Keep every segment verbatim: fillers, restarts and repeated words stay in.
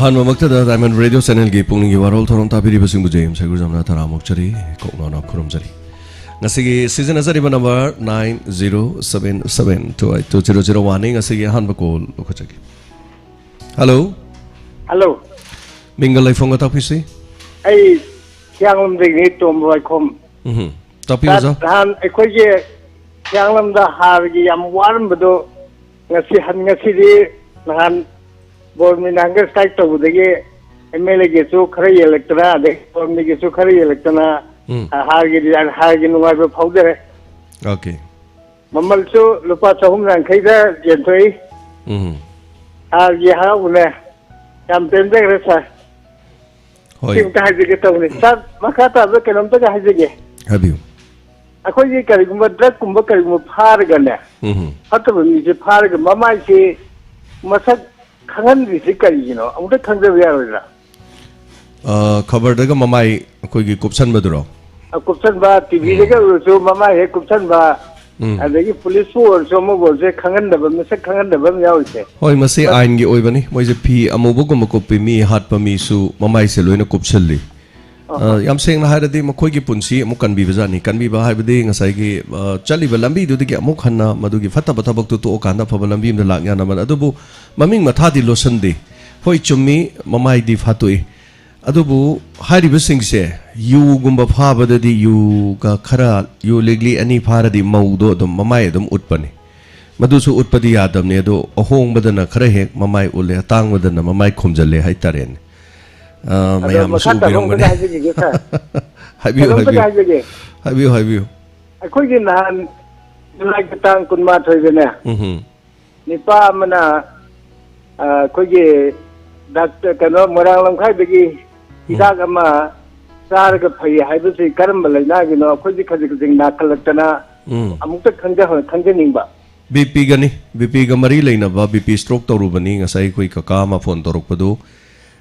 ꯑꯍꯥꯟꯕꯃꯛꯇꯗ Diamond Radio Channelꯒꯤ ꯄꯨꯛꯅꯤꯡꯒꯤ ꯋꯥꯔꯣꯜ ꯊꯧꯔꯝ ꯇꯥꯕꯤꯔꯤꯕꯁꯤꯡꯕꯨ J M ꯁꯩꯒꯨꯖꯝꯅ ꯇꯔꯥꯃꯨꯛ ꯆꯔꯤ ꯀꯣꯛꯅꯅ ꯈꯨꯔꯨꯝꯖꯔꯤ꯫ ꯉꯁꯤꯒꯤ ꯁꯤꯖꯤꯟꯅꯖꯔꯤꯕ number nine zero seven seven two eight two zero zero one ꯅꯤ꯫ ꯉꯁꯤꯒꯤ ꯑꯍꯥꯟꯕ call ꯂꯧꯈꯠꯆꯒꯦ꯫ Hello꯫ Hello꯫ ꯃꯤꯡꯒ ꯂꯩꯐꯝꯒ ꯇꯥꯛꯄꯤꯁꯤ꯫ ꯑꯩ ꯍꯤꯌꯥꯡꯂꯝꯗꯒꯤꯅꯤ, ꯇꯣꯝꯕ ꯋꯥꯏꯈꯣꯝ꯫ ꯎꯝ꯫ ꯇꯥꯛꯄꯤꯌꯨ, ꯁꯥꯔ, ꯑꯣꯖꯥ꯫ ꯅꯍꯥꯟ ꯑꯩꯈꯣꯏꯒꯤ ꯍꯤꯌꯥꯡꯂꯝꯗ ꯍꯥꯔꯒꯤ ꯌꯥꯝ ꯋꯥꯔꯝꯕꯗꯣ ꯉꯁꯤ ꯍꯟ-, ꯉꯁꯤꯗꯤ ꯅꯍꯥꯟ ꯕꯣꯔ ꯃꯤꯅꯥ hunger strike ꯇꯧꯕꯗꯒꯤ ꯑꯦꯝ ꯑꯦꯜ ꯑꯦꯒꯤꯁꯨ ꯈꯔ ꯌꯦꯜꯂꯛꯇꯅ, ꯑꯗꯩ ꯕꯣꯔ ꯃꯤꯒꯤꯁꯨ ꯈꯔ ꯌꯦꯜꯂꯛꯇꯅ, ꯎꯝ꯫ ꯍꯥꯔꯒꯤ design, ꯍꯥꯔꯒꯤ ꯅꯨꯡꯉꯥꯏꯕ ꯐꯥꯎꯖꯔꯦ꯫ Okay꯫ ꯃꯃꯜꯁꯨ ꯂꯨꯄꯥ ꯆꯍꯨꯝ ꯌꯥꯡꯈꯩꯗ ꯌꯦꯟꯊꯣꯛꯏ꯫ ꯎꯝ꯫ ꯍꯥꯔꯒꯤ ꯍꯔꯥꯎꯕꯅꯦ꯫ ꯌꯥꯝ ꯄꯦꯟꯖꯈ꯭ꯔꯦ, ꯁꯥꯔ꯫ ꯍꯣꯏ꯫ ꯁꯤ ꯑꯝꯇ ꯍꯥꯏꯖꯒꯦ ꯇꯧꯕꯅꯤ꯫ ꯁꯥꯔ, ꯃꯈꯥ ꯇꯥꯕ ꯀꯩꯅꯣꯝꯇꯒ ꯍꯥꯏꯖꯒꯦ꯫ ꯍꯥꯏꯕꯤꯌꯨ꯫ ꯑꯩꯈꯣꯏꯒꯤ ꯀꯔꯤꯒꯨꯝꯕ drugꯀꯨꯝꯕ ꯀꯔꯤꯒꯨꯝꯕ ꯐꯥꯔꯒꯅꯦ, ꯎꯝ꯫ ꯐꯠꯇꯕ ꯃꯤꯁꯦ ꯐꯥꯔꯒ ꯃꯃꯥꯏꯁꯦ ꯃꯁꯛ ꯈꯪꯍꯟꯗ꯭ꯔꯤꯁꯦ ꯀꯔꯤꯒꯤꯅꯣ? ꯑꯃꯨꯛꯇ ꯈꯪꯖꯕ ꯌꯥꯔꯣꯏꯗ꯭ꯔꯥ? ꯑ, ꯈꯕꯔꯗꯒ ꯃꯃꯥꯏ ꯑꯩꯈꯣꯏꯒꯤ ꯀꯨꯞꯁꯟꯕꯗꯨꯔꯣ? ꯑ, ꯀꯨꯞꯁꯟꯕ, ꯇꯤ ꯚꯤꯗꯒ ꯎꯝ꯫ ꯑꯣꯏꯔꯁꯨ ꯃꯃꯥꯏ ꯍꯦꯛ ꯀꯨꯞꯁꯟꯕ, ꯎꯝ꯫ ꯑꯗꯒꯤ ꯄꯨꯂꯤꯁꯄꯨ ꯑꯣꯏꯔꯁꯨ ꯑꯃꯕꯨ ꯑꯣꯏꯔꯁꯨ ꯈꯪꯍꯟꯗꯕ, ꯃꯁꯛ ꯈꯪꯍꯟꯗꯕ ꯑꯃ ꯌꯥꯎꯔꯤꯁꯦ꯫ ꯍꯣꯏ, ꯃꯁꯤ ꯍꯣꯏ꯫ ꯑꯥꯏꯟꯒꯤ ꯑꯣꯏꯕꯅꯤ꯫ ꯃꯣꯏꯁꯦ ꯐꯤ ꯑꯃꯨꯕꯒꯨꯝꯕ ꯀꯨꯞꯄꯤ, ꯃꯤ ꯍꯥꯠꯄ ꯃꯤꯁꯨ ꯃꯃꯥꯏꯁꯦ ꯂꯣꯏꯅ ꯀꯨꯞꯁꯜꯂꯤ꯫ ꯑꯍꯣꯏ꯫ ꯑ, ꯌꯥꯝ ꯁꯦꯡꯅ ꯍꯥꯏꯔꯗꯤ ꯃꯈꯣꯏꯒꯤ ꯄꯨꯟꯁꯤ ꯑꯃꯨꯛ ꯀꯟꯕꯤꯕꯖꯥꯠꯅꯤ꯫ ꯀꯟꯕꯤꯕ ꯍꯥꯏꯕꯗꯤ ꯉꯁꯥꯏꯒꯤ, ꯑ, ꯆꯠꯂꯤꯕ ꯂꯝꯕꯤꯗꯨꯗꯒꯤ ꯑꯃꯨꯛ ꯍꯟꯅ ꯃꯗꯨꯒꯤ ꯐꯠꯇꯕ ꯊꯕꯛꯇꯨ ꯇꯣꯛꯑꯀꯥꯟꯗ ꯑꯐꯕ ꯂꯝꯕꯤ ꯑꯃꯗ ꯂꯥꯛ ꯌꯥꯅꯕ꯫ ꯑꯗꯨꯕꯨ ꯃꯃꯤꯡ ꯃꯊꯥꯗꯤ ꯂꯣꯠꯁꯟꯗꯦ꯫ ꯍꯣꯏ, ꯆꯨꯝꯃꯤ, ꯃꯃꯥꯏꯗꯤ ꯐꯥꯠꯇꯣꯛꯏ꯫ ꯑꯗꯨꯕꯨ ꯍꯥꯏꯔꯤꯕꯁꯤꯡꯁꯦ ꯌꯨꯒꯨꯝꯕ ꯐꯥꯕꯗꯗꯤ ꯌꯨꯒ ꯈꯔ, ꯌꯨ ꯂꯤꯛꯂꯤ ꯑꯅꯤ ꯐꯥꯔꯗꯤ ꯃꯧꯗꯣ ꯑꯗꯨꯝ ꯃꯃꯥꯏ ꯑꯗꯨꯝ ꯎꯠꯄꯅꯤ꯫ ꯃꯗꯨꯁꯨ ꯎꯠꯄꯗꯤ ꯌꯥꯗꯕꯅꯤ, ꯑꯗꯣ ꯑꯍꯣꯡꯕꯗꯅ ꯈꯔ ꯍꯦꯛ ꯃꯃꯥꯏ ꯎꯠꯂꯦ, ꯑꯇꯥꯡꯕꯗꯅ ꯃꯃꯥꯏ ꯈꯨꯝꯖꯤꯜꯂꯦ ꯍꯥꯏꯇꯥꯔꯦꯅꯦ꯫ ꯑ, ꯑꯗꯣ ꯃꯌꯥꯝꯅꯁꯨ ꯃꯈꯥ ꯇꯥꯕ ꯑꯃꯒ ꯎꯕꯤꯔꯝꯒꯅꯤ꯫ ꯍꯥꯏꯖꯈꯤꯒꯦ, ꯁꯥꯔ꯫ ꯍꯥꯏꯕꯤꯌꯨ, ꯀꯩꯅꯣꯝꯇꯒ ꯍꯥꯏꯕꯤꯌꯨ꯫ ꯍꯥꯏꯖꯒꯦ꯫ ꯍꯥꯏꯕꯤꯌꯨ, ꯍꯥꯏꯕꯤꯌꯨ꯫ ꯑꯩꯈꯣꯏꯒꯤ ꯅꯍꯥꯟ ꯖꯨꯂꯥꯏꯒꯤ ꯇꯥꯡ ꯀꯨꯟꯃꯥꯊꯣꯏꯗꯅꯦ, ꯎꯝꯍꯨꯝ꯫ ꯅꯤꯄꯥ ꯑꯃꯅ, ꯑ, ꯑꯩꯈꯣꯏꯒꯤ ꯗꯥꯛꯇꯔ, ꯀꯩꯅꯣ, ꯃꯣꯏꯔꯥꯡ ꯂꯝꯈꯥꯏꯗꯒꯤ ꯎꯝ꯫ ꯍꯤꯗꯥꯛ ꯑꯃ ꯆꯥꯔꯒ ꯐꯩ ꯍꯥꯏꯕꯁꯤ ꯀꯔꯝꯕ ꯂꯩꯅꯥꯒꯤꯅꯣ? ꯑꯩꯈꯣꯏꯗꯤ ꯈꯖꯤꯛ ꯈꯖꯤꯛ ꯅꯥꯈꯠꯂꯛꯇꯅ ꯎꯝ꯫ ꯑꯃꯨꯛꯇ ꯈꯪꯖ-, ꯈꯪꯖꯅꯤꯡꯕ꯫ ꯕꯤ ꯄꯤꯒꯅꯤ꯫ ꯕꯤ ꯄꯤꯒ ꯃꯔꯤ ꯂꯩꯅꯕ, ꯕꯤ ꯄꯤ stroke ꯇꯧꯔꯨꯕꯅꯤ ꯉꯁꯥꯏ ꯑꯩꯈꯣꯏ ꯀꯀꯥ ꯑꯃ ꯐꯣꯟ ꯇꯧꯔꯛꯄꯗꯨ꯫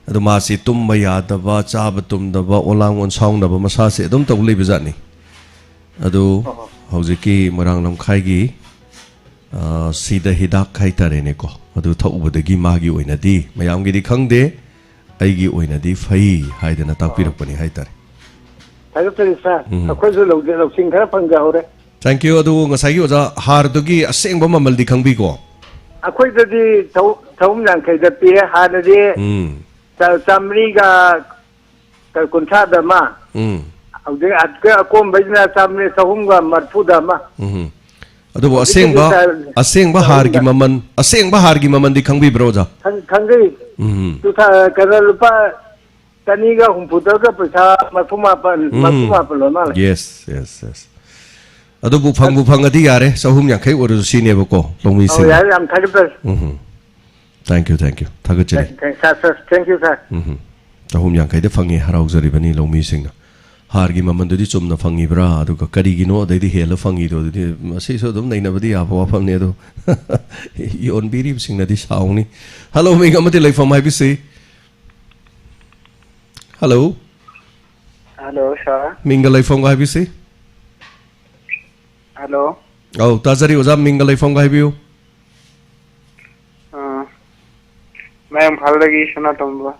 ꯑꯗꯣ ꯃꯥꯁꯤ ꯇꯨꯝꯕ ꯌꯥꯗꯕ, ꯆꯥꯕ ꯇꯨꯝꯗꯕ, ꯑꯣꯂꯥꯡ ꯑꯣꯟꯁꯥꯎꯅꯕ ꯃꯁꯥꯁꯦ ꯑꯗꯨꯝ ꯇꯧ ꯂꯩꯕꯖꯥꯠꯅꯤ꯫ ꯑꯗꯨ ꯑꯣ꯫ ꯍꯧꯖꯤꯛꯀꯤ ꯃꯣꯏꯔꯥꯡ ꯂꯝꯈꯥꯏꯒꯤ, ꯑ, ꯁꯤꯗ ꯍꯤꯗꯥꯛ ꯍꯥꯏꯇꯥꯔꯦꯅꯦꯀꯣ, ꯑꯗꯨ ꯊꯛꯎꯕꯗꯒꯤ ꯃꯥꯒꯤ ꯑꯣꯏꯅꯗꯤ ꯃꯌꯥꯝꯒꯤꯗꯤ ꯈꯪꯗꯦ, ꯑꯩꯒꯤ ꯑꯣꯏꯅꯗꯤ ꯐꯩ ꯍꯥꯏꯗꯅ ꯇꯥꯛꯄꯤꯔꯛꯄꯅꯤ ꯍꯥꯏꯇꯥꯔꯦ꯫ ꯊꯥꯒꯠꯆꯔꯤ ꯁꯥꯔ꯫ ꯑꯩꯈꯣꯏꯁꯨ ꯂꯧꯖ ꯂꯧꯁꯤꯡ ꯈꯔ ꯐꯪꯖꯍꯧꯔꯦ꯫ Thank you꯫ ꯑꯗꯨ ꯉꯁꯥꯏꯒꯤ ꯑꯣꯖꯥ, ꯍꯥꯔꯗꯨꯒꯤ ꯑꯁꯦꯡꯕ ꯃꯃꯜꯗꯤ ꯈꯪꯕꯤꯀꯣ? ꯑꯩꯈꯣꯏꯗꯗꯤ ꯆꯍꯨꯝ ꯆꯍꯨꯝ ꯌꯥꯡꯈꯩꯗ ꯄꯤꯔꯦ꯫ ꯍꯥꯟꯅꯗꯤ ꯎꯝ ꯆꯥ- ꯆꯥꯃꯔꯤꯒ ꯀ- ꯀꯨꯟꯊ꯭ꯔꯥꯗ ꯑꯃ, ꯎꯝ ꯍꯧꯖꯤꯛ ꯑ- ꯑꯀꯣꯟꯕꯩꯁꯤꯅ ꯆꯥꯃꯔꯤ ꯆꯍꯨꯝꯒ ꯃꯔꯤꯐꯨꯗ ꯑꯃ꯫ ꯎꯝ꯫ ꯑꯗꯨꯕꯨ ꯍꯧꯖꯤꯛꯀꯤꯗꯤ ꯑꯁꯦꯡꯕ ꯆꯥ- ꯑꯁꯦꯡꯕ ꯍꯥꯔꯒꯤ ꯆꯍꯨꯝꯗ꯫ ꯃꯃꯜ, ꯑꯁꯦꯡꯕ ꯍꯥꯔꯒꯤ ꯃꯃꯜꯗꯤ ꯈꯪꯕꯤꯕ꯭ꯔꯣ ꯑꯣꯖꯥ? ꯈꯪ- ꯈꯪꯖꯩ꯫ ꯎꯝ ꯇꯨ ꯊꯥ- ꯀꯩꯅꯣ ꯂꯨꯄꯥ ꯆꯅꯤꯒ ꯍꯨꯝꯐꯨꯇꯔꯨꯛꯀ ꯄꯩꯁꯥ ꯃꯔꯤꯐꯨ ꯃꯥꯄꯟ, ꯃꯔꯤꯐꯨ ꯃꯥꯄꯟ ꯑꯣꯏ ꯃꯥꯜꯂꯦ꯫ Yes, yes, yes꯫ ꯑꯗꯨꯕꯨ ꯐꯪꯕꯨ ꯐꯪꯉꯗꯤ ꯌꯥꯔꯦ, ꯆꯍꯨꯝ ꯌꯥꯡꯈꯩ ꯑꯣꯏꯔꯁꯨ ꯁꯤꯅꯦꯕꯀꯣ ꯑꯧ, ꯂꯧꯃꯤꯁꯤꯡꯅ꯫ ꯌꯥꯔꯦ, ꯌꯥꯝ ꯊꯥꯒꯠꯆꯔꯤ꯫ ꯎꯝ꯫ Thank you, thank you꯫ ꯊꯥꯒꯠꯆꯔꯤ꯫ Thank- thank- sir, sir, thank you, sir꯫ ꯎꯝ꯫ ꯆꯍꯨꯝ ꯌꯥꯡꯈꯩꯗ ꯐꯪꯉꯦ, ꯍꯔꯥꯎꯖꯔꯤꯕꯅꯤ ꯂꯧꯃꯤꯁꯤꯡꯅ꯫ ꯍꯥꯔꯒꯤ ꯃꯃꯜꯗꯨꯗꯤ ꯆꯨꯝꯅ ꯐꯪꯉꯤꯕ꯭ꯔꯥ, ꯑꯗꯨꯒ ꯀꯔꯤꯒꯤꯅꯣ ꯑꯗꯩꯗꯤ ꯍꯦꯜꯂ ꯐꯪꯉꯤꯗꯣ, ꯑꯗꯨꯗꯤ ꯃꯁꯤꯁꯨ ꯑꯗꯨꯝ ꯅꯩꯅꯕꯗꯤ ꯌꯥꯕ ꯋꯥꯐꯝꯅꯤ꯫ ꯑꯗꯣ ꯌꯣꯟꯕꯤꯔꯤꯕꯁꯤꯡꯅꯗꯤ ꯁꯥꯎꯅꯤ꯫ Hello, ꯃꯤꯡ ꯑꯃꯗꯤ ꯂꯩꯐꯝ ꯍꯥꯏꯕꯤꯁꯤ꯫ Hello꯫ Hello, sir. ꯃꯤꯡꯒ ꯂꯩꯐꯝꯒ ꯍꯥꯏꯕꯤꯁꯤ꯫ Hello. ꯑꯧ, ꯇꯥꯖꯔꯤ ꯑꯣꯖꯥ, ꯃꯤꯡꯒ ꯂꯩꯐꯝꯒ ꯍꯥꯏꯕꯤꯌꯨ꯫ ꯑ, ꯃꯌꯥꯡ ꯏꯝꯐꯥꯜꯗꯒꯤ ꯁꯅꯥꯇꯣꯝꯕ꯫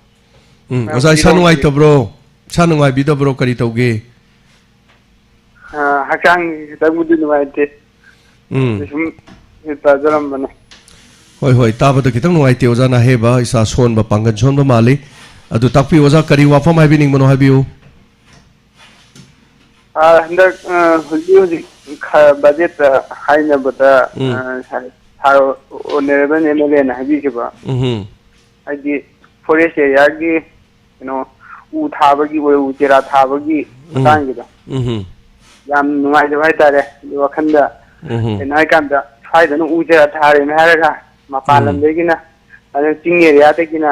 ꯎꯝ, ꯃꯌꯥꯝ ꯑꯣꯖꯥ, ꯏꯁꯥ ꯄꯤꯔꯣꯝꯒꯤ- ꯅꯨꯡꯉꯥꯏꯇꯕ꯭ꯔꯣ? ꯏꯁꯥ ꯅꯨꯡꯉꯥꯏꯕꯤꯗꯕ꯭ꯔꯣ? ꯀꯔꯤ ꯇꯧꯒꯦ? ꯑ, ꯍꯛꯆꯥꯡ ꯈꯤꯇꯪꯕꯨꯗꯤ ꯅꯨꯡꯉꯥꯏꯇꯦ꯫ ꯎꯝ꯫ ꯁꯨꯝ ꯇꯥꯖꯔꯝꯕꯅꯦ꯫ ꯍꯣꯏ, ꯍꯣꯏ, ꯇꯥꯕꯗ ꯈꯤꯇꯪ ꯅꯨꯡꯉꯥꯏꯇꯦ ꯑꯣꯖꯥꯅ ꯑꯍꯦꯕ, ꯏꯁꯥ ꯁꯣꯟꯕ, ꯄꯥꯡꯒꯜ ꯁꯣꯟꯕ ꯃꯥꯜꯂꯤ꯫ ꯑꯗꯨ ꯇꯥꯛꯄꯤꯌꯨ ꯑꯣꯖꯥ, ꯀꯔꯤ ꯋꯥꯐꯝ ꯍꯥꯏꯕꯤꯅꯤꯡꯕꯅꯣ ꯍꯥꯏꯕꯤꯌꯨ꯫ ꯑ, ꯍꯟꯗꯛ, ꯑ, ꯍꯧꯖꯤꯛ ꯍꯧꯖꯤꯛ ꯈ-, ꯕꯖꯦꯠꯇ ꯍꯥꯏꯅꯕꯗ, ꯎꯝ꯫ ꯑ, ꯁꯥꯔ, ꯁꯥꯔ ꯑꯣꯅꯔꯦꯕꯜ ꯑꯦꯝ ꯑꯦꯜ ꯑꯦꯅ ꯍꯥꯏꯕꯤꯈꯤꯕ, ꯎꯝ꯫ ꯍꯥꯏꯗꯤ ꯐꯣꯔꯦꯁ ꯑꯦꯔꯤꯌꯥꯒꯤ ꯀꯩꯅꯣ, ꯎ ꯊꯥꯕꯒꯤ ꯑꯣꯏ, ꯎ ꯆꯦꯔꯥ ꯊꯥꯕꯒꯤ ꯎꯝ꯫ ꯃꯇꯥꯡꯒꯤꯗꯣ ꯎꯝ꯫ ꯌꯥꯝ ꯅꯨꯡꯉꯥꯏꯖꯕ ꯍꯥꯏꯇꯥꯔꯦ꯫ ꯑꯗꯨ ꯋꯥꯈꯜꯗ ꯎꯝ꯫ ꯀꯩꯅꯣ ꯍꯥꯏꯀꯥꯟꯗ ꯁ꯭ꯋꯥꯏꯗꯅ ꯎ ꯆꯦꯔꯥ ꯊꯥꯔꯦꯅ ꯍꯥꯏꯔꯒ ꯃꯄꯥꯟ ꯎꯝ꯫ ꯂꯝꯗꯒꯤꯅ, ꯑꯗꯨ ꯆꯤꯡ ꯑꯦꯔꯤꯌꯥꯗꯒꯤꯅ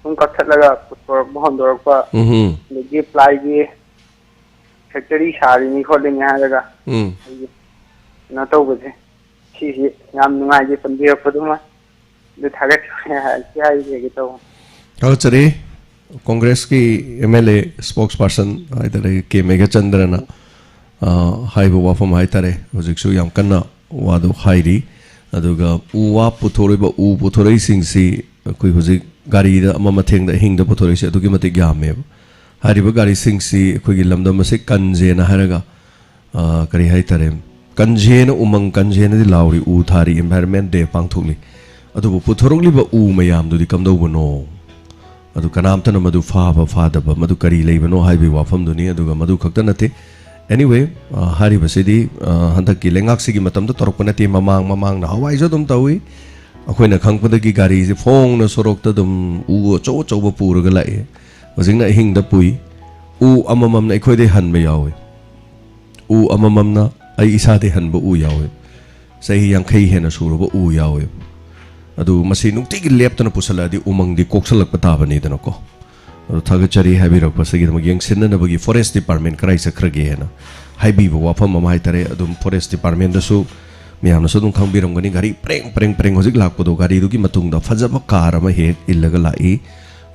ꯁꯨꯝ ꯀꯛꯊꯠꯂꯒ ꯄꯨꯊꯣꯔꯛꯄ, ꯍꯣꯟꯗꯣꯔꯛꯄ, ꯎꯝ꯫ ꯑꯗꯒꯤ ꯄ꯭ꯂꯥꯏꯒꯤ ꯐꯦꯛꯇꯔꯤ ꯁꯥꯔꯤꯅꯤ ꯈꯣꯠꯂꯤꯅꯤ ꯍꯥꯏꯔꯒ ꯎꯝ꯫ ꯑꯩꯈꯣꯏꯒꯤ ꯀꯩꯅꯣ ꯇꯧꯕꯁꯦ, ꯁꯤꯁꯤ ꯌꯥꯝ ꯅꯨꯡꯉꯥꯏꯖꯩ ꯄꯟꯕꯤꯔꯛꯄꯗꯨꯃ꯫ ꯑꯗꯨ ꯊꯥꯒꯠꯆꯔꯤ ꯍꯥꯏ-, ꯁꯤ ꯍꯥꯏꯖꯒꯦ ꯇꯧꯕ꯫ ꯊꯥꯒꯠꯆꯔꯤ꯫ ꯀꯣꯡꯒ꯭ꯔꯦꯁꯀꯤ ꯑꯦꯝ ꯑꯦꯜ ꯑꯦ ꯁ꯭ꯄꯣꯛꯁ ꯄꯥꯔꯁꯟ ꯍꯥꯏꯇꯥꯔꯦ, ꯀꯦ ꯃꯦꯘꯆꯟꯗ꯭ꯔꯅ, ꯑ, ꯍꯥꯏꯕ ꯋꯥꯐꯝ ꯍꯥꯏꯇꯥꯔꯦ, ꯍꯧꯖꯤꯛꯁꯨ ꯌꯥꯝ ꯀꯟꯅ ꯋꯥꯗꯨ ꯍꯥꯏꯔꯤ꯫ ꯑꯗꯨꯒ ꯎ ꯋꯥ ꯄꯨꯊꯣꯔꯛꯏꯕ, ꯎ ꯄꯨꯊꯣꯔꯛꯏꯁꯤꯡꯁꯤ ꯑꯩꯈꯣꯏ ꯍꯧꯖꯤꯛ ꯒꯥꯔꯤꯗ ꯑꯃ ꯃꯊꯦꯡꯗ ꯑꯍꯤꯡꯗ ꯄꯨꯊꯣꯔꯛꯏꯁꯦ ꯑꯗꯨꯛꯀꯤ ꯃꯇꯤꯛ ꯌꯥꯝꯃꯦꯕ꯫ ꯍꯥꯏꯔꯤꯕ ꯒꯥꯔꯤꯁꯤꯡꯁꯤ ꯑꯩꯈꯣꯏꯒꯤ ꯂꯝꯗꯝ ꯑꯁꯤ ꯀꯟꯖꯦꯅ ꯍꯥꯏꯔꯒ, ꯑ, ꯀꯔꯤ ꯍꯥꯏꯇꯥꯔꯦ, ꯀꯟꯖꯦꯅ, ꯎꯃꯪ ꯀꯟꯖꯦꯅꯗꯤ ꯂꯥꯎꯔꯤ, ꯎ ꯊꯥꯔꯤ, Environment Day ꯄꯥꯡꯊꯣꯛꯂꯤ꯫ ꯑꯗꯨꯕꯨ ꯄꯨꯊꯣꯔꯛꯂꯤꯕ ꯎ ꯃꯌꯥꯝꯗꯨꯗꯤ ꯀꯝꯗꯧꯕꯅꯣ? ꯑꯗꯨ ꯀꯅꯥꯝꯇꯅ ꯃꯗꯨ ꯐꯥꯕ ꯐꯥꯗꯕ, ꯃꯗꯨ ꯀꯔꯤ ꯂꯩꯕꯅꯣ ꯍꯥꯏꯕꯒꯤ ꯋꯥꯐꯝꯗꯨꯅꯤ꯫ ꯑꯗꯨꯒ ꯃꯗꯨ ꯈꯛꯇ ꯅꯠꯇꯦ, anyway, ꯑ, ꯍꯥꯏꯔꯤꯕꯁꯤꯗꯤ, ꯑ, ꯍꯟꯗꯛꯀꯤ ꯂꯩꯉꯥꯛꯁꯤꯒꯤ ꯃꯇꯝꯗ ꯇꯧꯔꯛꯄ ꯅꯠꯇꯦ, ꯃꯃꯥꯡ ꯃꯃꯥꯡ ꯅꯍꯥꯟꯋꯥꯏꯁꯨ ꯑꯗꯨꯝ ꯇꯧꯏ꯫ ꯑꯩꯈꯣꯏꯅ ꯈꯪꯕꯗꯒꯤ ꯒꯥꯔꯤꯁꯦ ꯐꯣꯡꯅ ꯁꯣꯔꯣꯛꯇ ꯑꯗꯨꯝ ꯎ ꯑꯆꯧ ꯑꯆꯧꯕ ꯄꯨꯔꯒ ꯂꯥꯛꯑꯦ꯫ ꯍꯧꯖꯤꯛꯅ ꯑꯍꯤꯡꯗ ꯄꯨꯏ꯫ ꯎ ꯑꯃꯃꯝꯅ ꯑꯩꯈꯣꯏꯗꯩ ꯍꯟꯕ ꯌꯥꯎꯋꯦ꯫ ꯎ ꯑꯃꯃꯝꯅ ꯑꯩ ꯏꯁꯥꯗꯩ ꯍꯟꯕ ꯎ ꯌꯥꯎꯋꯦ꯫ ꯆꯍꯤ ꯌꯥꯡꯈꯩ ꯍꯦꯟꯅ ꯁꯨꯔꯕ ꯎ ꯌꯥꯎꯋꯦ꯫ ꯑꯗꯨ ꯃꯁꯤ ꯅꯨꯡꯇꯤꯒꯤ ꯂꯦꯞꯇꯅ ꯄꯨꯁꯜꯂꯛꯑꯗꯤ ꯎꯃꯪꯗꯤ ꯀꯣꯛꯁꯜꯂꯛꯄ ꯇꯥꯕꯅꯤꯗꯅꯀꯣ꯫ ꯑꯗꯣ ꯊꯥꯒꯠꯆꯔꯤ ꯍꯥꯏꯕꯤꯔꯛꯄꯁꯤꯒꯤꯗꯃꯛ꯫ ꯌꯦꯡꯁꯤꯟꯅꯅꯕꯒꯤ Forest Department ꯀꯗꯥꯏ ꯆꯠꯈ꯭ꯔꯒꯦ ꯍꯥꯏꯅ ꯍꯥꯏꯕꯤꯕ ꯋꯥꯐꯝ ꯑꯃ ꯍꯥꯏꯇꯥꯔꯦ꯫ ꯑꯗꯨꯝ Forest Departmentꯗꯁꯨ ꯃꯌꯥꯝꯅꯁꯨ ꯑꯗꯨꯝ ꯈꯪꯕꯤꯔꯝꯒꯅꯤ, ꯒꯥꯔꯤ ꯄ꯭ꯔꯦꯡ ꯄ꯭ꯔꯦꯡ ꯄ꯭ꯔꯦꯡ ꯍꯧꯖꯤꯛ ꯂꯥꯛꯄꯗꯣ, ꯒꯥꯔꯤꯗꯨꯒꯤ ꯃꯇꯨꯡꯗ ꯐꯖꯕ car ꯑꯃ ꯍꯦꯛ ꯏꯜꯂꯒ ꯂꯥꯛꯏ꯫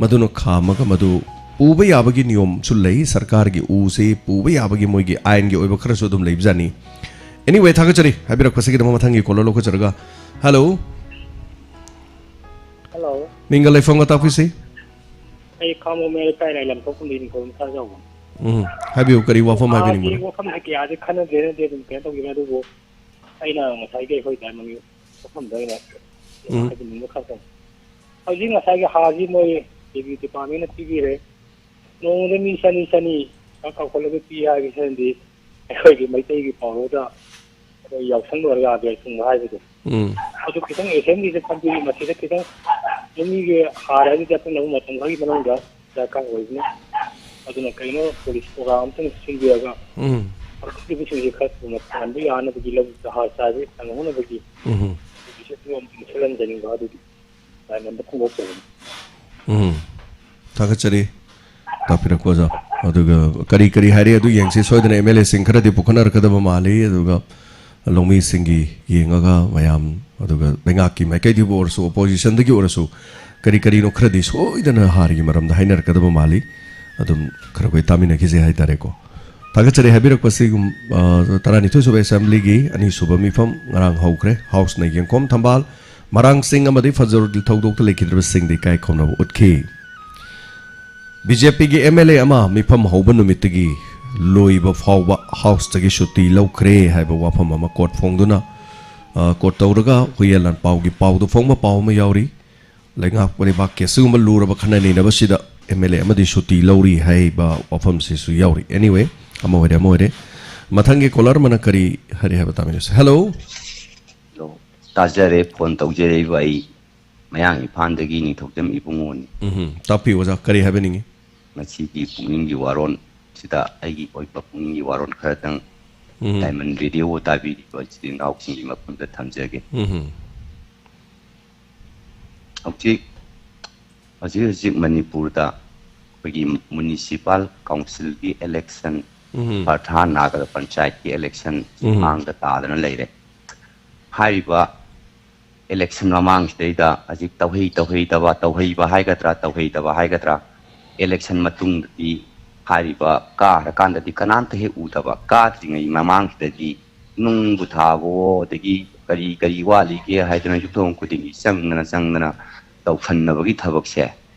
ꯃꯗꯨꯅ ꯈꯥꯝꯃꯒ ꯃꯗꯨ ꯄꯨꯕ ꯌꯥꯕꯒꯤ ꯅꯤꯌꯣꯝꯁꯨ ꯂꯩ, ꯁꯔꯀꯥꯔꯒꯤ ꯎꯁꯤ ꯄꯨꯕ ꯌꯥꯕꯒꯤ ꯃꯣꯏꯒꯤ ꯑꯥꯏꯟꯒꯤ ꯑꯣꯏꯕ ꯈꯔꯁꯨ ꯑꯗꯨꯝ ꯂꯩꯕꯖꯥꯠꯅꯤ꯫ Anyway, ꯊꯥꯒꯠꯆꯔꯤ ꯍꯥꯏꯕꯤꯔꯛꯄꯁꯤꯒꯤꯗꯃꯛ꯫ ꯃꯊꯪꯒꯤ caller ꯂꯧꯈꯠꯆꯔꯒ꯫ Hello꯫ Hello꯫ ꯃꯤꯡꯒ ꯂꯩꯐꯝꯒ ꯇꯥꯛꯄꯤꯁꯤ꯫ ꯑꯩ ꯈꯥꯃꯣꯃꯦ ꯂꯩꯀꯥꯏ ꯂꯥꯏꯂꯝ ꯊꯣꯛꯄꯝꯗꯒꯤꯅꯤ, ꯀꯣꯜ ꯃꯈꯥ ꯌꯥꯎꯕ꯫ ꯎꯝ, ꯍꯥꯏꯕꯤꯌꯨ, ꯀꯔꯤ ꯋꯥꯐꯝ ꯍꯥꯏꯕꯤꯅꯤꯡꯕꯅꯣ? ꯋꯥꯐꯝꯁꯦ ꯀꯌꯥꯗꯤ ꯈꯟꯅꯗꯦꯅꯗꯤ ꯑꯗꯨꯝ ꯀꯩꯅꯣ ꯇꯧꯈꯤꯕꯅꯤ, ꯑꯗꯨꯕꯨ ꯑꯩꯅ ꯉꯁꯥꯏꯒꯤ ꯑꯩꯈꯣꯏ ꯗꯥꯏꯃꯟꯒꯤ ꯋꯥꯐꯝꯗ ꯑꯩꯅ ꯎꯝ꯫ ꯍꯥꯏꯖꯅꯤꯡꯕ ꯈꯔ ꯇꯧ꯫ ꯍꯧꯖꯤꯛ ꯉꯁꯥꯏꯒꯤ ꯍꯥꯔꯁꯤ ꯃꯣꯏ Revenue Departmentꯅ ꯄꯤꯕꯤꯔꯦ, ꯅꯣꯡꯃꯗ ꯃꯤ ꯆꯅꯤ ꯆꯅꯤ ꯀꯥꯎꯈꯠꯂꯒ ꯄꯤ ꯍꯥꯏꯕꯁꯤꯅꯗꯤ ꯑꯩꯈꯣꯏꯒꯤ ꯃꯩꯇꯩꯒꯤ ꯄꯥꯎꯔꯧꯗ ꯑꯩꯈꯣꯏ ꯌꯥꯎꯁꯪ ꯂꯣꯏꯔꯒ ꯑꯕꯦꯔ ꯊꯨꯡꯕ ꯍꯥꯏꯕꯗꯣ, ꯎꯝ꯫ ꯑꯗꯨ ꯈꯤꯇꯪ assemblyꯗ ꯈꯟꯕꯤꯌꯨ꯫ ꯃꯁꯤꯗ ꯈꯤꯇꯪ ꯌꯨꯝꯒꯤ ꯍꯥꯔ ꯍꯥꯏꯕꯗꯤ ꯑꯀꯛꯅꯕ ꯃꯇꯝ ꯈꯔꯒꯤ ꯃꯅꯨꯡꯗ ꯗꯔꯀꯥꯔ ꯑꯣꯏꯕꯅꯤ꯫ ꯑꯗꯨꯅ ꯀꯩꯅꯣ policy program ꯑꯝꯇꯪ ꯁꯤꯟꯕꯤꯔꯒ ꯎꯝ꯫ ꯍꯧꯔꯛꯂꯤꯕꯁꯤꯡꯁꯦ ꯈꯔ ꯊꯨꯅ ꯐꯍꯟꯕ ꯌꯥꯅꯕꯒꯤ, ꯂꯧꯕꯨꯛꯇ ꯍꯥꯔ ꯆꯥꯏꯕ ꯆꯪꯍꯧꯅꯕꯒꯤ ꯎꯝ꯫ ꯑꯗꯨꯒꯤꯁꯨ ꯑꯗꯨꯝ ꯁꯤꯜꯍꯟꯖꯅꯤꯡꯕ ꯑꯗꯨꯒꯤ ꯗꯥꯏꯃꯟꯗ ꯐꯣꯡꯗꯣꯛꯆꯕꯅꯤ꯫ ꯎꯝ꯫ ꯊꯥꯒꯠꯆꯔꯤ ꯇꯥꯛꯄꯤꯔꯛꯄ ꯑꯣꯖꯥ꯫ ꯑꯗꯨꯒ ꯀꯔꯤ ꯀꯔꯤ ꯍꯥꯏꯔꯤ ꯑꯗꯨ ꯌꯦꯡꯁꯤ꯫ ꯁꯣꯏꯗꯅ MLAꯁꯤꯡ ꯈꯔꯗꯤ ꯄꯨꯈꯠꯅꯔꯛꯀꯗꯕ ꯃꯥꯜꯂꯤ꯫ ꯑꯗꯨꯒ ꯂꯧꯃꯤꯁꯤꯡꯒꯤ ꯌꯦꯡꯉꯒ ꯃꯌꯥꯝ, ꯑꯗꯨꯒ ꯂꯩꯉꯥꯛꯀꯤ ꯃꯥꯏꯀꯩꯗꯒꯤꯕꯨ ꯑꯣꯏꯔꯁꯨ, oppositionꯗꯒꯤ ꯑꯣꯏꯔꯁꯨ, ꯀꯔꯤ ꯀꯔꯤꯅꯣ ꯈꯔꯗꯤ ꯁꯣꯏꯗꯅ ꯍꯥꯔꯒꯤ ꯃꯔꯝꯗ ꯍꯥꯏꯅꯔꯛꯀꯗꯕ ꯃꯥꯜꯂꯤ꯫ ꯑꯗꯨꯝ ꯈꯔ ꯑꯩꯈꯣꯏ ꯇꯥꯃꯤꯟꯅꯈꯤꯁꯦ ꯍꯥꯏꯇꯥꯔꯦꯀꯣ꯫ ꯊꯥꯒꯠꯆꯔꯤ ꯍꯥꯏꯕꯤꯔꯛꯄꯁꯤꯒꯨꯝ-, ꯑ, ꯇꯔꯥꯅꯤꯊꯣꯏ ꯁꯨꯕ assemblyꯒꯤ ꯑꯅꯤꯁꯨꯕ ꯃꯤꯐꯝ ꯉꯔꯥꯡ ꯍꯧꯈ꯭ꯔꯦ꯫ Houseꯅ ꯌꯦꯡꯈꯣꯝ ꯊꯝꯕꯥꯜ, ꯃꯔꯥꯡꯁꯤꯡ ꯑꯃꯗꯤ ꯐꯖꯔꯨꯗꯤ ꯊꯧꯗꯣꯛꯇ ꯂꯩꯈꯤꯗ꯭ꯔꯕꯁꯤꯡꯗ ꯏꯀꯥꯏ ꯈꯨꯝꯅꯕ ꯎꯠꯈꯤ꯫ ꯕꯤ ꯖꯦ ꯄꯤꯒꯤ ꯑꯦꯝ ꯑꯦꯜ ꯑꯦ ꯑꯃ ꯃꯤꯐꯝ ꯍꯧꯕ ꯅꯨꯃꯤꯠꯇꯒꯤ ꯂꯣꯏꯕ ꯐꯥꯎꯕ ꯍꯥꯎꯁꯇꯒꯤ ꯁꯨꯇꯤ ꯂꯧꯈ꯭ꯔꯦ ꯍꯥꯏꯕ ꯋꯥꯐꯝ ꯑꯃ ꯀꯣꯔꯠ ꯐꯣꯡꯗꯨꯅ, ꯑ, ꯀꯣꯔꯠ ꯇꯧꯔꯒ ꯍꯨꯏꯌꯦꯟ ꯂꯥꯟꯄꯥꯎꯒꯤ ꯄꯥꯎꯗ ꯐꯣꯡꯕ ꯄꯥꯎ ꯑꯃ ꯌꯥꯎꯔꯤ꯫ ꯂꯩꯉꯥꯛ ꯂꯩꯕꯥꯛꯀꯤ ꯑꯁꯤꯒꯨꯝꯕ ꯂꯨꯔꯕ ꯈꯟꯅ ꯅꯩꯅꯕꯁꯤꯗ ꯑꯦꯝ ꯑꯦꯜ ꯑꯦ ꯑꯃꯗꯤ ꯁꯨꯇꯤ ꯂꯧꯔꯤ ꯍꯥꯏꯕ ꯋꯥꯐꯝꯁꯤꯁꯨ ꯌꯥꯎꯔꯤ꯫ Anyway, ꯑꯃ ꯑꯣꯏꯔꯦ, ꯑꯃ ꯑꯣꯏꯔꯦ꯫ ꯃꯊꯪꯒꯤ ꯀꯣꯂꯔ ꯑꯃꯅ ꯀꯔꯤ ꯍꯥꯏꯔꯤ ꯍꯥꯏꯕ ꯇꯥꯃꯤꯟꯅꯁꯤ꯫ ꯍꯦꯜꯂꯣ꯫ ꯍꯜꯂꯣ꯫ ꯇꯥꯖꯔꯦ, ꯐꯣꯟ ꯇꯧꯖꯔꯛꯏꯕ ꯑꯩ ꯃꯌꯥꯡ ꯏꯝꯐꯥꯜꯗꯒꯤ ꯅꯤꯡꯊꯧꯖꯝ ꯏꯕꯨꯡꯉꯣꯅꯤ꯫ ꯎꯝ, ꯇꯥꯛꯄꯤꯌꯨ ꯑꯣꯖꯥ, ꯀꯔꯤ ꯍꯥꯏꯕꯤꯅꯤꯡꯉꯤ? ꯉꯁꯤꯒꯤ ꯄꯨꯛꯅꯤꯡꯒꯤ ꯋꯥꯔꯣꯜ ꯁꯤꯗ ꯑꯩꯒꯤ ꯑꯣꯏꯕ ꯄꯨꯛꯅꯤꯡꯒꯤ ꯋꯥꯔꯣꯜ ꯈꯔꯗꯪ ꯎꯝ꯫ ꯗꯥꯏꯃꯟ ꯔꯦꯗꯤꯑꯣ ꯇꯥꯕꯤꯔꯤꯕ ꯏꯆꯤꯜ ꯏꯅꯥꯎꯁꯤꯡꯒꯤ ꯃꯐꯝꯗ ꯊꯝꯖꯒꯦ꯫ ꯎꯝ꯫ ꯍꯧꯖꯤꯛ, ꯍꯧꯖꯤꯛ ꯍꯧꯖꯤꯛ ꯃꯅꯤꯄꯨꯔꯗ ꯑꯩꯈꯣꯏꯒꯤ ꯃꯨꯅꯤꯁꯤꯄꯥꯜ ꯀꯥꯎꯟꯁꯤꯜꯒꯤ ꯏꯂꯦꯛꯁꯟ, ꯎꯝ꯫ ꯄ꯭ꯔꯙꯥꯟ ꯅꯥꯒꯔ ꯄꯟꯆꯥꯌꯠꯀꯤ ꯏꯂꯦꯛꯁꯟ ꯎꯝ꯫ ꯃꯥꯡꯗ ꯇꯥꯗꯅ ꯂꯩꯔꯦ꯫ ꯍꯥꯏꯔꯤꯕ ꯏꯂꯦꯛꯁꯟ ꯃꯃꯥꯡꯁꯤꯗꯩꯗ ꯍꯧꯖꯤꯛ ꯇꯧꯍꯩ ꯇꯧꯍꯩꯗꯕ, ꯇꯧꯍꯩꯕ ꯍꯥꯏꯒꯗ꯭ꯔꯥ, ꯇꯧꯍꯩꯗꯕ ꯍꯥꯏꯒꯗ꯭ꯔꯥ, ꯏꯂꯦꯛꯁꯟ ꯃꯇꯨꯡꯗꯗꯤ ꯍꯥꯏꯔꯤꯕ ꯀꯥꯔꯀꯥꯟꯗꯗꯤ ꯀꯅꯥꯝꯇ ꯍꯦꯛ ꯎꯗꯕ, ꯀꯥꯗ꯭ꯔꯤꯉꯩ ꯃꯃꯥꯡꯁꯤꯗꯗꯤ ꯅꯨꯡꯕꯨ ꯊꯥꯕꯋꯣ, ꯑꯗꯒꯤ ꯀꯔꯤ ꯀꯔꯤ ꯋꯥꯠꯂꯤꯒꯦ ꯍꯥꯏꯗꯅ ꯌꯨꯝꯊꯣꯡ ꯈꯨꯗꯤꯡꯒꯤ ꯆꯪꯗꯅ ꯆꯪꯗꯅ ꯇꯧꯁꯟꯅꯕꯒꯤ ꯊꯕꯛꯁꯦ,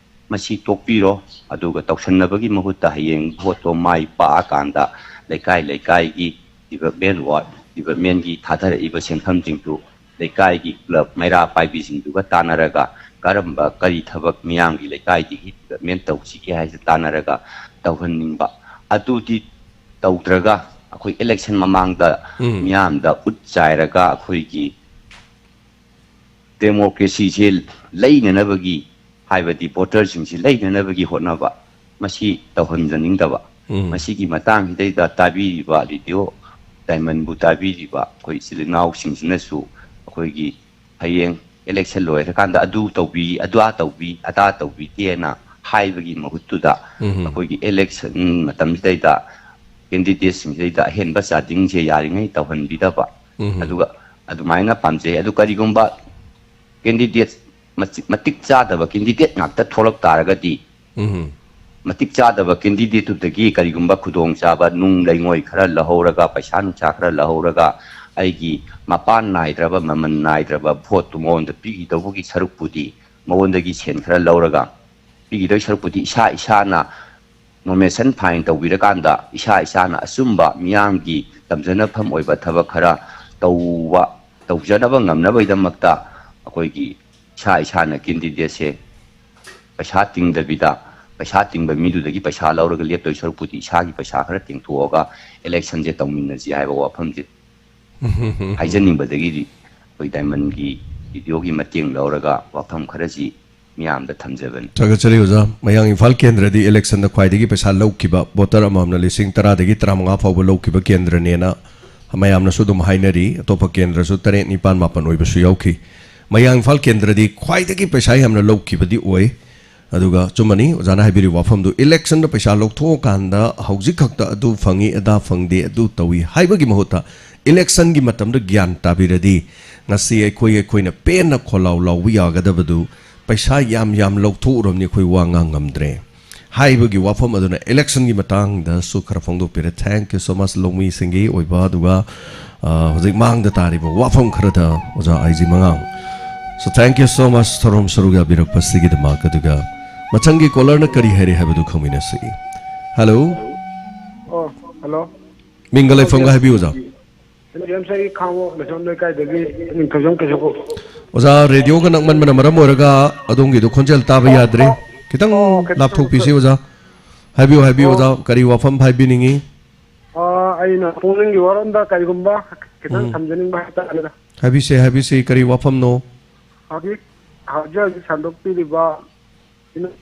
ꯃꯁꯤ ꯇꯣꯛꯄꯤꯔꯣ꯫ ꯑꯗꯨꯒ ꯇꯧꯁꯟꯅꯕꯒꯤ ꯃꯍꯨꯠꯇ ꯍꯌꯦꯡ ꯚꯣꯠꯇꯣ ꯃꯥꯏ ꯄꯥꯛꯑꯀꯥꯟꯗ ꯂꯩꯀꯥꯏ ꯂꯩꯀꯥꯏꯒꯤ ꯗꯤꯕꯂꯞꯃꯦꯟ ꯋꯥꯔꯗ, ꯗꯤꯕꯂꯞꯃꯦꯟꯒꯤ ꯊꯥꯗꯔꯛꯏꯕ ꯁꯦꯟꯐꯝꯁꯤꯡꯗꯨ ꯂꯩꯀꯥꯏꯒꯤ ꯀ꯭ꯂꯕ ꯃꯩꯔꯥ ꯄꯥꯏꯕꯤꯁꯤꯡꯗꯨꯒ ꯇꯥꯟꯅꯔꯒ ꯀꯔꯝꯕ, ꯀꯔꯤ ꯊꯕꯛ ꯃꯤꯌꯥꯝꯒꯤ ꯂꯩꯀꯥꯏꯗꯒꯤ ꯗꯤꯕꯂꯞꯃꯦꯟ ꯇꯧꯁꯤꯒꯦ ꯍꯥꯏꯁꯦ ꯇꯥꯟꯅꯔꯒ ꯇꯧꯍꯟꯅꯤꯡꯕ꯫ ꯑꯗꯨꯗꯤ ꯇꯧꯗ꯭ꯔꯒ ꯑꯩꯈꯣꯏ ꯏꯂꯦꯛꯁꯟ ꯃꯃꯥꯡꯗ ꯎꯝ꯫ ꯃꯤꯌꯥꯝꯗ ꯎꯠ ꯆꯥꯏꯔꯒ ꯑꯩꯈꯣꯏꯒꯤ ꯗꯦꯃꯣꯀ꯭ꯔꯦꯁꯤꯁꯦ ꯂꯩꯅꯅꯕꯒꯤ, ꯍꯥꯏꯕꯗꯤ ꯚꯣꯇꯔꯁꯤꯡꯁꯤ ꯂꯩꯅꯅꯕꯒꯤ ꯍꯣꯠꯅꯕ, ꯃꯁꯤ ꯇꯧꯍꯟꯖꯅꯤꯡꯗꯕ꯫ ꯎꯝ꯫ ꯃꯁꯤꯒꯤ ꯃꯇꯥꯡꯁꯤꯗꯩꯗ ꯇꯥꯕꯤꯔꯤꯕ ꯔꯦꯗꯤꯑꯣ ꯗꯥꯏꯃꯟꯕꯨ ꯇꯥꯕꯤꯔꯤꯕ ꯑꯩꯈꯣꯏ ꯏꯆꯤꯜ ꯏꯅꯥꯎꯁꯤꯡꯁꯤꯅꯁꯨ ꯑꯩꯈꯣꯏꯒꯤ ꯍꯌꯦꯡ ꯏꯂꯦꯛꯁꯟ ꯂꯣꯏꯔꯀꯥꯟꯗ ꯑꯗꯨ ꯇꯧꯕꯤ, ꯑꯗꯥ ꯇꯧꯕꯤ, ꯑꯗꯥ ꯇꯧꯕꯤꯗꯦꯅ ꯍꯥꯏꯕꯒꯤ ꯃꯍꯨꯠꯇꯨꯗ ꯎꯝ꯫ ꯑꯩꯈꯣꯏꯒꯤ ꯏꯂꯦꯛꯁꯟ ꯃꯇꯝꯁꯤꯗꯩꯗ ꯀꯦꯟꯗꯤꯗꯦꯠꯁꯤꯡꯁꯤꯗꯩꯗ ꯑꯍꯦꯟꯕ ꯆꯥꯗꯤꯡꯁꯦ ꯌꯥꯔꯤꯉꯩ ꯇꯧꯍꯟꯕꯤꯗꯕ꯫ ꯎꯝ꯫ ꯑꯗꯨꯒ ꯑꯗꯨꯃꯥꯏꯅ ꯄꯥꯝꯖꯩ꯫ ꯑꯗꯨ ꯀꯔꯤꯒꯨꯝꯕ ꯀꯦꯟꯗꯤꯗꯦꯠ ꯃꯆꯤ-, ꯃꯇꯤꯛ ꯆꯥꯗꯕ ꯀꯦꯟꯗꯤꯗꯦꯠ ꯉꯥꯛꯇ ꯊꯣꯛꯂꯛ ꯇꯥꯔꯒꯗꯤ, ꯎꯝ꯫ ꯃꯇꯤꯛ ꯆꯥꯗꯕ ꯀꯦꯟꯗꯤꯗꯦꯠꯇꯨꯗꯒꯤ ꯀꯔꯤꯒꯨꯝꯕ ꯈꯨꯗꯣꯡꯆꯥꯕ ꯅꯨꯡ ꯂꯩꯉꯣꯏ ꯈꯔ ꯂꯧꯍꯧꯔꯒ, ꯄꯩꯁꯥ ꯅꯨꯡꯁꯥ ꯈꯔ ꯂꯧꯍꯧꯔꯒ, ꯑꯩꯒꯤ ꯃꯄꯥꯟ ꯅꯥꯏꯗ꯭ꯔꯕ, ꯃꯃꯜ ꯅꯥꯏꯗ꯭ꯔꯕ ꯚꯣꯠꯇꯨ ꯃꯉꯣꯟꯗ ꯄꯤꯈꯤꯗꯧꯕꯒꯤ ꯁꯔꯨꯛꯄꯨꯗꯤ, ꯃꯉꯣꯟꯗꯒꯤ ꯁꯦꯟ ꯈꯔ ꯂꯧꯔꯒ ꯄꯤꯈꯤꯗꯧꯒꯤ ꯁꯔꯨꯛꯄꯨꯗꯤ, ꯏꯁꯥ ꯏꯁꯥꯅ nomination file ꯇꯧꯕꯤꯔꯀꯥꯟꯗ ꯏꯁꯥ ꯏꯁꯥꯅ ꯑꯆꯨꯝꯕ ꯃꯤꯌꯥꯝꯒꯤ ꯇꯝꯖꯅꯐꯝ ꯑꯣꯏꯕ ꯊꯕꯛ ꯈꯔ ꯇꯧꯕ, ꯇꯧꯖꯅꯕ ꯉꯝꯅꯕꯒꯤꯗꯃꯛꯇ ꯑꯩꯈꯣꯏꯒꯤ ꯏꯁꯥ ꯏꯁꯥꯅ candidateꯁꯦ ꯄꯩꯁꯥ ꯇꯤꯡꯗꯕꯤꯗ, ꯄꯩꯁꯥ ꯇꯤꯡꯕ ꯃꯤꯗꯨꯗꯒꯤ ꯄꯩꯁꯥ ꯂꯧꯔꯒ ꯂꯦꯞꯇꯣꯏ ꯁꯔꯨꯛꯄꯨꯗꯤ ꯏꯁꯥꯒꯤ ꯄꯩꯁꯥ ꯈꯔ ꯇꯤꯡꯊꯣꯛꯑꯒ electionꯁꯦ ꯇꯧꯃꯤꯟꯅꯁꯤ ꯍꯥꯏꯕ ꯋꯥꯐꯝꯁꯦ ꯍꯥꯏꯖꯅꯤꯡꯕꯗꯒꯤꯗꯤ ꯑꯩꯈꯣꯏ Diamondꯒꯤ videoꯒꯤ ꯃꯇꯦꯡ ꯂꯧꯔꯒ ꯋꯥꯐꯝ ꯈꯔꯁꯤ ꯃꯤꯌꯥꯝꯗ ꯊꯝꯖꯕꯅꯤ꯫ ꯊꯥꯒꯠꯆꯔꯤ ꯑꯣꯖꯥ꯫ ꯃꯌꯥꯡ ꯏꯝꯐꯥꯜ ꯀꯦꯟꯗ꯭ꯔꯗꯤ electionꯗ ꯈ꯭ꯋꯥꯏꯗꯒꯤ ꯄꯩꯁꯥ ꯂꯧꯈꯤꯕ, voter ꯑꯃꯃꯝꯅ ꯂꯤꯁꯤꯡ ꯇꯔꯥꯗꯒꯤ ꯇꯔꯥꯃꯉꯥ ꯐꯥꯎꯕ ꯂꯧꯈꯤꯕ ꯀꯦꯟꯗ꯭ꯔꯅꯦꯅ ꯃꯌꯥꯝꯅꯁꯨ ꯑꯗꯨꯝ ꯍꯥꯏꯅꯔꯤ꯫ ꯑꯇꯣꯞꯄ ꯀꯦꯟꯗ꯭ꯔꯁꯨ ꯇꯔꯦꯠ, ꯅꯤꯄꯥꯟ, ꯃꯥꯄꯟ ꯑꯣꯏꯕꯁꯨ ꯌꯥꯎꯈꯤ꯫ ꯃꯌꯥꯡ ꯏꯝꯐꯥꯜ ꯀꯦꯟꯗ꯭ꯔꯗꯤ ꯈ꯭ꯋꯥꯏꯗꯒꯤ ꯄꯩꯁꯥ ꯌꯥꯝꯅ ꯂꯧꯈꯤꯕꯗꯤ ꯑꯣꯏ꯫ ꯑꯗꯨꯒ ꯑꯆꯨꯝꯕꯅꯤ ꯑꯣꯖꯥꯅ ꯍꯥꯏꯕꯤꯔꯤꯕ ꯋꯥꯐꯝꯗꯨ, electionꯗ ꯄꯩꯁꯥ ꯂꯧꯊꯣꯛꯑꯀꯥꯟꯗ ꯍꯧꯖꯤꯛ ꯈꯛꯇ ꯑꯗꯨ ꯐꯪꯉꯤ, ꯑꯗꯥ ꯐꯪꯗꯦ, ꯑꯗꯨ ꯇꯧꯏ ꯍꯥꯏꯕꯒꯤ ꯃꯍꯨꯠꯇ, electionꯒꯤ ꯃꯇꯝꯗ ꯒ꯭ꯌꯥꯟ ꯇꯥꯕꯤꯔꯗꯤ, ꯉꯁꯤ ꯑꯩꯈꯣꯏ, ꯑꯩꯈꯣꯏꯅ ꯄꯦꯟꯅ ꯈꯣꯜꯂꯥꯎ ꯂꯥꯎꯕ ꯌꯥꯒꯗꯕꯗꯨ, ꯄꯩꯁꯥ ꯌꯥꯝ ꯌꯥꯝ ꯂꯧꯊꯣꯛꯎꯔꯕꯅꯤ, ꯑꯩꯈꯣꯏ ꯋꯥ ꯉꯥꯡ ꯉꯝꯗ꯭ꯔꯦ ꯍꯥꯏꯕꯒꯤ ꯋꯥꯐꯝ ꯑꯗꯨꯅ electionꯒꯤ ꯃꯇꯥꯡꯗꯁꯨ ꯈꯔ ꯐꯣꯡꯗꯣꯛꯄꯤꯔꯦ꯫ Thank you so much, ꯂꯧꯃꯤꯁꯤꯡꯒꯤ ꯑꯣꯏꯕ, ꯑꯗꯨꯒ, ꯑ, ꯍꯧꯖꯤꯛ ꯃꯥꯡꯗ ꯇꯥꯔꯤꯕ ꯋꯥꯐꯝ ꯈꯔꯗ ꯑꯣꯖꯥ ꯑꯥꯏ G ꯃꯉꯥꯡ꯫ So, thank you so much, ꯊꯧꯔꯝ ꯁꯔꯨꯛ ꯌꯥꯕꯤꯔꯛꯄꯁꯤꯒꯤꯗꯃꯛ꯫ ꯑꯗꯨꯒ ꯃꯊꯪꯒꯤ callerꯅ ꯀꯔꯤ ꯍꯥꯏꯔꯤ ꯍꯥꯏꯕꯗꯨ ꯈꯪꯃꯤꯟꯅꯁꯤ꯫ Hello? ꯑꯣ, hello. ꯃꯤꯡꯒ ꯂꯩꯐꯝꯒ ꯍꯥꯏꯕꯤꯌꯨ, ꯑꯣꯖꯥ꯫ ꯁꯤꯅ ꯌꯥꯝꯁꯥꯏꯒꯤ ꯈꯥꯡꯉꯕꯣꯛ ꯃꯩꯁꯣꯝ ꯂꯩꯀꯥꯏꯗꯒꯤ ꯅꯤꯡꯊꯧꯖꯝ ꯀꯩꯁꯥꯈꯣꯛ꯫ ꯑꯣꯖꯥ, radioꯒ ꯅꯛꯃꯟꯕꯅ ꯃꯔꯝ ꯑꯣꯏꯔꯒ ꯑꯗꯣꯝꯒꯤꯗꯣ ꯈꯣꯟꯖꯦꯜ ꯇꯥꯕ ꯌꯥꯗ꯭ꯔꯦ꯫ ꯑꯣ, ꯈꯤꯇꯪ ꯑꯣ, ꯈꯤꯇꯪ ꯂꯥꯞꯊꯣꯛꯄꯤꯁꯤ, ꯑꯣꯖꯥ꯫ ꯍꯥꯏꯕꯤꯌꯨ, ꯍꯥꯏꯕꯤꯌꯨ, ꯑꯣ꯫ ꯑꯣꯖꯥ, ꯀꯔꯤ ꯋꯥꯐꯝ ꯍꯥꯏꯕꯤꯅꯤꯡꯉꯤ? ꯑꯥ, ꯑꯩꯅ ꯄꯨꯛꯅꯤꯡꯒꯤ ꯋꯥꯔꯣꯝꯗ ꯀꯔꯤꯒꯨꯝꯕ ꯈꯤꯇꯪ ꯎꯝ꯫ ꯊꯝꯖꯅꯤꯡꯕ ꯍꯥꯏꯇꯥꯔꯦꯗ꯫ ꯍꯥꯏꯕꯤꯁꯦ, ꯍꯥꯏꯕꯤꯁꯦ, ꯀꯔꯤ ꯋꯥꯐꯝꯅꯣ? ꯍꯧꯖꯤꯛ, ꯍꯧꯖꯤꯛ ꯍꯧꯖꯤꯛ ꯁꯟꯗꯣꯛꯄꯤꯔꯤꯕ ꯏꯅꯧ-,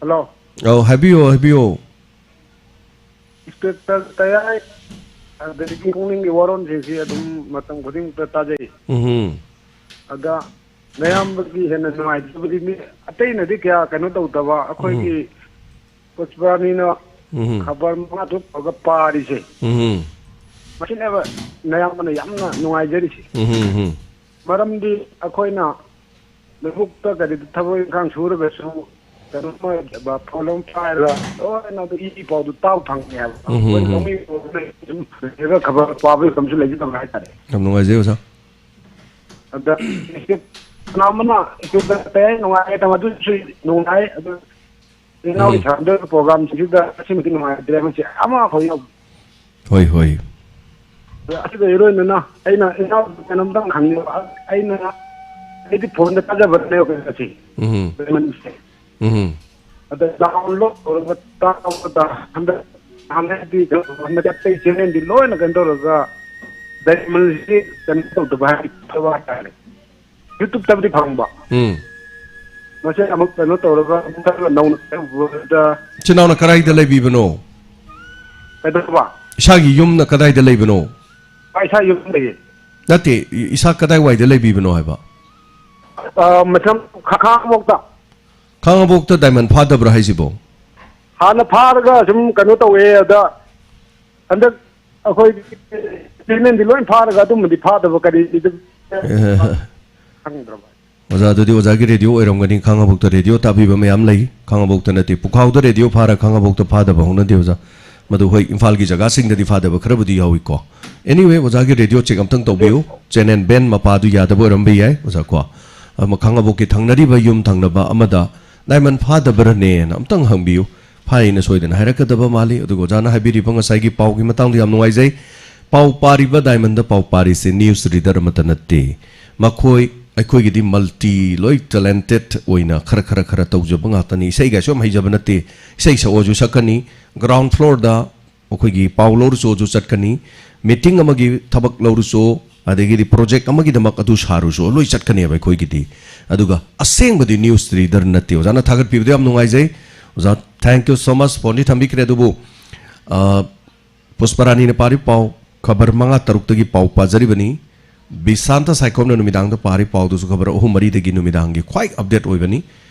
hello? ꯑꯧ, ꯍꯥꯏꯕꯤꯌꯨ, ꯍꯥꯏꯕꯤꯌꯨ꯫ Inspector ꯇꯌꯥꯏ, ꯑꯗꯒꯤ ꯄꯨꯛꯅꯤꯡꯒꯤ ꯋꯥꯔꯣꯜꯁꯤꯡꯁꯤ ꯑꯗꯨꯝ ꯃꯇꯝ ꯈꯨꯗꯤꯡꯃꯛꯇ ꯇꯥꯖꯩ꯫ ꯎꯝ꯫ ꯑꯗ ꯅꯌꯥꯝꯕꯒꯤ ꯍꯦꯟꯅ ꯅꯨꯡꯉꯥꯏꯖꯕꯗꯤ ꯃꯤ ꯑꯇꯩꯅꯗꯤ ꯀꯌꯥ ꯀꯩꯅꯣ ꯇꯧꯗꯕ, ꯑꯩꯈꯣꯏꯒꯤ ꯎꯝ꯫ ꯄꯨꯁꯄꯔꯥꯅꯤꯅ ꯎꯝ꯫ ꯈꯕꯔ ꯃꯉꯥ ꯇꯔꯨꯛ ꯇꯧꯔꯒ ꯄꯥꯔꯤꯁꯦ꯫ ꯎꯝ꯫ ꯃꯁꯤꯅꯦꯕ ꯅꯌꯥꯝꯕꯅ ꯌꯥꯝꯅ ꯅꯨꯡꯉꯥꯏꯖꯔꯤꯁꯦ꯫ ꯎꯝ꯫ ꯃꯔꯝꯗꯤ ꯑꯩꯈꯣꯏꯅ ꯂꯧꯕꯨꯛꯇ ꯀꯔꯤꯗ ꯊꯕꯛ ꯏꯪꯈꯥꯡ ꯁꯨꯔꯒꯁꯨ ꯀꯩꯅꯣꯝꯃ ꯐꯣꯟ ꯑꯃ ꯄꯥꯏꯔꯒ ꯂꯣꯏꯅ ꯑꯗꯨ ꯏ ꯄꯥꯎꯗꯨ ꯇꯥꯕ ꯐꯪꯉꯦ ꯍꯥꯏꯕ꯫ ꯎꯝ, ꯎꯝ, ꯑꯩꯈꯣꯏ ꯎꯝ꯫ ꯂꯧꯃꯤ ꯑꯣꯏꯕꯅ ꯁꯨꯝ ꯂꯩꯔꯒ ꯈꯕꯔ ꯄꯥꯕꯒꯤ ꯃꯇꯝꯁꯨ ꯂꯩꯖꯗꯕ ꯍꯥꯏꯇꯥꯔꯦ꯫ ꯌꯥꯝ ꯅꯨꯡꯉꯥꯏꯖꯩ ꯑꯣꯖꯥ꯫ ꯑꯗ ꯀꯅꯥ ꯑꯃꯅ ꯁ꯭ꯀꯨꯜꯗ ꯀꯩ ꯍꯥꯏ ꯅꯨꯡꯉꯥꯏ ꯍꯥꯏ ꯇꯥꯃꯣ ꯑꯗꯨꯁꯨ ꯅꯨꯡꯉꯥꯏ꯫ ꯑꯗꯨ ꯏꯅꯥꯎꯒꯤ ꯎꯝ꯫ ꯁꯥꯟꯅꯗꯣꯏꯕ ꯄ꯭ꯔꯣꯒ꯭ꯔꯥꯝꯁꯤꯡꯁꯤꯗ ꯑꯁꯤꯃꯗꯤ ꯅꯨꯡꯉꯥꯏꯇ꯭ꯔꯦ ꯃꯁꯤ ꯑꯃꯐꯥꯎ ꯌꯥꯎꯗꯦ꯫ ꯍꯣꯏ, ꯍꯣꯏ꯫ ꯑꯗ ꯑꯁꯤꯗ ꯏꯔꯣꯏꯅꯅ ꯑꯩꯅ ꯏꯅꯥꯎ ꯀꯩꯅꯣꯝꯇꯪ ꯍꯪꯅꯤꯡꯕ꯫ ꯑꯩꯅ ꯑꯩꯗꯤ ꯐꯣꯟꯗ ꯊꯥꯖꯕꯅꯦꯕ ꯀꯩꯅꯣꯁꯤ꯫ ꯎꯝ꯫ ꯄꯦꯃꯦꯟꯁꯦ꯫ ꯎꯝ꯫ ꯑꯗ ꯗꯥꯎꯟꯂꯣꯗ ꯇꯧꯔꯒ ꯇꯥꯕꯗ ꯍꯟꯗꯛ ꯍꯥꯟꯅꯗꯤ ꯍꯟꯗꯛ ꯑꯇꯩ ꯆꯦꯅꯦꯜꯗꯤ ꯂꯣꯏꯅ ꯀꯩꯅꯣ ꯇꯧꯔꯒ ꯗꯥꯏꯃꯟꯁꯤ ꯀꯩꯅꯣ ꯇꯧꯗꯕ ꯍꯥꯏ ꯐꯕ ꯍꯥꯏꯇꯥꯔꯦ꯫ ꯌꯨꯇ꯭ꯌꯨꯕꯇꯕꯨꯗꯤ ꯐꯪꯕ꯫ ꯎꯝ꯫ ꯃꯁꯤ ꯑꯃꯨꯛ ꯀꯩꯅꯣ ꯇꯧꯔꯒ ꯑꯃꯨꯛ ꯈꯔ ꯅꯧꯅ ꯇꯧꯕꯗ ꯏꯆꯤꯟ ꯏꯅꯥꯎꯅ ꯀꯗꯥꯏꯗ ꯂꯩꯕꯤꯕꯅꯣ? ꯀꯩꯗꯧꯕ? ꯏꯁꯥꯒꯤ ꯌꯨꯝꯅ ꯀꯗꯥꯏꯗ ꯂꯩꯕꯅꯣ? ꯑꯥ, ꯏꯁꯥ ꯌꯨꯝ ꯂꯩꯌꯦ꯫ ꯅꯠꯇꯦ, ꯏ-, ꯏꯁꯥ ꯀꯗꯥꯏꯋꯥꯏꯗ ꯂꯩꯕꯤꯕꯅꯣ ꯍꯥꯏꯕ? ꯑꯥ, ꯃꯊꯝ ꯈ-, ꯈꯥꯉꯕꯣꯛꯇ꯫ ꯈꯥꯉꯕꯣꯛꯇ ꯗꯥꯏꯃꯟ ꯐꯥꯗꯕ꯭ꯔꯥ ꯍꯥꯏꯁꯤꯕꯣ? ꯍꯥꯟꯅ ꯐꯥꯔꯒ ꯁꯨꯝ ꯀꯩꯅꯣ ꯇꯧꯋꯦ, ꯑꯗ ꯍꯟꯗꯛ ꯑꯩꯈꯣꯏ ꯄꯦꯃꯦꯟꯗꯤ ꯂꯣꯏ ꯐꯥꯔꯒ ꯑꯗꯨꯝꯕꯗꯤ ꯐꯥꯗꯕ ꯀꯔꯤ ꯈꯪꯗ꯭ꯔꯕ꯫ ꯑꯣꯖꯥ, ꯑꯗꯨꯗꯤ ꯑꯣꯖꯥꯒꯤ ꯔꯦꯗꯤꯑꯣ ꯑꯣꯏꯔꯝꯒꯅꯤ꯫ ꯈꯥꯉꯕꯣꯛꯇ ꯔꯦꯗꯤꯑꯣ ꯇꯥꯕꯤꯕ ꯃꯌꯥꯝ ꯂꯩ꯫ ꯈꯥꯉꯕꯣꯛꯇ ꯅꯠꯇꯦ, ꯄꯨꯈꯥꯎꯗ ꯔꯦꯗꯤꯑꯣ ꯐꯥꯔ ꯈꯥꯉꯕꯣꯛꯇ ꯐꯥꯗꯕ ꯍꯧꯅꯗꯦ, ꯑꯣꯖꯥ꯫ ꯃꯗꯨ ꯍꯣꯏ, ꯏꯝꯐꯥꯜꯒꯤ ꯖꯒꯥꯁꯤꯡꯗꯗꯤ ꯐꯥꯗꯕ ꯈꯔꯕꯨꯗꯤ ꯌꯥꯎꯏꯀꯣ꯫ Anyway, ꯑꯣꯖꯥꯒꯤ ꯔꯦꯗꯤꯑꯣ ꯆꯦꯛ ꯑꯝꯇꯪ ꯇꯧꯕꯤꯌꯨ꯫ ꯆꯦꯅꯦꯜ ꯕꯦꯟ ꯃꯄꯥꯗꯨ ꯌꯥꯗꯕ ꯑꯣꯏꯔꯝꯕ ꯌꯥꯏ, ꯑꯣꯖꯥ ꯀꯣ꯫ ꯑꯃ ꯈꯥꯉꯕꯣꯛꯀꯤ ꯊꯪꯅꯔꯤꯕ ꯌꯨꯝ ꯊꯪꯅꯕ ꯑꯃꯗ ꯗꯥꯏꯃꯟ ꯐꯥꯗꯕ꯭ꯔꯅꯦꯅ ꯑꯝꯇꯪ ꯍꯪꯕꯤꯌꯨ꯫ ꯐꯥꯏꯅ ꯁꯣꯏꯗꯅ ꯍꯥꯏꯔꯛꯀꯗꯕ ꯃꯥꯜꯂꯤ꯫ ꯑꯗꯨꯒ ꯑꯣꯖꯥꯅ ꯍꯥꯏꯕꯤꯔꯤꯕ ꯉꯁꯥꯏꯒꯤ ꯄꯥꯎꯒꯤ ꯃꯇꯥꯡꯗ ꯌꯥꯝ ꯅꯨꯡꯉꯥꯏꯖꯩ꯫ ꯄꯥꯎ ꯄꯥꯔꯤꯕ ꯗꯥꯏꯃꯟꯗ ꯄꯥꯎ ꯄꯥꯔꯤꯁꯦ ꯅ꯭ꯌꯨꯁ ꯔꯤꯗꯔ ꯑꯃꯠꯇ ꯅꯠꯇꯦ꯫ ꯃꯈꯣꯏ ꯑꯩꯈꯣꯏꯒꯤꯗꯤ ꯃꯜꯇꯤ ꯂꯣꯏ ꯇꯦꯂꯦꯟꯇꯦꯠ ꯑꯣꯏꯅ ꯈꯔ, ꯈꯔ, ꯈꯔ ꯇꯧꯖꯕ ꯉꯥꯛꯇꯅꯤ꯫ ꯏꯁꯩꯒꯁꯨ ꯌꯥꯝ ꯍꯩꯖꯕ ꯅꯠꯇꯦ꯫ ꯏꯁꯩ ꯁꯛꯑꯣꯁꯨ ꯁꯛꯀꯅꯤ꯫ ꯒ꯭ꯔꯥꯎꯟ ꯐ꯭ꯂꯣꯔꯗ ꯑꯩꯈꯣꯏꯒꯤ ꯄꯥꯎ ꯂꯧꯔꯨꯆꯣꯁꯨ ꯆꯠꯀꯅꯤ꯫ ꯃꯤꯇꯤꯡ ꯑꯃꯒꯤ ꯊꯕꯛ ꯂꯧꯔꯨꯆꯣ, ꯑꯗꯒꯤꯗꯤ ꯄ꯭ꯔꯣꯖꯦꯛ ꯑꯃꯒꯤꯗꯃꯛ ꯑꯗꯨ ꯁꯥꯔꯨꯆꯣ, ꯂꯣꯏ ꯆꯠꯀꯅꯦꯕ ꯑꯩꯈꯣꯏꯒꯤꯗꯤ꯫ ꯑꯗꯨꯒ ꯑꯁꯦꯡꯕꯗꯤ ꯅ꯭ꯌꯨꯁ ꯔꯤꯗꯔ ꯅꯠꯇꯦ꯫ ꯑꯣꯖꯥꯅ ꯊꯥꯒꯠꯄꯤꯕꯗ ꯌꯥꯝ ꯅꯨꯡꯉꯥꯏꯖꯩ꯫ ꯑꯣꯖꯥ, thank you so much꯫ ꯐꯣꯟꯗꯤ ꯊꯝꯕꯤꯈ꯭ꯔꯦ, ꯑꯗꯨꯕꯨ, ꯑ, ꯄꯨꯁꯄꯔꯥꯅꯤꯅ ꯄꯥꯔꯤ ꯄꯥꯎ, ꯈꯕꯔ ꯃꯉꯥ ꯇꯔꯨꯛꯇꯒꯤ ꯄꯥꯎ ꯄꯥꯖꯔꯤꯕꯅꯤ꯫ ꯕꯤꯁꯥꯟꯇ ꯁꯥꯏꯈꯣꯝꯅ ꯅꯨꯃꯤꯗꯥꯡꯗ ꯄꯥꯔꯤ ꯄꯥꯎꯗꯨꯁꯨ ꯈꯕꯔ ꯑꯍꯨꯝ ꯃꯔꯤꯗꯒꯤ ꯅꯨꯃꯤꯗꯥꯡꯒꯤ ꯈ꯭ꯋꯥꯏ ꯑꯞꯗꯦꯠ ꯑꯣꯏꯕꯅꯤ꯫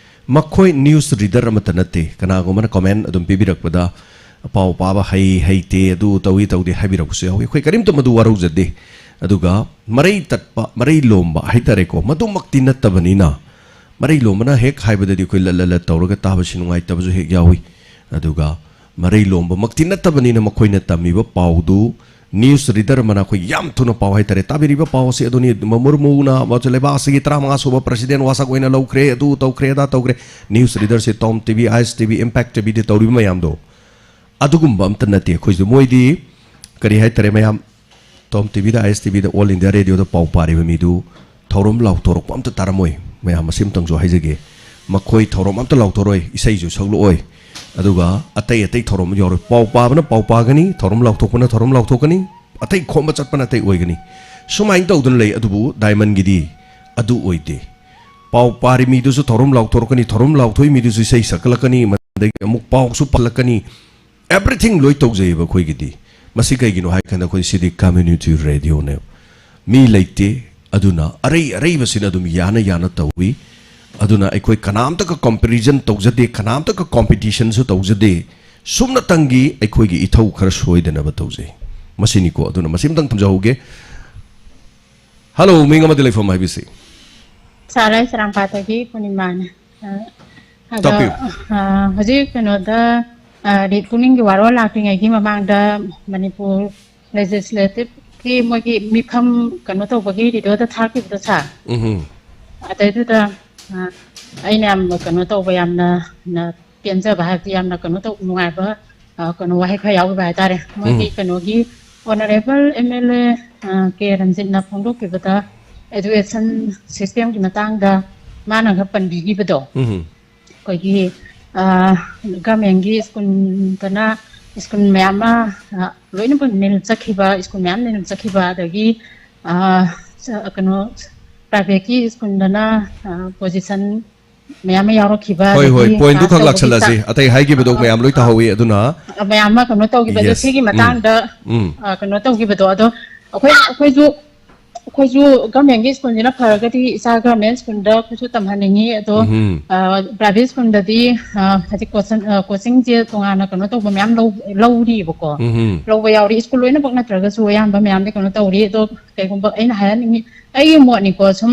ꯃꯈꯣꯏ ꯅ꯭ꯌꯨꯁ ꯔꯤꯗꯔ ꯑꯃꯠꯇ ꯅꯠꯇꯦ꯫ ꯀꯅꯥꯒꯨꯝꯕꯅ ꯀꯣꯃꯦꯟ ꯑꯗꯨꯝ ꯄꯤꯕꯤꯔꯛꯄꯗ, "ꯄꯥꯎ ꯄꯥꯕ ꯍꯩ ꯍꯩꯇꯦ, ꯑꯗꯨ ꯇꯧꯏ ꯇꯧꯗꯦ" ꯍꯥꯏꯕꯤꯔꯛꯄꯁꯨ ꯌꯥꯎꯏ꯫ ꯑꯩꯈꯣꯏ ꯀꯔꯤꯝꯇ ꯃꯗꯨ ꯋꯥꯔꯧꯖꯗꯦ꯫ ꯑꯗꯨꯒ ꯃꯔꯩ ꯇꯠꯄ, ꯃꯔꯩ ꯂꯣꯝꯕ ꯍꯥꯏꯇꯥꯔꯦꯀꯣ, ꯃꯗꯨꯃꯛꯇꯤ ꯅꯠꯇꯕꯅꯤꯅ, ꯑꯔꯩ ꯂꯣꯝꯕꯅ ꯍꯦꯛ ꯍꯥꯏꯕꯗꯗꯤ ꯑꯩꯈꯣꯏ ꯂꯠ ꯂꯠ ꯂꯠ ꯇꯧꯔꯒ ꯇꯥꯕꯁꯤ ꯅꯨꯡꯉꯥꯏꯇꯕꯁꯨ ꯍꯦꯛ ꯌꯥꯎꯏ꯫ ꯑꯗꯨꯒ ꯃꯔꯩ ꯂꯣꯝꯕꯃꯛꯇꯤ ꯅꯠꯇꯕꯅꯤꯅ ꯃꯈꯣꯏꯅ ꯇꯝꯃꯤꯕ ꯄꯥꯎꯗꯨ news reader ꯑꯃꯅ ꯑꯩꯈꯣꯏ ꯌꯥꯝ ꯊꯨꯅ ꯄꯥꯎ ꯍꯥꯏꯇꯥꯔꯦ, ꯇꯥꯕꯤꯔꯤꯕ ꯄꯥꯎ ꯑꯁꯤ ꯑꯗꯨꯅꯤ, ꯃꯨꯔꯃꯨꯅ ꯂꯩꯕꯥꯛ ꯑꯁꯤꯒꯤ ꯇꯔꯥꯃꯉꯥ ꯁꯨꯕ president ꯋꯥꯁꯛ ꯑꯣꯏꯅ ꯂꯧꯈ꯭ꯔꯦ, ꯑꯗꯨ ꯇꯧꯈ꯭ꯔꯦ, ꯑꯗꯥ ꯇꯧꯈ꯭ꯔꯦ꯫ News readerꯁꯦ Tom TV, ISTV, Impact TVꯗ ꯇꯧꯔꯤꯕ ꯃꯌꯥꯝꯗꯣ ꯑꯗꯨꯒꯨꯝꯕ ꯑꯝꯇ ꯅꯠꯇꯦ꯫ ꯑꯩꯈꯣꯏꯁꯨ ꯃꯣꯏꯗꯤ ꯀꯔꯤ ꯍꯥꯏꯇꯥꯔꯦ, ꯃꯌꯥꯝ Tom TVꯗ, ISTVꯗ, All India Radioꯗ ꯄꯥꯎ ꯄꯥꯔꯤꯕ ꯃꯤꯗꯨ ꯊꯧꯔꯝ ꯂꯥꯎꯊꯣꯔꯛꯄ ꯑꯝꯇ ꯇꯥꯔꯝꯃꯣꯏ꯫ ꯃꯌꯥꯝ ꯃꯁꯤ ꯑꯝꯇꯪꯁꯨ ꯍꯥꯏꯖꯒꯦ, ꯃꯈꯣꯏ ꯊꯧꯔꯝ ꯑꯝꯇ ꯂꯥꯎꯊꯣꯔꯛꯑꯣꯏ, ꯏꯁꯩꯁꯨ ꯁꯛꯂꯛꯑꯣꯏ, ꯑꯗꯨꯒ ꯑꯇꯩ ꯑꯇꯩ ꯊꯧꯔꯝ ꯌꯥꯎꯔꯣꯏ꯫ ꯄꯥꯎ ꯄꯥꯕꯅ ꯄꯥꯎ ꯄꯥꯒꯅꯤ, ꯊꯧꯔꯝ ꯂꯥꯎꯊꯣꯛꯄꯅ ꯊꯧꯔꯝ ꯂꯥꯎꯊꯣꯛꯀꯅꯤ, ꯑꯇꯩ ꯈꯣꯝꯕ ꯆꯠꯄꯅ ꯑꯇꯩ ꯑꯣꯏꯒꯅꯤ꯫ ꯁꯨꯃꯥꯏꯅ ꯇꯧꯗꯨꯅ ꯂꯩ꯫ ꯑꯗꯨꯕꯨ Diamondꯒꯤꯗꯤ ꯑꯗꯨ ꯑꯣꯏꯗꯦ꯫ ꯄꯥꯎ ꯄꯥꯔꯤ ꯃꯤꯗꯨꯁꯨ ꯊꯧꯔꯝ ꯂꯥꯎꯊꯣꯔꯛꯀꯅꯤ, ꯊꯧꯔꯝ ꯂꯥꯎꯊꯣꯛꯏ ꯃꯤꯗꯨꯁꯨ ꯏꯁꯩ ꯁꯛꯀꯠꯂꯛꯀꯅꯤ, ꯃꯗꯒꯤ ꯑꯃꯨꯛ ꯄꯥꯎꯁꯨ ꯄꯜꯂꯛꯀꯅꯤ꯫ Everything ꯂꯣꯏ ꯇꯧꯖꯩꯌꯦꯕ ꯑꯩꯈꯣꯏꯒꯤꯗꯤ꯫ ꯃꯁꯤ ꯀꯩꯒꯤꯅꯣ ꯍꯥꯏ ꯀꯥꯟꯗ ꯑꯩꯈꯣꯏ ꯁꯤꯗꯤ community radioꯅꯦꯕ꯫ ꯃꯤ ꯂꯩꯇꯦ, ꯑꯗꯨꯅ ꯑꯔꯩ ꯑꯔꯩꯕꯁꯤꯅ ꯑꯗꯨꯝ ꯌꯥꯅ ꯌꯥꯅ ꯇꯧꯏ꯫ ꯑꯗꯨꯅ ꯑꯩꯈꯣꯏ ꯀꯅꯥꯝꯇꯒ comparison ꯇꯧꯖꯗꯦ, ꯀꯅꯥꯝꯇꯒ competitionꯁꯨ ꯇꯧꯖꯗꯦ꯫ ꯁꯨꯞꯅꯇꯪꯒꯤ ꯑꯩꯈꯣꯏꯒꯤ ꯏꯊꯧ ꯈꯔ ꯁꯣꯏꯗꯅꯕ ꯇꯧꯖꯩ꯫ ꯃꯁꯤꯅꯤꯀꯣ꯫ ꯑꯗꯨꯅ ꯃꯁꯤꯝꯇꯪ ꯊꯝꯖꯍꯧꯒꯦ꯫ Hello, ꯃꯤꯡ ꯑꯃꯗꯤ ꯂꯩꯐꯝ ꯍꯥꯏꯕꯤꯁꯤ꯫ ꯁꯥꯔ, ꯑꯩ ꯆꯔꯥꯡꯄꯥꯠꯇꯒꯤ ꯄꯨꯔꯅꯤꯃꯥꯅꯦ꯫ ꯑ, ꯑꯗꯣ, ꯇꯥꯛꯄꯤꯌꯨ꯫ ꯑ, ꯍꯧꯖꯤꯛ ꯀꯩꯅꯣꯗ, ꯑ, ꯔꯤ-, ꯄꯨꯛꯅꯤꯡꯒꯤ ꯋꯥꯔꯣꯜ ꯂꯥꯛꯇ꯭ꯔꯤꯉꯩꯒꯤ ꯃꯃꯥꯡꯗ ꯃꯅꯤꯄꯨꯔ Legislativeꯀꯤ ꯃꯣꯏꯒꯤ ꯃꯤꯐꯝ ꯀꯩꯅꯣ ꯇꯧꯕꯒꯤ videoꯗ ꯊꯥꯈꯤꯕꯗꯣ, ꯁꯥꯔ꯫ ꯎꯝ꯫ ꯑꯗꯩꯗꯨꯗ, ꯑ, ꯑꯩꯅ ꯌꯥꯝ ꯀꯩꯅꯣ ꯇꯧꯕ, ꯌꯥꯝꯅ, ꯅ-, ꯄꯦꯟꯖꯕ ꯍꯥꯏꯕꯗꯤ ꯌꯥꯝꯅ ꯀꯩꯅꯣ ꯇꯧ-, ꯅꯨꯡꯉꯥꯏꯕ, ꯑ, ꯀꯩꯅꯣ ꯋꯥꯍꯩ ꯈꯔ ꯌꯥꯎꯈꯤꯕ ꯍꯥꯏꯇꯥꯔꯦ꯫ ꯃꯣꯏꯒꯤ ꯎꯝ꯫ ꯀꯩꯅꯣꯒꯤ Honourable MLA, ꯑ, ꯀꯦ ꯔꯟꯖꯤꯠꯅ ꯐꯣꯡꯗꯣꯛꯈꯤꯕꯗ education systemꯒꯤ ꯃꯇꯥꯡꯗ ꯃꯥꯅ ꯈꯔ ꯄꯟꯕꯤꯈꯤꯕꯗꯣ, ꯎꯝ꯫ ꯑꯩꯈꯣꯏꯒꯤ, ꯑ, governmentꯀꯤ ꯁ꯭ꯀꯨꯜꯗꯅ ꯁ꯭ꯀꯨꯜ ꯃꯌꯥꯝ ꯑꯃ, ꯑ, ꯂꯣꯏꯅꯃꯛ ꯅꯤꯜ ꯆꯠꯈꯤꯕ, ꯁ꯭ꯀꯨꯜ ꯃꯌꯥꯝ ꯅꯤꯜ ꯆꯠꯈꯤꯕ, ꯑꯗꯒꯤ, ꯑ, ꯁ-, ꯀꯩꯅꯣ, privateꯀꯤ ꯁ꯭ꯀꯨꯜꯗꯅ, ꯑ, position ꯃꯌꯥꯝ ꯑꯃ ꯌꯥꯎꯔꯛꯈꯤꯕ, ꯍꯣꯏ, ꯍꯣꯏ, ꯑꯗꯒꯤ pointꯗꯨ pass ꯈꯛ ꯇꯧꯕꯒꯤ ꯂꯥꯛꯁꯜꯂꯁꯤ꯫ ꯆꯥꯡ, ꯑꯇꯩ ꯍꯥꯏꯈꯤꯕꯗꯣ ꯑ, ꯃꯌꯥꯝ ꯂꯣꯏ ꯑ, ꯇꯥꯍꯧꯋꯤ, ꯑꯗꯨꯅ ꯑ, ꯃꯌꯥꯝ ꯑꯃ ꯀꯩꯅꯣ ꯇꯧꯈꯤꯕꯗꯣ, yes, ꯁꯤꯒꯤ ꯎꯝ, ꯃꯇꯥꯡꯗ, ꯎꯝ꯫ ꯑ, ꯀꯩꯅꯣ ꯇꯧꯈꯤꯕꯗꯣ, ꯑꯗꯣ ꯑꯩꯈꯣꯏ, ꯑꯩꯈꯣꯏꯁꯨ, ꯑꯩꯈꯣꯏꯁꯨ governmentꯀꯤ ꯁ꯭ꯀꯨꯜꯁꯤꯅ ꯐꯔꯒꯗꯤ ꯏꯆꯥ government ꯁ꯭ꯀꯨꯜꯗ ꯑꯩꯈꯣꯏꯁꯨ ꯇꯝꯍꯟꯅꯤꯡꯉꯤ꯫ ꯑꯗꯣ, ꯎꯝ꯫ ꯑ, private ꯁ꯭ꯀꯨꯜꯗꯗꯤ, ꯑ, ꯍꯧꯖꯤꯛ coaching, ꯑ, coachingꯁꯦ ꯇꯣꯉꯥꯟꯅ ꯀꯩꯅꯣ ꯇꯧꯕ ꯃꯌꯥꯝ ꯂꯧ-, ꯂꯧꯔꯤꯕꯀꯣ꯫ ꯎꯝ꯫ ꯂꯧꯕ ꯌꯥꯎꯔꯤ꯫ ꯁ꯭ꯀꯨꯜ ꯂꯣꯏꯅꯃꯛ ꯅꯠꯇ꯭ꯔꯒꯁꯨ ꯑꯌꯥꯝꯕ ꯃꯌꯥꯝꯗꯤ ꯀꯩꯅꯣ ꯇꯧꯔꯤ꯫ ꯑꯗꯣ ꯀꯩꯒꯨꯝꯕ ꯑꯩꯅ ꯍꯥꯏꯍꯟꯅꯤꯡꯉꯤ, ꯑꯩꯒꯤ ꯃꯣꯠꯅꯤꯀꯣ, ꯁꯨꯝ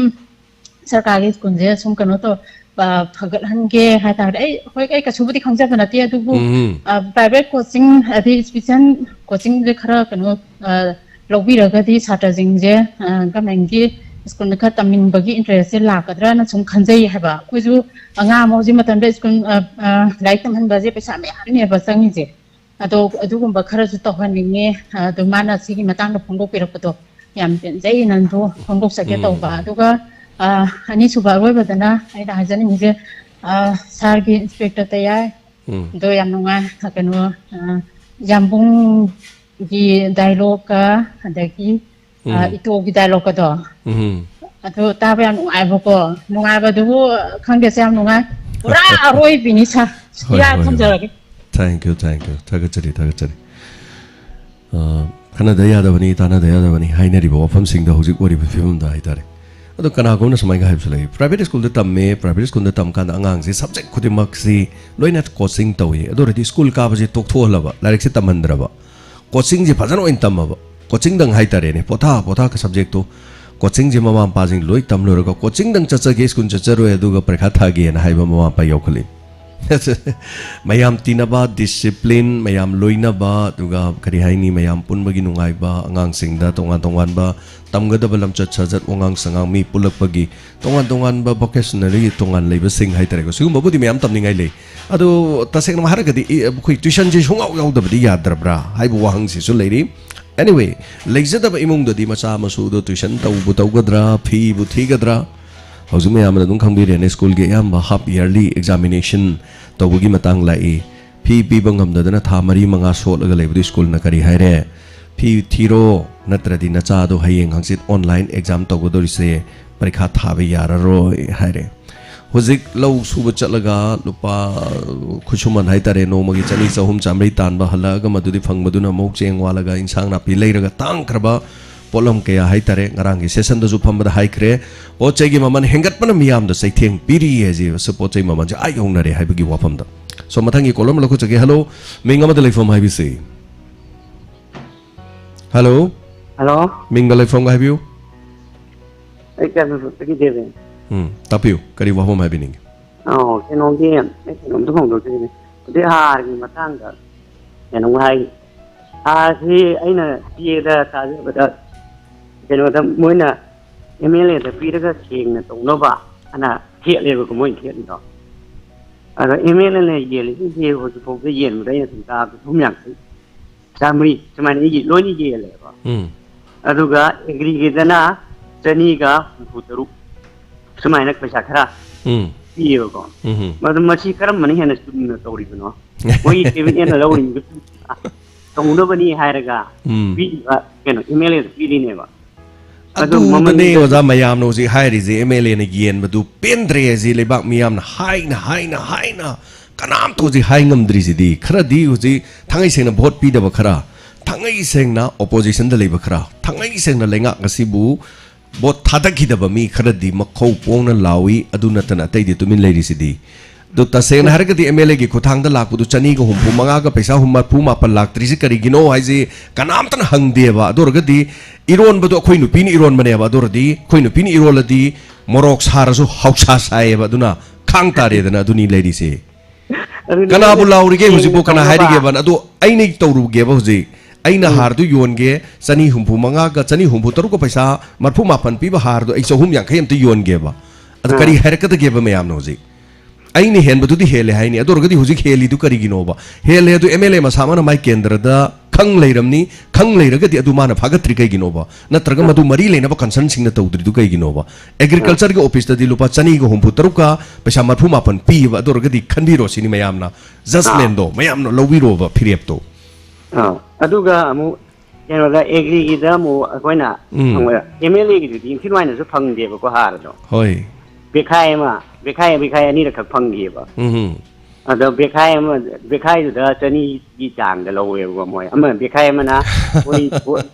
ꯁꯔꯀꯥꯔꯒꯤ ꯁ꯭ꯀꯨꯜꯁꯦ ꯁꯨꯝ ꯀꯩꯅꯣ ꯇꯧ, ꯑ, ꯐꯒꯠꯍꯟꯒꯦ ꯍꯥꯏꯇꯥꯔꯗꯤ, ꯑꯩ, ꯍꯣꯏ, ꯑꯩ ꯀꯩꯁꯨꯕꯨꯗꯤ ꯈꯪꯖꯕ ꯅꯠꯇꯦ, ꯑꯗꯨꯕꯨ, ꯎꯝ꯫ ꯑ, ꯄ꯭ꯔꯥꯏꯚꯦꯠ ꯀꯣꯆꯤꯡ ꯑꯗꯩ ꯏꯟꯁꯇꯤꯇ꯭ꯌꯨꯁꯟ ꯀꯣꯆꯤꯡꯁꯦ ꯈꯔ ꯀꯩꯅꯣ, ꯑ, ꯂꯧꯕꯤꯔꯒꯗꯤ ꯁꯥꯇ꯭ꯔꯁꯤꯡꯁꯦ, ꯑ, ꯒꯃꯦꯟꯒꯤ ꯁ꯭ꯀꯨꯜꯗ ꯈꯔ ꯇꯝꯅꯤꯡꯕꯒꯤ ꯏꯟꯇꯔꯦꯁꯁꯦ ꯂꯥꯛꯀꯗ꯭ꯔꯅ ꯁꯨꯝ ꯈꯟꯖꯩ ꯍꯥꯏꯕ꯫ ꯑꯩꯈꯣꯏꯁꯨ ꯑꯉꯥꯡ ꯑꯃ ꯍꯧꯖꯤꯛ ꯃꯇꯝꯗ ꯁ꯭ꯀꯨꯜ, ꯑ, ꯑ, ꯂꯥꯏꯔꯤꯛ ꯇꯝꯍꯟꯕꯁꯦ ꯄꯩꯁꯥ ꯃꯌꯥꯝꯅꯦꯕ ꯆꯪꯉꯤꯁꯦ꯫ ꯑꯗꯣ ꯑꯗꯨꯒꯨꯝꯕ ꯈꯔꯁꯨ ꯇꯧꯍꯟꯅꯤꯡꯉꯦ꯫ ꯑꯗꯣ ꯃꯥꯅ ꯁꯤꯒꯤ ꯃꯇꯥꯡꯗ ꯐꯣꯡꯗꯣꯛꯄꯤꯔꯛꯄꯗꯣ ꯌꯥꯝ ꯄꯦꯟꯖꯩ, ꯅꯪꯁꯨ ꯐꯣꯡꯗꯣꯛꯆꯒꯦ ꯇꯧꯕ꯫ ꯑꯗꯨꯒ, ꯑ, ꯑꯅꯤꯁꯨꯕ ꯑꯔꯣꯏꯕꯗꯅ ꯑꯩꯅ ꯍꯥꯏꯖꯅꯤꯡꯉꯤꯁꯦ, ꯑ, ꯁꯥꯔꯒꯤ ꯏꯟꯁꯄꯦꯛꯇꯔ ꯇꯌꯥꯏ, ꯎꯝ꯫ ꯑꯗꯣ ꯌꯥꯝ ꯅꯨꯡꯉꯥꯏ꯫ ꯀꯩꯅꯣ, ꯑ, ꯌꯥꯝꯕꯨꯡꯒꯤ ꯗꯥꯏꯂꯣꯛꯀ, ꯑꯗꯒꯤ, ꯑ, ꯎꯝ꯫ ꯏꯇꯣꯒꯤ ꯗꯥꯏꯂꯣꯛꯀꯗꯣ, ꯎꯝ꯫ ꯑꯗꯨ ꯇꯥꯕ ꯌꯥꯝ ꯅꯨꯡꯉꯥꯏꯕꯀꯣ꯫ ꯅꯨꯡꯉꯥꯏꯕꯗꯨꯕꯨ ꯈꯪꯗꯦꯁꯦ, ꯌꯥꯝ ꯅꯨꯡꯉꯥꯏ꯫ ꯄꯨꯔꯥ ꯑꯔꯣꯏꯕꯤꯅꯤ ꯁꯥꯔ꯫ ꯍꯣꯏ, ꯏꯔꯥ ꯍꯣꯏ, ꯍꯣꯏ꯫ ꯊꯝꯖꯔꯒꯦ꯫ Thank you, thank you. ꯊꯥꯒꯠꯆꯔꯤ, ꯊꯥꯒꯠꯆꯔꯤ꯫ ꯑ, ꯈꯟꯅꯗ ꯌꯥꯗꯕꯅꯤ, ꯇꯥꯟꯅꯗ ꯌꯥꯗꯕꯅꯤ ꯍꯥꯏꯅꯔꯤꯕ ꯋꯥꯐꯝꯁꯤꯡꯗ ꯍꯧꯖꯤꯛ ꯑꯣꯏꯔꯤꯕ ꯐꯤꯕꯝꯗ ꯍꯥꯏꯇꯥꯔꯦ꯫ ꯑꯗꯣ ꯀꯅꯥꯒꯨꯝꯕꯅ ꯁꯨꯃꯥꯏꯅ ꯍꯥꯏꯕꯁꯨ ꯂꯩ, ꯄ꯭ꯔꯥꯏꯚꯦꯠ ꯁ꯭ꯀꯨꯜꯗ ꯇꯝꯃꯦ, ꯄ꯭ꯔꯥꯏꯚꯦꯠ ꯁ꯭ꯀꯨꯜꯗ ꯇꯝꯀꯥꯟꯗ ꯑꯉꯥꯡꯁꯦ ꯁꯕꯖꯦꯛ ꯈꯨꯗꯤꯡꯃꯛꯁꯤ ꯂꯣꯏꯅ ꯀꯣꯆꯤꯡ ꯇꯧꯏ, ꯑꯗꯨ ꯑꯣꯏꯔꯗꯤ ꯁ꯭ꯀꯨꯜ ꯀꯥꯕꯁꯦ ꯇꯣꯛꯊꯣꯛꯍꯜꯂꯕ, ꯂꯥꯏꯔꯤꯛꯁꯦ ꯇꯝꯍꯟꯗ꯭ꯔꯕ, ꯀꯣꯆꯤꯡꯁꯦ ꯐꯖꯅ ꯑꯣꯏꯅ ꯇꯝꯃꯕ, ꯀꯣꯆꯤꯡꯗꯪ ꯍꯥꯏꯇꯥꯔꯦꯅꯦ, ꯄꯣꯊꯥ ꯄꯣꯊꯥ ꯁꯕꯖꯦꯛꯇꯣ ꯀꯣꯆꯤꯡꯁꯦ ꯃꯃꯥ ꯃꯄꯥꯁꯤꯡ ꯂꯣꯏ ꯇꯝ ꯂꯣꯏꯔꯒ ꯀꯣꯆꯤꯡꯗꯪ ꯆꯠꯆꯒꯦ, ꯁ꯭ꯀꯨꯜ ꯆꯠꯆꯔꯣꯏ, ꯑꯗꯨꯒ ꯄꯔꯤꯈꯥ ꯊꯥꯒꯦꯅ ꯍꯥꯏꯕ ꯃꯃꯥ ꯃꯄꯥ ꯌꯥꯎꯈꯠꯂꯤ꯫ ꯃꯌꯥꯝ ꯇꯤꯟꯅꯕ, ꯗꯤꯁꯤꯄ꯭ꯂꯤꯟ, ꯃꯌꯥꯝ ꯂꯣꯏꯅꯕ, ꯑꯗꯨꯒ ꯀꯔꯤ ꯍꯥꯏꯅꯤ, ꯃꯌꯥꯝ ꯄꯨꯟꯕꯒꯤ ꯅꯨꯡꯉꯥꯏꯕ, ꯑꯉꯥꯡꯁꯤꯡꯗ ꯇꯣꯉꯥꯟ ꯇꯣꯉꯥꯟꯕ ꯇꯝꯒꯗꯕ ꯂꯝꯆꯠ ꯁꯥꯖꯠ, ꯋꯥꯉꯥꯡ ꯁꯉꯥꯡ, ꯃꯤ ꯄꯨꯜꯂꯛꯄꯒꯤ ꯇꯣꯉꯥꯟ ꯇꯣꯉꯥꯟꯕ ꯚꯣꯀꯦꯁꯅꯦꯜꯂꯤ ꯇꯣꯉꯥꯟ ꯂꯩꯕꯁꯤꯡ ꯍꯥꯏꯇꯥꯔꯦꯀꯣ, ꯁꯤꯒꯨꯝꯕꯕꯨꯗꯤ ꯃꯌꯥꯝ ꯇꯝꯅꯤꯡꯉꯥꯏ ꯂꯩ꯫ ꯑꯗꯣ ꯇꯁꯦꯡꯅ ꯍꯥꯏꯔꯒꯗꯤ ꯏ-, ꯑꯩꯈꯣꯏ ꯇ꯭ꯌꯨꯁꯟꯁꯤ ꯁꯨꯡꯌꯥꯎ ꯌꯥꯎꯗꯕꯗꯤ ꯌꯥꯗ꯭ꯔꯕ꯭ꯔꯥ ꯍꯥꯏꯕ ꯋꯥꯍꯪꯁꯤꯁꯨ ꯂꯩꯔꯤ꯫ Anyway, ꯂꯩꯖꯗꯕ ꯏꯃꯨꯡꯗꯗꯤ ꯃꯆꯥ ꯃꯁꯨꯗꯣ ꯇ꯭ꯌꯨꯁꯟ ꯇꯧꯕꯨ ꯇꯧꯒꯗ꯭ꯔꯥ, ꯐꯤꯕꯨ ꯊꯤꯒꯗ꯭ꯔꯥ? ꯍꯧꯖꯤꯛ ꯃꯌꯥꯝꯅ ꯑꯗꯨꯝ ꯈꯪꯕꯤꯔꯦꯅꯦ, ꯁ꯭ꯀꯨꯜꯒꯤ ꯑꯌꯥꯝꯕ half yearly examination ꯇꯧꯕꯒꯤ ꯃꯇꯥꯡ ꯂꯥꯛꯏ꯫ ꯐꯤ ꯄꯤꯕ ꯉꯝꯗꯗꯅ ꯊꯥ ꯃꯔꯤ ꯃꯉꯥ ꯁꯣꯠꯂꯒ ꯂꯩꯕꯗꯨ ꯁ꯭ꯀꯨꯜꯅ ꯀꯔꯤ ꯍꯥꯏꯔꯦ? ꯐꯤ ꯊꯤꯔꯣ, ꯅꯠꯇ꯭ꯔꯗꯤ ꯅꯆꯥꯗꯣ ꯍꯌꯦꯡ ꯍꯪꯆꯤꯠ online exam ꯇꯧꯒꯗꯧꯔꯤꯁꯦ ꯄꯔꯤꯈꯥ ꯊꯥꯕ ꯌꯥꯔꯔꯣꯏ ꯍꯥꯏꯔꯦ꯫ ꯍꯧꯖꯤꯛ ꯂꯧ ꯁꯨꯕ ꯆꯠꯂꯒ ꯂꯨꯄꯥ ꯈꯨꯠꯁꯨꯃꯟ ꯍꯥꯏꯇꯥꯔꯦ, ꯅꯣꯡꯃꯒꯤ ꯆꯅꯤ, ꯆꯍꯨꯝ, ꯆꯥꯃꯔꯤ ꯇꯥꯟꯕ, ꯍꯜꯂꯛꯑꯒ ꯃꯗꯨꯗꯤ ꯐꯪꯕꯗꯨꯅ ꯑꯃꯨꯛ ꯆꯦꯡ ꯋꯥꯜꯂꯒ, ꯏꯟꯁꯥꯡ ꯅꯥꯄꯤ ꯂꯩꯔꯒ, ꯇꯥꯡꯈ꯭ꯔꯕ ꯄꯣꯠꯂꯝ ꯀꯌꯥ ꯍꯥꯏꯇꯥꯔꯦ, ꯉꯔꯥꯡꯒꯤ ꯁꯦꯁꯟꯗꯁꯨ ꯐꯝꯕꯗ ꯍꯥꯏꯈ꯭ꯔꯦ, ꯄꯣꯠ ꯆꯩꯒꯤ ꯃꯃꯜ ꯍꯦꯟꯒꯠꯄꯅ ꯃꯤꯌꯥꯝꯗ ꯆꯩꯊꯦꯡ ꯄꯤꯔꯤ ꯍꯥꯏꯁꯦ, ꯄꯣꯠ ꯆꯩ ꯃꯃꯜꯁꯦ ꯑꯥ ꯌꯧꯅꯔꯦ ꯍꯥꯏꯕꯒꯤ ꯋꯥꯐꯝꯗ꯫ So, ꯃꯊꯪꯒꯤ ꯀꯣꯂꯝ ꯂꯧꯈꯠꯆꯒꯦ꯫ ꯍꯜꯂꯣ, ꯃꯤꯡ ꯑꯃꯗ ꯂꯩꯐꯝ ꯍꯥꯏꯕꯤꯁꯤ꯫ ꯍꯜꯂꯣ꯫ ꯍꯜꯂꯣ꯫ ꯃꯤꯡꯒ ꯂꯩꯐꯝꯒ ꯍꯥꯏꯕꯤꯌꯨ꯫ ꯑꯩ ꯀꯩꯅꯣꯗꯒꯤ ꯗꯦꯕꯦꯟ꯫ ꯎꯝ, ꯇꯥꯛꯄꯤꯌꯨ, ꯀꯔꯤ ꯋꯥꯐꯝ ꯍꯥꯏꯕꯤꯅꯤꯡꯉꯤ? ꯑꯣ, ꯀꯩꯅꯣꯒꯤ, ꯑꯩ ꯀꯩꯅꯣꯝꯇ ꯐꯣꯡꯗꯣꯛꯆꯒꯦ꯫ ꯍꯧꯖꯤꯛ ꯍꯥꯔꯒꯤ ꯃꯇꯥꯡꯗ ꯀꯩꯅꯣꯝ ꯍꯥꯏ꯫ ꯍꯥꯔꯁꯤ ꯑꯩꯅ ꯆꯦꯗ ꯊꯥꯖꯕꯗ ꯀꯩꯅꯣꯗ ꯃꯣꯏꯅ ꯑꯦꯝ ꯑꯦꯜ ꯑꯦꯗ ꯄꯤꯔꯒ ꯁꯦꯡꯅ ꯇꯧꯅꯕ ꯑꯅ ꯊꯦꯠꯂꯦꯕꯀꯣ, ꯃꯣꯏꯅ ꯊꯦꯠꯂꯤꯗꯣ꯫ ꯑꯗꯣ ꯑꯦꯝ ꯑꯦꯜ ꯑꯦꯅ ꯌꯦꯜꯂꯤꯁꯤꯡꯁꯤ ꯍꯧꯖꯤꯛꯐꯥꯎꯗ ꯌꯦꯟꯕꯗ ꯑꯩꯅ ꯁꯨꯝ ꯇꯥꯕꯗ ꯆꯍꯨꯝ ꯌꯥꯡꯈꯩ, ꯆꯥꯃꯔꯤ ꯁꯨꯃꯥꯏꯅ ꯂꯣꯏꯅ ꯌꯦꯜꯂꯦꯕ꯫ ꯎꯝ꯫ ꯑꯗꯨꯒ ꯑꯦꯒ꯭ꯔꯤꯒꯤꯗꯅ ꯆꯅꯤꯒ ꯍꯨꯝꯐꯨ ꯇꯔꯨꯛ ꯁꯨꯃꯥꯏꯅ ꯄꯩꯁꯥ ꯈꯔ ꯎꯝ꯫ ꯄꯤꯌꯦꯕꯀꯣ꯫ ꯎꯝ꯫ ꯑꯗꯨ ꯃꯁꯤ ꯀꯔꯝꯕꯅ ꯍꯦꯟꯅ ꯆꯨꯝꯅ ꯇꯧꯔꯤꯕꯅꯣ? ꯃꯣꯏꯒꯤ ꯀꯦꯕꯤꯅꯦꯠꯅ ꯂꯧꯔꯤꯕ ꯇꯧꯅꯕꯅꯤ ꯍꯥꯏꯔꯒ ꯎꯝ꯫ ꯄꯤꯔꯤꯕ ꯀꯩꯅꯣ ꯑꯦꯝ ꯑꯦꯜ ꯑꯦꯗ ꯄꯤꯔꯤꯅꯦꯕ꯫ ꯑꯗꯨ ꯑꯗꯨꯅꯦ ꯃꯃꯜꯗꯨ ꯑꯣꯖꯥ, ꯃꯌꯥꯝꯅ ꯍꯧꯖꯤꯛ ꯍꯥꯏꯔꯤꯁꯦ ꯑꯦꯝ ꯑꯦꯜ ꯑꯦꯅ ꯌꯦꯟꯕꯗꯨ ꯄꯦꯟꯗ꯭ꯔꯦ ꯍꯥꯏꯁꯤ ꯂꯩꯕꯥꯛ ꯃꯤꯌꯥꯝꯅ ꯍꯥꯏꯅ ꯍꯥꯏꯅ ꯍꯥꯏꯅ ꯀꯅꯥꯝꯇ ꯍꯧꯖꯤꯛ ꯍꯥꯏ ꯉꯝꯗ꯭ꯔꯤꯁꯤꯗꯤ꯫ ꯈꯔꯗꯤ ꯍꯧꯖꯤꯛ ꯊꯥꯡꯉꯩ ꯁꯦꯡꯅ ꯚꯣꯠ ꯄꯤꯗꯕ ꯈꯔ, ꯊꯥꯡꯉꯩ ꯁꯦꯡꯅ ꯑꯣꯄꯣꯖꯤꯁꯟꯗ ꯂꯩꯕ ꯈꯔ, ꯊꯥꯡꯉꯩ ꯁꯦꯡꯅ ꯂꯩꯉꯥꯛ ꯑꯁꯤꯕꯨ ꯚꯣꯠ ꯊꯥꯗꯈꯤꯗꯕ ꯃꯤ ꯈꯔꯗꯤ ꯃꯈꯧ ꯄꯣꯡꯅ ꯂꯥꯎꯏ, ꯑꯗꯨ ꯅꯠꯇꯅ ꯑꯇꯩꯗꯤ ꯇꯨꯃꯤꯟ ꯂꯩꯔꯤꯁꯤꯗꯤ꯫ ꯑꯗꯨ ꯇꯁꯦꯡꯅ ꯍꯥꯏꯔꯒꯗꯤ ꯑꯦꯝ ꯑꯦꯜ ꯑꯦꯒꯤ ꯈꯨꯠꯊꯥꯡꯗ ꯂꯥꯛꯄꯗꯨ ꯆꯅꯤꯒ ꯍꯨꯝꯐꯨ ꯃꯉꯥꯒ ꯄꯩꯁꯥ ꯍꯨꯝ-, ꯃꯔꯐꯨ ꯃꯥꯄꯟ ꯂꯥꯛꯇ꯭ꯔꯤꯁꯤ ꯀꯔꯤꯒꯤꯅꯣ ꯍꯥꯏꯁꯤ ꯀꯅꯥꯝꯇꯅ ꯍꯪꯗꯦꯕ꯫ ꯑꯗꯨ ꯑꯣꯏꯔꯒꯗꯤ ꯏꯔꯣꯟꯕꯗꯣ ꯑꯩꯈꯣꯏ ꯅꯨꯄꯤꯅ ꯏꯔꯣꯟꯕꯅꯦꯕ꯫ ꯑꯗꯨ ꯑꯣꯏꯔꯗꯤ ꯑꯩꯈꯣꯏ ꯅꯨꯄꯤꯅ ꯏꯔꯣꯜꯂꯗꯤ ꯃꯣꯔꯣꯛ ꯁꯥꯔꯁꯨ ꯍꯧꯁꯥ ꯁꯥꯏꯌꯦꯕ꯫ ꯑꯗꯨꯅ ꯈꯥꯡ ꯇꯥꯔꯦꯗꯅ꯫ ꯑꯗꯨꯅꯤ ꯂꯩꯔꯤꯁꯦ꯫ ꯑꯗꯨꯅꯤ ꯀꯅꯥꯕꯨ ꯑꯩꯅ ꯂꯥꯎꯔꯤꯒꯦ ꯁꯦꯡꯅ ꯍꯧꯖꯤꯛꯄꯨ? ꯀꯅꯥ ꯇꯧꯅꯕ ꯍꯥꯏꯔꯤꯒꯦꯕ? ꯑꯗꯣ ꯑꯩꯅ ꯇꯧꯔꯨꯒꯦꯕ ꯍꯧꯖꯤꯛ꯫ ꯑꯩꯅ ꯎꯝ꯫ ꯍꯥꯔꯗꯨ ꯌꯣꯟꯒꯦ, ꯆꯅꯤ ꯍꯨꯝꯐꯨ ꯃꯉꯥꯒ ꯆꯅꯤ ꯍꯨꯝꯐꯨ ꯇꯔꯨꯛꯀ ꯄꯩꯁꯥ ꯃꯔꯐꯨ ꯃꯥꯄꯟ ꯄꯤꯕ ꯍꯥꯔꯗꯣ ꯑꯩ ꯆꯍꯨꯝ ꯌꯥꯡꯈꯩ ꯑꯝꯇ ꯌꯣꯟꯒꯦꯕ꯫ ꯑꯗꯨ ꯑꯥ꯫ ꯀꯔꯤ ꯍꯥꯏꯔꯛꯀꯗꯒꯦꯕ ꯃꯌꯥꯝꯅ ꯍꯧꯖꯤꯛ? ꯑꯩꯅ ꯍꯦꯟꯕꯗꯨꯗꯤ ꯍꯦꯜꯂꯦ ꯍꯥꯏꯅꯤ꯫ ꯑꯗꯨ ꯑꯣꯏꯔꯒꯗꯤ ꯍꯧꯖꯤꯛ ꯍꯦꯜꯂꯤꯗꯨ ꯀꯔꯤꯒꯤꯅꯣꯕ? ꯍꯦꯜꯂꯦ ꯑꯗꯨ ꯑꯦꯝ ꯑꯦꯜ ꯑꯦ ꯃꯁꯥꯃꯛꯅ ꯃꯥꯏ ꯀꯦꯟꯗ꯭ꯔꯗ ꯈꯪ ꯂꯩꯔꯝꯅꯤ꯫ ꯈꯪ ꯂꯩꯔꯒꯗꯤ ꯑꯗꯨ ꯃꯥꯅ ꯐꯥꯒꯠꯇ꯭ꯔꯤ ꯀꯩꯒꯤꯅꯣꯕ? ꯅꯠꯇ꯭ꯔꯒ ꯑꯥ꯫ ꯃꯗꯨ ꯃꯔꯤ ꯂꯩꯅꯕ ꯀꯟꯁꯔꯟꯁꯤꯡꯅ ꯇꯧꯗ꯭ꯔꯤꯗꯨ ꯀꯩꯒꯤꯅꯣꯕ? ꯑꯥ꯫ ꯑꯦꯒ꯭ꯔꯤꯀꯜꯆꯔꯒꯤ ꯑꯣꯐꯤꯁꯇꯗꯤ ꯂꯨꯄꯥ ꯆꯅꯤꯒ ꯍꯨꯝꯐꯨ ꯇꯔꯨꯛꯀ ꯄꯩꯁꯥ ꯃꯔꯐꯨ ꯃꯥꯄꯟ ꯄꯤꯕ꯫ ꯑꯗꯨ ꯑꯣꯏꯔꯒꯗꯤ ꯈꯟꯕꯤꯔꯣ ꯁꯤꯅꯤ ꯃꯌꯥꯝꯅ꯫ ꯑꯥ꯫ ꯖꯁꯃꯦꯟꯗꯣ ꯃꯌꯥꯝꯅ ꯂꯧꯕꯤꯔꯣꯕ ꯐꯤꯔꯦꯞꯇꯣ꯫ ꯑꯥ꯫ ꯑꯗꯨꯒ ꯑꯃꯨꯛ ꯀꯩꯅꯣꯗ ꯑꯦꯒ꯭ꯔꯤꯒꯤꯗ ꯑꯃꯨꯛ ꯑꯩꯈꯣꯏꯅ ꯎꯝ꯫ M L ꯑꯦꯒꯤꯗꯨꯗꯤ ꯏꯟꯊꯤ ꯅꯨꯡꯉꯥꯏꯅꯁꯨ ꯐꯪꯗꯦꯕꯀꯣ ꯍꯥꯔꯗꯣ꯫ ꯍꯣꯏ꯫ ꯕꯦꯈꯥꯏ ꯑꯃ, ꯕꯦꯈꯥꯏ, ꯕꯦꯈꯥꯏ ꯑꯅꯤꯔꯛꯈꯛ ꯐꯪꯈꯤꯑꯕ꯫ ꯎꯝ꯫ ꯑꯗꯣ ꯕꯦꯈꯥꯏ ꯑꯃ, ꯕꯦꯈꯥꯏꯗꯨꯗ ꯆꯅꯤꯒꯤ ꯆꯥꯡꯗ ꯂꯧꯋꯦꯕꯀꯣ ꯃꯣꯏ꯫ ꯑꯃ ꯕꯦꯈꯥꯏ ꯑꯃꯅ ꯃꯣꯏ ꯚꯣꯠ,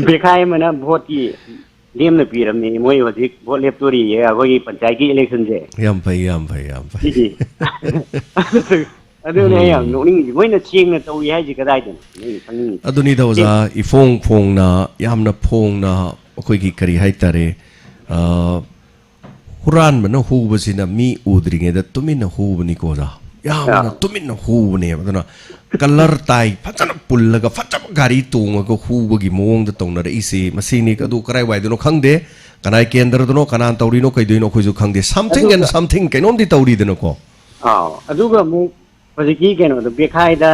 ꯕꯦꯈꯥꯏ ꯑꯃꯅ ꯚꯣꯠꯀꯤ ꯂꯦꯝꯅ ꯄꯤꯔꯝꯃꯤ꯫ ꯃꯣꯏ ꯍꯧꯖꯤꯛ ꯚꯣꯠ ꯂꯦꯞꯇꯣꯔꯤꯌꯦ ꯑꯩꯈꯣꯏꯒꯤ ꯄꯟꯆꯥꯌꯠꯀꯤ ꯏꯂꯦꯛꯁꯟꯁꯦ꯫ ꯌꯥꯝ ꯐꯩ, ꯌꯥꯝ ꯐꯩ, ꯌꯥꯝ ꯐꯩ꯫ ꯁꯤꯗꯤ꯫ ꯑꯗꯨꯅꯦ ꯑꯩ ꯌꯥꯝ ꯎꯝ꯫ ꯅꯣꯛꯅꯤꯡꯉꯤꯁꯦ꯫ ꯃꯣꯏꯅ ꯁꯦꯡꯅ ꯇꯧꯏ ꯍꯥꯏꯁꯦ ꯀꯗꯥꯏꯗꯅꯣ? ꯑꯩꯅ ꯈꯪꯅꯤꯡꯉꯤꯁꯦ꯫ ꯑꯗꯨꯅꯤꯗ ꯑꯣꯖꯥ, ꯁꯦꯡ- ꯏꯐꯣꯡ ꯐꯣꯡꯅ, ꯌꯥꯝꯅ ꯐꯣꯡꯅ ꯑꯩꯈꯣꯏꯒꯤ ꯀꯔꯤ ꯍꯥꯏꯇꯥꯔꯦ, ꯑ, ꯍꯨꯔꯥꯟꯕꯅ ꯍꯨꯕꯁꯤꯅ ꯃꯤ ꯎꯗ꯭ꯔꯤꯉꯩꯗ ꯇꯨꯃꯤꯟꯅ ꯍꯨꯕꯅꯤꯀꯣ ꯑꯣꯖꯥ꯫ ꯌꯥꯝꯅ ꯑꯥ꯫ ꯇꯨꯃꯤꯟꯅ ꯍꯨꯕꯅꯦꯕ꯫ ꯑꯗꯨꯅ ꯀꯂꯔ ꯇꯥꯏ ꯐꯖꯅ ꯄꯨꯜꯂꯒ ꯐꯖꯕ ꯒꯥꯔꯤ ꯇꯣꯡꯉꯒ ꯍꯨꯕꯒꯤ ꯃꯑꯣꯡꯗ ꯇꯧꯅꯔꯛꯏꯁꯤ ꯃꯁꯤꯅꯤ꯫ ꯑꯗꯨ ꯀꯔꯥꯏꯋꯥꯏꯗꯅꯣ ꯈꯪꯗꯦ, ꯀꯅꯥꯏ ꯀꯦꯟꯗ꯭ꯔꯗꯅꯣ, ꯀꯅꯥꯅ ꯇꯧꯔꯤꯅꯣ, ꯀꯩꯗꯣꯏꯅꯣ ꯑꯩꯈꯣꯏꯁꯨ ꯈꯪꯗꯦ꯫ Something and ꯑꯗꯨꯒ something ꯀꯩꯅꯣꯝꯗꯤ ꯇꯧꯔꯤꯗꯅꯀꯣ꯫ ꯑꯥꯎ, ꯑꯗꯨꯒ ꯑꯃꯨꯛ ꯍꯧꯖꯤꯛꯀꯤ ꯀꯩꯅꯣꯗꯣ, ꯕꯦꯈꯥꯏꯗ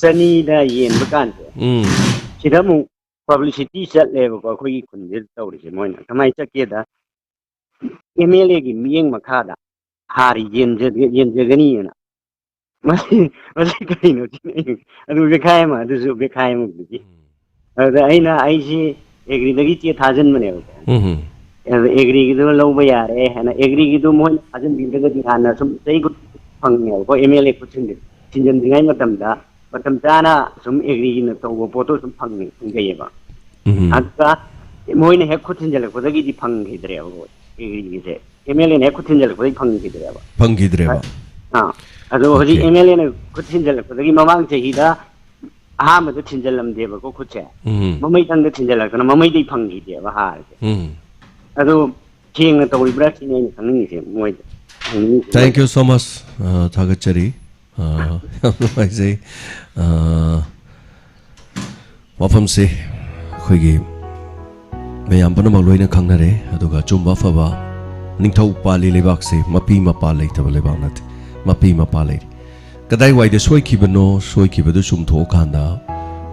ꯆꯅꯤꯗ ꯌꯦꯟꯕ ꯀꯥꯟꯁꯦ, ꯎꯝ꯫ ꯁꯤꯗ ꯑꯃꯨꯛ ꯄꯕ꯭ꯂꯤꯁꯤꯇꯤ ꯆꯠꯂꯦꯕꯀꯣ꯫ ꯑꯩꯈꯣꯏꯒꯤ ꯈꯨꯟꯁꯤꯗ ꯇꯧꯔꯤꯁꯦ ꯃꯣꯏꯅ ꯀꯃꯥꯏꯅ ꯆꯠꯀꯦꯗ, ꯑꯦꯝ ꯑꯦꯜ ꯑꯦꯒꯤ ꯃꯤꯠꯌꯦꯡ ꯃꯈꯥꯗ ꯍꯥꯔ ꯌꯦꯟꯖ-, ꯌꯦꯟꯖꯒꯅꯤꯅ꯫ ꯃꯁꯤ, ꯃꯁꯤ ꯀꯔꯤꯅꯣ ꯁꯤꯅꯤ? ꯑꯗꯨ ꯕꯦꯈꯥꯏ ꯑꯃ, ꯑꯗꯨꯁꯨ ꯕꯦꯈꯥꯏ ꯑꯃꯗꯨꯒꯤ꯫ ꯑꯗꯨꯗ ꯑꯩꯅ, ꯑꯩꯁꯤ ꯑꯦꯒ꯭ꯔꯤꯗꯒꯤ ꯆꯦ ꯊꯥꯖꯤꯟꯕꯅꯦꯕꯀꯣ꯫ ꯎꯝ꯫ ꯑꯗꯨ ꯑꯦꯒ꯭ꯔꯤꯒꯤꯗꯨ ꯂꯧꯕ ꯌꯥꯔꯦ ꯍꯥꯏꯅ, ꯑꯦꯒ꯭ꯔꯤꯒꯤꯗꯨ ꯃꯣꯏꯅ ꯊꯥꯖꯤꯟꯕꯤꯗ꯭ꯔꯒꯗꯤ ꯍꯥꯟꯅ ꯁꯨꯝ ꯆꯍꯤ ꯈꯨꯗꯤꯡꯒꯤ ꯐꯪꯉꯦꯕꯀꯣ, ꯑꯦꯝ ꯑꯦꯜ ꯑꯦ ꯈꯨꯠ ꯊꯤꯟꯖꯤꯟ-, ꯊꯤꯟꯖꯤꯟꯗ꯭ꯔꯤꯉꯩ ꯃꯇꯝꯗ ꯃꯇꯝ ꯆꯥꯅ ꯁꯨꯝ ꯑꯦꯒ꯭ꯔꯤꯒꯤꯅ ꯇꯧꯕ ꯄꯣꯠꯇꯣ ꯁꯨꯝ ꯐꯪꯉꯦ, ꯐꯪꯖꯩꯌꯦꯕ꯫ ꯎꯝ꯫ ꯑꯗꯨꯒ ꯃꯣꯏꯅ ꯍꯦꯛ ꯈꯨꯠ ꯊꯤꯟꯖꯤꯜꯂꯛꯄꯗꯒꯤꯗꯤ ꯐꯪꯈꯤꯗ꯭ꯔꯦꯕꯀꯣ, ꯑꯦꯒ꯭ꯔꯤꯒꯤꯁꯦ꯫ ꯑꯦꯝ ꯑꯦꯜ ꯑꯦꯅ ꯍꯦꯛ ꯈꯨꯠ ꯊꯤꯟꯖꯤꯜꯂꯛꯄꯗꯒꯤ ꯐꯪꯈꯤꯗ꯭ꯔꯦꯕ꯫ ꯐꯪꯈꯤꯗ꯭ꯔꯦꯕ꯫ ꯑꯥ꯫ ꯑꯗꯣ ꯍꯧꯖꯤꯛ ꯑꯣꯀꯦ꯫ ꯑꯦꯝ ꯑꯦꯜ ꯑꯦꯅ ꯈꯨꯠ ꯊꯤꯟꯖꯤꯜꯂꯛꯄꯗꯒꯤ ꯃꯃꯥꯡ ꯆꯍꯤꯗ ꯑꯍꯥꯟꯕꯗ ꯊꯤꯟꯖꯤꯜꯂꯝꯗꯦꯕꯀꯣ ꯈꯨꯠꯁꯦ꯫ ꯎꯝ꯫ ꯃꯃꯩꯊꯪꯗ ꯊꯤꯟꯖꯤꯜꯂꯛꯇꯅ ꯃꯃꯩꯗꯩ ꯐꯪꯈꯤꯗꯦꯕ ꯍꯥꯔꯁꯦ꯫ ꯎꯝ꯫ ꯑꯗꯣ ꯁꯦꯡꯅ ꯇꯧꯔꯤꯕ꯭ꯔꯥ ꯁꯤꯅꯤ ꯑꯩꯅ ꯈꯪꯅꯤꯡꯉꯤꯁꯦ ꯃꯣꯏꯗ ꯍꯪꯅꯤꯡꯉꯤꯁꯦ꯫ Thank you so much꯫ ꯑ, ꯊꯥꯒꯠꯆꯔꯤ꯫ ꯑ, ꯌꯥꯝ ꯅꯨꯡꯉꯥꯏꯖꯩ꯫ ꯑ, ꯋꯥꯐꯝꯁꯦ ꯑꯩꯈꯣꯏꯒꯤ ꯃꯌꯥꯝ ꯄꯨꯝꯅꯃꯛ ꯂꯣꯏꯅ ꯈꯪꯅꯔꯦ꯫ ꯑꯗꯨꯒ ꯑꯆꯨꯝꯕ ꯑꯐꯕ ꯅꯤꯡꯊꯧ ꯄꯥꯜꯂꯤ ꯂꯩꯕꯥꯛꯁꯦ ꯃꯄꯤ ꯃꯄꯥ ꯂꯩꯇꯕ ꯂꯩꯕꯥꯛ ꯅꯠꯇꯦ, ꯃꯄꯤ ꯃꯄꯥ ꯂꯩꯔꯤ꯫ ꯀꯗꯥꯏꯋꯥꯏꯗ ꯁꯣꯏꯈꯤꯕꯅꯣ, ꯁꯣꯏꯈꯤꯕꯗꯨ ꯆꯨꯝꯊꯣꯛꯑꯀꯥꯟꯗ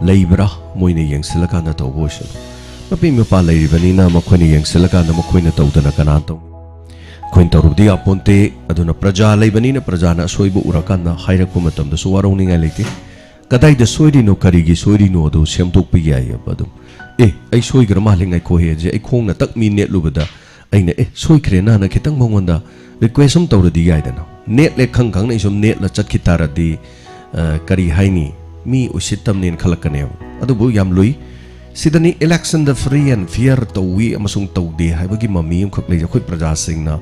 ꯂꯩꯕ꯭ꯔꯥ ꯃꯣꯏꯅ ꯌꯦꯡꯁꯤꯜꯂꯀꯥꯟꯗ ꯇꯧꯕ ꯑꯣꯏꯁꯅꯨ꯫ ꯃꯄꯤ ꯃꯄꯥ ꯂꯩꯔꯤꯕꯅꯤꯅ ꯃꯈꯣꯏꯅ ꯌꯦꯡꯁꯤꯜꯂꯀꯥꯟꯗ ꯃꯈꯣꯏꯅ ꯇꯧꯗꯅ ꯀꯅꯥ ꯇꯧꯅꯤ? ꯑꯩꯈꯣꯏꯅ ꯇꯧꯔꯨꯕꯗꯤ ꯌꯥꯄꯣꯟꯇꯦ꯫ ꯑꯗꯨꯅ ꯄ꯭ꯔꯖꯥ ꯂꯩꯕꯅꯤꯅ ꯄ꯭ꯔꯖꯥꯅ ꯑꯁꯣꯏꯕ ꯎꯔꯀꯥꯟꯗ ꯍꯥꯏꯔꯛꯄ ꯃꯇꯝꯗꯁꯨ ꯋꯥꯔꯧꯅꯤꯡꯉꯥꯏ ꯂꯩꯇꯦ꯫ ꯀꯗꯥꯏꯗ ꯁꯣꯏꯔꯤꯅꯣ, ꯀꯔꯤꯒꯤ ꯁꯣꯏꯔꯤꯅꯣ ꯑꯗꯨ ꯁꯦꯝꯗꯣꯛꯄ ꯌꯥꯏꯑꯕ ꯑꯗꯨꯝ꯫ "ꯑꯦ, ꯑꯩ ꯁꯣꯏꯈ꯭ꯔ ꯃꯥꯜꯂꯦ, ꯉꯥꯏꯈꯣꯍꯦ" ꯍꯥꯏꯁꯦ ꯑꯩ ꯈꯣꯡꯅ ꯇꯛ ꯃꯤ ꯅꯦꯠꯂꯨꯕꯗ ꯑꯩꯅ "ꯑꯦ, ꯁꯣꯏꯈ꯭ꯔꯦꯅ" ꯍꯥꯏꯅ ꯈꯤꯇꯪ ꯃꯉꯣꯟꯗ ꯔꯤꯀ꯭ꯋꯦꯁ ꯑꯃ ꯇꯧꯔꯗꯤ ꯌꯥꯏꯗꯅ꯫ ꯅꯦꯠꯂꯦ ꯈꯪ ꯈꯪꯅ ꯑꯩ ꯁꯨꯝ ꯅꯦꯠꯂ ꯆꯠꯈꯤ ꯇꯥꯔꯗꯤ, ꯑ, ꯀꯔꯤ ꯍꯥꯏꯅꯤ, ꯃꯤ ꯎꯁꯤꯠꯇꯕꯅꯦꯅ ꯈꯜꯂꯛꯀꯅꯦꯕ꯫ ꯑꯗꯨꯕꯨ ꯌꯥꯝ ꯂꯨꯏ꯫ ꯁꯤꯗꯅꯤ election the free and fair ꯇꯧꯏ ꯑꯃꯁꯨꯡ ꯇꯧꯗꯦ ꯍꯥꯏꯕꯒꯤ ꯃꯃꯤ ꯑꯃꯈꯛ ꯂꯩꯖꯩ꯫ ꯑꯩꯈꯣꯏ ꯄ꯭ꯔꯖꯥꯁꯤꯡꯅ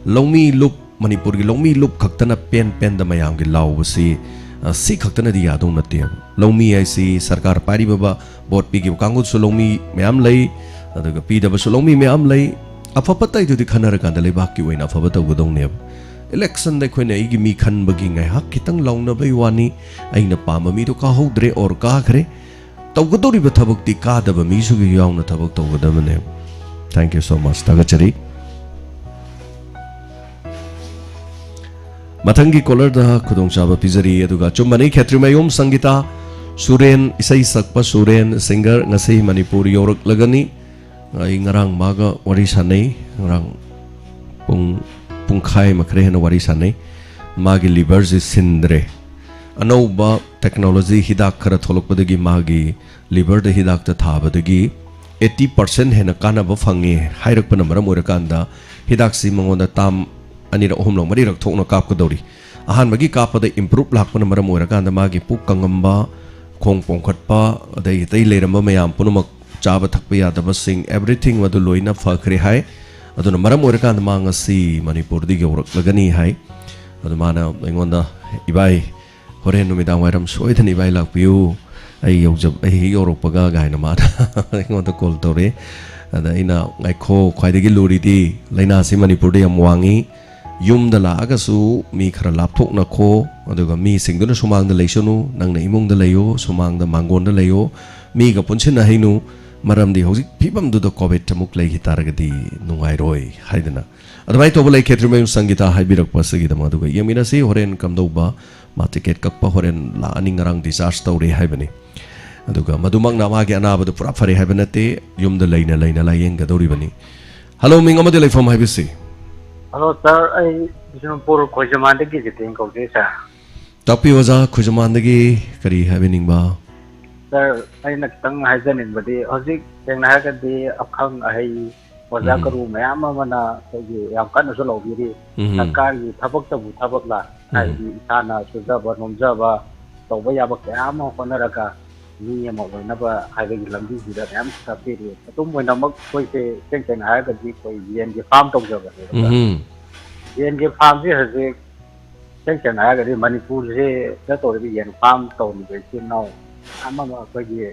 ꯂꯧꯃꯤ ꯂꯨꯞ ꯃꯅꯤꯄꯨꯔꯒꯤ ꯂꯧꯃꯤ ꯂꯨꯞ ꯈꯛꯇꯅ ꯄꯦꯟ ꯄꯦꯟꯗ ꯃꯌꯥꯝꯒꯤ ꯂꯥꯎꯕꯁꯤ, ꯑ, ꯁꯤ ꯈꯛꯇꯅꯗꯤ ꯌꯥꯗꯧ ꯅꯠꯇꯦꯕ꯫ ꯂꯧꯃꯤ ꯍꯥꯏꯁꯤ ꯁꯔꯀꯥꯔ ꯄꯥꯏꯔꯤꯕ ꯚꯣꯠ ꯄꯤꯈꯤꯕ ꯀꯥꯡꯕꯨꯁꯨ ꯂꯧꯃꯤ ꯃꯌꯥꯝ ꯂꯩ, ꯑꯗꯨꯒ ꯄꯤꯗꯕꯁꯨ ꯂꯧꯃꯤ ꯃꯌꯥꯝ ꯂꯩ꯫ ꯑꯐ ꯐꯠꯇ ꯍꯥꯏꯗꯨꯗꯤ ꯈꯟꯅꯔꯀꯥꯟꯗ ꯂꯩꯕꯥꯛꯀꯤ ꯑꯣꯏꯅ ꯑꯐꯕ ꯇꯧꯒꯗꯧꯅꯦꯕ꯫ Election ꯗ ꯑꯩꯈꯣꯏꯅ ꯑꯩꯒꯤ ꯃꯤ ꯈꯟꯕꯒꯤ ꯉꯥꯏꯍꯥꯛ ꯈꯤꯇꯪ ꯂꯥꯎꯅꯕꯩ ꯋꯥꯅꯤ, ꯑꯩꯅ ꯄꯥꯝꯕ ꯃꯤꯗꯣ ꯀꯥꯍꯧꯗ꯭ꯔꯦ or ꯀꯥꯈ꯭ꯔꯦ, ꯇꯧꯒꯗꯧꯔꯤꯕ ꯊꯕꯛꯇꯤ ꯀꯥꯗꯕ ꯃꯤꯁꯨ ꯌꯥꯎꯅ ꯊꯕꯛ ꯇꯧꯒꯗꯕꯅꯦꯕ꯫ Thank you so much, ꯊꯥꯒꯠꯆꯔꯤ꯫ ꯃꯊꯪꯒꯤ caller ꯗ ꯈꯨꯗꯣꯡꯆꯥꯕ ꯄꯤꯖꯔꯤ꯫ ꯑꯗꯨꯒ ꯑꯆꯨꯝꯕꯅꯤ, ꯈꯦꯇ꯭ꯔꯤꯃꯌꯨꯝ ꯁꯪꯒꯤꯇꯥ, ꯁꯨꯔꯦꯟ, ꯏꯁꯩ ꯁꯛꯄ ꯁꯨꯔꯦꯟ singer ꯉꯁꯤ ꯃꯅꯤꯄꯨꯔ ꯌꯧꯔꯛꯂꯒꯅꯤ꯫ ꯑꯩ ꯉꯔꯥꯡ ꯃꯥꯒ ꯋꯥꯔꯤ ꯁꯥꯟꯅꯩ, ꯉꯔꯥꯡ ꯄꯨꯡ, ꯄꯨꯡꯈꯥꯏ ꯑꯃ ꯈꯔ ꯍꯦꯟꯅ ꯋꯥꯔꯤ ꯁꯥꯟꯅꯩ꯫ ꯃꯥꯒꯤ liver ꯁꯤ ꯁꯤꯟꯗ꯭ꯔꯦ꯫ ꯑꯅꯧꯕ technology ꯍꯤꯗꯥꯛ ꯈꯔ ꯊꯣꯛꯂꯛꯄꯗꯒꯤ ꯃꯥꯒꯤ liver ꯗ ꯍꯤꯗꯥꯛꯇ ꯊꯥꯕꯗꯒꯤ eighty percent ꯍꯦꯟꯅ ꯀꯥꯟꯅꯕ ꯐꯪꯉꯦ ꯍꯥꯏꯔꯛꯄꯅ ꯃꯔꯝ ꯑꯣꯏꯔꯀꯥꯟꯗ ꯍꯤꯗꯥꯛꯁꯤ ꯃꯉꯣꯟꯗ term ꯑꯅꯤꯔꯛ, ꯑꯍꯨꯝꯂꯛ, ꯃꯔꯤꯔꯛ ꯊꯣꯛꯅ ꯀꯥꯞꯀꯗꯧꯔꯤ꯫ ꯑꯍꯥꯟꯕꯒꯤ ꯀꯥꯞꯄꯗ improve ꯂꯥꯛꯄꯅ ꯃꯔꯝ ꯑꯣꯏꯔꯀꯥꯟꯗ ꯃꯥꯒꯤ ꯄꯨꯛ ꯀꯪꯉꯝꯕ, ꯈꯣꯡ ꯄꯣꯝꯈꯠꯄ, ꯑꯗꯩ ꯑꯇꯩ ꯂꯩꯔꯝꯕ ꯃꯌꯥꯝ ꯄꯨꯝꯅꯃꯛ, ꯆꯥꯕ ꯊꯛꯄ ꯌꯥꯗꯕꯁꯤꯡ, everything ꯃꯗꯨ ꯂꯣꯏꯅ ꯐꯈ꯭ꯔꯦ ꯍꯥꯏ꯫ ꯑꯗꯨꯅ ꯃꯔꯝ ꯑꯣꯏꯔꯀꯥꯟꯗ ꯃꯥ ꯉꯁꯤ ꯃꯅꯤꯄꯨꯔꯗ ꯌꯧꯔꯛꯂꯒꯅꯤ ꯍꯥꯏ꯫ ꯑꯗꯨ ꯃꯥꯅ ꯑꯩꯉꯣꯟꯗ, "ꯏꯕꯥꯏ, ꯍꯣꯔꯦꯟ ꯅꯨꯃꯤꯗꯥꯡ ꯋꯥꯏꯔꯝ ꯁꯣꯏꯗꯅ ꯏꯕꯥꯏ ꯂꯥꯛꯄꯤꯌꯨ, ꯑꯩ ꯌꯧꯖ-, ꯑꯩ ꯍꯦꯛ ꯌꯧꯔꯛꯄꯒ" ꯀꯥꯏꯅ ꯃꯥꯅ ꯑꯩꯉꯣꯟꯗ call ꯇꯧꯔꯛꯑꯦ꯫ ꯑꯗ ꯑꯩꯅ, "ꯉꯥꯏꯈꯣ, ꯈ꯭ꯋꯥꯏꯗꯒꯤ ꯂꯨꯔꯤꯗꯤ ꯂꯥꯏꯅꯥꯁꯤ ꯃꯅꯤꯄꯨꯔꯗ ꯌꯥꯝ ꯋꯥꯡꯉꯤ, ꯌꯨꯝꯗ ꯂꯥꯛꯑꯒꯁꯨ ꯃꯤ ꯈꯔ ꯂꯥꯞꯊꯣꯛꯅꯈꯣ, ꯑꯗꯨꯒ ꯃꯤꯁꯤꯡꯗꯨꯅ ꯁꯨꯃꯥꯡꯗ ꯂꯩꯁꯅꯨ, ꯅꯪꯅ ꯏꯃꯨꯡꯗ ꯂꯩꯌꯣ, ꯁꯨꯃꯥꯡꯗ ꯃꯥꯡꯒꯣꯟꯗ ꯂꯩꯌꯣ, ꯃꯤꯒ ꯄꯨꯟꯁꯤꯟꯅꯍꯩꯅꯨ, ꯃꯔꯝꯗꯤ ꯍꯧꯖꯤꯛ ꯐꯤꯕꯝꯗꯨꯗ COVID ꯑꯃꯨꯛ ꯂꯩꯈꯤ ꯇꯥꯔꯒꯗꯤ ꯅꯨꯡꯉꯥꯏꯔꯣꯏ" ꯍꯥꯏꯗꯅ꯫ ꯑꯗꯨꯃꯥꯏꯅ ꯇꯧꯕ ꯂꯩ, ꯈꯦꯇ꯭ꯔꯤꯃꯌꯨꯝ ꯁꯪꯒꯤꯇꯥ ꯍꯥꯏꯕꯤꯔꯛꯄ ꯑꯁꯤꯒꯤꯗꯃꯛ꯫ ꯑꯗꯨꯒ ꯌꯦꯡꯃꯤꯟꯅꯁꯤ ꯍꯣꯔꯦꯟ ꯀꯝꯗꯧꯕ꯫ ꯃꯥ ticket ꯀꯛꯄ ꯍꯣꯔꯦꯟ ꯂꯥꯛꯑꯅꯤ, ꯉꯔꯥꯡ discharge ꯇꯧꯔꯦ ꯍꯥꯏꯕꯅꯤ꯫ ꯑꯗꯨꯒ ꯃꯗꯨꯃꯛꯅ ꯃꯥꯒꯤ ꯑꯅꯥꯕꯗꯨ ꯄꯨꯔꯥ ꯐꯔꯦ ꯍꯥꯏꯕ ꯅꯠꯇꯦ, ꯌꯨꯝꯗ ꯂꯩꯅ ꯂꯩꯅ ꯂꯥꯌꯦꯡꯒꯗꯧꯔꯤꯕꯅꯤ꯫ Hello, ꯃꯤꯡ ꯑꯃꯗꯤ ꯂꯩꯐꯝ ꯍꯥꯏꯕꯤꯁꯤ? Hello sir, ꯑꯩ ꯕꯤꯁꯅꯨꯄꯨꯔ ꯈꯣꯏꯖꯃꯥꯟꯗꯒꯤ ꯖꯤꯇꯦꯟ ꯀꯧꯖꯩ sir꯫ ꯇꯥꯛꯄꯤꯌꯨ ꯑꯣꯖꯥ, ꯈꯣꯏꯖꯃꯥꯟꯗꯒꯤ ꯀꯔꯤ ꯍꯥꯏꯕꯤꯅꯤꯡꯕ? Sir, ꯑꯩꯅ ꯈꯤꯇꯪ ꯍꯥꯏꯖꯅꯤꯡꯕꯗꯤ, ꯍꯧꯖꯤꯛ ꯁꯦꯡꯅ ꯍꯥꯏꯔꯒꯗꯤ ꯑꯈꯪ ꯑꯍꯩ ꯑꯣꯖꯥ ꯎꯝ꯫ ꯒꯨꯔꯨ ꯃꯌꯥꯝ ꯑꯃꯅ ꯑꯩꯈꯣꯏꯒꯤ ꯌꯥꯝ ꯀꯟꯅꯁꯨ ꯂꯧꯕꯤꯔꯤ꯫ ꯎꯝ꯫ ꯁꯔꯀꯥꯔꯒꯤ ꯊꯕꯛꯇꯕꯨ ꯊꯕꯛꯂ? ꯎꯝ꯫ ꯍꯥꯏꯗꯤ ꯏꯁꯥꯅ ꯁꯨꯖꯕ ꯅꯣꯝꯖꯕ ꯇꯧꯕ ꯌꯥꯕ ꯀꯌꯥ ꯑꯃ ꯍꯣꯠꯅꯔꯒ ꯃꯤ ꯑꯃ ꯑꯣꯏꯅꯕ ꯍꯥꯏꯕꯒꯤ ꯂꯝꯕꯤꯁꯤꯗ ꯃꯌꯥꯝ ꯇꯥꯛꯄꯤꯔꯤ꯫ ꯑꯗꯨꯝ ꯑꯣꯏꯅꯃꯛ ꯑꯩꯈꯣꯏꯁꯦ ꯏꯁꯦꯡ ꯁꯦꯡꯅ ꯍꯥꯏꯔꯒꯗꯤ ꯑꯩꯈꯣꯏ ꯌꯦꯟꯒꯤ farm ꯇꯧꯖꯕꯅꯦꯕ꯫ ꯎꯝ꯫ ꯌꯦꯟꯒꯤ farmꯁꯤ ꯍꯧꯖꯤꯛ ꯏꯁꯦꯡ ꯁꯦꯡꯅ ꯍꯥꯏꯔꯒꯗꯤ ꯃꯅꯤꯄꯨꯔꯁꯤꯗ ꯇꯧꯔꯤꯕ ꯌꯦꯟ farm ꯇꯧꯔꯤꯕ ꯏꯆꯤꯜ ꯏꯅꯥꯎ ꯃꯌꯥꯝ ꯑꯃ ꯑꯩꯈꯣꯏꯒꯤ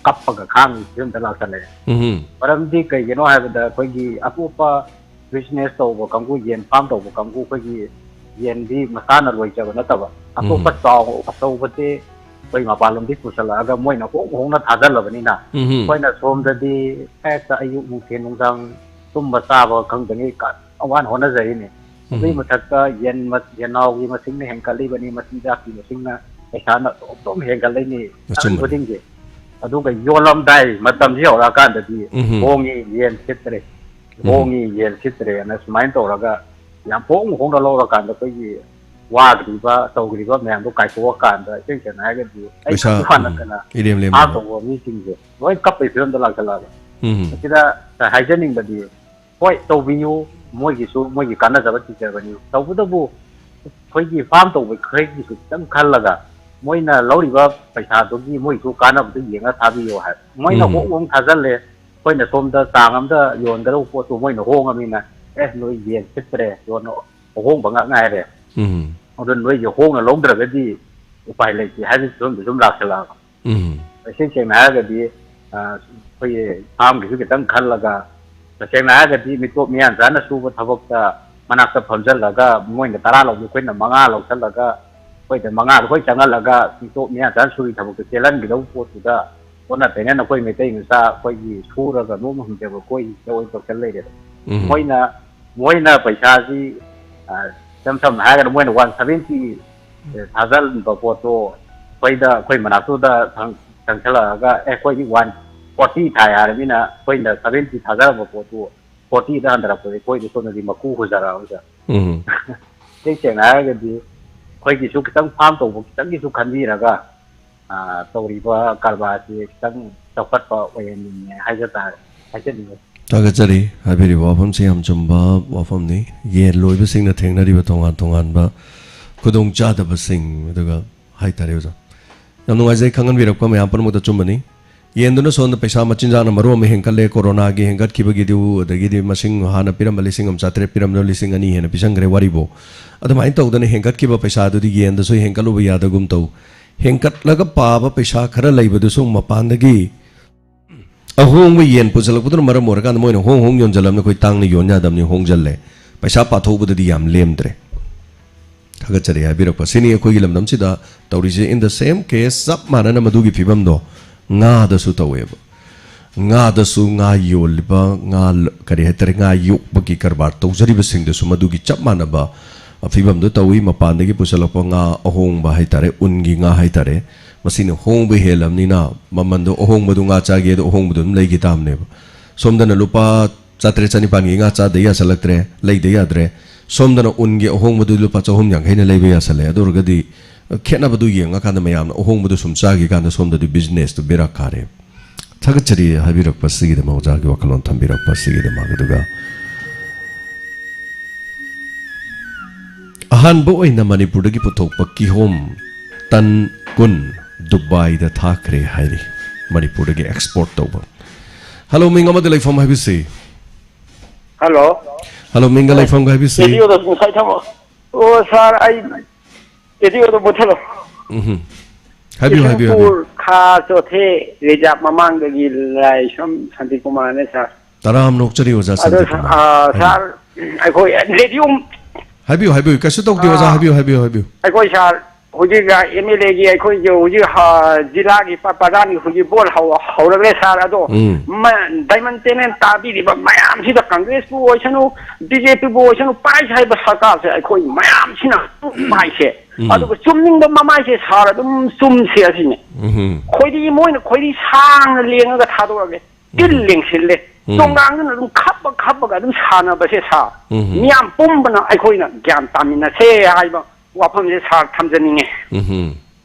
ꯀꯞꯄꯒ ꯈꯥꯡꯉꯤ ꯐꯤꯕꯝꯗ ꯂꯥꯛꯁꯜꯂꯛꯑꯦ꯫ ꯎꯝ꯫ ꯃꯔꯝꯗꯤ ꯀꯩꯒꯤꯅꯣ ꯍꯥꯏꯕꯗ, ꯑꯩꯈꯣꯏꯒꯤ ꯑꯇꯣꯞꯄ business ꯇꯧꯕ ꯀꯥꯡꯕꯨ, ꯌꯦꯟ farm ꯇꯧꯕ ꯀꯥꯡꯕꯨ, ꯑꯩꯈꯣꯏꯒꯤ ꯌꯦꯟꯗꯤ ꯃꯁꯥꯅ ꯂꯣꯏꯖꯕ ꯅꯠꯇꯕ, ꯑꯇꯣꯞꯄ ꯎꯝ꯫ ꯆꯥꯎ ꯑꯆꯧꯕꯁꯦ ꯑꯩꯈꯣꯏ ꯃꯄꯥꯟꯂꯣꯝꯗꯒꯤ ꯄꯨꯁꯜꯂꯛꯑꯒ ꯃꯣꯏꯅ ꯍꯣꯡ ꯍꯣꯡꯅ ꯊꯥꯖꯜꯂꯕꯅꯤꯅ, ꯎꯝ꯫ ꯑꯩꯈꯣꯏꯅ ꯁꯣꯝꯗꯗꯤ ꯍꯦꯛꯇ ꯑꯌꯨꯛ ꯅꯨꯡꯊꯤꯜ ꯅꯨꯡꯗꯥꯡ ꯇꯨꯝꯕ ꯆꯥꯕ ꯈꯪꯗꯉꯩ ꯀ-, ꯑꯋꯥꯅ ꯍꯣꯠꯅꯖꯔꯤꯅꯤ꯫ ꯑꯗꯨꯒꯤ ꯎꯝ꯫ ꯃꯊꯛꯇ ꯌꯦꯟ ꯃ-, ꯌꯦꯟꯅꯥꯎꯒꯤ ꯃꯁꯤꯡꯅ ꯍꯦꯟꯒꯠꯂꯤꯕꯅꯤ, ꯃꯆꯤꯟꯖꯥꯛꯀꯤ ꯃꯁꯤꯡꯅ, ꯄꯩꯁꯥꯅ ꯑꯗꯨꯝ ꯑꯗꯨꯝ ꯍꯦꯟꯒꯠꯂꯛꯏꯅꯤ ꯆꯍꯤ ꯑꯆꯨꯝꯕꯅꯤ꯫ ꯈꯨꯗꯤꯡꯒꯤ꯫ ꯑꯗꯨꯒ ꯌꯣꯜꯂꯝꯗꯥꯏ ꯃꯇꯝꯁꯤ ꯌꯧꯔꯛꯑꯀꯥꯟꯗꯗꯤ ꯎꯝ꯫ ꯍꯣꯡꯉꯤ, ꯌꯦꯟ ꯁꯤꯠꯇ꯭ꯔꯦ, ꯎꯝ꯫ ꯍꯣꯡꯉꯤ, ꯌꯦꯟ ꯁꯤꯠꯇ꯭ꯔꯦꯅ ꯁꯨꯃꯥꯏꯅ ꯇꯧꯔꯒ ꯌꯥꯝ ꯍꯣꯡ ꯍꯣꯡꯅ ꯂꯧꯔꯀꯥꯟꯗ ꯑꯩꯈꯣꯏꯒꯤ ꯋꯥꯈ꯭ꯔꯤꯕ ꯇꯧꯈ꯭ꯔꯤꯕ ꯃꯌꯥꯝꯗꯣ ꯀꯥꯏꯊꯣꯛꯑꯀꯥꯟꯗ, ꯏꯁꯦꯡ ꯁꯦꯡꯅ ꯍꯥꯏꯔꯒꯗꯤ ꯑꯩ ꯄꯩꯁꯥ, ꯈꯛꯀꯤ ꯋꯥ ꯎꯝ, ꯅꯠꯇꯅ ꯏꯔꯦꯝ ꯂꯦꯝꯗꯕ꯫ ꯐꯥꯝ ꯇꯧꯕ ꯃꯤꯁꯤꯡꯁꯦ ꯂꯣꯏ ꯀꯞꯄꯩ ꯐꯤꯕꯝꯗ ꯂꯥꯛꯁꯜꯂꯛꯑꯕ꯫ ꯎꯝ꯫ ꯃꯁꯤꯗ ꯍꯥꯏꯖꯅꯤꯡꯕꯗꯤ, ꯍꯣꯏ, ꯇꯧꯕꯤꯌꯨ, ꯃꯣꯏꯒꯤꯁꯨ ꯃꯣꯏꯒꯤ ꯀꯥꯟꯅꯖꯕ ꯊꯤꯖꯕꯅꯤ꯫ ꯇꯧꯕꯇꯕꯨ ꯑꯩꯈꯣꯏꯒꯤ ꯐꯥꯝ ꯇꯧꯕ ꯑꯩꯈꯣꯏꯒꯤꯁꯨ ꯈꯤꯇꯪ ꯈꯜꯂꯒ, ꯃꯣꯏꯅ ꯂꯧꯔꯤꯕ ꯄꯩꯁꯥꯗꯨꯒꯤ ꯃꯣꯏꯁꯨ ꯀꯥꯟꯅꯕꯗꯨ ꯌꯦꯡꯉ ꯊꯥꯕꯤꯌꯨ ꯍꯥꯏ꯫ ꯃꯣꯏꯅ ꯎꯝ꯫ ꯍꯣꯡ ꯍꯣꯡ ꯊꯥꯖꯜꯂꯦ, ꯑꯩꯈꯣꯏꯅ ꯁꯣꯝꯗ ꯆꯥꯡ ꯑꯃꯗ ꯌꯣꯟꯒꯗꯧꯕ ꯄꯣꯠꯇꯨ ꯃꯣꯏꯅ ꯍꯣꯡꯉꯕꯅꯤꯅ, "ꯑꯦ, ꯅꯣꯏ ꯌꯦꯟ ꯁꯤꯠꯇ꯭ꯔꯦ, ꯌꯣꯟ ꯑꯍꯣꯡꯕ ꯉꯥꯛ ꯉꯥꯏꯔꯦ, ꯎꯝ꯫ ꯑꯗꯨ ꯅꯣꯏꯒꯤ ꯍꯣꯡꯅ ꯂꯧꯗ꯭ꯔꯒꯗꯤ ꯎꯄꯥꯏ ꯂꯩꯇꯦ" ꯍꯥꯏꯕꯒꯤ ꯐꯤꯕꯝꯗ ꯁꯨꯝ ꯂꯥꯛꯁꯜꯂꯛꯑꯕ꯫ ꯎꯝ꯫ ꯏꯁꯦꯡ ꯁꯦꯡꯅ ꯍꯥꯏꯔꯒꯗꯤ, ꯑ, ꯑꯩꯈꯣꯏꯒꯤ ꯐꯥꯝꯒꯤꯁꯨ ꯈꯤꯇꯪ ꯈꯜꯂꯒ, ꯇꯁꯦꯡꯅ ꯍꯥꯏꯔꯒꯗꯤ ꯃꯤꯇꯣꯞ ꯃꯤꯌꯥꯟꯆꯥꯅ ꯁꯨꯕ ꯊꯕꯛꯇ ꯃꯅꯥꯛꯇ ꯐꯝꯖꯜꯂꯒ ꯃꯣꯏꯅ ꯇꯔꯥ ꯂꯧꯕꯗꯣ ꯑꯩꯈꯣꯏꯅ ꯃꯉꯥ ꯂꯧꯁꯜꯂꯒ, ꯑꯩꯈꯣꯏꯗ ꯃꯉꯥꯗꯣ ꯑꯩꯈꯣꯏ ꯆꯪꯍꯜꯂꯒ ꯃꯤꯇꯣꯞ ꯃꯤꯌꯥꯟꯆꯥꯅ ꯁꯨꯔꯤ ꯊꯕꯛꯇꯣ ꯆꯦꯜꯍꯟꯒꯗꯧꯕ ꯄꯣꯠꯇꯨꯗ ꯑꯣꯟꯅ ꯇꯩꯅꯅ ꯑꯩꯈꯣꯏ ꯃꯩꯇꯩ ꯃꯆꯥ ꯑꯩꯈꯣꯏꯒꯤ ꯁꯨꯔꯒ ꯅꯣꯡꯃ ꯍꯨꯝꯖꯕ ꯑꯩꯈꯣꯏ ꯂꯧꯁꯜ ꯂꯩꯔꯦꯕ꯫ ꯎꯝ꯫ ꯃꯣꯏꯅ, ꯃꯣꯏꯅ ꯄꯩꯁꯥꯁꯤ, ꯑ, ꯏꯁꯝ ꯁꯝꯅ ꯍꯥꯏꯔꯒꯅ ꯃꯣꯏꯅ ꯋꯥꯟ ꯁꯚꯦꯟꯇꯤ ꯊꯥꯖꯤꯟꯕ ꯄꯣꯠꯇꯣ ꯑꯩꯈꯣꯏꯗ, ꯑꯩꯈꯣꯏ ꯃꯅꯥꯛꯇꯨꯗ ꯊꯪ-, ꯆꯪꯁꯜꯂꯛꯑꯒ, "ꯑꯦ, ꯑꯩꯈꯣꯏꯗꯤ ꯋꯥꯟ ꯐꯣꯔꯇꯤ ꯊꯥꯏ" ꯍꯥꯏꯔꯕꯅꯤꯅ, ꯑꯩꯈꯣꯏꯅ ꯁꯚꯦꯟꯇꯤ ꯊꯥꯖꯔꯝꯕ ꯄꯣꯠꯇꯨ ꯐꯣꯔꯇꯤꯗ ꯍꯟꯊꯔꯛꯄꯗꯤ ꯑꯩꯈꯣꯏꯗꯤ ꯁꯣꯝꯗꯗꯤ ꯃꯀꯨ ꯍꯨꯖꯔꯛꯑꯕ꯫ ꯎꯝ꯫ ꯏꯁꯦꯡ ꯁꯦꯡꯅ ꯍꯥꯏꯔꯒꯗꯤ ꯑꯩꯈꯣꯏꯒꯤꯁꯨ ꯈꯤꯇꯪ ꯐꯥꯝ ꯇꯧꯕ ꯈꯤꯇꯪꯒꯤꯁꯨ ꯈꯟꯕꯤꯔꯒ, ꯑ, ꯇꯧꯔꯤꯕ ꯀꯔꯕꯥꯔꯁꯤ ꯈꯤꯇꯪ ꯆꯥꯎꯈꯠꯄ ꯑꯣꯏꯍꯟꯅꯤꯡꯉꯦ ꯍꯥꯏꯖ ꯇꯥꯔꯦ, ꯍꯥꯏꯖꯅꯤꯡꯉꯦ꯫ ꯊꯥꯒꯠꯆꯔꯤ꯫ ꯍꯥꯏꯕꯤꯔꯤꯕ ꯋꯥꯐꯝꯁꯤ ꯌꯥꯝ ꯆꯨꯝꯕ ꯋꯥꯐꯝꯅꯤ꯫ ꯌꯦꯟ ꯂꯣꯏꯕꯁꯤꯡꯅ ꯊꯦꯡꯅꯔꯤꯕ ꯇꯣꯉꯥꯟ ꯇꯣꯉꯥꯟꯕ ꯈꯨꯗꯣꯡꯆꯥꯗꯕꯁꯤꯡ ꯑꯗꯨꯒ ꯍꯥꯏꯇꯥꯔꯦ ꯑꯣꯖꯥ꯫ ꯌꯥꯝ ꯅꯨꯡꯉꯥꯏꯖꯩ ꯈꯪꯍꯟꯕꯤꯔꯛꯄ ꯃꯌꯥꯝ ꯄꯨꯝꯅꯃꯛꯇ ꯑꯆꯨꯝꯕꯅꯤ꯫ ꯌꯦꯟꯗꯨꯅ ꯁꯣꯝꯗ ꯄꯩꯁꯥ ꯃꯆꯤꯟꯖꯥꯛꯅ ꯃꯔꯨ ꯑꯃ ꯍꯦꯟꯒꯠꯂꯦ, ꯀꯣꯔꯣꯅꯥꯒꯤ ꯍꯦꯟꯒꯠꯈꯤꯕꯒꯤꯗꯨ, ꯑꯗꯒꯤꯗꯤ ꯃꯁꯤꯡ ꯍꯥꯟꯅ ꯄꯤꯔꯝꯕ ꯂꯤꯁꯤꯡ ꯑꯃ ꯆꯥꯇ꯭ꯔꯦꯠ ꯄꯤꯔꯝꯕꯗꯣ ꯂꯤꯁꯤꯡ ꯑꯅꯤ ꯍꯦꯟꯅ ꯄꯤꯁꯟꯈ꯭ꯔꯦ ꯋꯥꯔꯤꯕꯨ꯫ ꯑꯗꯨꯃꯥꯏꯅ ꯇꯧꯗꯅ ꯍꯦꯟꯒꯠꯈꯤꯕ ꯄꯩꯁꯥꯗꯨꯗꯤ ꯌꯦꯟꯗꯁꯨ ꯍꯦꯟꯒꯠꯂꯨꯕ ꯌꯥꯗꯒꯨꯝ ꯇꯧ꯫ ꯍꯦꯟꯀꯠꯂꯒ ꯄꯥꯕ ꯄꯩꯁꯥ ꯈꯔ ꯂꯩꯕꯗꯨꯁꯨ ꯃꯄꯥꯟꯗꯒꯤ ꯑꯍꯣꯡꯕ ꯌꯦꯟ ꯄꯨꯁꯜꯂꯛꯄꯗꯨꯅ ꯃꯔꯝ ꯑꯣꯏꯔꯀꯥꯟꯗ ꯃꯣꯏꯅ ꯍꯣꯡ ꯍꯣꯡ ꯌꯣꯟꯖꯜꯂꯕꯅꯤ꯫ ꯑꯩꯈꯣꯏ ꯇꯥꯡꯅ ꯌꯣꯟ ꯌꯥꯗꯕꯅꯤ, ꯍꯣꯡꯖꯜꯂꯦ꯫ ꯄꯩꯁꯥ ꯄꯥꯊꯣꯛꯎꯕꯗꯗꯤ ꯌꯥꯝ ꯂꯦꯝꯗ꯭ꯔꯦ꯫ ꯊꯥꯒꯠꯆꯔꯤ ꯍꯥꯏꯕꯤꯔꯛꯄ꯫ ꯁꯤꯅꯤ ꯑꯩꯈꯣꯏꯒꯤ ꯂꯝꯗꯝꯁꯤꯗ ꯇꯧꯔꯤꯁꯦ꯫ In the same case, ꯆꯞ ꯃꯥꯟꯅꯅ ꯃꯗꯨꯒꯤ ꯐꯤꯕꯝꯗꯣ ꯉꯥꯗꯁꯨ ꯇꯧꯋꯦꯕ꯫ ꯉꯥꯗꯁꯨ, ꯉꯥ ꯌꯣꯜꯂꯤꯕ, ꯉꯥ ꯂ-, ꯀꯔꯤ ꯍꯥꯏꯇꯥꯔꯦ, ꯉꯥ ꯌꯣꯛꯄꯒꯤ ꯀꯔꯕꯥꯔ ꯇꯧꯖꯔꯤꯕꯁꯤꯡꯗꯁꯨ ꯃꯗꯨꯒꯤ ꯆꯞ ꯃꯥꯟꯅꯕ ꯐꯤꯕꯝꯗꯨ ꯇꯧꯏ꯫ ꯃꯄꯥꯟꯗꯒꯤ ꯄꯨꯁꯜꯂꯛꯄ ꯉꯥ ꯑꯍꯣꯡꯕ ꯍꯥꯏꯇꯥꯔꯦ, ꯎꯟꯒꯤ ꯉꯥ ꯍꯥꯏꯇꯥꯔꯦ, ꯃꯁꯤꯅ ꯍꯣꯡꯕ ꯍꯦꯜꯂꯕꯅꯤꯅ ꯃꯃꯟꯗꯣ, ꯑꯍꯣꯡꯕꯗꯨ ꯉꯥ ꯆꯥꯒꯦ ꯑꯗꯣ ꯑꯍꯣꯡꯕꯗꯣ ꯑꯗꯨꯝ ꯂꯩꯈꯤ ꯇꯥꯕꯅꯦꯕ꯫ ꯁꯣꯝꯗꯅ ꯂꯨꯄꯥ ꯆꯥꯇ꯭ꯔꯦꯠ ꯆꯅꯤꯄꯥꯟꯒꯤ ꯉꯥ ꯆꯥꯗ ꯌꯥꯁꯜꯂꯛꯇ꯭ꯔꯦ, ꯂꯩꯗ ꯌꯥꯗ꯭ꯔꯦ꯫ ꯁꯣꯝꯗꯅ ꯎꯟꯒꯤ ꯑꯍꯣꯡꯕꯗꯨ ꯂꯨꯄꯥ ꯆꯍꯨꯝ ꯌꯥꯡꯈꯩꯅ ꯂꯩꯕ ꯌꯥꯁꯜꯂꯦ꯫ ꯑꯗꯨ ꯑꯣꯏꯔꯒꯗꯤ ꯈꯦꯠꯅꯕꯗꯨ ꯌꯦꯡꯉꯀꯥꯟꯗ ꯃꯌꯥꯝꯅ ꯑꯍꯣꯡꯕꯗꯨ ꯁꯨꯝ ꯆꯥꯈꯤ ꯀꯥꯟꯗ ꯁꯣꯝꯗꯗꯤ business ꯇꯨ ꯕꯦꯔꯥ ꯀꯥꯔꯦ꯫ ꯊꯥꯒꯠꯆꯔꯤ ꯍꯥꯏꯕꯤꯔꯛꯄ ꯑꯁꯤꯒꯤꯗꯃꯛ, ꯑꯣꯖꯥꯒꯤ ꯋꯥꯈꯜꯂꯣꯟ ꯊꯝꯕꯤꯔꯛꯄ ꯑꯁꯤꯒꯤꯗꯃꯛ꯫ ꯑꯗꯨꯒ ꯑꯍꯥꯟꯕ ꯑꯣꯏꯅ ꯃꯅꯤꯄꯨꯔꯗꯒꯤ ꯄꯨꯊꯣꯛꯄ ꯀꯤꯍꯣꯝ ꯇꯟ ꯀꯨꯟ ꯗꯨꯕꯥꯏꯗ ꯊꯥꯈ꯭ꯔꯦ ꯍꯥꯏꯔꯤ, ꯃꯅꯤꯄꯨꯔꯗꯒꯤ export ꯇꯧꯕ꯫ Hello, ꯃꯤꯡ ꯑꯃꯗꯤ ꯂꯩꯐꯝ ꯍꯥꯏꯕꯤꯁꯤ꯫ Hello꯫ Hello, ꯃꯤꯡꯒ ꯂꯩꯐꯝꯒ ꯍꯥꯏꯕꯤꯁꯤ꯫ ꯔꯦꯗꯤꯑꯣꯗ ꯉꯁꯥꯏ ꯊꯝꯃꯣ꯫ ꯑꯣ, ꯁꯥꯔ, ꯑꯩ ꯔꯦꯗꯤꯑꯣꯗ ꯃꯨꯠꯊꯠꯂꯣ꯫ ꯎꯝꯍꯨꯝ꯫ ꯍꯥꯏꯕꯤꯌꯨ, ꯍꯥꯏꯕꯤꯌꯨ, ꯍꯥꯏꯕꯤꯌꯨ꯫ ꯕꯤꯁꯅꯨꯄꯨꯔ ꯈꯥ ꯆꯣꯊꯦ ꯔꯤꯖꯥꯕ ꯃꯃꯥꯡꯗꯒꯤ ꯂꯥꯏꯁ꯭ꯔꯝ ꯁꯥꯟꯇꯤꯀꯨꯃꯥꯔꯅꯦ, ꯁꯥꯔ꯫ ꯇꯔꯥ ꯑꯃ ꯅꯣꯛꯆꯔꯤ, ꯑꯣꯖꯥ ꯑꯗꯣ, ꯁꯥꯟꯇꯤꯀꯨꯃꯥꯔ꯫ ꯑꯥ, ꯍꯥꯏꯕꯤꯌꯨ꯫ ꯁꯥꯔ, ꯑꯩꯈꯣꯏ ꯔꯦꯗꯤꯑꯣ ꯍꯥꯏꯕꯤꯌꯨ, ꯍꯥꯏꯕꯤꯌꯨ, ꯀꯩꯁꯨ ꯇꯧꯗꯦ, ꯑꯣꯖꯥ, ꯑꯥ, ꯍꯥꯏꯕꯤꯌꯨ, ꯍꯥꯏꯕꯤꯌꯨ, ꯍꯥꯏꯕꯤꯌꯨ꯫ ꯑꯩꯈꯣꯏ ꯁꯥꯔ, ꯍꯧꯖꯤꯛ ꯑꯦꯝ ꯑꯦꯜ ꯑꯦꯒꯤ ꯑꯩꯈꯣꯏꯒꯤ ꯍꯧꯖꯤꯛ, ꯍꯥ, ꯖꯤꯂꯥꯒꯤ ꯄ-, ꯄ꯭ꯔꯙꯥꯟꯒꯤ ꯍꯧꯖꯤꯛ ꯚꯣꯠ ꯍꯧ-, ꯍꯧꯔꯛꯂꯦ, ꯁꯥꯔ꯫ ꯑꯗꯣ ꯎꯝ꯫ ꯃ-, diamond tenant ꯇꯥꯕꯤꯔꯤꯕ ꯃꯌꯥꯝꯁꯤꯗ, ꯀꯪꯒ꯭ꯔꯦꯁꯄꯨ ꯑꯣꯏꯁꯅꯨ, ꯕꯤ ꯖꯦ ꯄꯤꯕꯨ ꯑꯣꯏꯁꯅꯨ, ꯄꯥꯏꯁ ꯍꯥꯏꯕ ꯁꯔꯀꯥꯔꯁꯦ ꯑꯩꯈꯣꯏ ꯃꯌꯥꯝꯁꯤꯅ ꯄꯥꯏꯁꯦ꯫ ꯎꯝ꯫ ꯑꯗꯨꯒ ꯆꯨꯝꯅꯤꯡꯕ ꯃꯃꯥꯏꯁꯦ, ꯁꯥꯔ, ꯑꯗꯨꯝ ꯆꯨꯝꯁꯦ ꯑꯁꯤꯅꯤ꯫ ꯎꯝ꯫ ꯈꯣꯏꯔꯤ, ꯃꯣꯏꯅ ꯈꯣꯏꯔꯤ ꯁꯥꯡꯅ ꯂꯦꯡꯉꯒ ꯊꯥꯗꯣꯔꯛꯑꯒꯦ꯫ ꯇꯤꯜ ꯎꯝ꯫ ꯂꯦꯡꯁꯤꯜꯂꯦ꯫ ꯎꯝ꯫ ꯆꯣꯡꯒꯥꯡꯗꯨꯅ ꯑꯗꯨꯝ ꯈꯞꯄ ꯈꯞꯄꯒ ꯑꯗꯨꯝ ꯁꯥꯟꯅꯕꯁꯦ, ꯁꯥꯔ꯫ ꯎꯝ꯫ ꯃꯤꯌꯥꯝ ꯄꯨꯝꯕꯅ ꯑꯩꯈꯣꯏꯅ ꯒ꯭ꯌꯥꯟ ꯇꯥꯃꯤꯟꯅꯁꯦ ꯍꯥꯏꯕ ꯋꯥꯐꯝꯁꯦ, ꯁꯥꯔ, ꯊꯝꯖꯅꯤꯡꯉꯦ꯫ ꯎꯝ꯫ ꯎꯝ,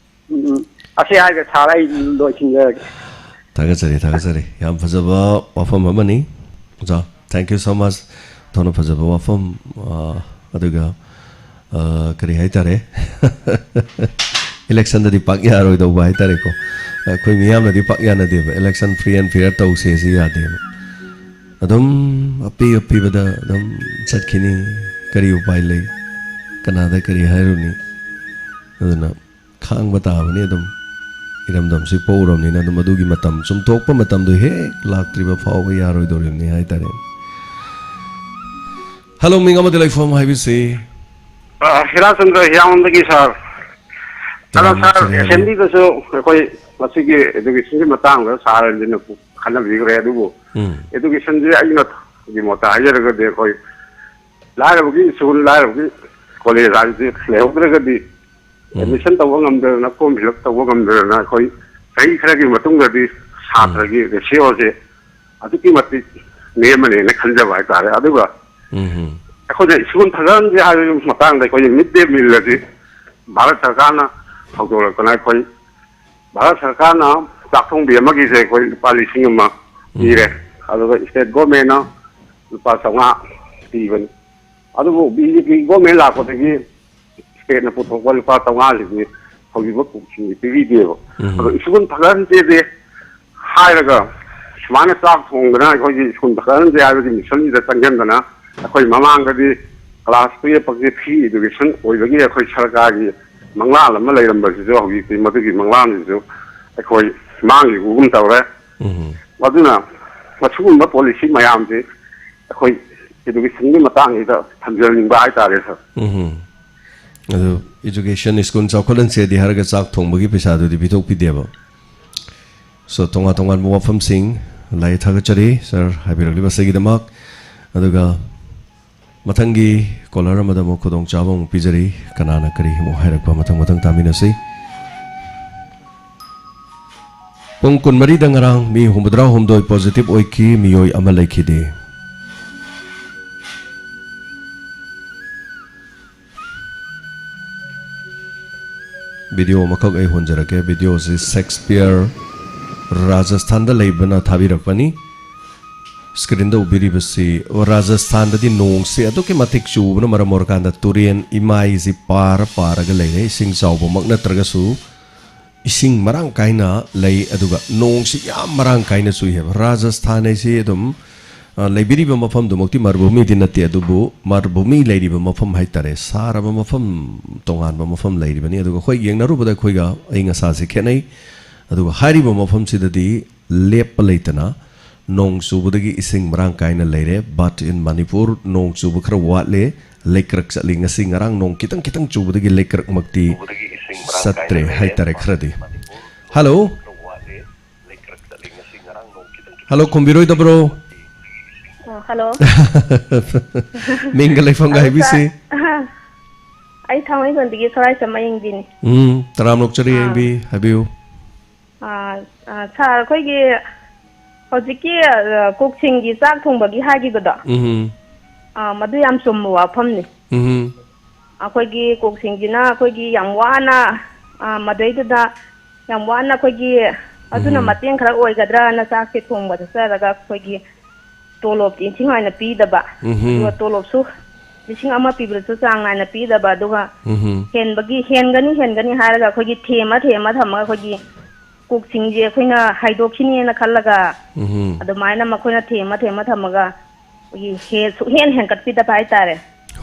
ꯎꯝ꯫ ꯑꯁꯤ ꯍꯥꯏꯔꯒ, ꯁꯥꯔ, ꯑꯩ ꯂꯣꯏꯁꯤꯟꯖꯔꯒꯦ꯫ ꯊꯥꯒꯠꯆꯔꯤ, ꯊꯥꯒꯠꯆꯔꯤ꯫ ꯌꯥꯝ ꯐꯖꯕ ꯋꯥꯐꯝ ꯑꯃꯅꯤ, ꯑꯣꯖꯥ꯫ Thank you so much꯫ ꯊꯧꯅ ꯐꯖꯕ ꯋꯥꯐꯝ, ꯑ, ꯑꯗꯨꯒ, ꯑ, ꯀꯔꯤ ꯍꯥꯏꯇꯥꯔꯦ? Election ꯗꯗꯤ ꯄꯥꯛ ꯌꯥꯔꯣꯏꯗꯧꯕ ꯍꯥꯏꯇꯥꯔꯦꯀꯣ꯫ ꯑꯩꯈꯣꯏ ꯃꯤꯌꯥꯝꯅꯗꯤ ꯄꯥꯛ ꯌꯥꯅꯗꯦꯕ꯫ Election free and fair ꯇꯧꯁꯦ ꯁꯤ ꯌꯥꯗꯦꯕ꯫ ꯑꯗꯨꯝ ꯑꯄꯤ ꯑꯄꯤꯕꯗ ꯑꯗꯨꯝ ꯆꯠꯈꯤꯅꯤ꯫ ꯀꯔꯤ ꯎꯄꯥꯏ ꯂꯩ? ꯀꯅꯥꯗ ꯀꯔꯤ ꯍꯥꯏꯔꯨꯅꯤ? ꯑꯗꯨꯅ ꯈꯥꯡꯕ ꯇꯥꯕꯅꯤ ꯑꯗꯨꯝ꯫ ꯏꯔꯝꯗꯝꯁꯤ ꯄꯣꯛꯎꯔꯕꯅꯤꯅ ꯑꯗꯨꯝ ꯑꯗꯨꯒꯤ ꯃꯇꯝ ꯆꯨꯝꯊꯣꯛꯄ ꯃꯇꯝꯗꯣ ꯍꯦꯛ ꯂꯥꯛꯇ꯭ꯔꯤꯕ ꯐꯥꯎꯕ ꯌꯥꯔꯣꯏꯗꯧꯔꯤꯕꯅꯤ ꯍꯥꯏꯇꯥꯔꯦ꯫ ꯍꯜꯂꯣ, ꯃꯤꯡ ꯑꯃꯗꯤ ꯂꯩꯐꯝ ꯍꯥꯏꯕꯤꯁꯤ꯫ ꯑ, ꯍꯤꯔꯥꯆꯟꯗ꯭ꯔ ꯍꯤꯌꯥꯡꯂꯝꯗꯒꯤ ꯁꯥꯔ꯫ ꯑꯗꯣ ꯇꯔꯥꯝꯅ ꯁꯥꯔ, ꯊꯥꯖꯔꯤ꯫ ꯑꯦꯁꯦꯝꯕ꯭ꯂꯤꯗꯁꯨ ꯑꯩꯈꯣꯏ ꯃꯁꯤꯒꯤ ꯏꯗꯨꯀꯦꯁꯟꯒꯤ ꯃꯇꯥꯡꯗ ꯁꯥꯔ ꯔꯟꯖꯟꯅ ꯈꯟꯅꯕꯤꯈ꯭ꯔꯦ, ꯑꯗꯨꯕꯨ ꯎꯝ꯫ ꯏꯗꯨꯀꯦꯁꯟꯁꯦ ꯑꯩꯅ ꯒꯤ ꯃꯣꯠꯇ ꯍꯥꯏꯖꯔꯒꯗꯤ ꯑꯩꯈꯣꯏ ꯂꯥꯏꯔꯕꯒꯤ ꯁ꯭ꯀꯨꯜ, ꯂꯥꯏꯔꯕꯒꯤ ꯀꯣꯂꯦꯖ ꯍꯥꯏꯕꯁꯤ ꯂꯩꯍꯧꯗ꯭ꯔꯒꯗꯤ ꯎꯝ꯫ ꯑꯦꯗꯃꯤꯁꯟ ꯇꯧꯕ ꯉꯝꯗꯗꯅ, ꯐꯣꯔꯝ ꯐꯤꯜ ꯑꯞ ꯇꯧꯕ ꯉꯝꯗꯗꯅ ꯑꯩꯈꯣꯏ ꯆꯍꯤ ꯈꯔꯒꯤ ꯃꯇꯨꯡꯗꯗꯤ ꯁꯥꯇ꯭ꯔꯒꯤ ꯔꯦꯁꯤꯌꯣꯁꯦ ꯑꯗꯨꯛꯀꯤ ꯃꯇꯤꯛ ꯅꯦꯝꯃꯅꯦꯅ ꯈꯟꯖꯕ ꯍꯥꯏꯇꯥꯔꯦ꯫ ꯑꯗꯨꯒ ꯎꯝ꯫ ꯑꯩꯈꯣꯏꯅ ꯁ꯭ꯀꯨꯜ ꯐꯖꯍꯟꯁꯦ ꯍꯥꯏꯕꯒꯤ ꯃꯇꯥꯡꯗ ꯑꯩꯈꯣꯏꯅ ꯃꯤꯗ ꯗꯦ ꯃꯤꯜ ꯑꯁꯤ ꯚꯥꯔꯠ ꯁꯔꯀꯥꯔꯅ ꯍꯧꯗꯣꯔꯛꯇꯅ ꯑꯩꯈꯣꯏ ꯚꯥꯔꯠ ꯁꯔꯀꯥꯔꯅ ꯆꯥꯛ ꯊꯣꯡꯕꯤ ꯑꯃꯒꯤꯁꯦ ꯑꯩꯈꯣꯏ ꯂꯨꯄꯥ ꯂꯤꯁꯤꯡ ꯑꯃ ꯎꯝ꯫ ꯄꯤꯔꯦ꯫ ꯑꯗꯨꯒ ꯁ꯭ꯇꯦꯠ ꯒꯣꯔꯃꯦꯟꯅ ꯂꯨꯄꯥ ꯆꯥꯝꯃꯉꯥ ꯄꯤꯕꯅꯤ꯫ ꯑꯗꯨꯕꯨ ꯕꯤ ꯖꯦ ꯄꯤ ꯒꯣꯔꯃꯦꯟ ꯂꯥꯛꯄꯗꯒꯤ ꯁ꯭ꯇꯦꯠꯅ ꯄꯨꯊꯣꯛꯄ ꯂꯨꯄꯥ ꯆꯥꯝꯃꯉꯥꯁꯤꯗꯤ ꯍꯧꯖꯤꯛꯐꯥꯎ ꯀꯨꯝꯁꯤꯡꯗꯤ ꯄꯤꯕꯤꯗꯦꯕ꯫ ꯎꯝ꯫ ꯑꯗꯣ ꯁ꯭ꯀꯨꯜ ꯐꯖꯍꯟꯁꯦꯗꯤ ꯍꯥꯏꯔꯒ ꯁꯨꯃꯥꯏꯅ ꯆꯥꯛ ꯊꯣꯡꯗꯅ ꯑꯩꯈꯣꯏꯒꯤ ꯁ꯭ꯀꯨꯜ ꯐꯖꯍꯟꯁꯦ ꯍꯥꯏꯕꯒꯤ ꯃꯤꯁꯟꯁꯤꯗ ꯆꯪꯁꯤꯟꯗꯅ ꯑꯩꯈꯣꯏ ꯃꯃꯥꯡꯗꯗꯤ ꯀ꯭ꯂꯥꯁ ꯇꯨꯌꯦꯞ ꯐꯥꯎꯒꯤ ꯐ꯭ꯔꯤ ꯏꯗꯨꯀꯦꯁꯟ ꯑꯣꯏꯕꯒꯤ ꯑꯩꯈꯣꯏ ꯁꯔꯀꯥꯔꯒꯤ ꯃꯪꯂꯥꯟ ꯑꯃ ꯂꯩꯔꯝꯕꯁꯤꯁꯨ ꯍꯧꯖꯤꯛꯇꯤ ꯃꯗꯨꯒꯤ ꯃꯪꯂꯥꯟꯁꯤꯁꯨ ꯑꯩꯈꯣꯏ ꯃꯥꯡꯈꯤꯕꯒꯨꯝ ꯇꯧꯔꯦ꯫ ꯎꯝ꯫ ꯑꯗꯨꯅ ꯃꯁꯤꯒꯨꯝꯕ ꯄꯣꯂꯤꯁꯤ ꯃꯌꯥꯝꯁꯦ ꯑꯩꯈꯣꯏ ꯏꯗꯨꯀꯦꯁꯟꯒꯤ ꯃꯇꯥꯡꯁꯤꯗ ꯊꯝꯖꯅꯤꯡꯕ ꯍꯥꯏꯇꯥꯔꯦ, ꯁꯥꯔ꯫ ꯎꯝ꯫ ꯑꯗꯨ ꯏꯗꯨꯀꯦꯁꯟ, ꯁ꯭ꯀꯨꯜ ꯆꯥꯎꯈꯠꯍꯟꯁꯦꯗꯤ ꯍꯥꯏꯔꯒ ꯆꯥꯛ ꯊꯣꯡꯕꯒꯤ ꯄꯩꯁꯥꯗꯨꯗꯤ ꯄꯤꯊꯣꯛꯄꯤꯗꯦꯕ꯫ So, ꯇꯣꯉꯥꯟ ꯇꯣꯉꯥꯟꯕ ꯋꯥꯐꯝꯁꯤꯡ ꯂꯥꯏ ꯊꯥꯒꯠꯆꯔꯤ, ꯁꯥꯔ, ꯍꯥꯏꯕꯤꯔꯛꯂꯤꯕꯁꯤꯒꯤꯗꯃꯛ꯫ ꯑꯗꯨꯒ ꯃꯊꯪꯒꯤ ꯀꯣꯂꯔ ꯑꯃꯗ ꯑꯃꯨꯛ ꯈꯨꯗꯣꯡꯆꯥꯕ ꯑꯃꯨꯛ ꯄꯤꯖꯔꯤ꯫ ꯀꯅꯥꯅ ꯀꯔꯤ ꯑꯃꯨꯛ ꯍꯥꯏꯔꯛꯄ, ꯃꯊꯪ ꯃꯊꯪ ꯇꯥꯃꯤꯟꯅꯁꯤ꯫ ꯄꯨꯡ ꯀꯨꯟꯃꯔꯤꯗ ꯉꯔꯥꯡ ꯃꯤ ꯍꯨꯝꯐꯨꯇꯔꯥꯍꯨꯝꯗꯣꯏ ꯄꯣꯖꯤꯇꯤꯚ ꯑꯣꯏꯈꯤ, ꯃꯤꯑꯣꯏ ꯑꯃ ꯂꯩꯈꯤꯗꯦ꯫ ꯚꯤꯗꯤꯑꯣ ꯑꯃꯈꯛ ꯑꯩ ꯍꯣꯟꯖꯔꯛꯀꯦ꯫ ꯚꯤꯗꯤꯑꯣꯁꯤ ꯁꯦꯛꯁꯄꯤꯌꯔ, ꯔꯥꯖꯁꯊꯥꯟꯗ ꯂꯩꯕꯅ ꯊꯥꯕꯤꯔꯛꯄꯅꯤ꯫ ꯁ꯭ꯀ꯭ꯔꯤꯟꯗ ꯎꯕꯤꯔꯤꯕꯁꯤ ꯔꯥꯖꯁꯊꯥꯟꯗꯗꯤ ꯅꯣꯡꯁꯤ ꯑꯗꯨꯛꯀꯤ ꯃꯇꯤꯛ ꯆꯨꯕꯅ ꯃꯔꯝ ꯑꯣꯏꯔꯀꯥꯟꯗ ꯇꯨꯔꯦꯟ ꯏꯃꯥꯏꯁꯤ ꯄꯥꯔ ꯄꯥꯔꯒ ꯂꯩꯔꯦ꯫ ꯏꯁꯤꯡ ꯆꯥꯎꯕꯃꯛ ꯅꯠꯇ꯭ꯔꯒꯁꯨ ꯏꯁꯤꯡ ꯃꯔꯥꯡ ꯀꯥꯏꯅ ꯂꯩ, ꯑꯗꯨꯒ ꯅꯣꯡꯁꯤ ꯌꯥꯝ ꯃꯔꯥꯡ ꯀꯥꯏꯅ ꯆꯨꯏ ꯍꯥꯏꯕ꯫ ꯔꯥꯖꯁꯊꯥꯟ ꯍꯥꯏꯁꯤ ꯑꯗꯨꯝ ꯑ, ꯂꯩꯕꯤꯔꯤꯕ ꯃꯐꯝꯗꯨꯃꯛꯇꯤ ꯃꯔꯨꯚꯨꯃꯤꯗꯤ ꯅꯠꯇꯦ, ꯑꯗꯨꯕꯨ ꯃꯔꯨꯚꯨꯃꯤ ꯂꯩꯔꯤꯕ ꯃꯐꯝ ꯍꯥꯏꯇꯥꯔꯦ, ꯁꯥꯔꯕ ꯃꯐꯝ, ꯇꯣꯉꯥꯟꯕ ꯃꯐꯝ ꯂꯩꯔꯤꯕꯅꯤ꯫ ꯑꯗꯨꯒ ꯑꯩꯈꯣꯏ ꯌꯦꯡꯅꯔꯨꯕꯗ ꯑꯩꯈꯣꯏꯒ ꯑꯏꯪ ꯑꯁꯥꯁꯦ ꯈꯦꯠꯅꯩ꯫ ꯑꯗꯨꯒ ꯍꯥꯏꯔꯤꯕ ꯃꯐꯝꯁꯤꯗꯗꯤ ꯂꯦꯞꯄ ꯂꯩꯇꯅ ꯅꯣꯡ ꯆꯨꯕꯗꯒꯤ ꯏꯁꯤꯡ ꯃꯔꯥꯡ ꯀꯥꯏꯅ ꯂꯩꯔꯦ꯫ But in Manipur ꯅꯣꯡ ꯆꯨꯕ ꯈꯔ ꯋꯥꯠꯂꯦ, ꯂꯩꯀ꯭ꯔꯛ ꯆꯠꯂꯤ꯫ ꯉꯁꯤ ꯉꯔꯥꯡ ꯅꯣꯡ ꯈꯤꯇꯪ ꯈꯤꯇꯪ ꯆꯨꯕꯗꯒꯤ ꯂꯩꯀ꯭ꯔꯛꯃꯛꯇꯤ ꯆꯠꯇ꯭ꯔꯦ ꯍꯥꯏꯇꯥꯔꯦ ꯈꯔꯗꯤ꯫ ꯍꯜꯂꯣ? ꯍꯜꯂꯣ, ꯈꯨꯝꯕꯤꯔꯣꯏꯗꯕ꯭ꯔꯣ? ꯑ, ꯍꯜꯂꯣ꯫ ꯃꯤꯡꯒ ꯂꯩꯐꯝꯒ ꯍꯜꯂꯣ, ꯍꯥꯏꯕꯤꯁꯤ꯫ ꯁꯥꯔ꯫ ꯑꯩ ꯊꯥꯡꯃꯩꯕꯟꯗꯒꯤ ꯁꯣꯔꯥꯏꯁꯝ ꯃꯌꯦꯡꯕꯤꯅꯤ꯫ ꯎꯝ, ꯇꯔꯥꯝꯅ ꯑꯣꯛꯆꯔꯤ, ꯑꯥ꯫ ꯌꯦꯡꯕꯤ, ꯍꯥꯏꯕꯤꯌꯨ꯫ ꯑꯥ, ꯑꯥ, ꯁꯥꯔ, ꯑꯩꯈꯣꯏꯒꯤ ꯍꯧꯖꯤꯛꯀꯤ, ꯑ, ꯀꯨꯛꯁꯤꯡꯒꯤ ꯆꯥꯛ ꯊꯣꯡꯕꯒꯤ ꯍꯥꯏꯈꯤꯕꯗꯣ, ꯎꯝ꯫ ꯑꯥ, ꯃꯗꯨ ꯌꯥꯝ ꯆꯨꯝꯕ ꯋꯥꯐꯝꯅꯤ꯫ ꯎꯝ꯫ ꯑꯩꯈꯣꯏꯒꯤ ꯀꯨꯛꯁꯤꯡꯁꯤꯅ ꯑꯩꯈꯣꯏꯒꯤ ꯌꯥꯝ ꯋꯥꯅ, ꯑ, ꯃꯗꯩꯗꯨꯗ ꯌꯥꯝ ꯋꯥꯅ ꯑꯩꯈꯣꯏꯒꯤ ꯑꯗꯨꯅ ꯎꯝ꯫ ꯃꯇꯦꯡ ꯈꯔ ꯑꯣꯏꯒꯗ꯭ꯔꯅ ꯆꯥꯛꯁꯦ ꯊꯣꯡꯕꯗ ꯆꯠꯂꯒ ꯑꯩꯈꯣꯏꯒꯤ ꯇꯣꯂꯣꯞꯇꯤ ꯏꯟꯊꯤ ꯅꯨꯡꯉꯥꯏꯅ ꯄꯤꯗꯕ, ꯎꯝ꯫ ꯑꯗꯨꯒ ꯇꯣꯂꯣꯞꯁꯨ ꯂꯤꯁꯤꯡ ꯑꯃ ꯄꯤꯕꯗꯁꯨ ꯆꯥꯡ ꯅꯥꯏꯅ ꯄꯤꯗꯕ, ꯑꯗꯨꯒ ꯎꯝ꯫ ꯍꯦꯟꯕꯒꯤ, ꯍꯦꯟꯒꯅꯤ, ꯍꯦꯟꯒꯅꯤ ꯍꯥꯏꯔꯒ ꯑꯩꯈꯣꯏꯒꯤ ꯊꯦꯝꯃ ꯊꯦꯝꯃ ꯊꯝꯃꯒ ꯑꯩꯈꯣꯏꯒꯤ ꯀꯨꯛꯁꯤꯡꯁꯦ ꯑꯩꯈꯣꯏꯅ ꯍꯥꯏꯗꯣꯛꯈꯤꯅꯦꯅ ꯈꯜꯂꯒ ꯎꯝ꯫ ꯑꯗꯨꯃꯥꯏꯅ ꯃꯈꯣꯏꯅ ꯊꯦꯝꯃ ꯊꯦꯝꯃ ꯊꯝꯃꯒ ꯑꯩꯈꯣꯏꯒꯤ ꯍꯦ-, ꯁꯨꯛꯍꯦꯟ ꯍꯦꯟꯀꯠꯄꯤꯗꯕ ꯍꯥꯏꯇꯥꯔꯦ꯫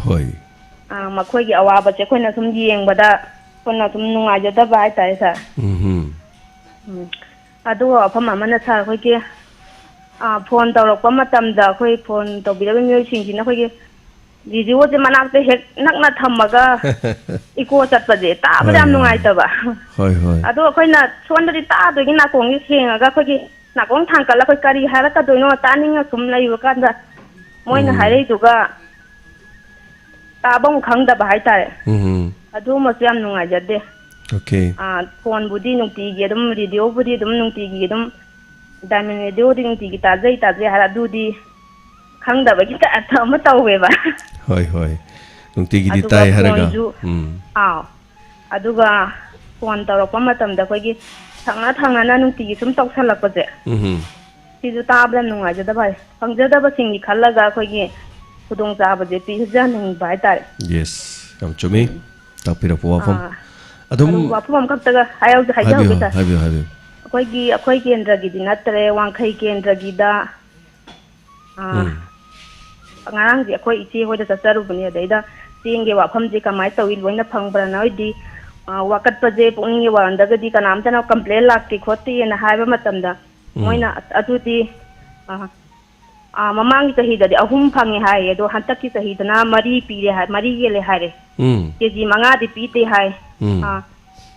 ꯍꯣꯏ꯫ ꯑꯥ, ꯃꯈꯣꯏꯒꯤ ꯑꯋꯥꯕꯁꯦ ꯑꯩꯈꯣꯏꯅ ꯁꯨꯝ ꯌꯦꯡꯕꯗ ꯑꯩꯈꯣꯏꯅ ꯁꯨꯝ ꯅꯨꯡꯉꯥꯏꯖꯗꯕ ꯍꯥꯏꯇꯥꯔꯦ, ꯁꯥꯔ꯫ ꯎꯝ꯫ ꯎꯝ꯫ ꯑꯗꯨꯒ ꯋꯥꯐꯝ ꯑꯃꯅ, ꯁꯥꯔ, ꯑꯩꯈꯣꯏꯒꯤ, ꯑꯥ, ꯐꯣꯟ ꯇꯧꯔꯛꯄ ꯃꯇꯝꯗ ꯑꯩꯈꯣꯏ ꯐꯣꯟ ꯇꯧꯕꯤꯔꯛꯏꯕ ꯃꯤꯑꯣꯏꯁꯤꯡꯁꯤꯅ ꯑꯩꯈꯣꯏꯒꯤ ꯔꯦꯗꯤꯑꯣꯁꯦ ꯃꯅꯥꯛꯇ ꯍꯦꯛ ꯅꯛꯅ ꯊꯝꯃꯒ ꯏꯀꯣ ꯆꯠꯄꯁꯦ ꯇꯥꯕꯗ ꯍꯣꯏ, ꯌꯥꯝ ꯍꯣꯏ꯫ ꯅꯨꯡꯉꯥꯏꯇꯕ꯫ ꯍꯣꯏ, ꯍꯣꯏ꯫ ꯑꯗꯣ ꯑꯩꯈꯣꯏꯅ ꯁꯣꯝꯗꯗꯤ ꯇꯥꯗꯣꯏꯒꯤ ꯅꯥꯀꯣꯡꯁꯦ ꯁꯦꯡꯉꯒ ꯑꯩꯈꯣꯏꯒꯤ ꯅꯥꯀꯣꯡ ꯊꯥꯡꯀꯠꯂꯒ ꯑꯩꯈꯣꯏ ꯀꯔꯤ ꯍꯥꯏꯔꯛꯀꯗꯣꯏꯅꯣ ꯇꯥꯅꯤꯡꯉ ꯁꯨꯝ ꯂꯩꯕ ꯀꯥꯟꯗ ꯃꯣꯏꯅ ꯎꯝ꯫ ꯍꯥꯏꯔꯛꯏꯗꯨꯒ ꯇꯥꯐꯝ ꯈꯪꯗꯕ ꯍꯥꯏꯇꯥꯔꯦ꯫ ꯎꯝ꯫ ꯑꯗꯨꯃꯁꯨ ꯌꯥꯝ ꯅꯨꯡꯉꯥꯏꯖꯗꯦ꯫ ꯑꯣꯀꯦ꯫ ꯑꯥ, ꯐꯣꯟꯕꯨꯗꯤ ꯅꯨꯡꯇꯤꯒꯤ ꯑꯗꯨꯝ, ꯔꯦꯗꯤꯑꯣꯕꯨꯗꯤ ꯑꯗꯨꯝ ꯅꯨꯡꯇꯤꯒꯤ ꯑꯗꯨꯝ, ꯗꯥꯏꯃꯟ ꯔꯦꯗꯤꯑꯣꯗꯤ ꯅꯨꯡꯇꯤꯒꯤ ꯇꯥꯖꯩ, ꯇꯥꯖꯩ ꯍꯥꯏꯔ ꯑꯗꯨꯗꯤ ꯈꯪꯗꯕꯒꯤ ꯇꯥꯏꯞꯇ ꯑꯃ ꯇꯧꯋꯦꯕ꯫ ꯍꯣꯏ, ꯍꯣꯏ꯫ ꯅꯨꯡꯇꯤꯒꯤꯗꯤ ꯑꯗꯨꯒ ꯇꯥꯏ ꯍꯥꯏꯔꯒ꯫ ꯐꯣꯟꯁꯨ, ꯎꯝ꯫ ꯑꯥꯎ꯫ ꯑꯗꯨꯒ ꯐꯣꯟ ꯇꯧꯔꯛꯄ ꯃꯇꯝꯗ ꯑꯩꯈꯣꯏꯒꯤ ꯊꯪꯅ ꯊꯪꯅꯅ ꯅꯨꯡꯇꯤꯒꯤ ꯁꯨꯝ ꯇꯧꯁꯜꯂꯛꯄꯁꯦ, ꯎꯝ꯫ ꯁꯤꯁꯨ ꯇꯥꯕꯗ ꯅꯨꯡꯉꯥꯏꯖꯗꯕ ꯍꯥꯏ-, ꯈꯪꯖꯗꯕꯁꯤꯡꯒꯤ ꯈꯜꯂꯒ ꯑꯩꯈꯣꯏꯒꯤ ꯈꯨꯗꯣꯡꯆꯥꯕꯁꯦ ꯄꯤꯖꯅꯤꯡꯕ ꯍꯥꯏꯇꯥꯔꯦ꯫ ꯌꯦꯁ, ꯌꯥꯝ ꯆꯨꯝꯃꯤ꯫ ꯎꯝ꯫ ꯇꯥꯛꯄꯤꯔꯛꯄ ꯋꯥꯐꯝ꯫ ꯑꯥ, ꯑꯗꯨꯝ ꯑꯗꯨ ꯋꯥꯐꯝ ꯑꯃꯈꯛꯇꯒ ꯍꯥꯏꯍꯧ-, ꯍꯥꯏꯕꯤꯌꯨ, ꯍꯥꯏꯖꯍꯧꯒꯦ, ꯁꯥꯔ꯫ ꯍꯥꯏꯕꯤꯌꯨ, ꯍꯥꯏꯕꯤꯌꯨ꯫ ꯑꯩꯈꯣꯏꯒꯤ, ꯑꯩꯈꯣꯏ ꯀꯦꯟꯗ꯭ꯔꯒꯤꯗꯤ ꯅꯠꯇ꯭ꯔꯦ, ꯋꯥꯡꯈꯩ ꯀꯦꯟꯗ꯭ꯔꯒꯤꯗ ꯑꯥ, ꯎꯝ꯫ ꯉꯔꯥꯡꯁꯦ ꯑꯩꯈꯣꯏ ꯏꯆꯦ ꯍꯣꯏꯗ ꯆꯠꯆꯔꯨꯕꯅꯦ, ꯑꯗꯩꯗ ꯆꯦꯡꯒꯤ ꯋꯥꯐꯝꯁꯦ ꯀꯃꯥꯏꯅ ꯇꯧꯏ, ꯂꯣꯏꯅ ꯐꯪꯕ꯭ꯔꯥ? ꯅꯣꯏꯗꯤ, ꯑꯥ, ꯋꯥꯀꯠꯄꯁꯦ ꯄꯨꯛꯅꯤꯡꯒꯤ ꯋꯥꯔꯝꯗꯒꯗꯤ ꯀꯅꯥꯝꯇꯅ ꯀꯝꯄ꯭ꯂꯦꯟ ꯂꯥꯛꯇꯦ ꯈꯣꯠꯇꯦꯅ ꯍꯥꯏꯕ ꯃꯇꯝꯗ, ꯎꯝ꯫ ꯃꯣꯏꯅ ꯑ-, ꯑꯗꯨꯗꯤ, ꯑꯥ, ꯑꯥ, ꯃꯃꯥꯡꯒꯤ ꯆꯍꯤꯗꯗꯤ ꯑꯍꯨꯝ ꯐꯪꯉꯦ ꯍꯥꯏꯌꯦ, ꯑꯗꯣ ꯍꯟꯗꯛꯀꯤ ꯆꯍꯤꯗꯅ ꯃꯔꯤ ꯄꯤꯔꯦ ꯍꯥꯏ, ꯃꯔꯤ ꯌꯦꯜꯂꯦ ꯍꯥꯏꯔꯦ꯫ ꯎꯝ꯫ ꯀꯦꯖꯤ ꯃꯉꯥꯗꯤ ꯄꯤꯗꯦ ꯍꯥꯏ꯫ ꯎꯝ꯫ ꯑꯥ,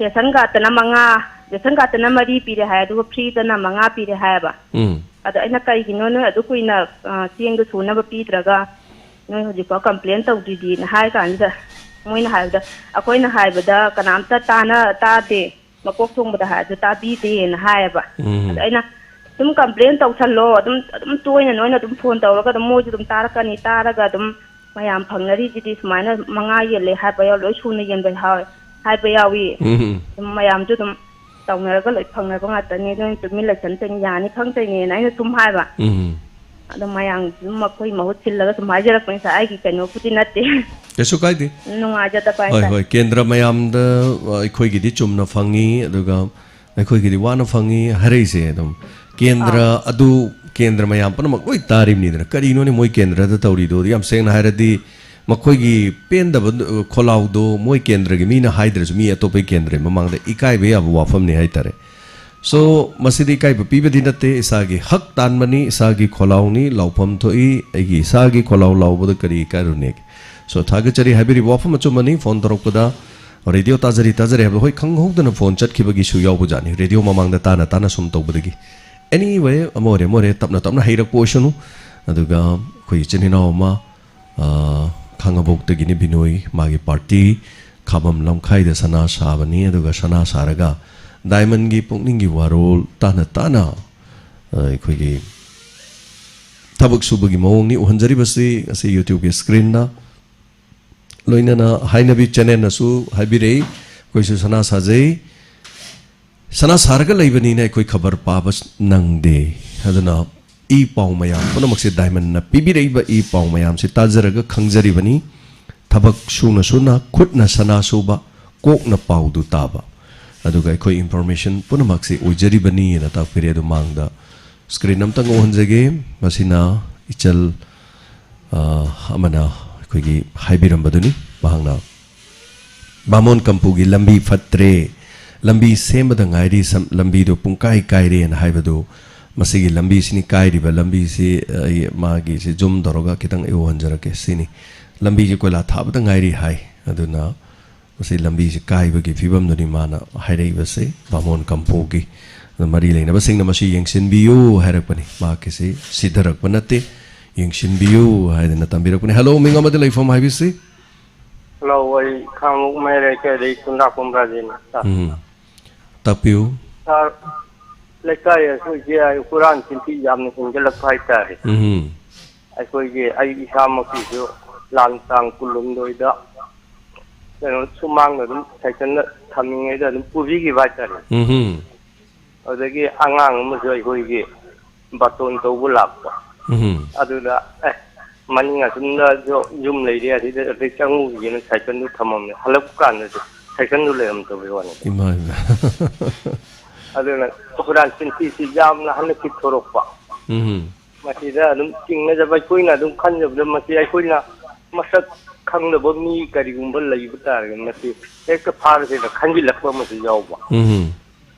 ꯔꯦꯁꯟ ꯀꯥꯔꯠꯇꯅ ꯃꯉꯥ, ꯔꯦꯁꯟ ꯀꯥꯔꯠꯇꯅ ꯃꯔꯤ ꯄꯤꯔꯦ ꯍꯥꯏ, ꯑꯗꯨꯒ ꯐ꯭ꯔꯤꯗꯅ ꯃꯉꯥ ꯄꯤꯔꯦ ꯍꯥꯏꯌꯦꯕ꯫ ꯎꯝ꯫ ꯑꯗꯣ ꯑꯩꯅ, "ꯀꯩꯒꯤꯅꯣ ꯅꯣꯏ ꯑꯗꯨ ꯀꯨꯏꯅ, ꯑ, ꯆꯦꯡꯗꯣ ꯁꯨꯅꯕ ꯄꯤꯗ꯭ꯔꯒ ꯅꯣꯏ ꯍꯧꯖꯤꯛꯐꯥꯎ ꯀꯝꯄ꯭ꯂꯦꯟ ꯇꯧꯗ꯭ꯔꯤꯗꯤꯅ?" ꯍꯥꯏ ꯀꯥꯟꯁꯤꯗ, ꯃꯣꯏꯅ ꯍꯥꯏꯕꯗ, "ꯑꯩꯈꯣꯏꯅ ꯍꯥꯏꯕꯗ ꯀꯅꯥꯝꯇ ꯇꯥꯅ-, ꯇꯥꯗꯦ, ꯃꯀꯣꯛ ꯊꯣꯡꯕꯗ ꯍꯥꯏꯔꯁꯨ ꯇꯥꯕꯤꯗꯦꯅ" ꯍꯥꯏꯌꯦꯕ꯫ ꯎꯝ꯫ ꯑꯗ ꯑꯩꯅ, "ꯑꯗꯨꯝ ꯀꯝꯄ꯭ꯂꯦꯟ ꯇꯧꯁꯜꯂꯣ, ꯑꯗꯨꯝ, ꯑꯗꯨꯝ ꯇꯣꯏꯅ ꯅꯣꯏꯅ ꯑꯗꯨꯝ ꯐꯣꯟ ꯇꯧꯔꯒ ꯑꯗꯨꯝ ꯃꯣꯏꯁꯨ ꯑꯗꯨꯝ ꯇꯥꯔꯛꯀꯅꯤ, ꯇꯥꯔꯒ ꯑꯗꯨꯝ ꯃꯌꯥꯝ ꯐꯪꯅꯔꯤꯁꯤꯗꯤ ꯁꯨꯃꯥꯏꯅ ꯃꯉꯥ ꯌꯦꯜꯂꯦ ꯍꯥꯏꯕ ꯌꯥꯎ-, ꯂꯣꯏ ꯁꯨꯅ ꯌꯦꯟꯕ ꯍꯥꯎ-, ꯍꯥꯏꯕ ꯌꯥꯎꯏ꯫ ꯎꯝ꯫ ꯑꯗꯨꯝ ꯃꯌꯥꯝꯁꯨ ꯑꯗꯨꯝ ꯇꯧꯅꯔꯒ ꯂꯣꯏ ꯐꯪꯅꯕ ꯉꯥꯛꯇꯅꯤ, ꯑꯗꯨꯅ ꯇꯨꯃꯤꯟ ꯂꯩꯁꯟ ꯇꯣꯏꯅꯤ, ꯌꯥꯅꯤ ꯈꯪ ꯇꯣꯏꯅꯦꯅ" ꯑꯩꯅ ꯁꯨꯝ ꯍꯥꯏꯕ꯫ ꯎꯝ꯫ ꯑꯗꯣ ꯃꯌꯥꯝ ꯑꯗꯨꯝ ꯃꯈꯣꯏ ꯃꯍꯨꯠ ꯁꯤꯜꯂꯒ ꯁꯨꯝ ꯍꯥꯏꯖꯔꯛꯄꯅꯤ, ꯁꯥꯔ, ꯑꯩꯒꯤ ꯀꯩꯅꯣꯕꯨꯗꯤ ꯅꯠꯇꯦ꯫ ꯀꯩꯁꯨ ꯀꯥꯏꯗꯦ꯫ ꯅꯨꯡꯉꯥꯏꯖꯗꯕ ꯍꯣꯏ, ꯍꯥꯏꯇꯥꯔꯦ꯫ ꯍꯣꯏ, ꯀꯦꯟꯗ꯭ꯔ ꯃꯌꯥꯝꯗ, ꯑ, ꯑꯩꯈꯣꯏꯒꯤꯗꯤ ꯆꯨꯝꯅ ꯐꯪꯉꯤ, ꯑꯗꯨꯒ ꯑꯩꯈꯣꯏꯒꯤꯗꯤ ꯋꯥꯅ ꯐꯪꯉꯤ ꯍꯥꯏꯔꯛꯏꯁꯦ꯫ ꯑꯗꯨꯝ ꯀꯦꯟꯗ꯭ꯔ ꯑꯥ꯫ ꯑꯗꯨ, ꯀꯦꯟꯗ꯭ꯔ ꯃꯌꯥꯝ ꯄꯨꯝꯅꯃꯛ ꯂꯣꯏ ꯇꯥꯔꯤꯕꯅꯤꯗꯅ, ꯀꯔꯤꯅꯣꯅꯦ ꯃꯣꯏ ꯀꯦꯟꯗ꯭ꯔꯗ ꯇꯧꯔꯤꯗꯣ? ꯌꯥꯝ ꯁꯦꯡꯅ ꯍꯥꯏꯔꯗꯤ, ꯃꯈꯣꯏꯒꯤ ꯄꯦꯟꯗꯕ, ꯑ, ꯈꯣꯜꯂꯥꯎꯗꯣ ꯃꯣꯏ ꯀꯦꯟꯗ꯭ꯔꯒꯤ ꯃꯤꯅ ꯍꯥꯏꯗ꯭ꯔꯁꯨ, ꯃꯤ ꯑꯇꯣꯞꯄꯒꯤ ꯀꯦꯟꯗ꯭ꯔꯒꯤ ꯃꯃꯥꯡꯗ ꯏꯀꯥꯏꯕ ꯌꯥꯕ ꯋꯥꯐꯝꯅꯤ ꯍꯥꯏꯇꯥꯔꯦ꯫ So, ꯃꯁꯤꯗꯤ ꯏꯀꯥꯏꯕ ꯄꯤꯕꯗꯤ ꯅꯠꯇꯦ, ꯏꯁꯥꯒꯤ ꯍꯛ ꯇꯥꯟꯕꯅꯤ, ꯏꯁꯥꯒꯤ ꯈꯣꯜꯂꯥꯎꯅꯤ, ꯂꯥꯎꯐꯝ ꯊꯣꯛꯏ, ꯑꯩꯒꯤ ꯏꯁꯥꯒꯤ ꯈꯣꯜꯂꯥꯎ ꯂꯥꯎꯕꯗ ꯀꯔꯤ ꯏꯀꯥꯏꯔꯨꯅꯦꯒꯦ? So, ꯊꯥꯒꯠꯆꯔꯤ꯫ ꯍꯥꯏꯕꯤꯔꯤꯕ ꯋꯥꯐꯝ ꯑꯆꯨꯝꯕꯅꯤ꯫ ꯐꯣꯟ ꯇꯧꯔꯛꯄꯗ ꯔꯦꯗꯤꯑꯣ ꯇꯥꯖꯔꯤ, ꯇꯥꯖꯔꯤ ꯍꯥꯏꯕꯗ, ꯍꯣꯏ, ꯈꯪꯍꯧꯗꯅ ꯐꯣꯟ ꯆꯠꯈꯤꯕꯒꯤꯁꯨ ꯌꯥꯎꯕꯖꯥꯠꯅꯤ, ꯔꯦꯗꯤꯑꯣ ꯃꯃꯥꯡꯗ ꯇꯥꯅ ꯇꯥꯅ ꯁꯨꯝ ꯇꯧꯕꯗꯒꯤ꯫ Anyway, ꯑꯃ ꯑꯣꯏꯔꯦ, ꯑꯃ ꯑꯣꯏꯔꯦ, ꯇꯞꯅ ꯇꯞꯅ ꯍꯩꯔꯛꯄ ꯑꯣꯏꯁꯅꯨ꯫ ꯑꯗꯨꯒ ꯑꯩꯈꯣꯏ ꯏꯆꯤꯟ ꯏꯅꯥꯎ ꯑꯃ, ꯑ, ꯈꯥꯡꯉꯕꯣꯛꯇꯒꯤꯅꯤ ꯕꯤꯅꯣꯏ, ꯃꯥꯒꯤ ꯄꯥꯔꯇꯤ ꯈꯥꯕꯝ ꯂꯝꯈꯥꯏꯗ ꯁꯅꯥ ꯁꯥꯕꯅꯤ꯫ ꯑꯗꯨꯒ ꯁꯅꯥ ꯁꯥꯔꯒ ꯗꯥꯏꯃꯟꯒꯤ ꯄꯨꯛꯅꯤꯡꯒꯤ ꯋꯥꯔꯣꯜ ꯇꯥꯅ ꯇꯥꯅ, ꯑ, ꯑꯩꯈꯣꯏꯒꯤ ꯊꯕꯛ ꯁꯨꯕꯒꯤ ꯃꯑꯣꯡꯅꯤ ꯎꯍꯟꯖꯔꯤꯕꯁꯤ ꯉꯁꯤ YouTube-ꯀꯤ screen-ꯗ꯫ ꯂꯣꯏꯅꯅ ꯍꯥꯏꯅꯕꯤ channel-ꯅꯁꯨ ꯍꯥꯏꯕꯤꯔꯛꯏ, "ꯑꯩꯈꯣꯏꯁꯨ ꯁꯅꯥ ꯁꯥꯖꯩ, ꯁꯅꯥ ꯁꯥꯔꯒ ꯂꯩꯕꯅꯤꯅ ꯑꯩꯈꯣꯏ ꯈꯕꯔ ꯄꯥꯕ ꯅꯪꯗꯦ"꯫ ꯑꯗꯨꯅ ꯏ ꯄꯥꯎ ꯃꯌꯥꯝ ꯄꯨꯝꯅꯃꯛꯁꯦ ꯗꯥꯏꯃꯟꯅ ꯄꯤꯕꯤꯔꯛꯏꯕ ꯏ ꯄꯥꯎ ꯃꯌꯥꯝꯁꯦ ꯇꯥꯖꯔꯒ ꯈꯪꯖꯔꯤꯕꯅꯤ꯫ ꯊꯕꯛ ꯁꯨꯅ ꯁꯨꯅ, ꯈꯨꯠꯅ ꯁꯅꯥ ꯁꯨꯕ, ꯀꯣꯛꯅ ꯄꯥꯎꯗꯨ ꯇꯥꯕ꯫ ꯑꯗꯨꯒ ꯑꯩꯈꯣꯏ information ꯄꯨꯝꯅꯃꯛꯁꯦ ꯑꯣꯏꯖꯔꯤꯕꯅꯤꯅ ꯇꯥꯛꯄꯤꯔꯦ꯫ ꯑꯗꯨ ꯃꯥꯡꯗ screen ꯑꯝꯇꯪ ꯎꯍꯟꯖꯒꯦ꯫ ꯃꯁꯤꯅ ꯏꯆꯜ, ꯑ, ꯑꯃꯅ ꯑꯩꯈꯣꯏꯒꯤ ꯍꯥꯏꯕꯤꯔꯝꯕꯗꯨꯅꯤ꯫ ꯃꯍꯥꯛꯅ "ꯕꯥꯃꯣꯟ ꯀꯝꯄꯨꯒꯤ ꯂꯝꯕꯤ ꯐꯠꯇ꯭ꯔꯦ, ꯂꯝꯕꯤ ꯁꯦꯝꯕꯗ ꯉꯥꯏꯔꯤ, ꯁꯝ-, ꯂꯝꯕꯤꯗꯨ ꯄꯨꯡꯀꯥꯏ ꯀꯥꯏꯔꯦꯅ" ꯍꯥꯏꯕꯗꯨ, ꯃꯁꯤꯒꯤ ꯂꯝꯕꯤꯁꯤꯅꯤ ꯀꯥꯏꯔꯤꯕ ꯂꯝꯕꯤꯁꯤ꯫ ꯑꯩ ꯃꯥꯒꯤꯁꯤ zoom ꯇꯧꯔꯒ ꯈꯤꯇꯪ ꯑꯩ ꯎꯍꯟꯖꯔꯛꯀꯦ꯫ ꯁꯤꯅꯤ, ꯂꯝꯕꯤꯁꯤ ꯀꯣꯏꯂꯥ ꯊꯥꯕꯗ ꯉꯥꯏꯔꯤ ꯍꯥꯏ꯫ ꯑꯗꯨꯅ ꯃꯁꯤ ꯂꯝꯕꯤꯁꯤ ꯀꯥꯏꯕꯒꯤ ꯐꯤꯕꯝꯗꯨꯅꯤ ꯃꯥꯅ ꯍꯥꯏꯔꯛꯏꯕꯁꯦ, ꯕꯥꯃꯣꯟ ꯀꯝꯄꯨꯒꯤ꯫ ꯑꯗꯨ ꯃꯔꯤ ꯂꯩꯅꯕꯁꯤꯡꯅ ꯃꯁꯤ ꯌꯦꯡꯁꯤꯟꯕꯤꯌꯨ ꯍꯥꯏꯔꯛꯄꯅꯤ꯫ ꯃꯍꯥꯛꯀꯤꯁꯤ ꯁꯤꯊꯔꯛꯄ ꯅꯠꯇꯦ, ꯌꯦꯡꯁꯤꯟꯕꯤꯌꯨ ꯍꯥꯏꯗꯅ ꯇꯝꯕꯤꯔꯛꯄꯅꯤ꯫ ꯍꯜꯂꯣ, ꯃꯤꯡ ꯑꯃꯗꯤ ꯂꯩꯐꯝ ꯍꯥꯏꯕꯤꯁꯤ꯫ ꯍꯜꯂꯣ, ꯑꯩ ꯈꯥꯉꯕꯣꯛ ꯃꯌꯥꯏ ꯂꯩꯀꯥꯏꯗꯒꯤ ꯈꯨꯟꯗ꯭ꯔꯥꯛꯄꯝ ꯔꯥꯖꯦꯟꯅꯤ, ꯁꯥꯔ꯫ ꯎꯝ꯫ ꯇꯥꯛꯄꯤꯌꯨ꯫ ꯁꯥꯔ, ꯂꯩꯀꯥꯏ ꯑꯩꯈꯣꯏꯁꯦ ꯍꯨꯔꯥꯟ ꯆꯤꯟꯊꯤ ꯌꯥꯝꯅ ꯍꯦꯟꯒꯠꯂꯛꯄ ꯍꯥꯏꯇꯥꯔꯦ꯫ ꯎꯝ꯫ ꯑꯩꯈꯣꯏꯒꯤ, ꯑꯩ ꯏꯁꯥꯃꯛꯀꯤꯁꯨ ꯂꯥꯟ ꯇꯥꯡ ꯀꯨꯟꯍꯨꯝꯗꯣꯏꯗ ꯀꯩꯅꯣ ꯁꯨꯃꯥꯡꯗ ꯑꯗꯨꯝ ꯁꯥꯏꯀꯜꯗ ꯊꯝꯃꯤꯉꯩꯗ ꯑꯗꯨꯝ ꯄꯨꯕꯤꯈꯤꯕ ꯍꯥꯏꯇꯥꯔꯦ꯫ ꯎꯝ꯫ ꯑꯗꯨꯗꯒꯤ ꯑꯉꯥꯡ ꯑꯃꯁꯨ ꯑꯩꯈꯣꯏꯒꯤ ꯕꯥꯇꯣꯟ ꯇꯧꯕ ꯂꯥꯛꯄ꯫ ꯎꯝ꯫ ꯑꯗꯨꯗ, "ꯑꯦ, ꯃꯅꯤꯡ ꯑꯁꯨꯝꯗꯁꯨ ꯌꯨꯝ ꯂꯩꯔꯦ, ꯑꯁꯤꯗ ꯑꯗꯩ ꯆꯪꯉꯨꯈꯤꯒꯦꯅ" ꯁꯥꯏꯀꯜꯗꯨ ꯊꯝꯃꯝꯃꯦ꯫ ꯍꯜꯂꯛꯄ ꯀꯥꯟꯗꯁꯨ ꯁꯥꯏꯀꯜꯗꯨ ꯂꯩꯔꯝꯗꯕꯩ ꯋꯥꯅꯤ꯫ ꯏꯃꯥ, ꯏꯃꯥ꯫ ꯑꯗꯨꯅ ꯍꯨꯔꯥꯟ ꯆꯤꯟꯊꯤꯁꯤ ꯌꯥꯝꯅ ꯍꯟꯗꯛꯀꯤ ꯊꯣꯔꯛꯄ꯫ ꯎꯝ꯫ ꯃꯁꯤꯗ ꯑꯗꯨꯝ ꯆꯤꯡꯅꯖꯕ, ꯑꯩꯈꯣꯏꯅ ꯑꯗꯨꯝ ꯈꯟꯖꯕꯗ, ꯃꯁꯤ ꯑꯩꯈꯣꯏꯅ ꯃꯁꯛ ꯈꯪꯗꯕ ꯃꯤ ꯀꯔꯤꯒꯨꯝꯕ ꯂꯩꯕ ꯇꯥꯔꯒꯗꯤ, ꯃꯁꯤ ꯍꯦꯛꯇ ꯐꯥꯔꯁꯦꯅ ꯈꯟꯖꯤꯜꯂꯛꯄ ꯑꯃꯁꯨ ꯌꯥꯎꯕ꯫ ꯎꯝ꯫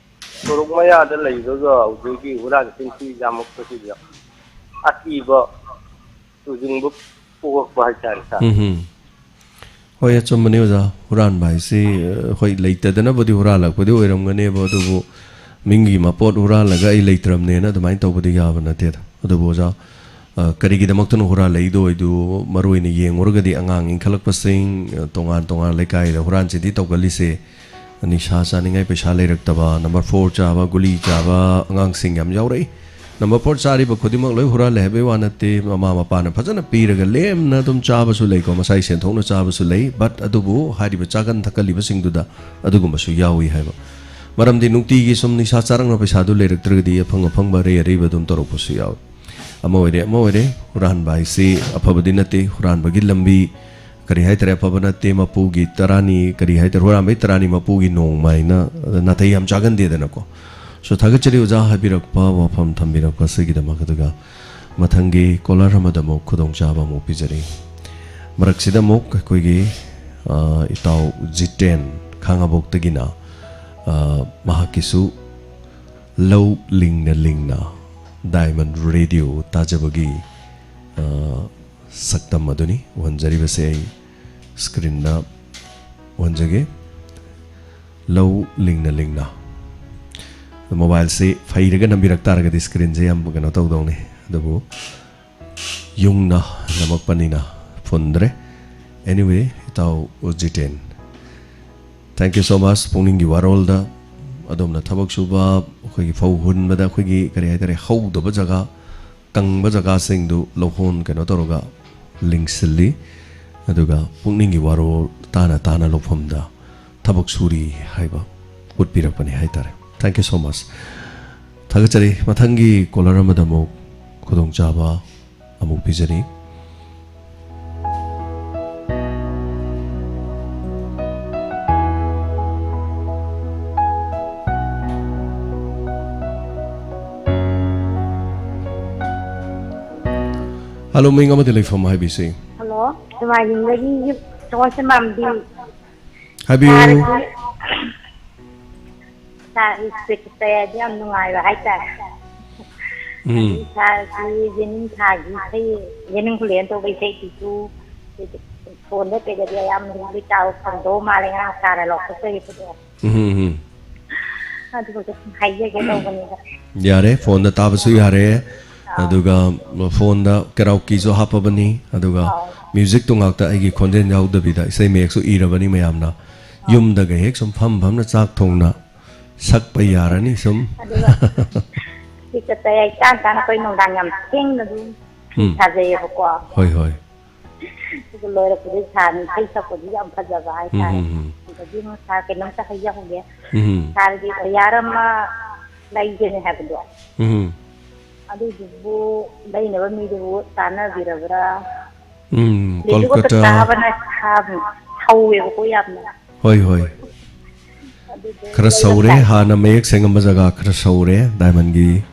ꯁꯣꯔꯣꯛ ꯃꯌꯥꯗ ꯂꯩꯕꯒ ꯍꯧꯖꯤꯛꯀꯤ ꯍꯨꯔꯥꯟ ꯆꯤꯟꯊꯤ ꯌꯥꯝꯃꯛꯄꯁꯤꯗ ꯑꯀꯤꯕ ꯇꯨꯖꯨꯡꯕ ꯄꯣꯛꯂꯛꯄ ꯍꯥꯏꯇꯥꯔꯦ, ꯁꯥꯔ꯫ ꯎꯝ꯫ ꯍꯣꯏ, ꯑꯆꯨꯝꯕꯅꯤ ꯑꯣꯖꯥ꯫ ꯍꯨꯔꯥꯟꯕ ꯍꯥꯏꯁꯤ, ꯑ, ꯍꯣꯏ, ꯂꯩꯇꯗꯅꯕꯨꯗꯤ ꯍꯨꯔꯥꯜꯂꯛꯄꯗꯤ ꯑꯣꯏꯔꯝꯒꯅꯦꯕ, ꯑꯗꯨꯕꯨ ꯃꯤꯒꯤ ꯃꯄꯣꯠ ꯍꯨꯔꯥꯜꯂꯒ ꯑꯩ ꯂꯩꯇ꯭ꯔꯕꯅꯦꯅ ꯑꯗꯨꯃꯥꯏꯅ ꯇꯧꯕꯗꯤ ꯌꯥꯕ ꯅꯠꯇꯦꯗ꯫ ꯑꯗꯨꯕꯨ ꯑꯣꯖꯥ, ꯑ, ꯀꯔꯤꯒꯤꯗꯃꯛꯇꯅꯣ ꯍꯨꯔꯥꯜꯂꯛꯏꯗꯣ ꯍꯥꯏꯗꯨ ꯃꯔꯨ ꯑꯣꯏꯅ ꯌꯦꯡꯉꯨꯔꯒꯗꯤ, ꯑꯉꯥꯡ ꯏꯟꯈꯠꯂꯛꯄꯁꯤꯡ, ꯑ, ꯇꯣꯉꯥꯟ ꯇꯣꯉꯥꯟ ꯂꯩꯀꯥꯏꯗ ꯍꯨꯔꯥꯟ ꯆꯤꯟꯊꯤ ꯇꯧꯒꯜꯂꯤꯁꯦ, ꯅꯤꯁꯥ ꯆꯥꯅꯤꯡꯉꯥꯏ ꯄꯩꯁꯥ ꯂꯩꯔꯛꯇꯕ, number four ꯆꯥꯕ, ꯒꯨꯂꯤ ꯆꯥꯕ ꯑꯉꯥꯡꯁꯤꯡ ꯌꯥꯝ ꯌꯥꯎꯔꯛꯏ꯫ Number four ꯆꯥꯔꯤꯕ ꯈꯨꯗꯤꯡꯃꯛ ꯂꯣꯏ ꯍꯨꯔꯥꯜꯂꯦ ꯍꯥꯏꯕꯒꯤ ꯋꯥ ꯅꯠꯇꯦ꯫ ꯃꯃꯥ ꯃꯄꯥꯅ ꯐꯖꯅ ꯄꯤꯔꯒ ꯂꯦꯝꯅ ꯑꯗꯨꯝ ꯆꯥꯕꯁꯨ ꯂꯩꯀꯣ, ꯃꯁꯥꯒꯤ ꯁꯦꯟꯊꯣꯛꯅ ꯆꯥꯕꯁꯨ ꯂꯩ꯫ But ꯑꯗꯨꯕꯨ ꯍꯥꯏꯔꯤꯕ ꯆꯥꯒꯟ ꯊꯛꯀꯜꯂꯤꯕꯁꯤꯡꯗꯨꯗ ꯑꯗꯨꯒꯨꯝꯕꯁꯨ ꯌꯥꯎꯏ ꯍꯥꯏꯕ꯫ ꯃꯔꯝꯗꯤ ꯅꯨꯡꯇꯤꯒꯤ ꯁꯨꯝ ꯅꯤꯁꯥ ꯆꯥꯔꯛꯅ ꯄꯩꯁꯥꯗꯨ ꯂꯩꯔꯛꯇ꯭ꯔꯒꯗꯤ ꯑꯐꯪ ꯑꯐꯪꯕ ꯑꯔꯩ ꯑꯔꯩꯕ ꯑꯗꯨꯝ ꯇꯧꯔꯛꯄꯁꯨ ꯌꯥꯎꯏ꯫ ꯑꯃ ꯑꯣꯏꯔꯦ, ꯑꯃ ꯑꯣꯏꯔꯦ, ꯍꯨꯔꯥꯟꯕ ꯍꯥꯏꯁꯤ ꯑꯐꯕꯗꯤ ꯅꯠꯇꯦ꯫ ꯍꯨꯔꯥꯟꯕꯒꯤ ꯂꯝꯕꯤ ꯀꯔꯤ ꯍꯥꯏꯇꯥꯔꯦ, ꯑꯐꯕ ꯅꯠꯇꯦ꯫ ꯃꯄꯨꯒꯤ ꯇꯔꯥꯅꯤ, ꯀꯔꯤ ꯍꯥꯏꯇꯥꯔꯦ, ꯍꯨꯔꯥꯟꯕꯒꯤ ꯇꯔꯥꯅꯤ ꯃꯄꯨꯒꯤ ꯅꯣꯡꯃ ꯍꯥꯏꯅ ꯅꯥꯇꯩ ꯌꯥꯝ ꯆꯥꯒꯟꯗꯦꯗꯅꯀꯣ꯫ So, ꯊꯥꯒꯠꯆꯔꯤ ꯑꯣꯖꯥ ꯍꯥꯏꯕꯤꯔꯛꯄ ꯋꯥꯐꯝ ꯊꯝꯕꯤꯔꯛꯄ ꯑꯁꯤꯒꯤꯗꯃꯛ꯫ ꯑꯗꯨꯒ ꯃꯊꯪꯒꯤ ꯀꯣꯂꯔ ꯑꯃꯗ ꯑꯃꯨꯛ ꯈꯨꯗꯣꯡꯆꯥꯕ ꯑꯃꯨꯛ ꯄꯤꯖꯔꯤ꯫ ꯃꯔꯛꯁꯤꯗ ꯑꯃꯨꯛ ꯑꯩꯈꯣꯏꯒꯤ, ꯑ, ꯏꯇꯥꯎ ꯖꯤꯇꯦꯟ ꯈꯥꯉꯕꯣꯛꯇꯒꯤꯅ, ꯑ, ꯃꯍꯥꯛꯀꯤꯁꯨ ꯂꯧ ꯂꯤꯡꯅ ꯂꯤꯡꯅ ꯗꯥꯏꯃꯟ ꯔꯦꯗꯤꯑꯣ ꯇꯥꯖꯕꯒꯤ, ꯑ, ꯁꯛꯇꯝ ꯑꯗꯨꯅꯤ ꯎꯍꯟꯖꯔꯤꯕꯁꯦ꯫ ꯑꯩ ꯁ꯭ꯀ꯭ꯔꯤꯟꯗ ꯎꯍꯟꯖꯒꯦ꯫ ꯂꯧ ꯂꯤꯡꯅ ꯂꯤꯡꯅ꯫ ꯃꯣꯕꯥꯏꯜꯁꯤ ꯐꯩꯔꯒ ꯅꯝꯕꯤꯔꯛ ꯇꯥꯔꯒꯗꯤ ꯁ꯭ꯀ꯭ꯔꯤꯟꯁꯦ ꯌꯥꯝ ꯀꯩꯅꯣ ꯇꯧꯗꯧꯅꯤ꯫ ꯑꯗꯨꯕꯨ ꯌꯨꯡꯅ ꯅꯝꯃꯛꯄꯅꯤꯅ ꯐꯨꯟꯗ꯭ꯔꯦ꯫ Anyway, ꯏꯇꯥꯎ Jiten, thank you so much꯫ ꯄꯨꯛꯅꯤꯡꯒꯤ ꯋꯥꯔꯣꯜꯗ ꯑꯗꯣꯝꯅ ꯊꯕꯛ ꯁꯨꯕ, ꯑꯩꯈꯣꯏꯒꯤ ꯐꯧ ꯍꯨꯟꯕꯗ ꯑꯩꯈꯣꯏꯒꯤ ꯀꯔꯤ ꯍꯥꯏꯇꯥꯔꯦ, ꯍꯧꯗꯕ ꯖꯒꯥ, ꯀꯪꯕ ꯖꯒꯥꯁꯤꯡꯗꯨ ꯂꯧꯍꯣꯟ ꯀꯩꯅꯣ ꯇꯧꯔꯒ ꯂꯤꯡꯁꯤꯜꯂꯤ꯫ ꯑꯗꯨꯒ ꯄꯨꯛꯅꯤꯡꯒꯤ ꯋꯥꯔꯣꯜ ꯇꯥꯅ ꯇꯥꯅ ꯂꯧꯐꯝꯗ ꯊꯕꯛ ꯁꯨꯔꯤ ꯍꯥꯏꯕ ꯎꯠꯄꯤꯔꯛꯄꯅꯤ ꯍꯥꯏꯇꯥꯔꯦ꯫ Thank you so much꯫ ꯊꯥꯒꯠꯆꯔꯤ꯫ ꯃꯊꯪꯒꯤ ꯀꯣꯂꯔ ꯑꯃꯗ ꯑꯃꯨꯛ ꯈꯨꯗꯣꯡꯆꯥꯕ ꯑꯃꯨꯛ ꯄꯤꯖꯔꯤ꯫ ꯍꯜꯂꯣ, ꯃꯤꯡ ꯑꯃꯗꯤ ꯂꯩꯐꯝ ꯍꯥꯏꯕꯤꯁꯤ꯫ ꯍꯜꯂꯣ, ꯅꯣꯡꯃꯥꯏꯖꯤꯡꯗꯒꯤ ꯆꯃꯝ ꯁꯦꯝꯕꯝꯗꯤ꯫ ꯍꯥꯏꯕꯤꯌꯨ꯫ ꯁꯥꯔꯒꯤ, ꯁꯥꯔꯒꯤ ꯁ꯭ꯄꯤꯠꯇꯗꯤ ꯌꯥꯝ ꯅꯨꯡꯉꯥꯏꯕ ꯍꯥꯏꯇꯥꯔꯦ꯫ ꯎꯝ꯫ ꯑꯗꯩ ꯁꯥꯔꯒꯤ ꯌꯦꯅꯤꯡ ꯊꯥꯒꯤ ꯏꯁꯩ, ꯌꯦꯅꯤꯡ ꯈꯨꯂꯦꯟ ꯇꯧꯕ ꯏꯁꯩꯗꯨꯁꯨ ꯐꯣꯟꯗ ꯀꯩꯗꯗꯤ ꯑꯌꯥꯝꯕ ꯍꯧꯖꯤꯛ ꯇꯥꯕ ꯐꯪꯗꯧ ꯃꯥꯜꯂꯦ, ꯉꯔꯥꯡ ꯁꯥꯔꯅ ꯂꯧꯊꯣꯛꯆꯈꯤꯕꯗꯣ꯫ ꯎꯝ, ꯎꯝ꯫ ꯑꯗꯨꯒ ꯁꯨꯝ ꯍꯥꯏꯖꯒꯦ ꯇꯧꯕꯅꯤꯗ꯫ ꯌꯥꯔꯦ, ꯐꯣꯟꯗ ꯇꯥꯕꯁꯨ ꯌꯥꯔꯦ꯫ ꯑꯥ꯫ ꯑꯗꯨꯒ ꯐꯣꯟꯗ ꯀꯦꯔꯥꯎꯀꯤꯁꯨ ꯍꯥꯞꯄꯕꯅꯤ꯫ ꯑꯗꯨꯒ ꯑꯥꯎ꯫ ꯃ꯭ꯌꯨꯖꯤꯛꯇꯣ ꯉꯥꯛꯇ ꯑꯩꯒꯤ ꯈꯣꯟꯖꯦꯜ ꯌꯥꯎꯗꯕꯤꯗ ꯏꯁꯩ ꯃꯌꯦꯛꯁꯨ ꯏꯔꯕꯅꯤ ꯃꯌꯥꯝꯅ꯫ ꯑꯥꯎ꯫ ꯌꯨꯝꯗꯒ ꯍꯦꯛ ꯁꯨꯝ ꯐꯝ ꯐꯝꯅ ꯆꯥꯛ ꯊꯣꯡꯅ ꯁꯛꯄ ꯌꯥꯔꯅꯤ ꯁꯨꯝ꯫ ꯑꯗꯨꯒ ꯍꯧꯖꯤꯛꯇ ꯇꯌꯥꯏ ꯇꯥꯟ ꯇꯥꯅ ꯑꯩꯈꯣꯏ ꯅꯨꯡꯗꯥꯡ ꯌꯥꯝ ꯊꯦꯡꯅ ꯑꯗꯨꯝ ꯐꯤ ꯎꯝ꯫ ꯁꯥꯖꯩꯌꯦꯕꯀꯣ꯫ ꯍꯣꯏ, ꯍꯣꯏ꯫ ꯑꯗꯨꯒ ꯂꯣꯏꯔꯛꯄꯗ ꯁꯥꯔꯅ ꯏꯁꯩ ꯁꯛꯄꯗꯤ ꯌꯥꯝ ꯐꯖꯕ ꯍꯥꯏꯇꯥꯔꯦ꯫ ꯎꯝ, ꯎꯝ, ꯎꯝ꯫ ꯑꯗꯒꯤ ꯑꯃꯨꯛ ꯁꯥꯔ ꯀꯩꯅꯣꯝꯇ ꯍꯥꯏꯖꯍꯧꯒꯦ꯫ ꯎꯝ꯫ ꯁꯥꯔꯒꯤ ꯋꯥꯌꯥꯔ ꯑꯃ ꯂꯩꯒꯅꯤ ꯍꯥꯏꯕꯗꯣ꯫ ꯎꯝ꯫ ꯑꯗꯨꯗꯨꯕꯨ ꯂꯩꯅꯕ ꯃꯤꯗꯨꯕꯨ ꯇꯥꯟꯅꯕꯤꯔꯕ꯭ꯔꯥ? ꯎꯝ, ꯂꯤꯂꯨꯒ ꯀꯣꯜꯀꯇꯥ꯫ ꯇꯥꯕꯅ ꯁꯥꯕ ꯍꯧꯋꯦꯕꯀꯣ ꯌꯥꯝꯅ꯫ ꯍꯣꯏ, ꯍꯣꯏ꯫ ꯑꯗꯨꯗꯣ ꯈꯔ ꯁꯧꯔꯦ, ꯂꯩꯔꯝꯗꯥꯏ꯫ ꯍꯥꯟꯅ ꯃꯌꯦꯛ ꯁꯦꯡꯉꯝꯕ ꯖꯒꯥ ꯈꯔ ꯁꯧꯔꯦ, ꯗꯥꯏꯃꯟꯒꯤ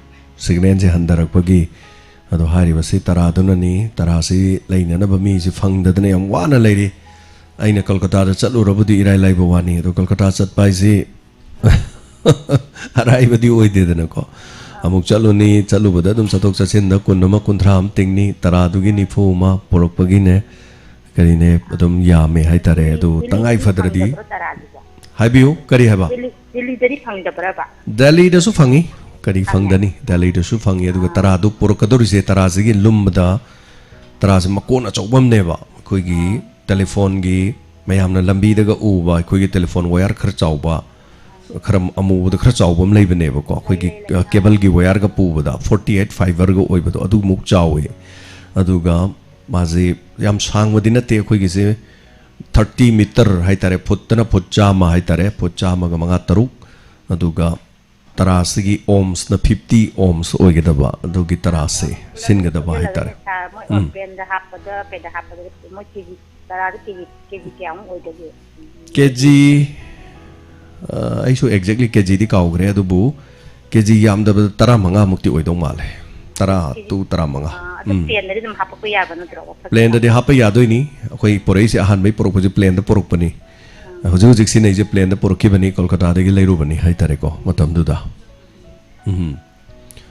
ꯁꯤꯒꯅꯦꯜꯁꯦ ꯍꯟꯊꯔꯛꯄꯒꯤ꯫ ꯑꯗꯣ ꯍꯥꯏꯔꯤꯕꯁꯤ ꯇꯔꯥꯗꯨꯅꯅꯤ꯫ ꯇꯔꯥꯁꯤ ꯂꯩꯅꯅꯕ ꯃꯤꯁꯤ ꯐꯪꯗꯗꯅ ꯌꯥꯝ ꯋꯥꯅ ꯂꯩꯔꯤ꯫ ꯑꯩꯅ ꯀꯜꯀꯇꯥꯗ ꯆꯠꯂꯨꯔꯕꯨꯗꯤ ꯏꯔꯥꯏ ꯂꯥꯏꯕ ꯋꯥꯅꯤ, ꯑꯗꯣ ꯀꯜꯀꯇꯥ ꯆꯠꯄ ꯍꯥꯏꯁꯤ ꯑꯔꯥꯏꯕꯗꯤ ꯑꯣꯏꯗꯦꯗꯅꯀꯣ꯫ ꯑꯃꯨꯛ ꯆꯠꯂꯨꯅꯤ, ꯆꯠꯂꯨꯕꯗ ꯑꯗꯨꯝ ꯆꯠꯊꯣꯛ ꯆꯠꯁꯤꯟꯗ ꯀꯨꯟ ꯑꯃ, ꯀꯨꯟꯊ꯭ꯔꯥ ꯑꯃ ꯇꯤꯡꯅꯤ, ꯇꯔꯥꯗꯨꯒꯤ ꯅꯤꯐꯨ ꯑꯃ ꯄꯨꯔꯛꯄꯒꯤꯅꯦ, ꯀꯔꯤꯅꯦ, ꯑꯗꯨꯝ ꯌꯥꯝꯃꯦ ꯍꯥꯏꯇꯥꯔꯦ꯫ ꯑꯗꯨ ꯗꯦꯜꯂꯤ-, ꯇꯉꯥꯏ ꯗꯦꯜꯂꯤꯗꯗꯤ ꯐꯗ꯭ꯔꯗꯤ ꯐꯪꯗꯕ꯭ꯔꯣ ꯇꯔꯥꯗꯨꯕꯣ? ꯍꯥꯏꯕꯤꯌꯨ, ꯀꯔꯤ ꯍꯥꯏꯕ? ꯗꯦꯜꯂꯤ-, ꯗꯦꯜꯂꯤꯗꯗꯤ ꯐꯪꯗꯕ꯭ꯔꯕ? ꯗꯦꯜꯂꯤꯗꯁꯨ ꯐꯪꯉꯤ, ꯀꯔꯤ ꯐꯪꯉꯦ꯫ ꯐꯪꯗꯅꯤ? ꯗꯦꯜꯂꯤꯗꯁꯨ ꯐꯪꯉꯤ꯫ ꯑꯗꯨꯒ ꯑꯥ꯫ ꯇꯔꯥꯗꯨ ꯄꯨꯔꯛꯀꯗꯧꯔꯤꯁꯦ, ꯇꯔꯥꯁꯤꯒꯤ ꯂꯨꯝꯕꯗ, ꯇꯔꯥꯁꯦ ꯃꯀꯣꯟ ꯑꯆꯧꯕ ꯑꯃꯅꯦꯕ, ꯑꯩꯈꯣꯏꯒꯤ ꯇꯦꯂꯤꯐꯣꯟꯒꯤ, ꯃꯌꯥꯝꯅ ꯂꯝꯕꯤꯗꯒ ꯎꯕ ꯑꯩꯈꯣꯏꯒꯤ ꯇꯦꯂꯤꯐꯣꯟ ꯋꯥꯌꯔ ꯈꯔ ꯆꯥꯎꯕ, ꯈꯔ ꯑꯃꯨꯕꯗ ꯈꯔ ꯆꯥꯎꯕ ꯑꯃ ꯂꯩꯕꯅꯦꯕꯀꯣ, ꯑꯩꯈꯣꯏꯒꯤ, ꯂꯩ, ꯂꯩ꯫ ꯑ, ꯀꯦꯕꯜꯒꯤ ꯋꯥꯌꯔꯒ ꯄꯨꯕꯗ, ꯐꯣꯔꯇꯤ ꯑꯩꯠ ꯐꯥꯏꯕꯔꯒ ꯑꯣꯏꯕꯗꯣ, ꯑꯗꯨꯃꯨꯛ ꯆꯥꯎꯋꯦ꯫ ꯑꯗꯨꯒ ꯃꯥꯁꯦ ꯌꯥꯝ ꯁꯥꯡꯕꯗꯤ ꯅꯠꯇꯦ, ꯑꯩꯈꯣꯏꯒꯤꯁꯦ ꯊꯥꯔꯇꯤ ꯃꯤꯇꯔ ꯍꯥꯏꯇꯥꯔꯦ, ꯐꯨꯠꯇꯅ ꯐꯨꯠ ꯆꯥꯝꯃ ꯍꯥꯏꯇꯥꯔꯦ, ꯐꯨꯠ ꯆꯥꯝꯃꯒ ꯃꯉꯥ ꯇꯔꯨꯛ꯫ ꯑꯗꯨꯒ ꯇꯔꯥꯁꯤꯒꯤ ꯑꯣꯝꯁꯅ ꯐꯤꯐꯇꯤ ꯑꯣꯝꯁ ꯑꯣꯏꯒꯗꯕ, ꯑꯗꯨꯒꯤ ꯇꯔꯥꯁꯦ ꯁꯤꯟꯒꯗꯕ ꯄꯨꯟꯁꯤꯜꯂꯒ ꯍꯥꯏꯇꯥꯔꯦ꯫ ꯄꯩꯁꯥ ꯃꯣꯏ ꯎꯝ꯫ ꯑꯣꯄꯦꯟꯗ ꯍꯥꯞꯄꯗ, ꯀꯩꯗ ꯍꯥꯞꯄꯗ ꯃꯣꯏ ꯀꯦꯖꯤ ꯇꯔꯥꯗ ꯀꯦꯖꯤ, ꯀꯦꯖꯤ ꯀꯌꯥꯃꯨꯛ ꯑꯣꯏꯗꯒꯦ? ꯀꯦꯖꯤ, ꯑ, ꯑꯩꯁꯨ ꯑꯦꯛꯖꯦꯛꯂꯤ ꯀꯦꯖꯤꯗꯤ ꯀꯥꯎꯈ꯭ꯔꯦ, ꯑꯗꯨꯕꯨ ꯀꯦꯖꯤ ꯌꯥꯝꯗꯕꯗ ꯇꯔꯥꯃꯉꯥꯃꯨꯛꯇꯤ ꯑꯣꯏꯗꯧ ꯃꯥꯜꯂꯦ꯫ ꯇꯔꯥ ꯀꯦꯖꯤ? To ꯇꯔꯥꯃꯉꯥ꯫ ꯑ, ꯑꯗꯨ ꯎꯝ꯫ ꯄ꯭ꯂꯦꯟꯗꯗꯤ ꯑꯗꯨꯝ ꯍꯥꯞꯄꯛꯄ ꯌꯥꯕ ꯅꯠꯇ꯭ꯔꯣ? ꯋꯥꯐꯠ ꯄ꯭ꯂꯦꯟꯗꯗꯤ ꯍꯥꯞꯄ ꯌꯥꯗꯣꯏꯅꯤ꯫ ꯑꯩꯈꯣꯏ ꯄꯨꯔꯛꯏꯁꯦ, ꯑꯍꯥꯟꯕꯩ ꯄꯨꯔꯛꯄꯁꯦ ꯄ꯭ꯂꯦꯟꯗ ꯄꯨꯔꯛꯄꯅꯤ꯫ ꯎꯝ꯫ ꯍꯧꯖꯤꯛ ꯍꯧꯖꯤꯛ ꯁꯤꯖꯤꯟꯅꯩꯁꯦ ꯄ꯭ꯂꯦꯟꯗ ꯄꯨꯔꯛꯈꯤꯕꯅꯤ, ꯀꯣꯜꯀꯇꯥꯗꯒꯤ ꯂꯩꯔꯨꯕꯅꯤ ꯍꯥꯏꯇꯥꯔꯦꯀꯣ, ꯃꯇꯝꯗꯨꯗ꯫ ꯎꯝ꯫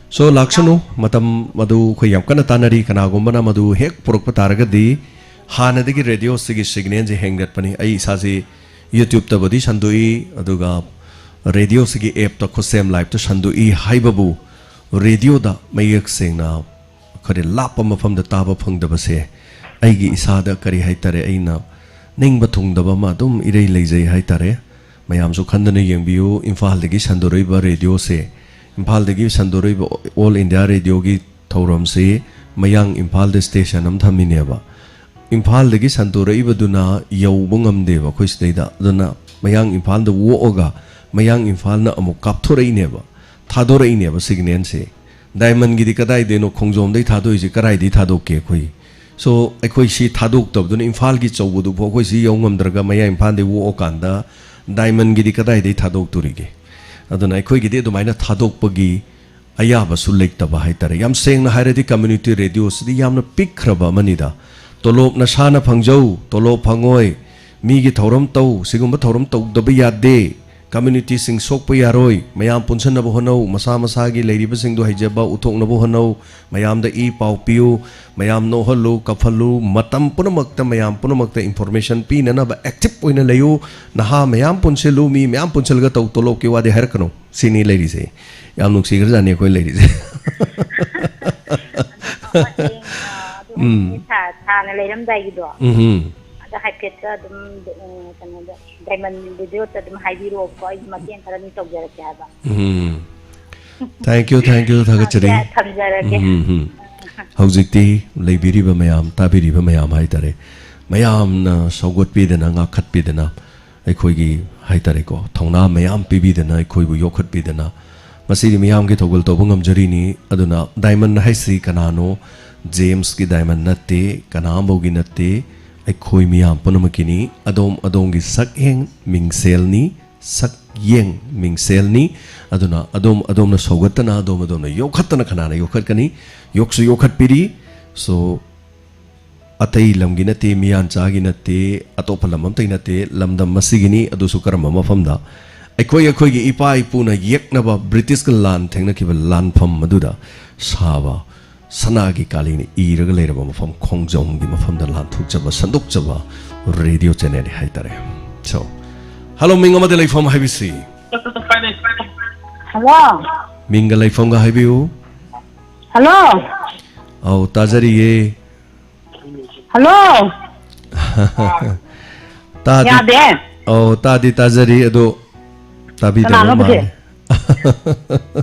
So, ꯂꯥꯛꯁꯅꯨ, ꯃꯇꯝ ꯑꯗꯨ ꯑꯩꯈꯣꯏ ꯌꯥꯝ ꯀꯟꯅ ꯇꯥꯟꯅꯔꯤ꯫ ꯀꯅꯥꯒꯨꯝꯕꯅ ꯃꯗꯨ ꯍꯦꯛ ꯄꯨꯔꯛꯄ ꯇꯥꯔꯒꯗꯤ, ꯍꯥꯟꯅꯗꯒꯤ ꯔꯦꯗꯤꯑꯣꯁꯤꯒꯤ ꯁꯤꯒꯅꯦꯜꯁꯦ ꯍꯦꯟꯒꯠꯄꯅꯤ꯫ ꯑꯩ ꯏꯁꯥꯁꯤ YouTubeꯇꯕꯨꯗꯤ ꯁꯟꯗꯣꯛꯏ, ꯑꯗꯨꯒ ꯔꯦꯗꯤꯑꯣꯁꯤꯒꯤ ꯑꯦꯞꯇ, ꯈꯨꯠꯁꯦꯝ ꯂꯥꯏꯞꯇ ꯁꯟꯗꯣꯛꯏ ꯍꯥꯏꯕꯕꯨ, ꯔꯦꯗꯤꯑꯣꯗ ꯃꯌꯦꯛ ꯁꯦꯡꯅ ꯈꯔ ꯂꯥꯞꯄ ꯃꯐꯝꯗ ꯇꯥꯕ ꯐꯪꯗꯕꯁꯦ ꯑꯩꯒꯤ ꯏꯁꯥꯗ, ꯀꯔꯤ ꯍꯥꯏꯇꯥꯔꯦ, ꯑꯩꯅ ꯅꯤꯡꯕ ꯊꯨꯡꯗꯕ ꯑꯃ ꯑꯗꯨꯝ ꯏꯔꯩ ꯂꯩꯖꯩ ꯍꯥꯏꯇꯥꯔꯦ꯫ ꯃꯌꯥꯝꯁꯨ ꯈꯟꯗꯅ ꯌꯦꯡꯕꯤꯌꯨ, ꯏꯝꯐꯥꯜꯗꯒꯤ ꯁꯟꯗꯣꯔꯛꯏꯕ ꯔꯦꯗꯤꯑꯣꯁꯦ, ꯏꯝꯐꯥꯜꯗꯒꯤ ꯁꯟꯗꯣꯔꯛꯏꯕ All India Radioꯒꯤ ꯊꯧꯔꯝꯁꯤ ꯃꯌꯥꯡ ꯏꯝꯐꯥꯜꯗ ꯁ꯭ꯇꯦꯁꯟ ꯑꯃ ꯊꯝꯃꯤꯅꯦꯕ꯫ ꯏꯝꯐꯥꯜꯗꯒꯤ ꯁꯟꯗꯣꯔꯛꯏꯕꯗꯨꯅ ꯌꯧꯕ ꯉꯝꯗꯦꯕ ꯑꯩꯈꯣꯏ ꯁꯤꯗꯩꯗ꯫ ꯑꯗꯨꯅ ꯃꯌꯥꯡ ꯏꯝꯐꯥꯜꯗ ꯑꯣꯛꯑꯒ ꯃꯌꯥꯡ ꯏꯝꯐꯥꯜꯅ ꯑꯃꯨꯛ ꯀꯥꯞꯊꯣꯔꯛꯏꯅꯦꯕ, ꯊꯥꯗꯣꯔꯛꯏꯅꯦꯕ ꯁꯤꯒꯅꯦꯜꯁꯦ꯫ ꯗꯥꯏꯃꯟꯒꯤꯗꯤ ꯀꯗꯥꯏꯗꯩꯅꯣ ꯈꯣꯡꯖꯣꯝꯗꯩ ꯊꯥꯗꯣꯛꯏꯁꯦ, ꯀꯗꯥꯏꯗꯩ ꯊꯥꯗꯣꯛꯀꯦ ꯑꯩꯈꯣꯏ? So, ꯑꯩꯈꯣꯏ ꯁꯤ ꯊꯥꯗꯣꯛꯇꯕꯗꯨꯅ, ꯏꯝꯐꯥꯜꯒꯤ ꯆꯧꯕꯗꯨꯐꯥꯎ ꯑꯩꯈꯣꯏ ꯁꯤ ꯌꯧ ꯉꯝꯗ꯭ꯔꯒ ꯃꯌꯥꯡ ꯏꯝꯐꯥꯜꯗꯩ ꯑꯣꯛꯑꯀꯥꯟꯗ ꯗꯥꯏꯃꯟꯒꯤꯗꯤ ꯀꯗꯥꯏꯗꯩ ꯊꯥꯗꯣꯛꯇꯣꯔꯤꯒꯦ? ꯑꯗꯨꯅ ꯑꯩꯈꯣꯏꯒꯤꯗꯤ ꯑꯗꯨꯃꯥꯏꯅ ꯊꯥꯗꯣꯛꯄꯒꯤ ꯑꯌꯥꯕꯁꯨ ꯂꯩꯇꯕ ꯍꯥꯏꯇꯥꯔꯦ꯫ ꯌꯥꯝ ꯁꯦꯡꯅ ꯍꯥꯏꯔꯗꯤ community radio ꯁꯤꯗꯤ ꯌꯥꯝꯅ ꯄꯤꯛꯈ꯭ꯔꯕ ꯑꯃꯅꯤꯗ꯫ ꯇꯣꯂꯣꯞ ꯅꯁꯥꯅ ꯐꯪꯖꯧ, ꯇꯣꯂꯣꯞ ꯐꯪꯉꯣꯏ, ꯃꯤꯒꯤ ꯊꯧꯔꯝ ꯇꯧ, ꯁꯤꯒꯨꯝꯕ ꯊꯧꯔꯝ ꯇꯧꯗꯕ ꯌꯥꯗꯦ, community ꯁꯤꯡ ꯁꯣꯛꯄ ꯌꯥꯔꯣꯏ, ꯃꯌꯥꯝ ꯄꯨꯟꯁꯤꯟꯅꯕ ꯍꯣꯠꯅꯧ, ꯃꯁꯥ ꯃꯁꯥꯒꯤ ꯂꯩꯔꯤꯕꯁꯤꯡꯗꯨ ꯍꯩꯖꯕ ꯎꯠꯊꯣꯛꯅꯕ ꯍꯣꯠꯅꯧ, ꯃꯌꯥꯝꯗ ꯏ ꯄꯥꯎ ꯄꯤꯌꯨ, ꯃꯌꯥꯝ ꯅꯣꯛꯍꯜꯂꯨ, ꯀꯞꯍꯜꯂꯨ, ꯃꯇꯝ ꯄꯨꯝꯅꯃꯛꯇ ꯃꯌꯥꯝ ꯄꯨꯝꯅꯃꯛꯇ information ꯄꯤꯅꯅꯕ active ꯑꯣꯏꯅ ꯂꯩꯌꯨ꯫ ꯅꯍꯥ ꯃꯌꯥꯝ ꯄꯨꯟꯁꯤꯜꯂꯨ, ꯃꯤ ꯃꯌꯥꯝ ꯄꯨꯟꯁꯤꯜꯂꯒ ꯇꯧ, ꯇꯣꯂꯣꯞꯀꯤ ꯋꯥꯗꯤ ꯍꯥꯏꯔꯛꯀꯅꯨ꯫ ꯁꯤꯅꯤ ꯂꯩꯔꯤꯁꯦ꯫ ꯌꯥꯝ ꯅꯨꯡꯁꯤꯈ꯭ꯔꯖꯥꯠꯅꯤ ꯑꯩꯈꯣꯏ ꯂꯩꯔꯤꯁꯦ꯫ ꯍꯌꯦꯡ, ꯑ, ꯑꯗꯨ ꯎꯝ꯫ ꯍꯌꯦꯡ ꯁꯥ-, ꯁꯥꯅ ꯂꯩꯔꯝꯗꯥꯏꯒꯤꯗꯣ꯫ ꯎꯝ꯫ ꯑꯗ ꯍꯥꯏꯐꯦꯠꯀ ꯑꯗꯨꯝ, ꯑ, ꯀꯩꯅꯣꯗ, Diamond Radio ꯇ ꯑꯗꯨꯝ ꯍꯥꯏꯕꯤꯔꯛꯑꯣꯀꯣ, ꯑꯩꯁꯨ ꯃꯇꯦꯡ ꯈꯔ ꯑꯗꯨꯝ ꯇꯧꯖꯔꯛꯀꯦ ꯍꯥꯏꯕ꯫ ꯎꯝ꯫ Thank you, thank you, ꯊꯥꯒꯠꯆꯔꯤ꯫ ꯊꯝꯖ-, ꯊꯝꯖꯔꯒꯦ꯫ ꯎꯝ, ꯎꯝ꯫ ꯍꯧꯖꯤꯛꯇꯤ ꯂꯩꯕꯤꯔꯤꯕ ꯃꯌꯥꯝ, ꯇꯥꯕꯤꯔꯤꯕ ꯃꯌꯥꯝ ꯍꯥꯏꯇꯥꯔꯦ, ꯃꯌꯥꯝꯅ ꯁꯧꯒꯠꯄꯤꯗꯅ, ꯉꯥꯛꯈꯠꯄꯤꯗꯅ, ꯑꯩꯈꯣꯏꯒꯤ ꯍꯥꯏꯇꯥꯔꯦꯀꯣ, ꯊꯧꯅꯥ ꯃꯌꯥꯝ ꯄꯤꯕꯤꯗꯅ, ꯑꯩꯈꯣꯏꯕꯨ ꯌꯣꯛꯈꯠꯄꯤꯗꯅ, ꯃꯁꯤꯗꯤ ꯃꯤꯌꯥꯝꯒꯤ ꯊꯧꯒꯜ ꯇꯧꯕ ꯉꯝꯖꯔꯤꯅꯤ꯫ ꯑꯗꯨꯅ Diamond ꯍꯥꯏꯁꯤ ꯀꯅꯥꯅꯣ? James ꯀꯤ Diamond ꯅꯠꯇꯦ, ꯀꯅꯥ ꯑꯃꯐꯥꯎꯒꯤ ꯅꯠꯇꯦ, ꯑꯩꯈꯣꯏ ꯃꯤꯌꯥꯝ ꯄꯨꯝꯅꯃꯛꯀꯤꯅꯤ꯫ ꯑꯗꯣꯝ ꯑꯗꯣꯝꯒꯤ ꯁꯛꯍꯦꯡ ꯃꯤꯡꯁꯦꯜꯅꯤ, ꯁꯛꯌꯦꯡ ꯃꯤꯡꯁꯦꯜꯅꯤ꯫ ꯑꯗꯨꯅ ꯑꯗꯣꯝ ꯑꯗꯣꯝꯅ ꯁꯧꯒꯠꯇꯅ, ꯑꯗꯣꯝ ꯑꯗꯣꯝꯅ ꯌꯣꯛꯈꯠꯇꯅ ꯀꯅꯥꯅ ꯌꯣꯛꯈꯠꯀꯅꯤ? ꯌꯣꯛꯁꯨ ꯌꯣꯛꯈꯠꯄꯤꯔꯤ꯫ So, ꯑꯇꯩ ꯂꯝꯒꯤ ꯅꯠꯇꯦ, ꯃꯤꯌꯥꯟꯆꯥꯒꯤ ꯅꯠꯇꯦ, ꯑꯇꯣꯞꯄ ꯂꯝ ꯑꯃꯇꯒꯤ ꯅꯠꯇꯦ, ꯂꯝꯗꯝ ꯑꯁꯤꯒꯤꯅꯤ꯫ ꯑꯗꯨꯁꯨ ꯀꯔꯝꯕ ꯃꯐꯝꯗ? ꯑꯩꯈꯣꯏ, ꯑꯩꯈꯣꯏꯒꯤ ꯏꯄꯥ ꯏꯄꯨꯅ ꯌꯦꯛꯅꯕ ꯕ꯭ꯔꯤꯇꯤꯁꯀ ꯂꯥꯟ ꯊꯦꯡꯅꯈꯤꯕ ꯂꯥꯟꯐꯝ ꯑꯗꯨꯗ ꯁꯥꯕ ꯁꯅꯥꯒꯤ ꯀꯥꯂꯤꯅ ꯏꯔꯒ ꯂꯩꯔꯕ ꯃꯐꯝ, ꯈꯣꯡꯖꯣꯝꯒꯤ ꯃꯐꯝꯗ ꯂꯥꯟꯊꯣꯛꯆꯕ, ꯁꯟꯗꯣꯛꯆꯕ radio channel ꯅꯤ ꯍꯥꯏꯇꯥꯔꯦ꯫ So, hello, ꯃꯤꯡ ꯑꯃꯗꯤ ꯂꯩꯐꯝ ꯍꯥꯏꯕꯤꯁꯤ꯫ Hello꯫ ꯃꯤꯡꯒ ꯂꯩꯐꯝꯒ ꯍꯥꯏꯕꯤꯌꯨ꯫ Hello꯫ ꯑꯧ, ꯇꯥꯖꯔꯤꯌꯦ꯫ Hello꯫ ꯇꯥꯗꯤ, ꯌꯥꯗꯦ꯫ ꯑꯧ, ꯇꯥꯗꯤ ꯇꯥꯖꯔꯤ, ꯑꯗꯣ ꯇꯥꯕꯤꯗꯕ ꯀꯅꯥꯅꯣ ꯁꯤꯗꯤ? ꯃꯥꯜꯂꯦ꯫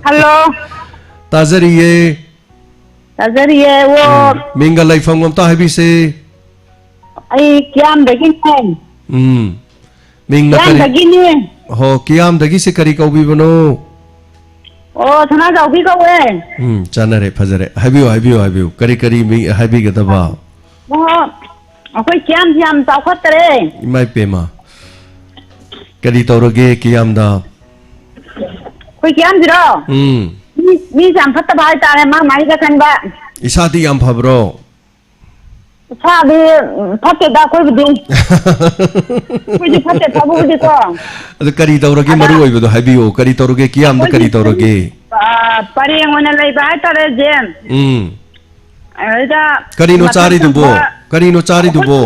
Hello꯫ ꯇꯥꯖꯔꯤꯌꯦ꯫ ꯇꯥꯖꯔꯤꯌꯦ, ꯑꯣ꯫ ꯎꯝ, ꯃꯤꯡꯒ ꯂꯩꯐꯝꯒ ꯑꯝꯇ ꯍꯥꯏꯕꯤꯁꯦ꯫ ꯑꯩ ꯀꯤꯌꯥꯝꯗꯒꯤꯅꯦ꯫ ꯎꯝ꯫ ꯃꯤꯡꯅ ꯀꯔꯤ? ꯀꯤꯌꯥꯝꯗꯒꯤꯅꯦ꯫ ꯍꯣ, ꯀꯤꯌꯥꯝꯗꯒꯤꯁꯦ ꯀꯔꯤ ꯀꯧꯕꯤꯕꯅꯣ? ꯑꯣ, ꯁꯅꯥꯖꯥꯎꯕꯤ ꯀꯧꯋꯦ꯫ ꯎꯝ, ꯆꯥꯟꯅꯔꯦ, ꯐꯖꯔꯦ꯫ ꯍꯥꯏꯕꯤꯌꯨ, ꯍꯥꯏꯕꯤꯌꯨ, ꯍꯥꯏꯕꯤꯌꯨ꯫ ꯀꯔꯤ ꯀꯔꯤ ꯃꯤ ꯍꯥꯏꯕꯤꯒꯗꯕ? ꯑꯣ, ꯑꯩꯈꯣꯏ ꯀꯤꯌꯥꯝꯁꯤ ꯌꯥꯝ ꯆꯥꯎꯈꯠꯇꯔꯦ꯫ ꯏꯃꯥ ꯏꯄꯦꯝꯃ꯫ ꯀꯔꯤ ꯇꯧꯔꯒꯦ ꯀꯤꯌꯥꯝꯗ? ꯑꯩꯈꯣꯏ ꯀꯤꯌꯥꯝꯁꯤꯔꯣ? ꯎꯝ꯫ ꯃꯤ, ꯃꯤꯁꯦ ꯌꯥꯝ ꯐꯠꯇꯕ ꯍꯥꯏꯇꯥꯔꯦ, ꯃꯥ ꯃꯥꯒꯤ ꯈꯟꯕ꯫ ꯏꯁꯥꯗꯤ ꯌꯥꯝ ꯐꯕ꯭ꯔꯣ? ꯏꯁꯥꯗꯤ, ꯎꯝ, ꯐꯠꯇꯦꯗ ꯑꯩꯈꯣꯏꯕꯨꯗꯤ꯫ ꯑꯩꯈꯣꯏꯗꯤ ꯐꯠꯇꯦ, ꯐꯕꯕꯨꯗꯤꯀꯣ꯫ ꯑꯗꯨ ꯀꯔꯤ ꯇꯧꯔꯒꯦ? ꯑꯗ ꯃꯔꯨ ꯑꯣꯏꯕꯗꯣ ꯍꯥꯏꯕꯤꯌꯨ꯫ ꯀꯔꯤ ꯇꯧꯔꯒꯦ? ꯀꯤꯌꯥꯝꯗ ꯀꯔꯤ ꯑꯩꯈꯣꯏꯒꯤ ꯁꯨꯝ, ꯇꯧꯔꯒꯦ? ꯑ, ꯄꯔꯦꯡ ꯑꯣꯏꯅ ꯂꯩꯕ ꯍꯥꯏꯇꯥꯔꯦ, ꯖꯦ꯫ ꯎꯝ꯫ ꯑꯗꯨꯗ ꯀꯔꯤꯅꯣ ꯃꯊꯛ ꯆꯥꯔꯤꯗꯨꯕꯣ? ꯊꯪꯕ ꯀꯔꯤꯅꯣ ꯑꯩꯈꯣꯏ ꯆꯥꯔꯤꯗꯨꯕꯣ?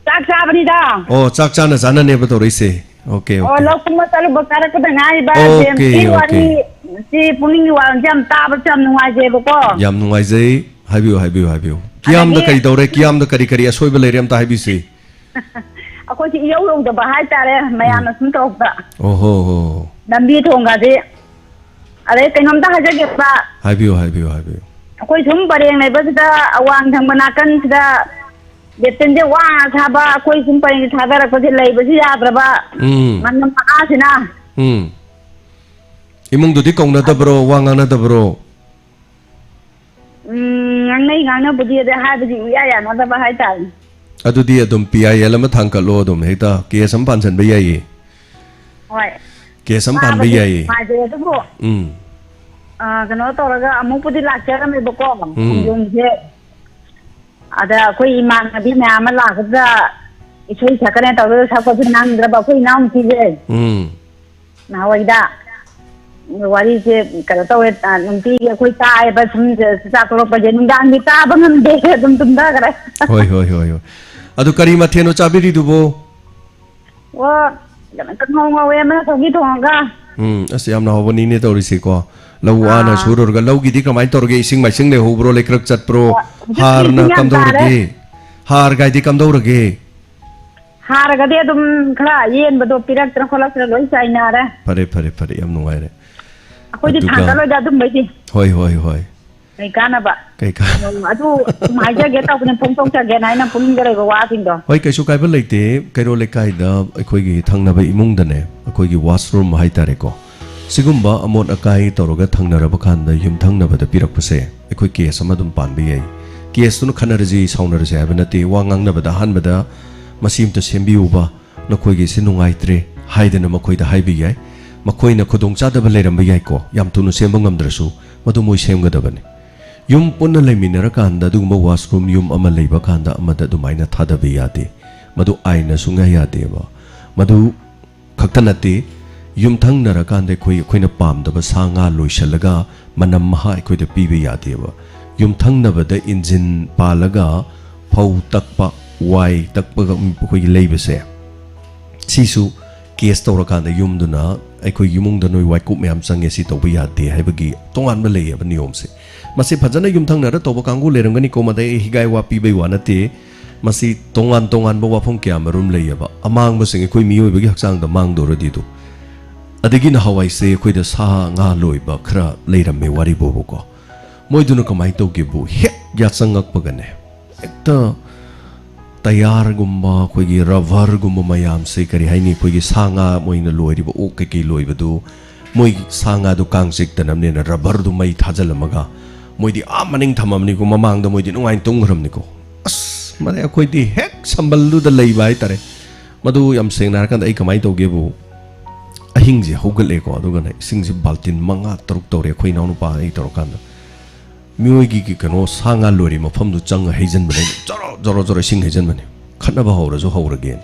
ꯆꯥꯛ ꯆꯥꯕꯅꯤꯗ꯫ ꯑꯣ, ꯆꯥꯛ ꯆꯥꯅ ꯆꯥꯅꯅꯦꯕ ꯇꯧꯔꯛꯏꯁꯦ꯫ ꯑꯣꯀꯦ, ꯑꯣ, ꯑꯣꯀꯦ꯫ ꯂꯧ ꯀꯨꯝꯕ ꯆꯠꯂꯨꯕ ꯀꯥꯔꯛꯄꯗ ꯉꯥꯏꯔꯤꯕ, ꯑꯣꯀꯦ, ꯖꯦꯝꯁꯀꯤ ꯑꯣꯀꯦ꯫ ꯋꯥꯔꯤ, ꯁꯤ ꯄꯨꯛꯅꯤꯡꯒꯤ ꯋꯥꯔꯤꯁꯦ ꯌꯥꯝ ꯇꯥꯕꯁꯨ ꯌꯥꯝ ꯅꯨꯡꯉꯥꯏꯖꯩꯕꯀꯣ꯫ ꯌꯥꯝ ꯅꯨꯡꯉꯥꯏꯖꯩ꯫ ꯍꯥꯏꯕꯤꯌꯨ, ꯍꯥꯏꯕꯤꯌꯨ, ꯍꯥꯏꯕꯤꯌꯨ꯫ ꯀꯤꯌꯥꯝꯗ ꯑꯗꯒꯤ ꯀꯔꯤ ꯇꯧꯔꯦ? ꯀꯤꯌꯥꯝꯗ ꯀꯔꯤ ꯀꯔꯤ ꯑꯁꯣꯏꯕ ꯂꯩꯔꯦ? ꯑꯝꯇ ꯍꯥꯏꯕꯤꯁꯤ꯫ ꯑꯩꯈꯣꯏꯁꯤ ꯏꯌꯧ ꯌꯧꯗꯕ ꯍꯥꯏꯇꯥꯔꯦ, ꯎꯝ꯫ ꯃꯌꯥꯝꯅ ꯁꯨꯝ ꯇꯧꯔꯛꯄ꯫ ꯑꯣꯍꯣ ꯍꯣ꯫ ꯂꯝꯕꯤ ꯊꯣꯡꯒꯁꯦ꯫ ꯑꯗꯩ ꯀꯩꯅꯣꯝꯇ ꯍꯥꯏꯖꯒꯦꯕ꯫ ꯍꯥꯏꯕꯤꯌꯨ, ꯍꯥꯏꯕꯤꯌꯨ, ꯍꯥꯏꯕꯤꯌꯨ꯫ ꯑꯩꯈꯣꯏ ꯁꯨꯝ ꯄꯔꯦꯡ ꯂꯩꯕꯁꯤꯗ ꯑꯋꯥꯡ ꯊꯪꯕ ꯅꯥꯀꯟꯁꯤꯗ ꯂꯦꯇ꯭ꯔꯤꯟꯁꯦ ꯋꯥꯡꯅ ꯁꯥꯕ, ꯑꯩꯈꯣꯏ ꯁꯨꯝ ꯄꯔꯦꯡꯁꯦ ꯊꯥꯗꯔꯛꯄꯁꯦ ꯂꯩꯕꯁꯨ ꯌꯥꯗ꯭ꯔꯕ꯫ ꯎꯝ꯫ ꯃꯅꯝ ꯃꯍꯥꯁꯤꯅ꯫ ꯎꯝ꯫ ꯏꯃꯨꯡꯗꯨꯗꯤ ꯀꯧꯅꯗꯕ꯭ꯔꯣ, ꯋꯥ ꯉꯥꯡꯅꯗꯕ꯭ꯔꯣ? ꯎꯝ, ꯉꯥꯡꯅꯩ, ꯉꯥꯡꯅꯕꯗꯤ, ꯑꯗ ꯍꯥꯏꯕꯗꯤ ꯏꯌꯥ ꯌꯥꯅꯗꯕ ꯍꯥꯏꯇꯥꯔꯦ꯫ ꯑꯗꯨꯗꯤ ꯑꯗꯨꯝ P I L ꯑꯃ ꯊꯥꯡꯀꯠꯂꯣ, ꯑꯗꯨꯝ ꯍꯦꯛꯇ case ꯑꯃ ꯄꯥꯟꯁꯤꯟꯕ ꯌꯥꯏꯌꯦ꯫ ꯍꯣꯏ꯫ Case ꯑꯃ ꯄꯥꯟꯕ ꯇꯥꯕꯗꯤ ꯌꯥꯏꯌꯦ꯫ ꯅꯨꯡꯉꯥꯏꯖꯩ, ꯑꯗꯨꯕꯨ, ꯎꯝ꯫ ꯑ, ꯀꯩꯅꯣ ꯇꯧꯔꯒ ꯑꯃꯨꯛꯄꯨꯗꯤ ꯂꯥꯛꯆꯔꯝꯃꯦꯕꯀꯣ, ꯎꯝ꯫ ꯈꯣꯡꯖꯣꯝꯁꯦ꯫ ꯑꯗ ꯑꯩꯈꯣꯏ ꯏꯃꯥꯟꯅꯕꯤ ꯃꯌꯥꯝ ꯑꯃ ꯂꯥꯛꯄꯗ ꯏꯁꯩ ꯁꯛꯀꯅꯦ ꯇꯧꯔꯒ ꯁꯛꯄꯁꯨ ꯅꯪꯗ꯭ꯔꯕ ꯑꯩꯈꯣꯏ ꯏꯅꯥꯎꯅꯨꯄꯤꯁꯦ꯫ ꯎꯝ꯫ ꯅꯍꯥꯟꯋꯥꯏꯗ ꯋꯥꯔꯤꯁꯦ ꯀꯩꯅꯣ ꯇꯧꯋꯦ, ꯑ, ꯅꯨꯡꯇꯤꯒꯤ ꯑꯩꯈꯣꯏ ꯇꯥꯏꯌꯦꯕ, ꯁꯨꯝ ꯆꯥꯛ ꯇꯣꯛꯂꯛꯄꯁꯦ ꯅꯨꯡꯗꯥꯡꯗꯤ ꯇꯥꯕ ꯉꯝꯗꯦ, ꯑꯗꯨꯝ ꯇꯨꯝꯊꯈ꯭ꯔꯦ꯫ ꯍꯣꯏ, ꯍꯣꯏ, ꯍꯣꯏ, ꯍꯣꯏ꯫ ꯑꯗꯨ ꯀꯔꯤ ꯃꯊꯦꯜꯅꯣ ꯆꯥꯕꯤꯔꯤꯗꯨꯕꯣ? ꯑꯣ, ꯀꯩꯅꯣ, ꯀꯥꯡꯍꯧ ꯉꯧꯋꯦ ꯑꯃꯅ, ꯁꯧꯒ꯭ꯔꯤ ꯊꯣꯡꯉꯒ꯫ ꯎꯝ, ꯑꯁ, ꯌꯥꯝꯅ ꯍꯥꯎꯕꯅꯤꯅꯦ ꯇꯧꯔꯤꯁꯤꯀꯣ꯫ ꯂꯧ ꯋꯥꯅ ꯑꯥ꯫ ꯁꯨꯔꯨꯔꯒ, ꯂꯧꯒꯤꯗꯤ ꯀꯃꯥꯏꯅ ꯇꯧꯔꯒꯦ? ꯏꯁꯤꯡ ꯃꯥꯏꯁꯤꯡ ꯂꯩꯍꯧꯕ꯭ꯔꯣ? ꯂꯩꯀ꯭ꯔꯛ ꯆꯠꯄ꯭ꯔꯣ? ꯑꯣ, ꯍꯧꯖꯤꯛꯇꯤ ꯍꯥꯔꯅ ꯏꯁꯤꯡ ꯌꯥꯝ ꯇꯥꯔꯦ꯫ ꯀꯝꯗꯧꯔꯒꯦ? ꯍꯥꯔꯒꯥꯏꯗꯤ ꯀꯝꯗꯧꯔꯒꯦ? ꯍꯥꯔꯒꯗꯤ ꯑꯗꯨꯝ ꯈꯔ ꯌꯦꯟꯕꯗꯣ ꯄꯤꯔꯛꯇꯅ ꯈꯣꯠꯂꯛꯇꯅ ꯂꯣꯏ ꯆꯥꯏꯅꯔꯦ꯫ ꯐꯔꯦ, ꯐꯔꯦ, ꯐꯔꯦ, ꯌꯥꯝ ꯅꯨꯡꯉꯥꯏꯔꯦ꯫ ꯑꯩꯈꯣꯏꯗꯤ ꯑꯗꯨꯒ ꯊꯥꯡꯒꯠꯂꯣꯏꯗ ꯑꯗꯨꯝꯕꯩꯗꯤ꯫ ꯍꯣꯏ, ꯍꯣꯏ, ꯍꯣꯏ꯫ ꯀꯩ ꯀꯥꯟꯅꯕ? ꯀꯩ ꯀꯥ- ꯎꯝ, ꯑꯗꯨ ꯁꯨꯝ ꯍꯥꯏꯖꯒꯦ ꯇꯧꯕꯅꯦ, ꯐꯣꯡꯗꯣꯛꯆꯒꯦꯅ ꯑꯩꯅ ꯄꯨꯛꯅꯤꯡꯗ ꯂꯩꯕ ꯋꯥꯁꯤꯡꯗꯣ꯫ ꯍꯣꯏ, ꯀꯩꯁꯨ ꯀꯥꯏꯕ ꯂꯩꯇꯦ꯫ ꯀꯩꯔꯣꯜ ꯂꯩꯀꯥꯏꯗ ꯑꯩꯈꯣꯏꯒꯤ ꯊꯪꯅꯕ ꯏꯃꯨꯡꯗꯅꯦ, ꯑꯩꯈꯣꯏꯒꯤ washroom ꯍꯥꯏꯇꯥꯔꯦꯀꯣ, ꯁꯤꯒꯨꯝꯕ ꯑꯃꯣꯠ ꯑꯀꯥꯏ ꯇꯧꯔꯒ ꯊꯪꯅꯔꯕ ꯀꯥꯟꯗ ꯌꯨꯝꯊꯪꯅꯕꯗ ꯄꯤꯔꯛꯄꯁꯦ, ꯑꯩꯈꯣꯏ case ꯑꯃ ꯑꯗꯨꯝ ꯄꯥꯟꯕ ꯌꯥꯏ꯫ Caseꯇꯨꯅ ꯈꯠꯅꯔꯁꯤ, ꯁꯥꯎꯅꯔꯁꯤ ꯍꯥꯏꯕ ꯅꯠꯇꯦ꯫ ꯋꯥ ꯉꯥꯡꯅꯕꯗ ꯑꯍꯥꯟꯕꯗ "ꯃꯁꯤ ꯑꯝꯇ ꯁꯦꯝꯕꯤꯌꯨꯕ, ꯅꯈꯣꯏꯒꯤꯁꯤ ꯅꯨꯡꯉꯥꯏꯇ꯭ꯔꯦ" ꯍꯥꯏꯗꯅ ꯃꯈꯣꯏꯗ ꯍꯥꯏꯕ ꯌꯥꯏ꯫ ꯃꯈꯣꯏꯅ ꯈꯨꯗꯣꯡꯆꯥꯗꯕ ꯂꯩꯔꯝꯕ ꯌꯥꯏꯀꯣ, ꯌꯥꯝ ꯊꯨꯅ ꯁꯦꯝꯕ ꯉꯝꯗ꯭ꯔꯁꯨ, ꯃꯗꯨ ꯃꯣꯏ ꯁꯦꯝꯒꯗꯕꯅꯤ꯫ ꯌꯨꯝ ꯄꯨꯟꯅ ꯂꯩꯃꯤꯟꯅꯔꯀꯥꯟꯗ ꯑꯗꯨꯒꯨꯝꯕ ꯋꯥꯁꯔꯨꯝ, ꯌꯨꯝ ꯑꯃ ꯂꯩꯕ ꯀꯥꯟꯗ ꯑꯃꯗ ꯑꯗꯨꯃꯥꯏꯅ ꯊꯥꯗꯕ ꯌꯥꯗꯦ꯫ ꯃꯗꯨ ꯑꯥꯏꯟꯅ ꯁꯨꯡꯌꯥ ꯌꯥꯗꯦꯕ꯫ ꯃꯗꯨ ꯈꯛꯇ ꯅꯠꯇꯦ, ꯌꯨꯝꯊꯪꯅꯔꯀꯥꯟꯗ ꯑꯩꯈꯣꯏ, ꯑꯩꯈꯣꯏꯅ ꯄꯥꯝꯗꯕ ꯁꯥ ꯉꯥ ꯂꯣꯏꯁꯤꯜꯂꯒ ꯃꯅꯝ ꯃꯍꯥ ꯑꯩꯈꯣꯏꯗ ꯄꯤꯕ ꯌꯥꯗꯦꯕ꯫ ꯌꯨꯝꯊꯪꯅꯕꯗ ꯏꯟꯖꯤꯟ ꯄꯥꯜꯂꯒ ꯐꯧ ꯇꯛꯄ, ꯋꯥꯏ ꯇꯛꯄꯒ ꯑꯩꯈꯣꯏꯒꯤ ꯂꯩꯕꯁꯦ, ꯁꯤꯁꯨ ꯀꯦꯁ ꯇꯧꯔꯀꯥꯟꯗ ꯌꯨꯝꯗꯨꯅ ꯑꯩꯈꯣꯏꯒꯤ ꯏꯃꯨꯡꯗ ꯅꯣꯏ ꯋꯥꯏꯀꯨꯞ ꯃꯌꯥꯝ ꯆꯪꯉꯦ, ꯁꯤ ꯇꯧꯕ ꯌꯥꯗꯦ ꯍꯥꯏꯕꯒꯤ ꯇꯣꯉꯥꯟꯕ ꯂꯩꯌꯦꯕ ꯅꯤꯌꯣꯝꯁꯦ꯫ ꯃꯁꯤ ꯐꯖꯅ ꯌꯨꯝꯊꯪꯅꯔ ꯇꯧꯕ ꯀꯥꯡꯕꯨ ꯂꯩꯔꯝꯒꯅꯤꯀꯣ, ꯃꯗꯩ ꯑꯩ ꯍꯤꯒꯥꯏ ꯋꯥ ꯄꯤꯕꯩ ꯋꯥ ꯅꯠꯇꯦ꯫ ꯃꯁꯤ ꯇꯣꯉꯥꯟ ꯇꯣꯉꯥꯟꯕ ꯋꯥꯐꯝ ꯀꯌꯥ ꯃꯔꯨꯝ ꯂꯩꯌꯦꯕ꯫ ꯑꯃꯥꯡꯕꯁꯤꯡ ꯑꯩꯈꯣꯏ ꯃꯤꯑꯣꯏꯕꯒꯤ ꯍꯛꯆꯥꯡꯗ ꯃꯥꯡꯗꯧꯔꯗꯤ ꯑꯗꯨ꯫ ꯑꯗꯒꯤ ꯅꯍꯥꯟꯋꯥꯏꯁꯦ ꯑꯩꯈꯣꯏꯗ ꯁꯥ ꯉꯥ ꯂꯣꯏꯕ ꯈꯔ ꯂꯩꯔꯝꯃꯦ ꯋꯥꯔꯤꯕꯨꯕꯀꯣ꯫ ꯃꯣꯏꯗꯨꯅ ꯀꯃꯥꯏꯅ ꯇꯧꯒꯦꯕꯨ, ꯍꯦꯛ ꯌꯥꯆꯪꯉꯛꯄꯒꯅꯦ, ꯍꯦꯛꯇ ꯇꯌꯥꯔꯒꯨꯝꯕ, ꯑꯩꯈꯣꯏꯒꯤ ꯔꯕꯔꯒꯨꯝꯕ ꯃꯌꯥꯝꯁꯦ, ꯀꯔꯤ ꯍꯥꯏꯅꯤ, ꯑꯩꯈꯣꯏꯒꯤ ꯁꯥ ꯉꯥ ꯃꯣꯏꯅ ꯂꯣꯏꯔꯤꯕ ꯑꯣꯛ ꯀꯩꯀꯩ ꯂꯣꯏꯕꯗꯨ, ꯃꯣꯏ ꯁꯥ ꯉꯥꯗꯨ ꯀꯥꯡ ꯆꯤꯛꯇꯅꯕꯅꯦꯅ ꯔꯕꯔꯗꯨ ꯃꯩ ꯊꯥꯖꯤꯜꯂꯝꯃꯒ ꯃꯣꯏꯗꯤ ꯑꯥ ꯃꯅꯤꯡ ꯊꯝꯃꯝꯅꯤꯀꯣ, ꯃꯃꯥꯡꯗ ꯃꯣꯏꯗꯤ ꯅꯨꯡꯉꯥꯏꯅ ꯇꯨꯝꯈ꯭ꯔꯕꯅꯤꯀꯣ꯫ ꯑꯁ, ꯃꯥꯅꯦ, ꯑꯩꯈꯣꯏꯗꯤ ꯍꯦꯛ ꯁꯝꯕꯜꯗꯨꯗ ꯂꯩꯕ ꯍꯥꯏꯇꯥꯔꯦ꯫ ꯃꯗꯨ ꯌꯥꯝ ꯁꯦꯡꯅ ꯍꯥꯏꯔꯀꯥꯟꯗ ꯑꯩ ꯀꯃꯥꯏꯅ ꯇꯧꯒꯦꯕꯨ, ꯑꯍꯤꯡꯁꯦ ꯍꯧꯒꯠꯂꯦꯀꯣ, ꯑꯗꯨꯒꯅꯦ ꯏꯁꯤꯡꯁꯦ ꯕꯥꯜꯇꯤꯟ ꯃꯉꯥ ꯇꯔꯨꯛ ꯇꯧꯔꯦ ꯑꯩꯈꯣꯏ ꯏꯅꯥꯎꯅꯨꯄꯥ ꯑꯩ ꯇꯧꯔꯀꯥꯟꯗ꯫ ꯃꯤꯑꯣꯏꯒꯤ ꯀꯩꯅꯣ ꯁꯥ ꯉꯥ ꯂꯣꯏꯔꯤ ꯃꯐꯝꯗꯨ ꯆꯪꯉ ꯍꯩꯖꯤꯟꯕꯅꯦ, ꯖꯣꯔꯣ ꯖꯣꯔꯣ ꯖꯣꯔꯣ ꯏꯁꯤꯡ ꯍꯩꯖꯤꯟꯕꯅꯦ꯫ ꯈꯠꯅꯕ ꯍꯧꯔꯁꯨ ꯍꯧꯔꯒꯦꯅ꯫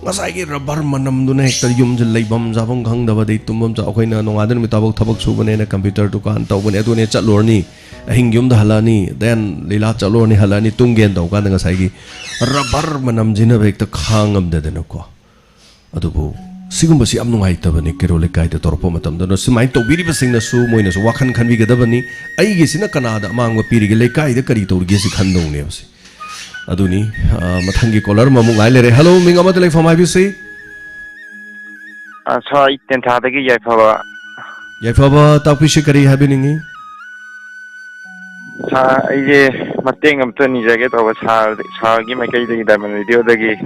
ꯉꯁꯥꯏꯒꯤ ꯔꯕꯔ ꯃꯅꯝꯗꯨꯅ ꯍꯦꯛꯇ ꯌꯨꯝꯁꯦ ꯂꯩꯐꯝ ꯆꯥꯐꯝ ꯈꯪꯗꯕ, ꯑꯗꯩ ꯇꯨꯝꯐꯝ ꯆꯥ-, ꯑꯩꯈꯣꯏꯅ ꯅꯣꯡꯉꯥꯟꯗ ꯅꯨꯃꯤꯠ ꯊꯕꯛ ꯊꯕꯛ ꯁꯨꯕꯅꯦꯅ ꯀꯝꯄ꯭ꯌꯨꯇꯔ ꯗꯨꯀꯥꯟ ꯇꯧꯕꯅꯦ, ꯑꯗꯨꯅꯦ ꯆꯠꯂꯨꯔꯅꯤ, ꯑꯍꯤꯡ ꯌꯨꯝꯗ ꯍꯜꯂꯛꯑꯅꯤ, ꯗꯦꯟ ꯂꯤꯂꯥ ꯆꯠꯂꯨꯔꯅꯤ, ꯍꯜꯂꯛꯑꯅꯤ, ꯇꯨꯝꯒꯦꯅ ꯇꯧꯀꯥꯟꯗ ꯉꯁꯥꯏꯒꯤ ꯔꯕꯔ ꯃꯅꯝꯁꯤꯅ ꯍꯦꯛꯇ ꯈꯥꯡꯉꯝꯗꯗꯅꯀꯣ꯫ ꯑꯗꯨꯕꯨ ꯁꯤꯒꯨꯝꯕꯁꯤ ꯌꯥꯝ ꯅꯨꯡꯉꯥꯏꯇꯕꯅꯤ꯫ ꯀꯦꯔꯣꯜ ꯂꯩꯀꯥꯏꯗ ꯇꯧꯔꯛꯄ ꯃꯇꯝꯗ ꯁꯨꯃꯥꯏꯅ ꯇꯧꯕꯤꯔꯤꯕꯁꯤꯡꯅꯁꯨ ꯃꯣꯏꯅꯁꯨ ꯋꯥꯈꯜ ꯈꯟꯕꯤꯒꯗꯕꯅꯤ꯫ ꯑꯩꯒꯤꯁꯤꯅ ꯀꯅꯥꯗ ꯑꯃꯥꯡꯕ ꯄꯤꯔꯤꯒꯦ, ꯂꯩꯀꯥꯏꯗ ꯀꯔꯤ ꯇꯧꯔꯤꯒꯦ ꯁꯤ ꯈꯟꯗꯧꯅꯦꯕꯁꯦ꯫ ꯑꯗꯨꯅꯤ, ꯑ, ꯃꯊꯪꯒꯤ ꯀꯣꯂꯔ ꯑꯃꯃꯨꯛ ꯉꯥꯏ ꯂꯩꯔꯦ꯫ ꯍꯜꯂꯣ, ꯃꯤꯡ ꯑꯃꯗ ꯂꯩꯐꯝ ꯍꯥꯏꯕꯤꯁꯤ꯫ ꯑ, ꯁꯥꯔ, ꯑꯩ ꯇꯦꯟꯊꯥꯗꯒꯤ ꯌꯥꯏꯐꯕ꯫ ꯌꯥꯏꯐꯕ ꯇꯥꯛꯄꯤꯁꯤ ꯀꯔꯤ ꯍꯥꯏꯕꯤꯅꯤꯡꯉꯤ? ꯁꯥꯔ, ꯑꯩꯁꯦ ꯃꯇꯦꯡ ꯑꯝꯇ ꯅꯤꯖꯒꯦ ꯇꯧꯕ, ꯁꯥꯔ, ꯁꯥꯔꯒꯤ ꯃꯥꯏꯀꯩꯗꯒꯤ, ꯗꯥꯏꯃꯟ ꯔꯦꯗꯤꯑꯣꯗꯒꯤ꯫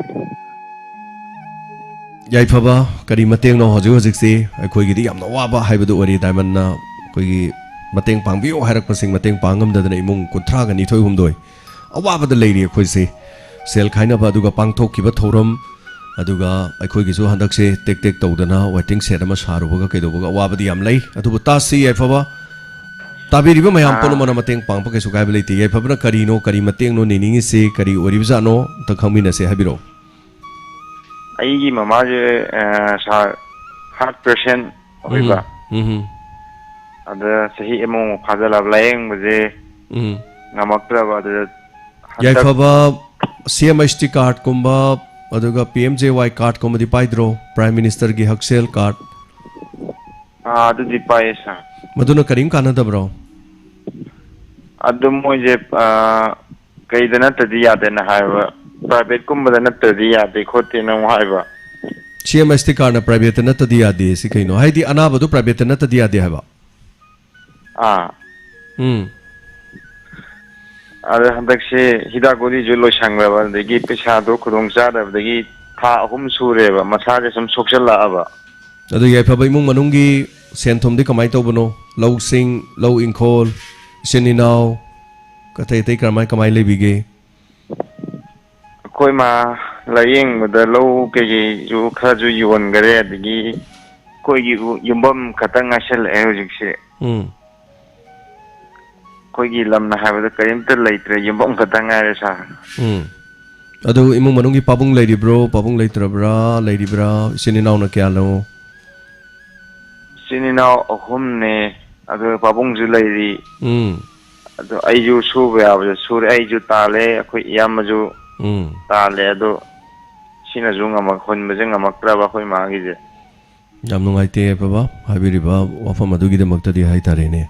ꯌꯥꯏꯐꯕ, ꯀꯔꯤ ꯃꯇꯦꯡꯅꯣ ꯍꯧꯖꯤꯛ ꯍꯧꯖꯤꯛꯁꯤ? ꯑꯩꯈꯣꯏꯒꯤꯗꯤ ꯌꯥꯝꯅ ꯋꯥꯕ ꯍꯥꯏꯕꯗꯨ ꯑꯣꯏꯔꯦ, ꯗꯥꯏꯃꯟꯅ ꯑꯩꯈꯣꯏꯒꯤ ꯃꯇꯦꯡ ꯄꯥꯡꯕꯤꯌꯨ ꯍꯥꯏꯔꯛꯄꯁꯤꯡ ꯃꯇꯦꯡ ꯄꯥꯡ ꯉꯝꯗꯗꯅ ꯏꯃꯨꯡ ꯀꯨꯟꯊ꯭ꯔꯥꯒ ꯅꯤꯊꯣꯏ ꯍꯨꯝꯗꯣꯏ ꯑꯋꯥꯕꯗ ꯂꯩꯔꯤ ꯑꯩꯈꯣꯏꯁꯦ꯫ ꯁꯦꯜ ꯈꯥꯏꯅꯕ ꯑꯗꯨꯒ ꯄꯥꯡꯊꯣꯛꯈꯤꯕ ꯊꯧꯔꯝ ꯑꯗꯨꯒ ꯑꯩꯈꯣꯏꯒꯤꯁꯨ ꯍꯟꯗꯛꯁꯦ ꯇꯦꯛ ꯇꯦꯛ ꯇꯧꯗꯅ waiting shed ꯑꯃ ꯁꯥꯔꯨꯕꯒ ꯀꯩꯗꯧꯕꯒ ꯑꯋꯥꯕꯗꯤ ꯌꯥꯝ ꯂꯩ꯫ ꯑꯗꯨꯕꯨ ꯇꯥꯁꯤ ꯌꯥꯏꯐꯕ, ꯇꯥꯕꯤꯔꯤꯕ ꯃꯌꯥꯝ ꯑꯥ꯫ ꯄꯨꯝꯅꯃꯛꯅ ꯃꯇꯦꯡ ꯄꯥꯡꯕ ꯀꯩꯁꯨ ꯀꯥꯏꯕ ꯂꯩꯇꯦ꯫ ꯌꯥꯏꯐꯕꯅ ꯀꯔꯤꯅꯣ, ꯀꯔꯤ ꯃꯇꯦꯡꯅꯣ ꯅꯤꯅꯤꯡꯉꯤꯁꯤ, ꯀꯔꯤ ꯑꯣꯏꯔꯤꯕꯖꯥꯠꯅꯣ, ꯑꯝꯇ ꯈꯪꯃꯤꯟꯅꯁꯦ, ꯍꯥꯏꯕꯤꯔꯛꯑꯣ꯫ ꯑꯩꯒꯤ ꯃꯃꯥꯁꯦ, ꯑ, ꯁꯥꯔ, heart patient ꯑꯣꯏꯕ꯫ ꯎꯝ, ꯎꯝ, ꯎꯝ꯫ ꯑꯗ ꯆꯍꯤ ꯑꯃꯃꯨꯛ ꯐꯥꯖꯤꯜꯂꯕ ꯂꯥꯌꯦꯡꯕꯁꯦ ꯎꯝ꯫ ꯉꯝꯃꯛꯇ꯭ꯔꯕ꯫ ꯑꯗꯨꯗ ꯍꯟꯗꯛ ꯌꯥꯏꯐꯕ, C M H T card ꯀꯨꯝꯕ, ꯑꯗꯨꯒ P M J Y card ꯀꯨꯝꯕꯗꯤ ꯄꯥꯏꯗ꯭ꯔꯣ? Prime Minister ꯒꯤ ꯍꯛꯁꯦꯜ card? ꯑꯥ, ꯑꯗꯨꯗꯤ ꯄꯥꯏꯌꯦ, ꯁꯥꯔ꯫ ꯃꯗꯨꯅ ꯀꯔꯤꯝ ꯀꯥꯟꯅꯗꯕ꯭ꯔꯣ? ꯑꯗꯨ ꯃꯣꯏꯁꯦ, ꯑꯥ, ꯀꯩꯗ ꯅꯠꯇꯗꯤ ꯌꯥꯗꯦꯅ ꯍꯥꯏꯕ, private ꯀꯨꯝꯕꯗ ꯅꯠꯇꯗꯤ ꯌꯥꯗꯦ ꯈꯣꯠꯇꯦꯅ ꯑꯃꯨꯛ ꯍꯥꯏꯕ꯫ C M H T card ꯅ private ꯇ ꯅꯠꯇꯗꯤ ꯌꯥꯗꯦ ꯁꯤ ꯀꯩꯅꯣ? ꯍꯥꯏꯗꯤ ꯑꯅꯥꯕꯗꯨ private ꯇ ꯅꯠꯇꯗꯤ ꯌꯥꯗꯦ ꯍꯥꯏꯕ? ꯑꯥ꯫ ꯎꯝ꯫ ꯑꯗ ꯍꯟꯗꯛꯁꯦ ꯍꯤꯗꯥꯛ ꯒꯨꯂꯤꯁꯨ ꯂꯣꯏꯁꯟꯈ꯭ꯔꯕ, ꯑꯗꯒꯤ ꯄꯩꯁꯥꯗꯣ ꯈꯨꯗꯣꯡ ꯆꯥꯗꯕꯗꯒꯤ ꯊꯥ ꯑꯍꯨꯝ ꯁꯨꯔꯦꯕ ꯃꯁꯥꯁꯦ ꯁꯨꯝ ꯁꯣꯛꯆꯜꯂꯛꯑꯕ꯫ ꯑꯗꯨ ꯌꯥꯏꯐꯕ ꯏꯃꯨꯡ ꯃꯅꯨꯡꯒꯤ ꯁꯦꯟ ꯊꯨꯝꯗꯤ ꯀꯃꯥꯏꯅ ꯇꯧꯕꯅꯣ? ꯂꯧꯁꯤꯡ, ꯂꯧ ꯏꯪꯈꯣꯜ, ꯏꯆꯤꯟ ꯏꯅꯥꯎ, ꯑꯇꯩ ꯑꯇꯩ ꯀꯃꯥꯏ ꯀꯃꯥꯏ ꯂꯩꯕꯤꯒꯦ? ꯑꯩꯈꯣꯏ ꯃꯥ ꯂꯥꯌꯦꯡꯕꯗ ꯂꯧ ꯀꯩꯀꯩꯁꯨ ꯈꯔꯁꯨ ꯌꯣꯟꯈꯔꯦ, ꯑꯗꯒꯤ ꯑꯩꯈꯣꯏꯒꯤ ꯌꯨꯝꯐꯝ ꯈꯛꯇꯪ ꯉꯥꯏꯁꯜꯂꯛꯑꯦ ꯍꯧꯖꯤꯛꯁꯦ꯫ ꯎꯝ꯫ ꯑꯩꯈꯣꯏꯒꯤ ꯂꯝꯅ ꯍꯥꯏꯕꯗ ꯀꯔꯤꯝꯇ ꯂꯩꯇ꯭ꯔꯦ, ꯌꯨꯝꯐꯝ ꯈꯛꯇꯪ ꯉꯥꯏꯔꯦ, ꯁꯥꯔ꯫ ꯎꯝ꯫ ꯑꯗꯨ ꯏꯃꯨꯡ ꯃꯅꯨꯡꯒꯤ ꯄꯥꯕꯨꯡ ꯂꯩꯔꯤꯕ꯭ꯔꯣ, ꯄꯥꯕꯨꯡ ꯂꯩꯇ꯭ꯔꯕ꯭ꯔꯥ, ꯂꯩꯔꯤꯕ꯭ꯔꯥ? ꯏꯆꯤꯟ ꯏꯅꯥꯎꯅ ꯀꯌꯥꯅꯣ? ꯏꯆꯤꯟ ꯏꯅꯥꯎ ꯑꯍꯨꯝꯅꯦ, ꯑꯗꯨ ꯄꯥꯕꯨꯡꯁꯨ ꯂꯩꯔꯤ꯫ ꯎꯝ꯫ ꯑꯗꯣ ꯑꯩꯁꯨ ꯁꯨꯕ ꯌꯥꯕꯁꯨ ꯁꯨꯔꯦ, ꯑꯩꯁꯨ ꯇꯥꯜꯂꯦ, ꯑꯩꯈꯣꯏ ꯏꯌꯥꯝꯕꯁꯨ ꯎꯝ꯫ ꯇꯥꯜꯂꯦ꯫ ꯑꯗꯣ ꯁꯤꯅꯁꯨ ꯉꯝꯃꯛ-, ꯍꯨꯟꯕꯁꯦ ꯉꯝꯃꯛꯇ꯭ꯔꯕ ꯑꯩꯈꯣꯏ ꯃꯥꯒꯤꯁꯦ꯫ ꯌꯥꯝ ꯅꯨꯡꯉꯥꯏꯇꯦ, ꯕꯕꯥ, ꯍꯥꯏꯕꯤꯔꯤꯕ ꯋꯥꯐꯝ ꯑꯗꯨꯒꯤꯗꯃꯛꯇꯗꯤ ꯍꯥꯏꯇꯥꯔꯦꯅꯦ꯫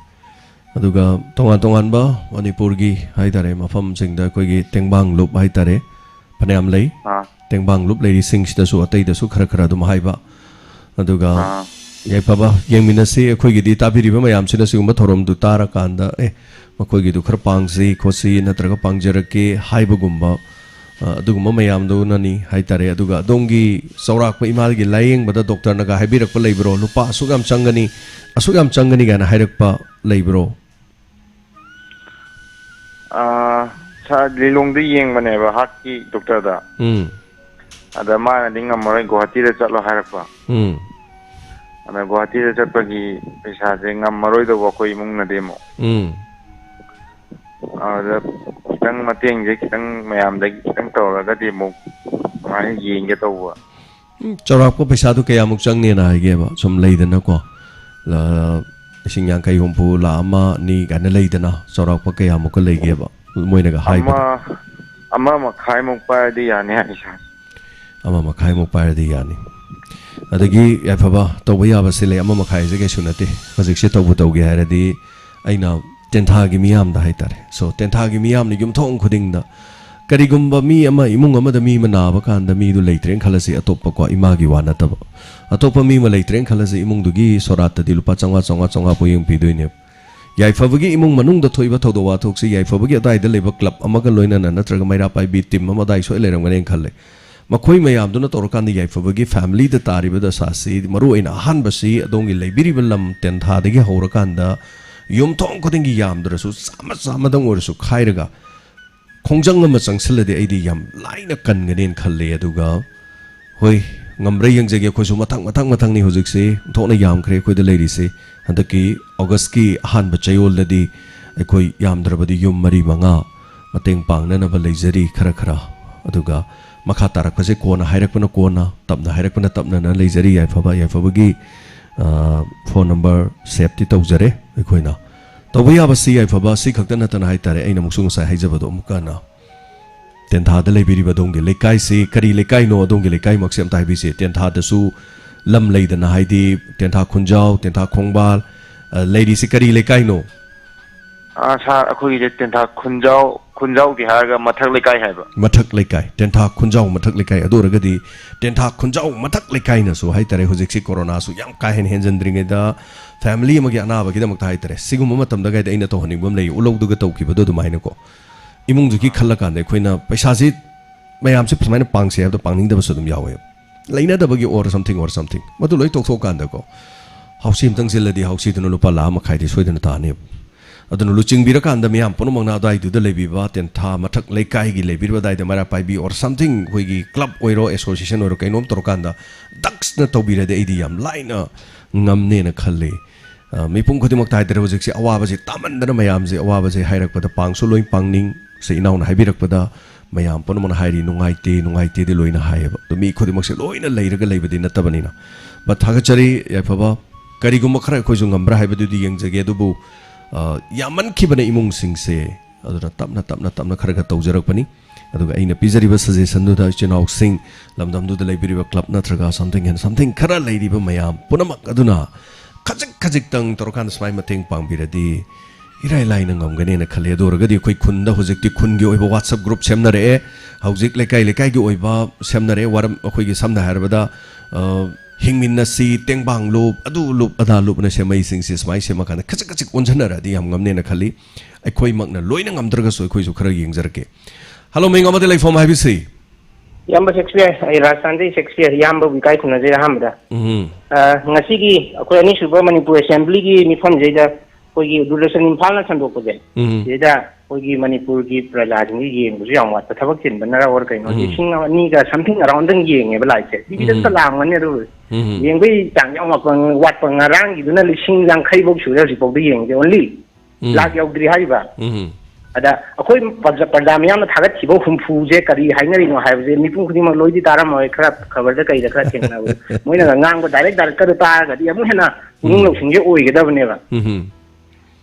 ꯑꯗꯨꯒ ꯇꯣꯉꯥꯟ ꯇꯣꯉꯥꯟꯕ ꯃꯅꯤꯄꯨꯔꯒꯤ ꯍꯥꯏꯇꯥꯔꯦ, ꯃꯐꯝꯁꯤꯡꯗ ꯑꯩꯈꯣꯏꯒꯤ ꯇꯦꯡꯕꯥꯡ ꯂꯨꯞ ꯍꯥꯏꯇꯥꯔꯦ, ꯐꯅꯌꯥꯝ ꯂꯩ꯫ ꯑꯥ꯫ ꯇꯦꯡꯕꯥꯡ ꯂꯨꯞ ꯂꯩꯔꯤꯁꯤꯡꯁꯤꯗꯁꯨ, ꯑꯇꯩꯗꯁꯨ ꯈꯔ ꯈꯔ ꯑꯗꯨꯝ ꯍꯥꯏꯕ꯫ ꯑꯗꯨꯒ ꯑꯥ꯫ ꯌꯥꯏꯐꯕ, ꯌꯦꯡꯃꯤꯟꯅꯁꯤ꯫ ꯑꯩꯈꯣꯏꯒꯤꯗꯤ ꯇꯥꯕꯤꯔꯤꯕ ꯃꯌꯥꯝꯁꯤꯅ ꯁꯤꯒꯨꯝꯕ ꯊꯧꯔꯝꯗꯨ ꯇꯥꯔꯀꯥꯟꯗ, "ꯑꯦ, ꯃꯈꯣꯏꯒꯤꯗꯨ ꯈꯔ ꯄꯥꯡꯁꯤ ꯈꯣꯠꯁꯤ, ꯅꯠꯇ꯭ꯔꯒ ꯄꯥꯡꯖꯔꯛꯀꯦ" ꯍꯥꯏꯕꯒꯨꯝꯕ, ꯑ, ꯑꯗꯨꯒꯨꯝꯕ ꯃꯌꯥꯝꯗꯨꯅꯅꯤ ꯍꯥꯏꯇꯥꯔꯦ꯫ ꯑꯗꯨꯒ ꯑꯗꯣꯝꯒꯤ ꯆꯥꯎꯔꯥꯛꯄ ꯏꯃꯥꯒꯤ ꯂꯥꯌꯦꯡꯕꯗ ꯗꯣꯛꯇꯔꯅꯒ ꯍꯥꯏꯕꯤꯔꯛꯄ ꯂꯩꯕ꯭ꯔꯣ? "ꯂꯨꯄꯥ ꯑꯁꯨꯛ ꯌꯥꯝ ꯆꯪꯒꯅꯤ, ꯑꯁꯨꯛ ꯌꯥꯝ ꯆꯪꯒꯅꯤ" ꯀꯥꯏꯅ ꯍꯥꯏꯔꯛꯄ ꯂꯩꯕ꯭ꯔꯣ? ꯑꯥ, ꯁꯥꯔ, ꯂꯤꯂꯣꯡꯗ ꯌꯦꯡꯕꯅꯦꯕ, heart ꯀꯤ ꯗꯣꯛꯇꯔꯗ꯫ ꯎꯝ꯫ ꯑꯗ ꯃꯥꯅꯗꯤ ꯉꯝꯃꯔꯣꯏ, ꯒꯨꯍꯥꯇꯤꯗ ꯆꯠꯂꯣ ꯍꯥꯏꯔꯛꯄ꯫ ꯎꯝ꯫ ꯑꯗ ꯒꯨꯍꯥꯇꯤꯗ ꯆꯠꯄꯒꯤ ꯄꯩꯁꯥꯁꯦ ꯉꯝꯃꯔꯣꯏꯗꯧꯕ ꯑꯩꯈꯣꯏ ꯏꯃꯨꯡꯅꯗꯤ ꯑꯃꯨꯛ꯫ ꯎꯝ꯫ ꯑꯗꯨꯗ ꯈꯤꯇꯪ ꯃꯇꯦꯡꯁꯦ ꯈꯤꯇꯪ ꯃꯌꯥꯝꯗꯒꯤ ꯈꯤꯇꯪ ꯇꯧꯔꯒꯗꯤ ꯑꯃꯨꯛ ꯑꯗꯨꯃꯥꯏꯅ ꯌꯦꯡꯒꯦ ꯇꯧꯕ꯫ ꯎꯝ, ꯆꯥꯎꯔꯥꯛꯄ ꯄꯩꯁꯥꯗꯨ ꯀꯌꯥꯃꯨꯛ ꯆꯪꯅꯦꯅ ꯍꯥꯏꯒꯦꯕ? ꯁꯨꯝ ꯂꯩꯗꯅꯀꯣ, ꯂ-, ꯂꯤꯁꯤꯡ ꯌꯥꯡꯈꯩ, ꯍꯨꯝꯐꯨ, ꯂꯥꯈ ꯑꯃ, ꯑꯅꯤ ꯀꯥꯏꯅ ꯂꯩꯗꯅ, ꯆꯥꯎꯔꯥꯛꯄ ꯀꯌꯥꯃꯨꯛꯀ ꯂꯩꯒꯦꯕ ꯃꯣꯏꯅꯒ ꯍꯥꯏꯕꯗ? ꯑꯃ, ꯑꯃ ꯃꯈꯥꯏꯃꯨꯛ ꯄꯥꯏꯔꯗꯤ ꯌꯥꯅꯤ ꯍꯥꯏ ꯏꯁꯥ꯫ ꯑꯃ ꯃꯈꯥꯏꯃꯨꯛ ꯄꯥꯏꯔꯗꯤ ꯌꯥꯅꯤ꯫ ꯑꯗꯒꯤ ꯌꯥꯏꯐꯕ, ꯇꯧꯕ ꯌꯥꯕꯁꯤ ꯂꯩ, ꯑꯃ ꯃꯈꯥꯏꯁꯦ ꯀꯩꯁꯨ ꯅꯠꯇꯦ꯫ ꯍꯧꯖꯤꯛꯁꯦ ꯇꯧꯕ ꯇꯧꯒꯦ ꯍꯥꯏꯔꯗꯤ ꯑꯩꯅ ꯇꯦꯟꯊꯥꯒꯤ ꯃꯤꯌꯥꯝꯗ ꯍꯥꯏꯇꯥꯔꯦ꯫ So, ꯇꯦꯟꯊꯥꯒꯤ ꯃꯤꯌꯥꯝꯅ ꯌꯨꯝꯊꯣꯡ ꯈꯨꯗꯤꯡꯗ ꯀꯔꯤꯒꯨꯝꯕ ꯃꯤ ꯑꯃ, ꯏꯃꯨꯡ ꯑꯃꯗ ꯃꯤ ꯑꯃ ꯅꯥꯕ ꯀꯥꯟꯗ, ꯃꯤꯗꯨ ꯂꯩꯇ꯭ꯔꯦꯅ ꯈꯜꯂꯁꯤ, ꯑꯇꯣꯞꯄꯀꯣ, ꯏꯃꯥꯒꯤ ꯋꯥ ꯅꯠꯇꯕ, ꯑꯇꯣꯞꯄ ꯃꯤ ꯑꯃ ꯂꯩꯇ꯭ꯔꯦꯅ ꯈꯜꯂꯁꯤ, ꯏꯃꯨꯡꯗꯨꯒꯤ ꯁꯣꯔꯥꯠꯇꯗꯤ ꯂꯨꯄꯥ ꯆꯥꯝꯃꯉꯥ, ꯆꯥꯝꯃꯉꯥ, ꯆꯥꯝꯃꯉꯥ ꯄꯣꯌꯦꯡ ꯄꯤꯗꯣꯏꯅꯦꯕ꯫ ꯌꯥꯏꯐꯕꯒꯤ ꯏꯃꯨꯡ ꯃꯅꯨꯡꯗ ꯊꯣꯛꯏꯕ ꯊꯧꯗꯣꯛ ꯋꯥꯊꯣꯛꯁꯤ ꯌꯥꯏꯐꯕꯒꯤ ꯑꯗꯥꯏꯗ ꯂꯩꯕ ꯀ꯭ꯂꯕ ꯑꯃꯒ ꯂꯣꯏꯅꯅ ꯅꯠꯇ꯭ꯔꯒ ꯃꯩꯔꯥ ꯄꯥꯏꯕꯤ ꯇꯤꯝ ꯑꯃ ꯑꯗꯥꯏ ꯁꯣꯏ ꯂꯩꯔꯝꯒꯅꯦꯅ ꯈꯜꯂꯦ꯫ ꯃꯈꯣꯏ ꯃꯌꯥꯝꯗꯨꯅ ꯇꯧꯔꯀꯥꯟꯗ ꯌꯥꯏꯐꯕꯒꯤ ꯐꯦꯃꯤꯂꯤꯗ ꯇꯥꯔꯤꯕ ꯗꯁꯥꯁꯤ, ꯃꯔꯨꯑꯣꯏꯅ ꯑꯍꯥꯟꯕꯁꯤ ꯑꯗꯣꯝꯒꯤ ꯂꯩꯕꯤꯔꯤꯕ ꯂꯝ ꯇꯦꯟꯊꯥꯗꯒꯤ ꯍꯧꯔꯀꯥꯟꯗ ꯌꯨꯝꯊꯣꯡ ꯈꯨꯗꯤꯡꯒꯤ ꯌꯥꯝꯗ꯭ꯔꯁꯨ ꯆꯥꯝꯃ ꯆꯥꯝꯃꯗꯪ ꯑꯣꯏꯔꯁꯨ ꯈꯥꯏꯔꯒ ꯈꯣꯡꯖꯪ ꯑꯃ ꯆꯪꯁꯤꯜꯂꯗꯤ ꯑꯩꯗꯤ ꯌꯥꯝ ꯂꯥꯏꯅ ꯀꯟꯒꯅꯦꯅ ꯈꯜꯂꯦ꯫ ꯑꯗꯨꯒ ꯍꯣꯏ, ꯉꯝꯕ꯭ꯔꯥ ꯌꯦꯡꯖꯒꯦ꯫ ꯑꯩꯈꯣꯏꯁꯨ ꯃꯊꯪ, ꯃꯊꯪ, ꯃꯊꯪꯅꯤ ꯍꯧꯖꯤꯛꯁꯤ ꯑꯣꯟꯊꯣꯛꯅ ꯌꯥꯝꯈ꯭ꯔꯦ ꯑꯩꯈꯣꯏꯗ ꯂꯩꯔꯤꯁꯤ꯫ ꯍꯟꯗꯛꯀꯤ ꯑꯣꯒꯁꯀꯤ ꯑꯍꯥꯟꯕ ꯆꯌꯣꯜꯗꯗꯤ ꯑꯩꯈꯣꯏ ꯌꯥꯝꯗ꯭ꯔꯕꯗꯤ ꯌꯨꯝ ꯃꯔꯤ ꯃꯉꯥ ꯃꯇꯦꯡ ꯄꯥꯡꯅꯅꯕ ꯂꯩꯖꯔꯤ ꯈꯔ ꯈꯔ꯫ ꯑꯗꯨꯒ ꯃꯈꯥ ꯇꯥꯔꯛꯄꯁꯦ ꯀꯣꯟꯅ ꯍꯥꯏꯔꯛꯄꯅ ꯀꯣꯟꯅ, ꯇꯞꯅ ꯍꯥꯏꯔꯛꯄꯅ ꯇꯞꯅꯅ ꯂꯩꯖꯔꯤ꯫ ꯌꯥꯏꯐꯕ, ꯌꯥꯏꯐꯕꯒꯤ, ꯑ, ꯐꯣꯟ ꯅꯝꯕꯔ ꯁꯦꯞꯇꯤ ꯇꯧꯖꯔꯦ ꯑꯩꯈꯣꯏꯅ꯫ ꯇꯧꯕ ꯌꯥꯕꯁꯤ ꯌꯥꯏꯐꯕ, ꯁꯤ ꯈꯛꯇ ꯅꯠꯇꯅ ꯍꯥꯏꯇꯥꯔꯦ, ꯑꯩꯅ ꯑꯃꯨꯛꯁꯨ ꯉꯁꯥꯏ ꯍꯥꯏꯖꯕꯗꯣ ꯑꯃꯨꯛꯀ ꯍꯟꯅ ꯇꯦꯟꯊꯥꯗ ꯂꯩꯕꯤꯔꯤꯕ ꯑꯗꯣꯝꯒꯤ ꯂꯩꯀꯥꯏꯁꯤ ꯀꯔꯤ ꯂꯩꯀꯥꯏꯅꯣ? ꯑꯗꯣꯝꯒꯤ ꯂꯩꯀꯥꯏꯃꯛꯁꯦ ꯑꯝꯇ ꯍꯥꯏꯕꯤꯁꯦ꯫ ꯇꯦꯟꯊꯥꯗꯁꯨ ꯂꯝ ꯂꯩꯗꯅ, ꯍꯥꯏꯗꯤ ꯇꯦꯟꯊꯥ ꯈꯨꯟꯖꯥꯎ, ꯇꯦꯟꯊꯥ ꯈꯣꯡꯕꯥꯜ, ꯑ, ꯂꯩꯔꯤꯁꯤ ꯀꯔꯤ ꯂꯩꯀꯥꯏꯅꯣ? ꯑꯥ, ꯁꯥꯔ, ꯑꯩꯈꯣꯏꯒꯤꯁꯦ ꯇꯦꯟꯊꯥ ꯈꯨꯟꯖꯥꯎ, ꯈꯨꯟꯖꯥꯎꯗꯤ ꯍꯥꯏꯔꯒ ꯃꯊꯛ ꯂꯩꯀꯥꯏ ꯍꯥꯏꯕ꯫ ꯃꯊꯛ ꯂꯩꯀꯥꯏ, ꯇꯦꯟꯊꯥ ꯈꯨꯟꯖꯥꯎ ꯃꯊꯛ ꯂꯩꯀꯥꯏ꯫ ꯑꯗꯨ ꯑꯣꯏꯔꯒꯗꯤ ꯇꯦꯟꯊꯥ ꯈꯨꯟꯖꯥꯎ ꯃꯊꯛ ꯂꯩꯀꯥꯏꯅꯁꯨ ꯍꯥꯏꯇꯥꯔꯦ, ꯍꯧꯖꯤꯛꯁꯤ ꯀꯣꯔꯣꯅꯥꯁꯨ ꯌꯥꯝ ꯀꯥ ꯍꯦꯟꯅ ꯍꯦꯟꯖꯤꯟꯗ꯭ꯔꯤꯉꯩꯗ ꯐꯦꯃꯤꯂꯤ ꯑꯃꯒꯤ ꯑꯅꯥꯕꯒꯤꯗꯃꯛꯇ ꯍꯥꯏꯇꯥꯔꯦ, ꯁꯤꯒꯨꯝꯕ ꯃꯇꯝꯗ ꯀꯥꯏꯗ ꯑꯩꯅ ꯇꯧꯍꯟꯅꯤꯡꯕ ꯑꯃ ꯂꯩ, ꯎꯂꯧꯗꯨꯒ ꯇꯧꯈꯤꯕꯗꯣ ꯑꯗꯨꯃꯥꯏꯅꯀꯣ꯫ ꯏꯃꯨꯡꯗꯨꯒꯤ ꯈꯜꯂꯀꯥꯟꯗ ꯑꯩꯈꯣꯏꯅ ꯄꯩꯁꯥꯁꯤ ꯃꯌꯥꯝꯁꯦ ꯁꯨꯃꯥꯏꯅ ꯄꯥꯡꯁꯦ ꯍꯥꯏꯕꯗ ꯄꯥꯡꯅꯤꯡꯗꯕꯁꯨ ꯑꯗꯨꯝ ꯌꯥꯎꯋꯦꯕ꯫ ꯂꯩꯅꯗꯕꯒꯤ or something or something꯫ ꯃꯗꯨ ꯂꯣꯏ ꯇꯣꯛꯊꯣꯛꯑꯀꯥꯟꯗꯀꯣ, ꯍꯥꯎꯁꯤ ꯑꯝꯇꯪ ꯁꯤꯜꯂꯗꯤ ꯍꯥꯎꯁꯤꯗꯨꯅ ꯂꯨꯄꯥ ꯂꯥꯈ ꯃꯈꯥꯏꯗꯤ ꯁꯣꯏꯗꯅ ꯇꯥꯅꯦꯕ꯫ ꯑꯗꯨꯅ ꯂꯨꯆꯤꯡꯕꯤꯔꯀꯥꯟꯗ ꯃꯤꯌꯥꯝ ꯄꯨꯝꯅꯃꯛꯅ ꯑꯗꯨꯋꯥꯏꯗꯨꯗ ꯂꯩꯕꯤꯕ, ꯇꯦꯟꯊꯥ ꯃꯊꯛ ꯂꯩꯀꯥꯏꯒꯤ ꯂꯩꯕꯤꯔꯤꯕ ꯑꯗꯨꯋꯥꯏꯗ ꯃꯩꯔꯥ ꯄꯥꯏꯕꯤ or something, ꯑꯩꯈꯣꯏꯒꯤ club ꯑꯣꯏꯔꯣ, association ꯑꯣꯏꯔꯣ, ꯀꯩꯅꯣꯝ ꯇꯧꯔꯀꯥꯟꯗ ꯗꯛꯁꯅ ꯇꯧꯕꯤꯔꯗꯤ ꯑꯩꯗꯤ ꯌꯥꯝ ꯂꯥꯏꯅ ꯉꯝꯅꯦꯅ ꯈꯜꯂꯤ꯫ ꯑ, ꯃꯤꯄꯨꯝ ꯈꯨꯗꯤꯡꯃꯛꯇ ꯍꯥꯏꯇꯥꯔꯦ, ꯍꯧꯖꯤꯛꯁꯦ ꯑꯋꯥꯕꯁꯦ ꯇꯥꯃꯟꯗꯅ ꯃꯌꯥꯝꯁꯦ, ꯑꯋꯥꯕꯁꯦ ꯍꯥꯏꯔꯛꯄꯗ ꯄꯥꯡꯁꯨ ꯂꯣꯏ ꯄꯥꯡꯅꯤꯡ꯫ ꯁꯦ ꯏꯅꯥꯎꯅ ꯍꯥꯏꯕꯤꯔꯛꯄꯗ ꯃꯌꯥꯝ ꯄꯨꯝꯅꯃꯛꯅ ꯍꯥꯏꯔꯤ, "ꯅꯨꯡꯉꯥꯏꯇꯦ, ꯅꯨꯡꯉꯥꯏꯇꯦꯗꯤ ꯂꯣꯏꯅ ꯍꯥꯏꯌꯦꯕ"꯫ ꯑꯗꯣ ꯃꯤ ꯈꯨꯗꯤꯡꯃꯛꯁꯦ ꯂꯣꯏꯅ ꯂꯩꯔꯒ ꯂꯩꯕꯗꯤ ꯅꯠꯇꯕꯅꯤꯅ꯫ But ꯊꯥꯒꯠꯆꯔꯤ ꯌꯥꯏꯐꯕ꯫ ꯀꯔꯤꯒꯨꯝꯕ ꯈꯔ ꯑꯩꯈꯣꯏꯁꯨ ꯉꯝꯕ꯭ꯔꯥ ꯍꯥꯏꯕꯗꯨꯗꯤ ꯌꯦꯡꯖꯒꯦ, ꯑꯗꯨꯕꯨ, ꯑ, ꯌꯥꯝꯃꯟꯈꯤꯕꯅ ꯏꯃꯨꯡꯁꯤꯡꯁꯦ, ꯑꯗꯨꯅ ꯇꯞꯅ, ꯇꯞꯅ, ꯇꯞꯅ ꯈꯔ ꯈꯔ ꯇꯧꯖꯔꯛꯄꯅꯤ꯫ ꯑꯗꯨꯒ ꯑꯩꯅ ꯄꯤꯖꯔꯤꯕ suggestionꯗꯨꯗ ꯏꯆꯤꯟ ꯏꯅꯥꯎꯁꯤꯡ, ꯂꯝꯗꯝꯗꯨꯗ ꯂꯩꯕꯤꯔꯤꯕ club ꯅꯠꯇ꯭ꯔꯒ something and something ꯈꯔ ꯂꯩꯔꯤꯕ ꯃꯌꯥꯝ ꯄꯨꯝꯅꯃꯛ ꯑꯗꯨꯅ ꯈꯖꯤꯛ ꯈꯖꯤꯛꯇꯪ ꯇꯧꯔꯀꯥꯟꯗ ꯁꯨꯃꯥꯏ ꯃꯇꯦꯡ ꯄꯥꯡꯕꯤꯔꯗꯤ ꯏꯔꯥꯏ ꯂꯥꯏꯅ ꯉꯝꯒꯅꯦꯅ ꯈꯜꯂꯤ꯫ ꯑꯗꯨ ꯑꯣꯏꯔꯒꯗꯤ ꯑꯩꯈꯣꯏ ꯈꯨꯟꯗ ꯍꯧꯖꯤꯛꯇꯤ ꯈꯨꯟꯒꯤ ꯑꯣꯏꯕ WhatsApp group ꯁꯦꯝꯅꯔꯛꯑꯦ, ꯍꯧꯖꯤꯛ ꯂꯩꯀꯥꯏ ꯂꯩꯀꯥꯏꯒꯤ ꯑꯣꯏꯕ ꯁꯦꯝꯅꯔꯛꯑꯦ꯫ ꯋꯥꯔꯝ-, ꯑꯩꯈꯣꯏꯒꯤ ꯁꯝꯅ ꯍꯥꯏꯔꯕꯗ, ꯑ, ꯍꯤꯡꯃꯤꯟꯅꯁꯤ, ꯇꯦꯡꯕꯥꯡ ꯂꯨꯞ, ꯑꯗꯨ ꯂꯨꯞ, ꯑꯗꯥ ꯂꯨꯞꯅ ꯁꯦꯝꯃꯛꯏꯁꯤꯡꯁꯦ ꯁꯨꯃꯥꯏꯅ ꯁꯦꯝꯃꯀꯥꯟꯗ ꯈꯖꯤꯛ ꯈꯖꯤꯛ ꯑꯣꯟꯁꯤꯟꯅꯔꯛꯑꯗꯤ ꯌꯥꯝ ꯉꯝꯅꯦꯅ ꯈꯜꯂꯤ꯫ ꯑꯩꯈꯣꯏꯃꯛꯅ ꯂꯣꯏꯅ ꯉꯝꯗ꯭ꯔꯒꯁꯨ ꯑꯩꯈꯣꯏꯁꯨ ꯈꯔ ꯌꯦꯡꯖꯔꯛꯀꯦ꯫ Hello, ꯃꯤꯡ ꯑꯃꯗꯤ ꯂꯩꯐꯝ ꯍꯥꯏꯕꯤꯁꯤ꯫ ꯏꯌꯥꯝꯕ ꯁꯦꯛꯁꯄꯤꯌꯔ, ꯑꯩ ꯔꯥꯖꯁꯊꯥꯟꯗꯒꯤ ꯁꯦꯛꯁꯄꯤꯌꯔ, ꯏꯌꯥꯝꯕꯕꯨ ꯏꯀꯥꯏ ꯈꯨꯝꯅꯖꯔꯤ ꯑꯍꯥꯟꯕꯗ꯫ ꯎꯝ꯫ ꯑ, ꯉꯁꯤꯒꯤ ꯑꯩꯈꯣꯏ ꯑꯅꯤꯁꯨꯕ ꯃꯅꯤꯄꯨꯔ ꯑꯦꯁꯦꯝꯕ꯭ꯂꯤꯒꯤ ꯃꯤꯐꯝꯁꯤꯗꯩꯗ ꯑꯩꯈꯣꯏꯒꯤ ꯗꯨꯔꯗꯔꯁꯟ ꯏꯝꯐꯥꯜꯅ ꯁꯟꯗꯣꯛꯄꯁꯦ, ꯎꯝ꯫ ꯁꯤꯗꯩꯗ ꯑꯩꯈꯣꯏꯒꯤ ꯃꯅꯤꯄꯨꯔꯒꯤ ꯄ꯭ꯔꯖꯥꯁꯤꯡꯒꯤ ꯌꯦꯡꯕꯁꯨ ꯌꯥꯝ ꯋꯥꯠꯄ, ꯊꯕꯛ ꯆꯤꯟꯕꯅꯔ ꯑꯣꯔ ꯀꯩꯅꯣ, ꯎꯝ꯫ ꯂꯤꯁꯤꯡ ꯑꯅꯤꯒ something aroundꯗꯪ ꯌꯦꯡꯉꯦꯕ ꯂꯥꯏꯚꯁꯦ꯫ ꯇꯤꯚꯤꯗꯁꯨ ꯎꯝ꯫ ꯂꯥꯡꯒꯅꯤ, ꯑꯗꯨ ꯎꯝ꯫ ꯌꯦꯡꯕꯒꯤ ꯆꯥꯡ ꯌꯥꯝ ꯋꯥꯠꯄ, ꯋꯥꯠꯄ꯫ ꯉꯔꯥꯡꯒꯤꯗꯨꯅ ꯂꯤꯁꯤꯡ ꯌꯥꯡꯈꯩ ꯐꯧ ꯁꯨꯔꯦ ꯍꯧꯖꯤꯛꯐꯥꯎꯗ ꯌꯦꯡꯉꯤꯁꯦ, only꯫ ꯎꯝ꯫ ꯂꯥꯈ ꯌꯧꯗ꯭ꯔꯤ ꯍꯥꯏꯔꯤꯕ꯫ ꯎꯝ꯫ ꯑꯗ ꯑꯩꯈꯣꯏ ꯄ꯭ꯔꯖꯥ, ꯄ꯭ꯔꯖꯥ ꯃꯤꯌꯥꯝꯅ ꯊꯥꯒꯠꯈꯤꯕ ꯍꯨꯝꯐꯨꯁꯦ ꯀꯔꯤ ꯍꯥꯏꯅꯔꯤꯅꯣ ꯍꯥꯏꯕꯁꯦ ꯃꯤꯄꯨꯝ ꯈꯨꯗꯤꯡꯃꯛ ꯂꯣꯏꯗꯤ ꯇꯥꯔꯝꯃꯔꯣꯏ, ꯈꯔ ꯈꯕꯔꯗ ꯀꯩꯗ ꯈꯔ ꯊꯦꯡꯅꯕ꯫ ꯃꯣꯏꯅꯒ ꯉꯥꯡꯕ direct directꯀꯗꯣ ꯇꯥꯔꯒꯗꯤ ꯑꯃꯨꯛ ꯍꯦꯟꯅ ꯄꯨꯛꯅꯤꯡ ꯎꯝ꯫ ꯂꯧꯁꯤꯡꯁꯦ ꯑꯣꯏꯒꯗꯕꯅꯦꯕ꯫ ꯎꯝ꯫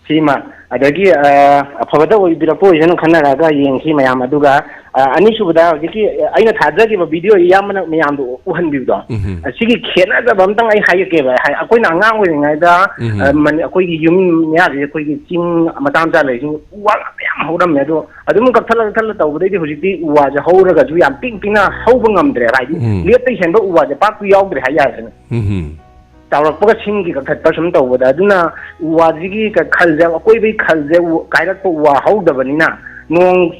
ꯁꯤꯃ, ꯑꯗꯒꯤ, ꯑ, ꯑꯐꯕꯗ ꯑꯣꯏꯕꯤꯔꯛꯄ ꯑꯣꯏꯁꯅꯨ ꯈꯟꯅꯔꯒ ꯌꯦꯡꯁꯤ ꯃꯌꯥꯝ꯫ ꯑꯗꯨꯒ, ꯑ, ꯑꯅꯤꯁꯨꯕꯗ ꯍꯧꯖꯤꯛꯀꯤ ꯑꯩꯅ ꯊꯥꯖꯈꯤꯕ video ꯏꯌꯥꯝꯕꯅ ꯃꯌꯥꯝꯗꯣ ꯎꯍꯟꯕꯤꯕꯗꯣ, ꯎꯝ꯫ ꯑꯁꯤꯒꯤ ꯈꯦꯠꯅꯖꯕ ꯑꯝꯇꯪ ꯑꯩ ꯍꯥꯏꯖꯒꯦꯕ꯫ ꯍꯥꯏ-, ꯑꯩꯈꯣꯏꯅ ꯑꯉꯥꯡ ꯑꯣꯏꯔꯤꯉꯩꯗ, ꯎꯝ꯫ ꯑ, ꯃꯅꯤ-, ꯑꯩꯈꯣꯏꯒꯤ ꯌꯨꯝ ꯃꯌꯥꯁꯦ ꯑꯩꯈꯣꯏꯒꯤ ꯆꯤꯡ ꯃꯆꯥ ꯃꯆꯥ ꯂꯩꯔꯤꯁꯤꯡ ꯎ ꯋꯥ ꯃꯌꯥꯝ ꯍꯧꯔꯝꯃꯦ꯫ ꯑꯗꯣ ꯑꯗꯨꯝ ꯀꯛꯊꯠꯂ ꯀꯛꯊꯠꯂ ꯇꯧꯕꯗꯩꯗꯤ ꯍꯧꯖꯤꯛꯇꯤ ꯎ ꯋꯥꯁꯦ ꯍꯧꯔꯒꯁꯨ ꯌꯥꯝ ꯄꯤꯛ ꯄꯤꯛꯅ ꯍꯧꯕ ꯉꯝꯗ꯭ꯔꯦ꯫ ꯍꯥꯏꯗꯤ ꯎꯝ꯫ ꯂꯦꯞꯇ ꯍꯦꯟꯕ ꯎ ꯋꯥꯁꯦ ꯄꯥꯛꯄꯨ ꯌꯥꯎꯗ꯭ꯔꯦ ꯍꯥꯏ ꯌꯥꯔꯦꯅꯦ꯫ ꯎꯝ꯫ ꯆꯥꯎꯔꯛꯄꯒ ꯁꯤꯡꯒꯤ ꯀꯛꯊꯠꯄ ꯁꯨꯝ ꯇꯧꯕꯗ꯫ ꯑꯗꯨꯅ ꯎ ꯋꯥꯁꯤꯒꯤ ꯀ-, ꯈꯜꯁꯦ, ꯑꯀꯣꯏꯕꯒꯤ ꯈꯜꯁꯦ ꯎ-, ꯀꯥꯏꯔꯛꯄ ꯎ ꯋꯥ ꯍꯧꯗꯕꯅꯤꯅ ꯅꯣꯡ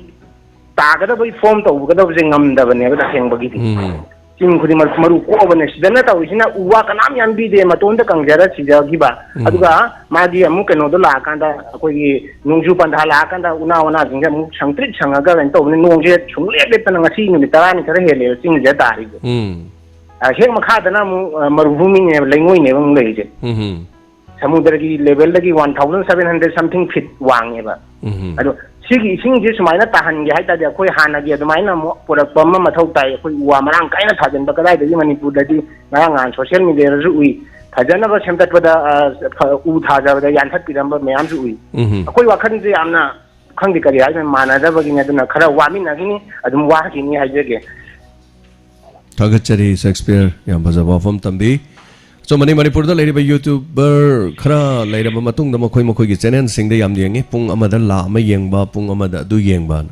ꯇꯥꯒꯗꯕꯒꯤ form ꯇꯧꯒꯗꯕꯁꯦ ꯉꯝꯗꯕꯅꯦꯕ ꯇꯁꯦꯡꯕꯒꯤꯗꯤ꯫ ꯎꯝ꯫ ꯆꯤꯡ ꯈꯨꯗꯤꯡꯃꯛ ꯃꯔꯨ ꯀꯣꯛꯑꯕꯅꯦ꯫ ꯁꯤꯗꯅ ꯇꯧꯔꯤꯁꯤꯅ ꯎ ꯋꯥ ꯀꯅꯥꯝ ꯌꯥꯟꯕꯤꯗꯦ, ꯃꯇꯣꯟꯗ ꯀꯪꯖꯔ ꯁꯤꯖꯈꯤꯕ꯫ ꯎꯝ꯫ ꯑꯗꯨꯒ ꯃꯥꯒꯤ ꯑꯃꯨꯛ ꯀꯩꯅꯣꯗꯣ ꯂꯥꯛꯑꯀꯥꯟꯗ, ꯑꯩꯈꯣꯏꯒꯤ ꯅꯣꯡꯖꯨ ꯄꯟꯊꯥ ꯂꯥꯛꯑꯀꯥꯟꯗ ꯎꯅꯥ ꯋꯥꯅꯥꯁꯤꯡꯁꯦ ꯑꯃꯨꯛ ꯁꯪꯇ꯭ꯔꯤꯛ ꯁꯪꯉꯒ ꯀꯩꯅꯣ ꯇꯧꯕꯅꯤ꯫ ꯅꯣꯡꯁꯦ ꯁꯨꯡꯂꯦꯞ ꯂꯦꯞꯇꯅ ꯉꯁꯤ ꯅꯨꯃꯤꯠ ꯇꯔꯥꯅꯤ ꯈꯔ ꯍꯦꯜꯂꯦꯕ ꯆꯤꯡꯁꯤꯗ ꯇꯥꯔꯤꯁꯦ꯫ ꯎꯝ꯫ ꯑ, ꯍꯦꯛ ꯃꯈꯥꯗꯅ ꯑꯃꯨꯛ, ꯑ, ꯃꯔꯨꯚꯨꯃꯤꯅꯦꯕ, ꯂꯩꯉꯣꯏꯅꯦꯕ ꯑꯃꯨꯛ ꯂꯩꯔꯤꯁꯦ꯫ ꯎꯝ ꯍꯝ꯫ ꯁꯃꯨꯗ꯭ꯔꯒꯤ ꯂꯦꯚꯦꯜꯗꯒꯤ one thousand seven hundred something feet ꯋꯥꯡꯉꯦꯕ꯫ ꯎꯝ ꯍꯝ꯫ ꯑꯗꯣ ꯁꯤꯒꯤ ꯏꯁꯤꯡꯁꯦ ꯁꯨꯃꯥꯏꯅ ꯇꯥꯍꯟꯒꯦ ꯍꯥꯏ ꯇꯥꯔꯗꯤ ꯑꯩꯈꯣꯏ ꯍꯥꯟꯅꯒꯤ ꯑꯗꯨꯃꯥꯏꯅ ꯑꯃꯨꯛ ꯄꯨꯔꯛꯄ ꯑꯃ ꯃꯊꯧ ꯇꯥꯏ꯫ ꯑꯩꯈꯣꯏ ꯎ ꯋꯥ ꯃꯔꯥꯡ ꯀꯥꯏꯅ ꯊꯥꯖꯤꯟꯕ, ꯀꯗꯥꯏꯗꯒꯤ ꯃꯅꯤꯄꯨꯔꯗꯗꯤ ꯉꯔꯥꯡ ꯅꯍꯥꯟ ꯁꯣꯁꯤꯌꯦꯜ ꯃꯤꯗꯤꯌꯥꯗꯁꯨ ꯎꯏ, ꯐꯖꯅꯕ ꯁꯦꯝꯒꯠꯄꯗ, ꯑ, ꯐ-, ꯎ ꯊꯥꯖꯕꯗ ꯌꯥꯟꯊꯠꯄꯤꯔꯝꯕ ꯃꯌꯥꯝꯁꯨ ꯎꯏ꯫ ꯎꯝ ꯍꯝ꯫ ꯑꯩꯈꯣꯏ ꯋꯥꯈꯜꯁꯦ ꯌꯥꯝꯅ, ꯈꯪꯗꯦ, ꯀꯔꯤ ꯍꯥꯏꯗꯣꯏꯅꯣ, ꯃꯥꯟꯅꯗꯕꯒꯤꯅꯤ꯫ ꯑꯗꯨꯅ ꯈꯔ ꯋꯥꯃꯤꯟꯅꯈꯤꯅꯤ, ꯑꯗꯨꯝ ꯋꯥꯈꯤꯅꯤ ꯍꯥꯏꯖꯒꯦ꯫ ꯊꯥꯒꯠꯆꯔꯤ ꯁꯦꯛꯁꯄꯤꯌꯔ, ꯌꯥꯝ ꯐꯖꯕ ꯋꯥꯐꯝ ꯊꯝꯕꯤ꯫ ꯑꯆꯨꯝꯕꯅꯤ, ꯃꯅꯤꯄꯨꯔꯗ ꯂꯩꯔꯤꯕ ꯌꯨꯇ꯭ꯌꯨꯕꯔ ꯈꯔ ꯂꯩꯔꯕ ꯃꯇꯨꯡꯗ ꯃꯈꯣꯏ ꯃꯈꯣꯏꯒꯤ ꯆꯦꯅꯦꯜꯁꯤꯡꯗ ꯌꯥꯝ ꯌꯦꯡꯉꯤ, ꯄꯨꯡ ꯑꯃꯗ ꯂꯥ ꯑꯃ ꯌꯦꯡꯕ, ꯄꯨꯡ ꯑꯃꯗ ꯑꯗꯨ ꯌꯦꯡꯕ꯫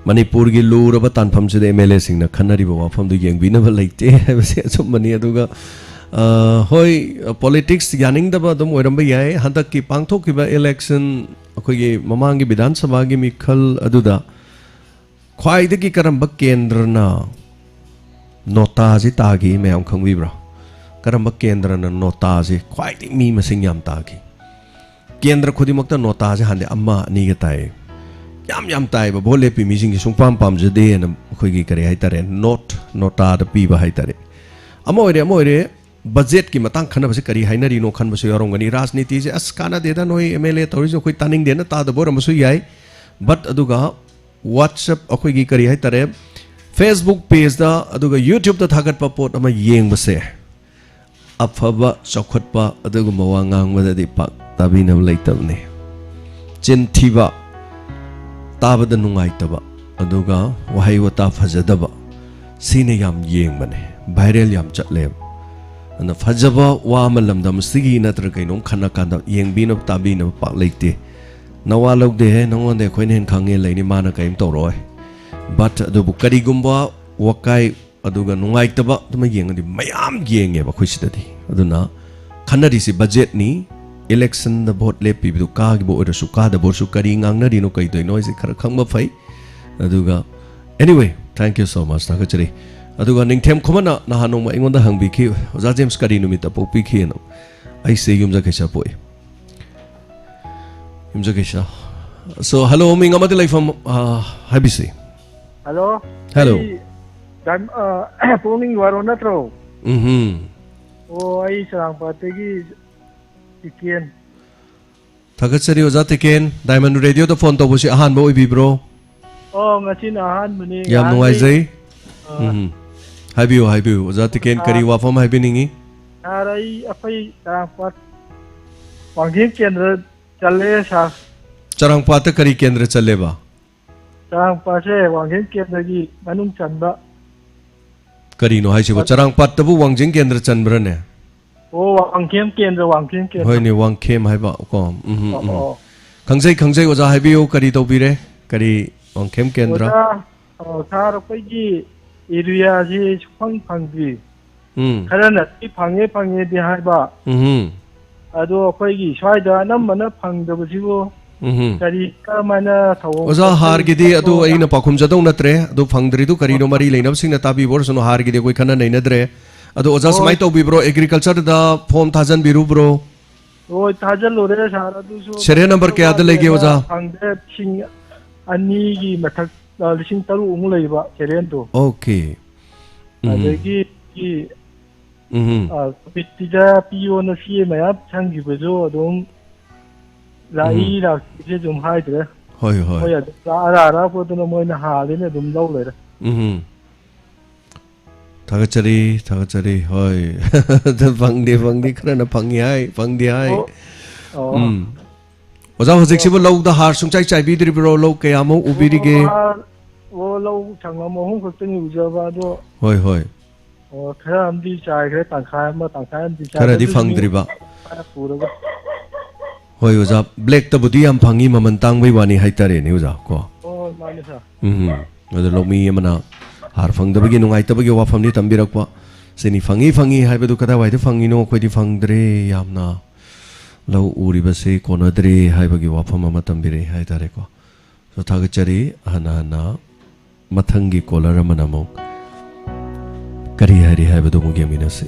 ꯃꯅꯤꯄꯨꯔꯒꯤ ꯂꯨꯔꯕ ꯇꯥꯟꯐꯝꯁꯤꯗ ꯑꯦꯝ ꯑꯦꯜ ꯑꯦꯁꯤꯡꯅ ꯈꯟꯅꯔꯤꯕ ꯋꯥꯐꯝꯗꯨ ꯌꯦꯡꯕꯤꯅꯕ ꯂꯩꯇꯦ ꯍꯥꯏꯕꯁꯦ ꯑꯆꯨꯝꯕꯅꯤ꯫ ꯑꯗꯨꯒ, ꯑ, ꯍꯣꯏ, ꯄꯣꯂꯤꯇꯤꯛꯁ ꯌꯥꯅꯤꯡꯗꯕ ꯑꯗꯨꯝ ꯑꯣꯏꯔꯝꯕ ꯌꯥꯏ꯫ ꯍꯟꯗꯛꯀꯤ ꯄꯥꯡꯊꯣꯛꯈꯤꯕ ꯏꯂꯦꯛꯁꯟ, ꯑꯩꯈꯣꯏꯒꯤ ꯃꯃꯥꯡꯒꯤ ꯕꯤꯙꯥꯟ ꯁꯚꯥꯒꯤ ꯃꯤꯈꯜ ꯑꯗꯨꯗ ꯈ꯭ꯋꯥꯏꯗꯒꯤ ꯀꯔꯝꯕ ꯀꯦꯟꯗ꯭ꯔꯅ ꯅꯣꯇꯥꯁꯤ ꯇꯥꯈꯤ, ꯃꯌꯥꯝ ꯈꯪꯕꯤꯕ꯭ꯔꯥ? ꯀꯔꯝꯕ ꯀꯦꯟꯗ꯭ꯔꯅ ꯅꯣꯇꯥꯁꯤ ꯈ꯭ꯋꯥꯏꯗꯒꯤ ꯃꯤ ꯃꯁꯤꯡ ꯌꯥꯝ ꯇꯥꯈꯤ? ꯀꯦꯟꯗ꯭ꯔ ꯈꯨꯗꯤꯡꯃꯛꯇ ꯅꯣꯇꯥꯁꯦ ꯍꯥꯟꯅꯗꯤ ꯑꯃ ꯑꯅꯤꯒ ꯇꯥꯏ꯫ ꯌꯥꯝ ꯌꯥꯝ ꯇꯥꯏꯕ, ꯚꯣꯠ ꯂꯦꯞꯄꯤ ꯃꯤꯁꯤꯡꯁꯦ ꯁꯨꯡꯄꯥꯝ ꯄꯥꯝꯖꯗꯦꯅ ꯑꯩꯈꯣꯏꯒꯤ, ꯀꯔꯤ ꯍꯥꯏꯇꯥꯔꯦ, ꯅꯣꯠ, ꯅꯣꯇꯥꯗ ꯄꯤꯕ ꯍꯥꯏꯇꯥꯔꯦ꯫ ꯑꯃ ꯑꯣꯏꯔꯦ, ꯑꯃ ꯑꯣꯏꯔꯦ, ꯕꯖꯦꯠꯀꯤ ꯃꯇꯥꯡ ꯈꯟꯅꯕꯁꯦ ꯀꯔꯤ ꯍꯥꯏꯅꯔꯤꯅꯣ ꯈꯟꯕꯁꯨ ꯌꯥꯎꯔꯝꯒꯅꯤ꯫ ꯔꯥꯖꯅꯤꯇꯤꯁꯦ, "ꯑꯁ, ꯀꯥꯟꯅꯗꯦꯗ, ꯅꯣꯏ ꯑꯦꯝ ꯑꯦꯜ ꯑꯦ ꯇꯧꯔꯤꯁꯦ ꯑꯩꯈꯣꯏ ꯇꯥꯅꯤꯡꯗꯦꯅ" ꯇꯥꯗꯕ ꯑꯣꯏꯔꯝꯕꯁꯨ ꯌꯥꯏ꯫ ꯕꯠ ꯑꯗꯨꯒ WhatsApp, ꯑꯩꯈꯣꯏꯒꯤ, ꯀꯔꯤ ꯍꯥꯏꯇꯥꯔꯦ, Facebook ꯄꯦꯖꯇ ꯑꯗꯨꯒ YouTubeꯇ ꯊꯥꯒꯠꯄ ꯄꯣꯠ ꯑꯃ ꯌꯦꯡꯕꯁꯦ, ꯑꯐꯕ, ꯆꯥꯎꯈꯠꯄ ꯑꯗꯨꯒꯨꯝꯕ ꯋꯥ ꯉꯥꯡꯕꯗꯗꯤ ꯄꯥꯛ ꯇꯥꯕꯤꯅꯕ ꯂꯩꯇꯕꯅꯤ꯫ ꯆꯤꯟ ꯊꯤꯕ, ꯇꯥꯕꯗ ꯅꯨꯡꯉꯥꯏꯇꯕ, ꯑꯗꯨꯒ ꯋꯥꯍꯩ ꯋꯥꯇꯥ ꯐꯖꯗꯕ, ꯁꯤꯅ ꯌꯥꯝ ꯌꯦꯡꯕꯅꯦ, ꯚꯥꯏꯔꯦꯜ ꯌꯥꯝ ꯆꯠꯂꯦꯕ꯫ ꯑꯗꯨꯅ ꯐꯖꯕ ꯋꯥ ꯑꯃ ꯂꯝꯗꯝ ꯑꯁꯤꯒꯤ ꯅꯠꯇ꯭ꯔꯒ ꯀꯩꯅꯣꯝ ꯈꯟꯅ ꯀꯥꯟꯗ ꯌꯦꯡꯕꯤꯅꯕ, ꯇꯥꯕꯤꯅꯕ ꯄꯥꯛ ꯂꯩꯇꯦ꯫ ꯅꯋꯥ ꯂꯧꯗꯦꯍꯦ, ꯅꯉꯣꯟꯗ ꯑꯩꯈꯣꯏꯅ ꯍꯦꯟꯅ ꯈꯪꯉꯦ ꯂꯩꯅꯤ, ꯃꯥꯅ ꯀꯔꯤꯝ ꯇꯧꯔꯛꯑꯣꯏ꯫ ꯕꯠ ꯑꯗꯨꯕꯨ ꯀꯔꯤꯒꯨꯝꯕ ꯋꯥꯀꯥꯏ ꯑꯗꯨꯒ ꯅꯨꯡꯉꯥꯏꯇꯕ ꯑꯗꯨꯃ ꯌꯦꯡꯉꯗꯤ ꯃꯌꯥꯝ ꯌꯦꯡꯉꯦꯕ ꯑꯩꯈꯣꯏ ꯁꯤꯗꯗꯤ꯫ ꯑꯗꯨꯅ ꯈꯟꯅꯔꯤꯁꯤ ꯕꯖꯦꯠꯅꯤ, ꯏꯂꯦꯛꯁꯟꯗ ꯚꯣꯠ ꯂꯦꯞꯄꯤꯕꯗꯨ ꯀꯥꯈꯤꯕ ꯑꯣꯏꯔꯁꯨ ꯀꯥꯗꯕ ꯑꯣꯏꯔꯁꯨ ꯀꯔꯤ ꯉꯥꯡꯅꯔꯤꯅꯣ ꯀꯩꯗꯧꯔꯤꯅꯣ ꯍꯥꯏꯁꯦ ꯈꯔ ꯈꯪꯕ ꯐꯩ꯫ ꯑꯗꯨꯒ, anyway, thank you so much, ꯊꯥꯒꯠꯆꯔꯤ꯫ ꯑꯗꯨꯒ ꯅꯤꯡꯊꯦꯝ ꯈꯨꯃꯟꯅ ꯅꯍꯥꯟ ꯅꯣꯡꯃ ꯑꯩꯉꯣꯟꯗ ꯍꯪꯕꯤꯈꯤ, "ꯑꯣꯖꯥ ꯖꯦꯝꯁ ꯀꯔꯤ ꯅꯨꯃꯤꯠꯇ ꯄꯣꯛꯄꯤꯈꯤꯅꯣ?" ꯑꯩꯁꯦ ꯌꯨꯝꯖꯀꯩꯁꯥ ꯄꯣꯛꯏ꯫ ꯌꯨꯝꯖꯀꯩꯁꯥ꯫ So, hello, ꯃꯤꯡ ꯑꯃꯗꯤ ꯂꯩꯐꯝ, ꯑ, ꯍꯥꯏꯕꯤꯁꯤ꯫ Hello꯫ Hello꯫ ꯑꯩ ꯗꯥꯏꯝ-, ꯑ, ꯄꯨꯛꯅꯤꯡ ꯋꯥꯔꯣ ꯅꯠꯇ꯭ꯔꯣ? ꯎꯝꯍꯨꯝ꯫ ꯑꯣ, ꯑꯩ ꯆꯔꯥꯡꯄꯥꯠꯇꯒꯤ ꯇꯤꯀꯦꯟ꯫ ꯊꯥꯒꯠꯆꯔꯤ ꯑꯣꯖꯥ ꯇꯤꯀꯦꯟ꯫ Diamond Radio ꯗ phone ꯇꯧꯕꯁꯤ ꯑꯍꯥꯟꯕ ꯑꯣꯏꯕꯤꯕ꯭ꯔꯣ? ꯑꯣ, ꯉꯁꯤꯅ ꯑꯍꯥꯟꯕꯅꯤ꯫ ꯌꯥꯝ ꯉꯍꯥꯟꯈꯩ, ꯅꯨꯡꯉꯥꯏꯖꯩ꯫ ꯑ, ꯎꯝ꯫ ꯍꯥꯏꯕꯤꯌꯨ, ꯍꯥꯏꯕꯤꯌꯨ꯫ ꯑꯣꯖꯥ ꯇꯤꯀꯦꯟ, ꯀꯔꯤ ꯁꯥꯔ, ꯋꯥꯐꯝ ꯍꯥꯏꯕꯤꯅꯤꯡꯉꯤ? ꯁꯥꯔ, ꯑꯩ, ꯑꯩꯈꯣꯏ ꯆꯔꯥꯡꯄꯥꯠ ꯋꯥꯡꯈꯦꯝ ꯀꯦꯟꯗ꯭ꯔ ꯆꯠꯂꯦ, ꯁꯥꯔ꯫ ꯆꯔꯥꯡꯄꯥꯠꯇ ꯀꯔꯤ ꯀꯦꯟꯗ꯭ꯔ ꯆꯠꯂꯦꯕ? ꯆꯔꯥꯡꯄꯥꯠꯁꯦ ꯋꯥꯡꯈꯦꯝ ꯀꯦꯟꯗ꯭ꯔꯒꯤ ꯃꯅꯨꯡ ꯆꯟꯕ꯫ ꯀꯔꯤꯅꯣ ꯍꯥꯏꯁꯤꯕꯣ? ꯑ- ꯆꯔꯥꯡꯄꯥꯠꯇꯕꯨ ꯋꯥꯡꯖꯤꯡ ꯀꯦꯟꯗ꯭ꯔ ꯆꯟꯕ꯭ꯔꯅꯦ? ꯑꯣ, ꯋꯥꯡꯈꯦꯝ ꯀꯦꯟꯗ꯭ꯔ, ꯋꯥꯡꯈꯦꯝ ꯀꯦꯟꯗ꯭ꯔ꯫ ꯍꯣꯏꯅꯦ, ꯋꯥꯡꯈꯦꯝ ꯍꯥꯏꯕ ꯀꯣ꯫ ꯎꯝ, ꯎꯝ, ꯑꯣ, ꯎꯝ꯫ ꯑꯣ, ꯑꯣ꯫ ꯈꯪꯖꯩ, ꯈꯪꯖꯩ꯫ ꯑꯣꯖꯥ ꯍꯥꯏꯕꯤꯌꯨ, ꯀꯔꯤ ꯇꯧꯕꯤꯔꯦ? ꯀꯔꯤ ꯋꯥꯡꯈꯦꯝ ꯀꯦꯟꯗ꯭ꯔ? ꯑꯣꯖꯥ, ꯑ, ꯁꯥꯔ, ꯑꯩꯈꯣꯏꯒꯤ area ꯁꯤ ꯁꯨꯐꯪ ꯐꯪꯗ꯭ꯔꯤ꯫ ꯎꯝ꯫ ꯈꯔꯅꯗꯤ ꯐꯪꯉꯦ, ꯐꯪꯉꯦꯗꯤ ꯍꯥꯏꯕ꯫ ꯎꯝꯍꯨꯝ꯫ ꯑꯗꯣ ꯑꯩꯈꯣꯏꯒꯤ ꯁ꯭ꯋꯥꯏꯗ ꯑꯅꯝꯕꯅ ꯐꯪꯗꯕꯁꯤꯕꯨ ꯎꯝꯍꯨꯝ꯫ ꯀꯔꯤ, ꯀꯔꯝꯍꯥꯏꯅ ꯊꯧꯑꯣꯡ ꯑꯣꯖꯥ, ꯀꯔꯤ ꯍꯥꯔꯒꯤꯗꯤ ꯑꯗꯨ ꯃꯇꯧ ꯑꯩꯅ ꯄꯥꯎꯈꯨꯝ ꯆꯥꯗꯧ ꯅꯠꯇ꯭ꯔꯦ꯫ ꯑꯗꯨ ꯐꯪꯗ꯭ꯔꯤꯗꯨ ꯀꯔꯤꯅꯣ, ꯑꯣ꯫ ꯃꯔꯤ ꯂꯩꯅꯕꯁꯤꯡꯅ ꯇꯥꯕꯤꯕ ꯑꯣꯏꯔꯁꯅꯨ, ꯍꯥꯔꯒꯤꯗꯤ ꯑꯩꯈꯣꯏ ꯈꯟꯅ ꯅꯩꯅꯗ꯭ꯔꯦ꯫ ꯑꯗꯣ ꯑꯣꯖꯥ, ꯑꯣ꯫ ꯁꯨꯃꯥꯏꯅ ꯇꯧꯕꯤꯕ꯭ꯔꯣ, agriculture ꯗ form ꯊꯥꯖꯟꯕꯤꯔꯨꯕ꯭ꯔꯣ? ꯍꯣꯏ, ꯊꯥꯖꯜꯂꯨꯔꯦ ꯁꯥꯔ, ꯑꯗꯨꯁꯨ serial number ꯀꯌꯥꯗ ꯂꯩꯒꯦ, ꯑꯣꯖꯥ? ꯐꯪꯗꯦ, ꯂꯤꯁꯤꯡ ꯑꯅꯤꯒꯤ ꯃꯊꯛ, ꯑ, ꯂꯤꯁꯤꯡ ꯇꯔꯨꯛ ꯃꯨꯛ ꯂꯩꯕ serial ꯗꯣ꯫ Okay꯫ ꯎꯝ꯫ ꯑꯗꯒꯤ ꯎꯝ꯫ ꯑ, committee ꯗ ꯄꯤꯌꯣꯅ ꯆꯦ ꯃꯌꯥꯝ ꯁꯪꯈꯤꯕꯁꯨ ꯑꯗꯨꯝ ꯂꯥꯛꯏ, ꯎꯝ꯫ ꯂꯥꯛꯇꯦꯁꯦ ꯑꯗꯨꯝ ꯍꯥꯏꯗ꯭ꯔꯦ꯫ ꯍꯣꯏ, ꯍꯣꯏ꯫ ꯃꯣꯏ ꯑꯗꯨꯝ ꯑꯔꯥ ꯑꯔꯥꯛꯄꯗꯨꯅ ꯃꯣꯏꯅ ꯍꯥꯜꯂꯦꯅ ꯑꯗꯨꯝ ꯂꯧ ꯂꯩꯔꯦ꯫ ꯎꯝ꯫ ꯊꯥꯒꯠꯆꯔꯤ, ꯊꯥꯒꯠꯆꯔꯤ꯫ ꯍꯣꯏ꯫ ꯑꯗꯨ ꯐꯪꯗꯦ, ꯐꯪꯗꯦ꯫ ꯈꯔꯅ ꯐꯪꯉꯤ ꯍꯥꯏ, ꯐꯪꯗꯦ ꯍꯥꯏ꯫ ꯑꯣ꯫ ꯑꯣ꯫ ꯎꯝ꯫ ꯑꯣꯖꯥ, ꯍꯧꯖꯤꯛꯁꯤꯕꯨ ꯑꯣ꯫ ꯂꯧꯗ ꯍꯥꯔ ꯁꯨꯡꯆꯥꯏ ꯆꯥꯏꯕꯤꯗ꯭ꯔꯤꯕ꯭ꯔꯣ? ꯂꯧ ꯀꯌꯥꯃꯨꯛ ꯎꯕꯤꯔꯤꯒꯦ? ꯑꯣ, ꯍꯥꯔ, ꯑꯣ, ꯂꯧ ꯁꯪꯒꯝ ꯑꯍꯨꯝ ꯈꯛꯇꯅꯤ ꯎꯖꯕ, ꯑꯗꯣ꯫ ꯍꯣꯏ, ꯍꯣꯏ꯫ ꯑꯣ, ꯈꯔ ꯑꯃꯗꯤ ꯆꯥꯏꯈ꯭ꯔꯦ, ꯇꯪꯈꯥꯏ ꯑꯃ, ꯇꯪꯈꯥꯏ ꯑꯃꯗꯤ ꯆꯥꯏꯈ꯭ꯔꯦ꯫ ꯈꯔꯗꯤ ꯑꯗꯨꯁꯨ ꯃꯤ ꯐꯪꯗ꯭ꯔꯤꯕ? ꯄꯨꯔꯒ꯫ ꯍꯣꯏ, ꯑꯣꯖꯥ, black ꯇꯕꯨꯗꯤ ꯌꯥꯝ ꯐꯪꯉꯤ, ꯃꯃꯜ ꯇꯥꯡꯕꯩ ꯋꯥꯅꯤ ꯍꯥꯏꯇꯥꯔꯦꯅꯦ, ꯑꯣꯖꯥ, ꯀꯣ? ꯍꯣꯏ, ꯍꯣꯏ, ꯃꯥꯅꯤ, ꯁꯥꯔ꯫ ꯎꯝ꯫ ꯑꯗꯣ ꯂꯧꯃꯤ ꯑꯃꯅ ꯍꯥꯔ ꯐꯪꯗꯕꯒꯤ ꯅꯨꯡꯉꯥꯏꯇꯕꯒꯤ ꯋꯥꯐꯝꯗꯤ ꯊꯝꯕꯤꯔꯛꯄ꯫ ꯁꯤꯅꯤ, ꯐꯪꯉꯤ, ꯐꯪꯉꯤ ꯍꯥꯏꯕꯗꯨ ꯀꯗꯥꯏꯋꯥꯏꯗ ꯐꯪꯉꯤꯅꯣ? ꯑꯩꯈꯣꯏꯗꯤ ꯐꯪꯗ꯭ꯔꯦ, ꯌꯥꯝꯅ꯫ ꯂꯧ ꯎꯔꯤꯕꯁꯤ ꯀꯣꯟꯅꯗ꯭ꯔꯦ ꯍꯥꯏꯕꯒꯤ ꯋꯥꯐꯝ ꯑꯃ ꯊꯝꯕꯤꯔꯛꯏ ꯍꯥꯏꯇꯥꯔꯦꯀꯣ꯫ ꯑꯗꯣ ꯊꯥꯒꯠꯆꯔꯤ꯫ ꯑꯍꯟ ꯑꯍꯟꯅ ꯃꯊꯪꯒꯤ caller ꯑꯃꯅ ꯑꯃꯨꯛ ꯀꯔꯤ ꯍꯥꯏꯔꯤ ꯍꯥꯏꯕꯗꯨ ꯑꯃꯨꯛ ꯌꯦꯡꯃꯤꯟꯅꯁꯤ꯫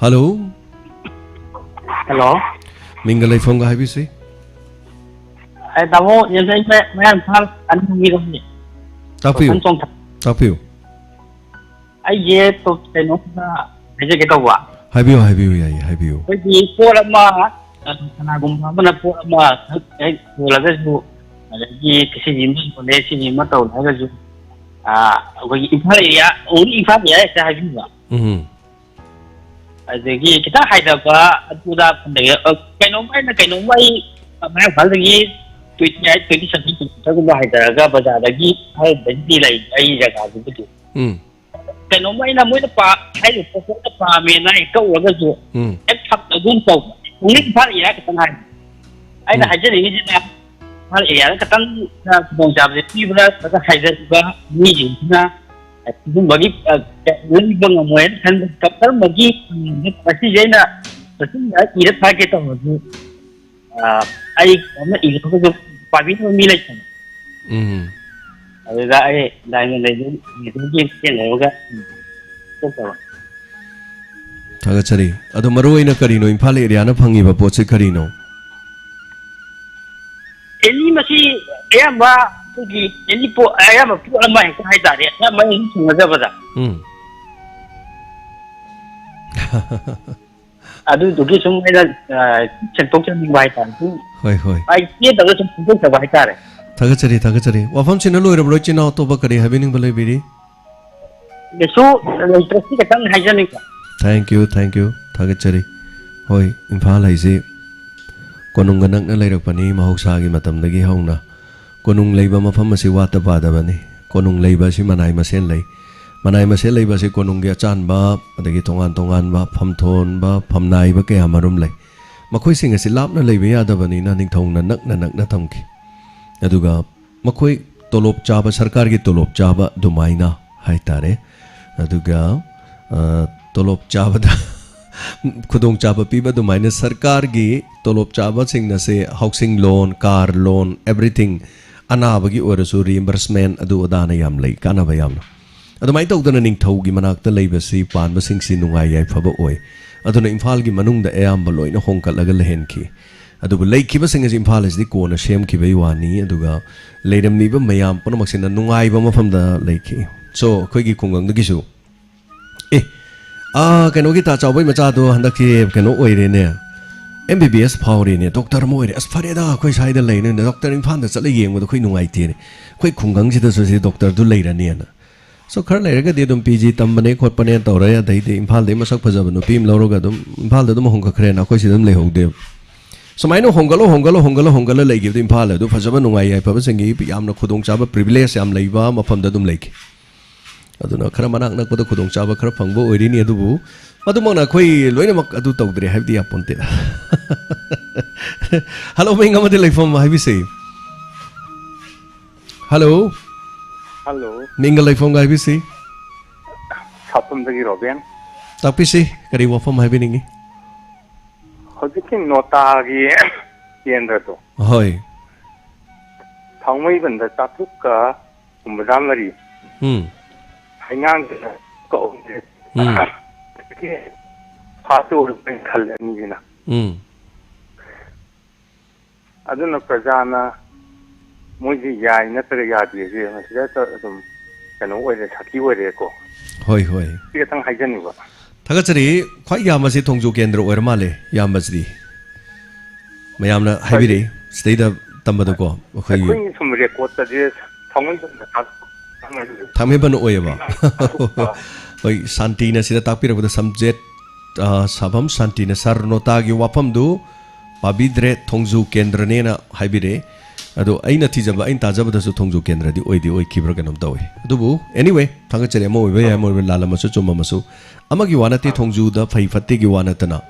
ꯍꯜꯂꯣ꯫ ꯍꯜꯂꯣ꯫ ꯃꯤꯡꯒ ꯂꯩꯐꯝꯒ ꯍꯥꯏꯕꯤꯁꯤ꯫ ꯑꯦ, ꯇꯥꯃꯣ, ꯌꯦꯡꯁꯩ ꯃꯌꯥꯝ ꯏꯝꯐꯥꯜ ꯑꯅꯤꯒꯤꯔꯣꯝꯅꯤ꯫ ꯇꯥꯛꯄꯤꯌꯨ꯫ ꯋꯥꯈꯜ ꯆꯣꯡꯊ- ꯇꯥꯛꯄꯤꯌꯨ꯫ ꯑꯩꯁꯦ ꯇꯣꯞ-, ꯀꯩꯅꯣꯝꯇ ꯍꯥꯏꯖꯒꯦ ꯇꯧꯕ꯫ ꯍꯥꯏꯕꯤꯌꯨ, ꯍꯥꯏꯕꯤꯌꯨ, ꯌꯥꯏꯌꯦ, ꯍꯥꯏꯕꯤꯌꯨ꯫ ꯑꯩꯈꯣꯏꯒꯤ ꯄꯣꯠ ꯑꯃ, ꯀꯅꯥꯒꯨꯝꯕ ꯑꯃꯅ ꯄꯣꯠ ꯑꯃ ꯍꯦꯛ ꯌꯣꯜꯂꯒꯁꯨ, ꯑꯗꯒꯤ ꯁꯤꯁꯤ ꯑꯃ ꯌꯣꯜꯂꯦ, ꯁꯤꯁꯤ ꯑꯃ ꯇꯧꯔꯦ ꯍꯥꯏꯔꯒꯁꯨ, ꯑꯥ, ꯑꯩꯈꯣꯏꯒꯤ ꯏꯝꯐꯥꯜ ꯑꯦꯔꯤꯌꯥ, ꯑꯣꯡꯂꯤ ꯏꯝꯐꯥꯜ ꯑꯦꯔꯤꯌꯥ ꯍꯦꯛꯇ ꯍꯥꯏꯕꯤꯕ꯫ ꯎꯝ꯫ ꯑꯗꯒꯤ ꯈꯤꯇꯪ ꯍꯥꯏꯗꯕ ꯑꯗꯨꯗ ꯐꯪꯗꯕ, ꯑ, ꯀꯩꯅꯣꯝꯃ ꯑꯩꯅ, ꯀꯩꯅꯣꯝꯃ ꯑꯩ ꯃꯌꯥꯡ ꯏꯝꯐꯥꯜꯗꯒꯤ twenty eight, twenty seven kilometer ꯒꯨꯝꯕ ꯍꯥꯏꯊꯔꯒ ꯕꯖꯥꯔꯗꯒꯤ ꯈꯔꯗꯤ ꯂꯩ ꯑꯩ ꯖꯒꯥꯗꯨꯕꯨꯗꯤ꯫ ꯎꯝ꯫ ꯀꯩꯅꯣꯝꯃ ꯑꯩꯅ ꯃꯣꯏꯅ ꯄꯥ-, ꯍꯥꯏꯔꯤꯕ ꯄꯣꯠꯇꯣ ꯑꯩꯅ ꯄꯥꯝꯃꯦꯅ ꯑꯩ ꯀꯛꯎꯔꯒꯁꯨ ꯎꯝ꯫ ꯍꯦꯛ ꯐꯪꯗꯒꯨꯝ ꯇꯧꯕ꯫ ꯑꯣꯡꯂꯤ ꯏꯝꯐꯥꯜ ꯑꯦꯔꯤꯌꯥ ꯈꯛꯇꯪ ꯍꯥꯏ꯫ ꯑꯩꯅ ꯎꯝ꯫ ꯍꯥꯏꯖꯅꯤꯡꯉꯤꯁꯤꯅ ꯏꯝꯐꯥꯜ ꯑꯦꯔꯤꯌꯥꯗ ꯈꯛꯇꯪ ꯈꯨꯗꯣꯡꯆꯥꯕꯁꯦ ꯄꯤꯕ꯭ꯔꯥ ꯅꯠꯇ꯭ꯔꯒ ꯍꯥꯏꯖꯔꯤꯕ ꯃꯤꯁꯤꯡꯁꯤꯅ ꯁꯤꯒꯨꯝꯕꯒꯤ, ꯑ, ꯂꯩꯕ ꯉꯝꯃꯣꯏ ꯍꯥꯏꯅ ꯈꯟꯕ ꯀꯔꯝꯕꯒꯤ ꯃꯁꯤꯁꯦ ꯑꯩꯅ ꯃꯁꯤꯡꯗ ꯏꯔ ꯊꯥꯒꯦ ꯇꯧꯔꯁꯨ, ꯑ, ꯑꯩ ꯑꯃ ꯏꯔꯒꯁꯨ ꯄꯥꯕꯤꯅꯕ ꯃꯤ ꯂꯩꯇꯕ꯫ ꯎꯝ꯫ ꯑꯗꯨꯗ ꯑꯩ ꯗꯥꯏꯃꯟ ꯂꯩꯕꯒꯤ ꯃꯇꯦꯡ ꯂꯧꯔꯒ ꯇꯧꯕ꯫ ꯊꯥꯒꯠꯆꯔꯤ꯫ ꯑꯗꯣ ꯃꯔꯨ ꯑꯣꯏꯅ ꯀꯔꯤꯅꯣ ꯏꯝꯐꯥꯜ ꯑꯦꯔꯤꯌꯥꯅ ꯐꯪꯉꯤꯕ ꯄꯣꯠꯁꯦ ꯀꯔꯤꯅꯣ? ꯑꯦꯅꯤ ꯃꯁꯤ ꯑꯌꯥꯝꯕ ꯑꯩꯈꯣꯏꯒꯤ ꯑꯦꯅꯤ ꯄꯣꯠ, ꯑꯌꯥꯝꯕ ꯄꯣꯠ ꯑꯃ ꯍꯦꯛꯇ ꯍꯥꯏꯇꯥꯔꯦ, ꯑꯌꯥꯝꯕ ꯑꯩ ꯑꯗꯨꯝ ꯊꯦꯡꯅꯖꯕꯗ꯫ ꯎꯝ꯫ ꯑꯗꯨꯗꯨꯒꯤ ꯁꯨꯝ ꯑꯩꯅ, ꯑ, ꯁꯦꯡꯗꯣꯛꯆꯅꯤꯡꯕ ꯍꯥꯏꯇꯥꯔꯦ꯫ ꯁꯨꯝ ꯍꯣꯏ, ꯍꯣꯏ꯫ ꯑꯩ ꯄꯦꯟꯗꯕ ꯁꯨꯝ ꯐꯣꯡꯗꯣꯛꯆꯕ ꯍꯥꯏꯇꯥꯔꯦ꯫ ꯊꯥꯒꯠꯆꯔꯤ, ꯊꯥꯒꯠꯆꯔꯤ꯫ ꯋꯥꯐꯝꯁꯤꯅ ꯂꯣꯏꯔꯕ꯭ꯔꯣ, ꯏꯆꯤꯟ ꯏꯅꯥꯎ? ꯑꯇꯣꯞꯄ ꯀꯔꯤ ꯍꯥꯏꯕꯤꯅꯤꯡꯕ ꯂꯩꯕꯤꯔꯤ? ꯀꯩꯁꯨ ꯂꯩꯇ꯭ꯔꯦ, ꯁꯤ ꯈꯛꯇꯪ ꯍꯥꯏꯖꯅꯤꯡꯕ꯫ Thank you, thank you. ꯊꯥꯒꯠꯆꯔꯤ꯫ ꯍꯣꯏ, ꯏꯝꯐꯥꯜ ꯍꯥꯏꯁꯤ ꯀꯣꯅꯨꯡꯒ ꯅꯛꯅ ꯂꯩꯔꯛꯄꯅꯤ ꯃꯍꯧꯁꯥꯒꯤ ꯃꯇꯝꯗꯒꯤ ꯍꯧꯅ꯫ ꯀꯣꯅꯨꯡ ꯂꯩꯕ ꯃꯐꯝ ꯑꯁꯤ ꯋꯥꯠꯇ ꯄꯥꯗꯕꯅꯤ꯫ ꯀꯣꯅꯨꯡ ꯂꯩꯕ ꯑꯁꯤ ꯃꯅꯥꯏ ꯃꯁꯦꯟ ꯂꯩ꯫ ꯃꯅꯥꯏ ꯃꯁꯦꯟ ꯂꯩꯕ ꯑꯁꯤ ꯀꯣꯅꯨꯡꯒꯤ ꯑꯆꯥꯟꯕ, ꯑꯗꯒꯤ ꯇꯣꯉꯥꯟ ꯇꯣꯉꯥꯟꯕ ꯐꯝꯊꯣꯟꯕ, ꯐꯝꯅꯥꯏꯕ ꯀꯌꯥ ꯃꯔꯨꯝ ꯂꯩ꯫ ꯃꯈꯣꯏꯁꯤꯡ ꯑꯁꯤ ꯂꯥꯞꯅ ꯂꯩꯕ ꯌꯥꯗꯕꯅꯤꯅ ꯅꯤꯡꯊꯧꯅ ꯅꯛꯅ ꯅꯛꯅ ꯊꯝꯈꯤ꯫ ꯑꯗꯨꯒ ꯃꯈꯣꯏ ꯇꯣꯂꯣꯞ ꯆꯥꯕ, ꯁꯔꯀꯥꯔꯒꯤ ꯇꯣꯂꯣꯞ ꯆꯥꯕ ꯑꯗꯨꯃꯥꯏꯅ ꯍꯥꯏꯇꯥꯔꯦ꯫ ꯑꯗꯨꯒ, ꯑ, ꯇꯣꯂꯣꯞ ꯆꯥꯕꯗ ꯈꯨꯗꯣꯡꯆꯥꯕ ꯄꯤꯕ ꯑꯗꯨꯃꯥꯏꯅ ꯁꯔꯀꯥꯔꯒꯤ ꯇꯣꯂꯣꯞ ꯆꯥꯕꯁꯤꯡ ꯑꯁꯦ housing loan, car loan, everything ꯑꯅꯥꯕꯒꯤ ꯑꯣꯏꯔꯁꯨ reimbursement ꯑꯗꯨ ꯑꯗꯥꯅ ꯌꯥꯝ ꯂꯩ, ꯀꯥꯟꯅꯕ ꯌꯥꯝꯅ꯫ ꯑꯗꯨꯃꯥꯏꯅ ꯇꯧꯗꯅ ꯅꯤꯡꯊꯧꯒꯤ ꯃꯅꯥꯛꯇ ꯂꯩꯕꯁꯤ ꯄꯥꯟꯕꯁꯤꯡꯁꯤ ꯅꯨꯡꯉꯥꯏ ꯌꯥꯏꯐꯕ ꯑꯣꯏ꯫ ꯑꯗꯨꯅ ꯏꯝꯐꯥꯜꯒꯤ ꯃꯅꯨꯡꯗ ꯑꯌꯥꯝꯕ ꯂꯣꯏꯅ ꯍꯣꯡꯀꯠꯂꯒ ꯂꯩꯍꯟꯈꯤ꯫ ꯑꯗꯨꯕꯨ ꯂꯩꯈꯤꯕꯁꯤꯡ ꯑꯁꯤ ꯏꯝꯐꯥꯜ ꯑꯁꯤꯗꯤ ꯀꯣꯟꯅ ꯁꯦꯝꯈꯤꯕꯩ ꯋꯥꯅꯤ꯫ ꯑꯗꯨꯒ ꯂꯩꯔꯝꯃꯤꯕ ꯃꯌꯥꯝ ꯄꯨꯝꯅꯃꯛꯁꯤꯅ ꯅꯨꯡꯉꯥꯏꯕ ꯃꯐꯝꯗ ꯂꯩꯈꯤ꯫ So, ꯑꯩꯈꯣꯏꯒꯤ ꯈꯨꯡꯒꯪꯗꯒꯤꯁꯨ, "ꯑꯦ, ꯑꯥ, ꯀꯩꯅꯣꯒꯤ ꯇꯥ ꯆꯥꯎꯕꯩ ꯃꯆꯥꯗꯣ ꯍꯟꯗꯛꯀꯤ ꯀꯩꯅꯣ ꯑꯣꯏꯔꯦꯅꯦ, M B B S ꯐꯥꯎꯔꯦꯅꯦ, ꯗꯣꯛꯇꯔ ꯑꯃ ꯑꯣꯏꯔꯦ꯫ ꯑꯁ, ꯐꯔꯦꯗ, ꯑꯩꯈꯣꯏ ꯁ꯭ꯋꯥꯏꯗ ꯂꯩꯔꯦꯅꯦ, ꯗꯣꯛꯇꯔ ꯏꯝꯐꯥꯜꯗ ꯆꯠꯂ ꯌꯦꯡꯕꯗ ꯑꯩꯈꯣꯏ ꯅꯨꯡꯉꯥꯏꯇꯦꯅꯦ, ꯑꯩꯈꯣꯏ ꯈꯨꯡꯒꯪꯁꯤꯗꯁꯨ ꯁꯤ ꯗꯣꯛꯇꯔꯗꯨ ꯂꯩꯔꯅꯦꯅ"꯫ So, ꯈꯔ ꯂꯩꯔꯒꯗꯤ ꯑꯗꯨꯝ P G ꯇꯝꯕꯅꯦ ꯈꯣꯠꯄꯅꯦ ꯇꯧꯔꯦ, ꯑꯗꯩꯗꯤ ꯏꯝꯐꯥꯜꯗꯒꯤ ꯃꯁꯛ ꯐꯖꯕ ꯅꯨꯄꯤ ꯑꯃ ꯂꯧꯔꯒ ꯑꯗꯨꯝ ꯏꯝꯐꯥꯜꯗ ꯑꯗꯨꯝ ꯍꯣꯡꯒꯠꯈ꯭ꯔꯦꯅ ꯑꯩꯈꯣꯏ ꯁꯤꯗ ꯑꯗꯨꯝ ꯂꯩꯍꯧꯗꯦꯕ꯫ ꯁꯨꯃꯥꯏꯅ ꯍꯣꯡꯒꯠꯂ, ꯍꯣꯡꯒꯠꯂ, ꯍꯣꯡꯒꯠꯂ, ꯍꯣꯡꯒꯠꯂ ꯂꯩꯈꯤꯕꯗ ꯏꯝꯐꯥꯜ ꯑꯗꯨ ꯐꯖꯕ, ꯅꯨꯡꯉꯥꯏ ꯌꯥꯏꯐꯕꯁꯤꯡꯒꯤ ꯌꯥꯝꯅ ꯈꯨꯗꯣꯡꯆꯥꯕ, privilege ꯌꯥꯝ ꯂꯩꯕ ꯃꯐꯝꯗ ꯑꯗꯨꯝ ꯂꯩꯈꯤ꯫ ꯑꯗꯨꯅ ꯈꯔ ꯃꯅꯥꯛ ꯅꯛꯄꯗ ꯈꯨꯗꯣꯡꯆꯥꯕ ꯈꯔ ꯐꯪꯕ ꯑꯣꯏꯔꯤꯅꯤ꯫ ꯑꯗꯨꯕꯨ ꯑꯗꯨꯃꯛꯅ ꯑꯩꯈꯣꯏ ꯂꯣꯏꯅꯃꯛ ꯑꯗꯨ ꯇꯧꯗ꯭ꯔꯦ ꯍꯥꯏꯕꯗꯤ ꯌꯥꯄꯣꯟꯇꯦ꯫ Hello, ꯃꯤꯡ ꯑꯃꯗꯤ ꯂꯩꯐꯝ ꯍꯥꯏꯕꯤꯁꯤ꯫ Hello꯫ Hello꯫ ꯃꯤꯡꯒ ꯂꯩꯐꯝꯒ ꯍꯥꯏꯕꯤꯁꯤ꯫ ꯁꯥꯄꯝꯗꯒꯤ ꯔꯣꯕꯦꯟ꯫ ꯇꯥꯛꯄꯤꯁꯤ, ꯀꯔꯤ ꯋꯥꯐꯝ ꯍꯥꯏꯕꯤꯅꯤꯡꯉꯤ? ꯍꯧꯖꯤꯛꯀꯤ ꯅꯣꯇꯥꯒꯤ ꯀꯦꯟꯗ꯭ꯔꯗꯣ꯫ ꯍꯣꯏ꯫ ꯊꯥꯡꯃꯩꯕꯟꯗ ꯆꯥꯇ꯭ꯔꯨꯛꯀ ꯍꯨꯝꯐꯨꯇꯔꯥ ꯃꯔꯤ꯫ ꯎꯝ꯫ ꯍꯩꯉꯥꯡꯗꯅ ꯆꯥꯇ꯭ꯔꯨꯛꯀ ꯑꯍꯨꯝꯁꯦ꯫ ꯎꯝ꯫ ꯍꯧꯖꯤꯛꯀꯤ ꯐꯥꯁ ꯑꯣꯏꯔꯕꯣꯏꯅ ꯈꯜꯂꯦ ꯑꯅꯤꯁꯤꯅ꯫ ꯎꯝ꯫ ꯑꯗꯨꯅ ꯄ꯭ꯔꯖꯥꯅ ꯃꯣꯏꯁꯦ ꯌꯥꯏ ꯅꯠꯇ꯭ꯔꯒ ꯌꯥꯗꯦꯁꯦ ꯃꯁꯤꯗ ꯑꯗꯨꯝ ꯀꯩꯅꯣ ꯑꯣꯏꯔꯦ, ꯁꯥꯈꯤ ꯑꯣꯏꯔꯦꯀꯣ꯫ ꯍꯣꯏ, ꯍꯣꯏ꯫ ꯁꯤ ꯈꯇꯪ ꯍꯥꯏꯖꯅꯤꯡꯕ꯫ ꯊꯥꯒꯠꯆꯔꯤ꯫ ꯈ꯭ꯋꯥꯏ ꯌꯥꯝꯕꯁꯤ ꯊꯣꯡꯖꯨ ꯀꯦꯟꯗ꯭ꯔ ꯑꯣꯏꯔ ꯃꯥꯜꯂꯦ, ꯌꯥꯝꯕꯁꯤꯗꯤ꯫ ꯃꯌꯥꯝꯅ ꯍꯥꯏꯕꯤꯔꯛꯏ, ꯁꯤꯗꯩꯗ ꯇꯝꯕꯗꯀꯣ, ꯑꯩꯈꯣꯏꯒꯤ ꯑꯩꯈꯣꯏꯒꯤ ꯁꯨꯝ ꯔꯦꯀꯣꯔꯠꯇꯗꯤ ꯊꯥꯡꯃꯩꯕꯟꯗ ꯇꯥꯛ-, ꯊꯥꯡꯃꯩꯕꯟ ꯑꯣꯏꯌꯦꯕ꯫ ꯍꯣꯏ, ꯁꯥꯟꯇꯤꯅ ꯁꯤꯗ ꯇꯥꯛꯄꯤꯔꯛꯄꯗ ꯁꯝꯖꯦꯠ, ꯑ, ꯁꯥꯐꯝ ꯁꯥꯟꯇꯤꯅ ꯁꯥꯔ ꯅꯣꯇꯥꯒꯤ ꯋꯥꯐꯝꯗꯨ ꯄꯥꯕꯤꯗ꯭ꯔꯦ, ꯊꯣꯡꯖꯨ ꯀꯦꯟꯗ꯭ꯔꯅꯦꯅ ꯍꯥꯏꯕꯤꯔꯛꯑꯦ꯫ ꯑꯗꯣ ꯑꯩꯅ ꯊꯤꯖꯕ, ꯑꯩꯅ ꯇꯥꯖꯕꯗꯁꯨ ꯊꯣꯡꯖꯨ ꯀꯦꯟꯗ꯭ꯔꯗꯤ ꯑꯣꯏꯗꯤ ꯑꯣꯏꯈꯤꯕ꯭ꯔꯥ ꯀꯩꯅꯣꯝ ꯇꯧꯋꯤ꯫ ꯑꯗꯨꯕꯨ, anyway, ꯊꯥꯒꯠꯆꯔꯤ, ꯑꯃ ꯑꯣꯏꯕ ꯌꯥꯏ, ꯑꯃ ꯑꯣꯏꯕ, ꯂꯥꯜꯂꯝꯃꯁꯨ ꯆꯨꯝꯃꯝꯃꯁꯨ꯫ ꯑꯃꯒꯤ ꯋꯥ ꯅꯠꯇꯦ, ꯑꯥ꯫ ꯊꯣꯡꯖꯨꯗ ꯐꯩ ꯐꯠꯇꯦꯒꯤ ꯋꯥ ꯅꯠꯇꯅ,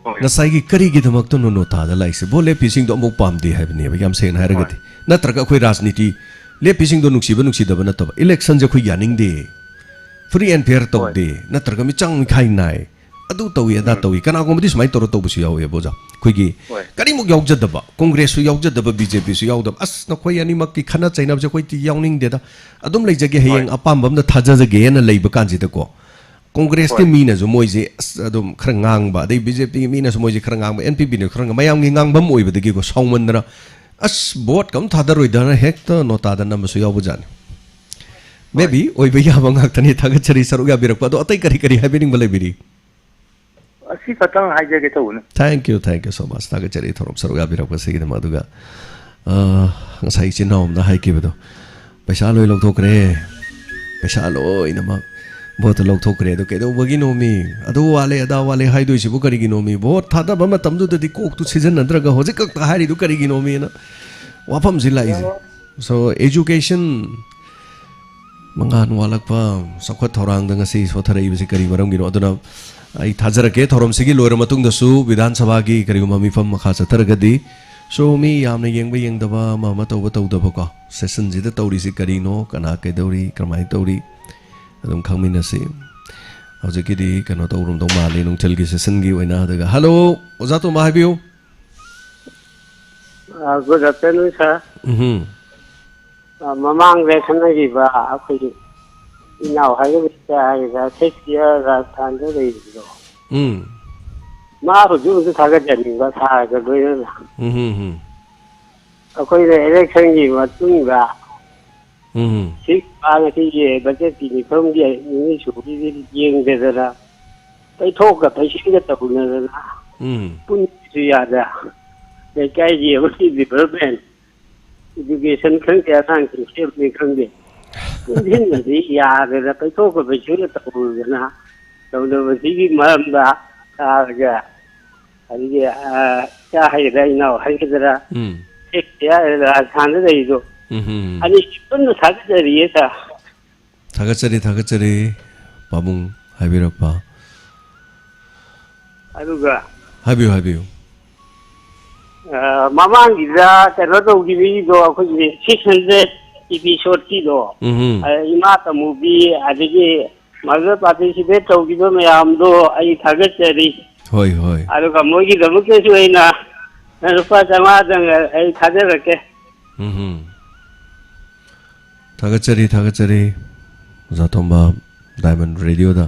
ꯍꯣꯏ꯫ ꯉꯁꯥꯏꯒꯤ ꯀꯔꯤꯒꯤꯗꯃꯛꯇꯅꯣ ꯅꯣꯇꯥꯗ ꯂꯥꯛꯏꯁꯤꯕꯣ? ꯂꯦꯞꯄꯤꯁꯤꯡꯗꯣ ꯑꯃꯨꯛ ꯄꯥꯝꯗꯦ ꯍꯥꯏꯕꯅꯦꯕ, ꯌꯥꯝ ꯁꯦꯡꯅ ꯍꯥꯏꯔꯒꯗꯤ꯫ ꯍꯣꯏ꯫ ꯅꯠꯇ꯭ꯔꯒ ꯑꯩꯈꯣꯏ ꯔꯥꯖꯅꯤꯇꯤ, ꯂꯦꯞꯄꯤꯁꯤꯡꯗꯣ ꯅꯨꯡꯁꯤꯕ ꯅꯨꯡꯁꯤꯗꯕ ꯅꯠꯇꯕ, ꯏꯂꯦꯛꯁꯟꯁꯦ ꯑꯩꯈꯣꯏ ꯌꯥꯅꯤꯡꯗꯦ, free and fair ꯍꯣꯏ꯫ ꯇꯧꯗꯦ, ꯅꯠꯇ꯭ꯔꯒ ꯃꯤꯆꯪ ꯃꯤꯈꯥꯏ ꯅꯥꯏ, ꯑꯗꯨ ꯇꯧꯏ, ꯑꯗꯥ ꯎꯝ꯫ ꯇꯧꯏ꯫ ꯀꯅꯥꯒꯨꯝꯕꯗꯤ ꯁꯨꯃꯥꯏꯅ ꯇꯧꯔ ꯇꯧꯕꯁꯨ ꯌꯥꯎꯋꯦꯕ, ꯑꯣꯖꯥ꯫ ꯑꯩꯈꯣꯏꯒꯤ ꯍꯣꯏ꯫ ꯀꯔꯤꯃꯨꯛ ꯌꯥꯎꯖꯗꯕ, ꯀꯣꯡꯒ꯭ꯔꯦꯁꯁꯨ ꯌꯥꯎꯖꯗꯕ, ꯕꯤ ꯖꯦ ꯄꯤꯁꯨ ꯌꯥꯎꯗꯕ, "ꯑꯁ, ꯅꯈꯣꯏ ꯑꯅꯤꯃꯛꯀꯤ ꯈꯠꯅ ꯆꯩꯅꯕꯁꯦ ꯑꯩꯈꯣꯏꯗꯤ ꯌꯥꯎꯅꯤꯡꯗꯦꯗ, ꯑꯗꯨꯝ ꯂꯩꯖꯒꯦ, ꯍꯣꯏ꯫ ꯍꯌꯦꯡ ꯑꯄꯥꯝꯕ ꯑꯝꯗ ꯊꯥꯖꯖꯒꯦꯅ" ꯂꯩꯕ ꯀꯥꯟꯁꯤꯗꯀꯣ, ꯀꯣꯡꯒ꯭ꯔꯦꯁꯀꯤ ꯍꯣꯏ꯫ ꯃꯤꯅꯁꯨ ꯃꯣꯏꯁꯦ ꯑꯁ ꯑꯗꯨꯝ ꯈꯔ ꯉꯥꯡꯕ, ꯑꯗꯩ ꯕꯤ ꯖꯦ ꯄꯤꯒꯤ ꯃꯤꯅꯁꯨ ꯃꯣꯏꯁꯦ ꯈꯔ ꯉꯥꯡꯕ, ꯑꯦꯟ ꯄꯤ ꯄꯤꯅ ꯈꯔ ꯉꯥꯡꯕ, ꯃꯌꯥꯝꯒꯤ ꯉꯥꯡꯐꯝ ꯑꯣꯏꯕꯗꯒꯤꯀꯣ, ꯁꯥꯎꯃꯟꯗꯅ "ꯑꯁ, ꯚꯣꯠꯀ ꯑꯝ ꯊꯥꯗꯔꯣꯏꯗꯅ" ꯍꯦꯛꯇ ꯅꯣꯇꯥꯗ ꯅꯝꯕꯁꯨ ꯌꯥꯎꯕꯖꯥꯠꯅꯤ꯫ ꯍꯣꯏ꯫ ꯃꯦꯕꯤ ꯑꯣꯏꯕ ꯌꯥꯕ ꯉꯥꯛꯇꯅꯤ꯫ ꯊꯥꯒꯠꯆꯔꯤ ꯁꯔꯨꯛ ꯌꯥꯕꯤꯔꯛꯄ꯫ ꯑꯗꯣ ꯑꯇꯩ ꯀꯔꯤ ꯀꯔꯤ ꯍꯥꯏꯕꯤꯅꯤꯡꯕ ꯂꯩꯕꯤꯔꯤ? ꯑꯁꯤ ꯈꯛꯇꯪ ꯍꯥꯏꯖꯒꯦ ꯇꯧꯕꯅꯤ꯫ Thank you, thank you so much. ꯊꯥꯒꯠꯆꯔꯤ ꯊꯧꯔꯝ ꯁꯔꯨꯛ ꯌꯥꯕꯤꯔꯛꯄꯁꯤꯒꯤꯗꯃꯛ꯫ ꯑꯗꯨꯒ, ꯑ, ꯉꯁꯥꯏ ꯏꯆꯤꯟ ꯏꯅꯥꯎ ꯑꯃꯅ ꯍꯥꯏꯈꯤꯕꯗꯣ, "ꯄꯩꯁꯥ ꯂꯣꯏ ꯂꯧꯊꯣꯛꯈ꯭ꯔꯦ, ꯄꯩꯁꯥ ꯂꯣꯏꯅꯃꯛ ꯚꯣꯠꯇ ꯂꯧꯊꯣꯛꯈ꯭ꯔꯦ, ꯑꯗꯣ ꯀꯩꯗꯧꯕꯒꯤꯅꯣꯃꯤ? ꯑꯗꯨ ꯋꯥꯠꯂꯦ, ꯑꯗꯥ ꯋꯥꯠꯂꯦ ꯍꯥꯏꯗꯣꯏꯁꯤꯕꯨ ꯀꯔꯤꯒꯤꯅꯣꯃꯤ? ꯚꯣꯠ ꯊꯥꯗꯕ ꯃꯇꯝꯗꯨꯗꯗꯤ ꯀꯣꯛꯇꯨ ꯁꯤꯖꯤꯟꯅꯗ꯭ꯔꯒ ꯍꯧꯖꯤꯛ ꯈꯛꯇ ꯍꯥꯏꯔꯤꯗꯨ ꯀꯔꯤꯒꯤꯅꯣꯃꯤꯅ?" ꯋꯥꯐꯝꯁꯤ ꯂꯥꯛꯏꯁꯦ꯫ So, education ꯃꯉꯥꯜ ꯋꯥꯠꯂꯛꯄ, ꯆꯥꯎꯈꯠ ꯊꯧꯔꯥꯡꯗ ꯉꯁꯤ ꯁꯣꯊꯔꯛꯏꯕꯁꯤ ꯀꯔꯤ ꯃꯔꯝꯒꯤꯅꯣ? ꯑꯗꯨꯅ ꯑꯩ ꯊꯥꯖꯔꯛꯀꯦ, ꯊꯧꯔꯝꯁꯤꯒꯤ ꯂꯣꯏꯔ ꯃꯇꯨꯡꯗꯁꯨ ꯕꯤꯙꯥꯟ ꯁꯚꯥꯒꯤ ꯀꯔꯤꯒꯨꯝꯕ ꯃꯤꯐꯝ ꯃꯈꯥ ꯆꯠꯊꯔꯒꯗꯤ, so, ꯃꯤ ꯌꯥꯝꯅ ꯌꯦꯡꯕ ꯌꯦꯡꯗꯕ, ꯑꯃ ꯑꯃ ꯇꯧꯕ ꯇꯧꯗꯕꯀꯣ, session ꯁꯤꯗ ꯇꯧꯔꯤꯁꯤ ꯀꯔꯤꯅꯣ, ꯀꯅꯥ ꯀꯩꯗꯧꯔꯤ, ꯀꯔꯝꯍꯥꯏꯅ ꯇꯧꯔꯤ, ꯑꯗꯨꯝ ꯈꯪꯃꯤꯟꯅꯁꯤ꯫ ꯍꯧꯖꯤꯛꯀꯤꯗꯤ ꯀꯩꯅꯣ ꯇꯧꯔꯝꯗꯧ ꯃꯥꯜꯂꯤ, ꯅꯨꯡꯊꯤꯜꯒꯤ session ꯒꯤ ꯑꯣꯏꯅ꯫ ꯑꯗꯨꯒ, hello, ꯑꯣꯖꯥ ꯇꯣꯝꯕ, ꯍꯥꯏꯕꯤꯌꯨ꯫ ꯑ, good afternoon, sir꯫ ꯎꯝꯍꯨꯝ꯫ ꯑ, ꯃꯃꯥꯡꯗ ꯈꯟꯅꯈꯤꯕ ꯑꯩꯈꯣꯏꯒꯤ ꯏꯅꯥꯎ ꯍꯥꯏꯒꯗ꯭ꯔꯥ ꯍꯥꯏꯒꯗ꯭ꯔꯥ, ꯁꯦꯛꯁꯄꯤꯌꯔ ꯔꯥꯖꯁꯊꯥꯟꯗ ꯂꯩꯔꯤꯕꯗꯣ, ꯎꯝ꯫ ꯃꯥ ꯍꯧꯖꯤꯛ ꯍꯧꯖꯤꯛ ꯊꯥꯒꯠꯆꯅꯤꯡꯕ ꯁꯥꯔꯒ ꯂꯣꯏꯅꯅ꯫ ꯎꯝꯍꯨꯝ ꯍꯨꯝ꯫ ꯑꯩꯈꯣꯏꯅ election ꯒꯤ ꯃꯇꯨꯡꯗ ꯎꯝ꯫ ꯁꯤ ꯃꯥ ꯉꯁꯤꯒꯤ budget ꯀꯤ ꯃꯤꯐꯝꯒꯤ ꯅꯤꯅꯤ ꯁꯨꯕꯒꯤꯗꯤ ꯌꯦꯡꯗꯦꯗꯅ, ꯄꯩꯊꯣꯛꯀ ꯄꯩꯁꯤꯟꯒ ꯇꯧꯅꯗꯅ ꯎꯝ꯫ ꯄꯨꯟꯕꯁꯨ ꯌꯥꯗ, ꯂꯩꯀꯥꯏꯒꯤ ꯑꯃꯒꯤ development, education ꯈꯪꯗꯦ, ꯑꯉꯥꯡꯁꯤꯡ ꯁꯦꯝꯕꯅꯤ ꯈꯪꯗꯦ, ꯄꯨꯟꯁꯤꯟꯕꯗꯤ ꯌꯥꯗꯅ ꯄꯩꯊꯣꯛꯀ ꯄꯩꯁꯤꯟꯒ ꯇꯧꯗꯅ ꯇꯧꯅꯕꯁꯤꯒꯤ ꯃꯔꯝꯗ ꯁꯥꯔꯒ ꯑꯗꯒꯤ, ꯑ, ꯏꯆꯥ ꯍꯥꯏꯒꯗ꯭ꯔꯥ, ꯏꯅꯥꯎ ꯍꯥꯏꯒꯗ꯭ꯔꯥ, ꯎꯝ꯫ ꯍꯦꯛ ꯏꯌꯥ ꯔꯥꯖꯁꯊꯥꯟꯗ ꯂꯩꯔꯤꯗꯣ, ꯎꯝ, ꯎꯝ, ꯎꯝ꯫ ꯑꯅꯤꯁꯤ ꯄꯨꯟꯅ ꯊꯥꯒꯠꯆꯔꯤꯌꯦ, ꯁꯥꯔ꯫ ꯊꯥꯒꯠꯆꯔꯤ, ꯊꯥꯒꯠꯆꯔꯤ, ꯄꯥꯕꯨꯡ ꯍꯥꯏꯕꯤꯔꯛꯄ꯫ ꯑꯗꯨꯒ ꯍꯥꯏꯕꯤꯌꯨ, ꯍꯥꯏꯕꯤꯌꯨ꯫ ꯑ, ꯃꯃꯥꯡꯒꯤꯗ ꯀꯩꯅꯣ ꯇꯧꯈꯤꯕꯒꯤꯗꯣ, ꯑꯩꯈꯣꯏꯒꯤ six hundred episode ꯀꯤꯗꯣ, ꯎꯝ, ꯎꯝ꯫ ꯑ, ꯏꯃꯥ ꯀꯃꯨꯕꯤ, ꯑꯗꯒꯤ ꯃꯗꯨꯗ ꯄꯥꯔꯇꯤꯁꯤꯄꯦꯠ ꯇꯧꯈꯤꯕ ꯃꯌꯥꯝꯗꯣ ꯑꯩ ꯊꯥꯒꯠꯆꯔꯤ꯫ ꯍꯣꯏ, ꯍꯣꯏ꯫ ꯑꯗꯨꯒ ꯃꯣꯏꯒꯤꯗꯃꯛꯇꯁꯨ ꯑꯩꯅ ꯂꯨꯄꯥ ꯆꯥꯝꯃꯉꯥꯗꯪ ꯑꯩ ꯊꯥꯖꯔꯛꯀꯦ꯫ ꯎꯝꯍꯨꯝ꯫ ꯊꯥꯒꯠꯆꯔꯤ, ꯊꯥꯒꯠꯆꯔꯤ꯫ ꯑꯣꯖꯥ ꯇꯣꯝꯕ ꯗꯥꯏꯃꯟ ꯔꯦꯗꯤꯑꯣꯗ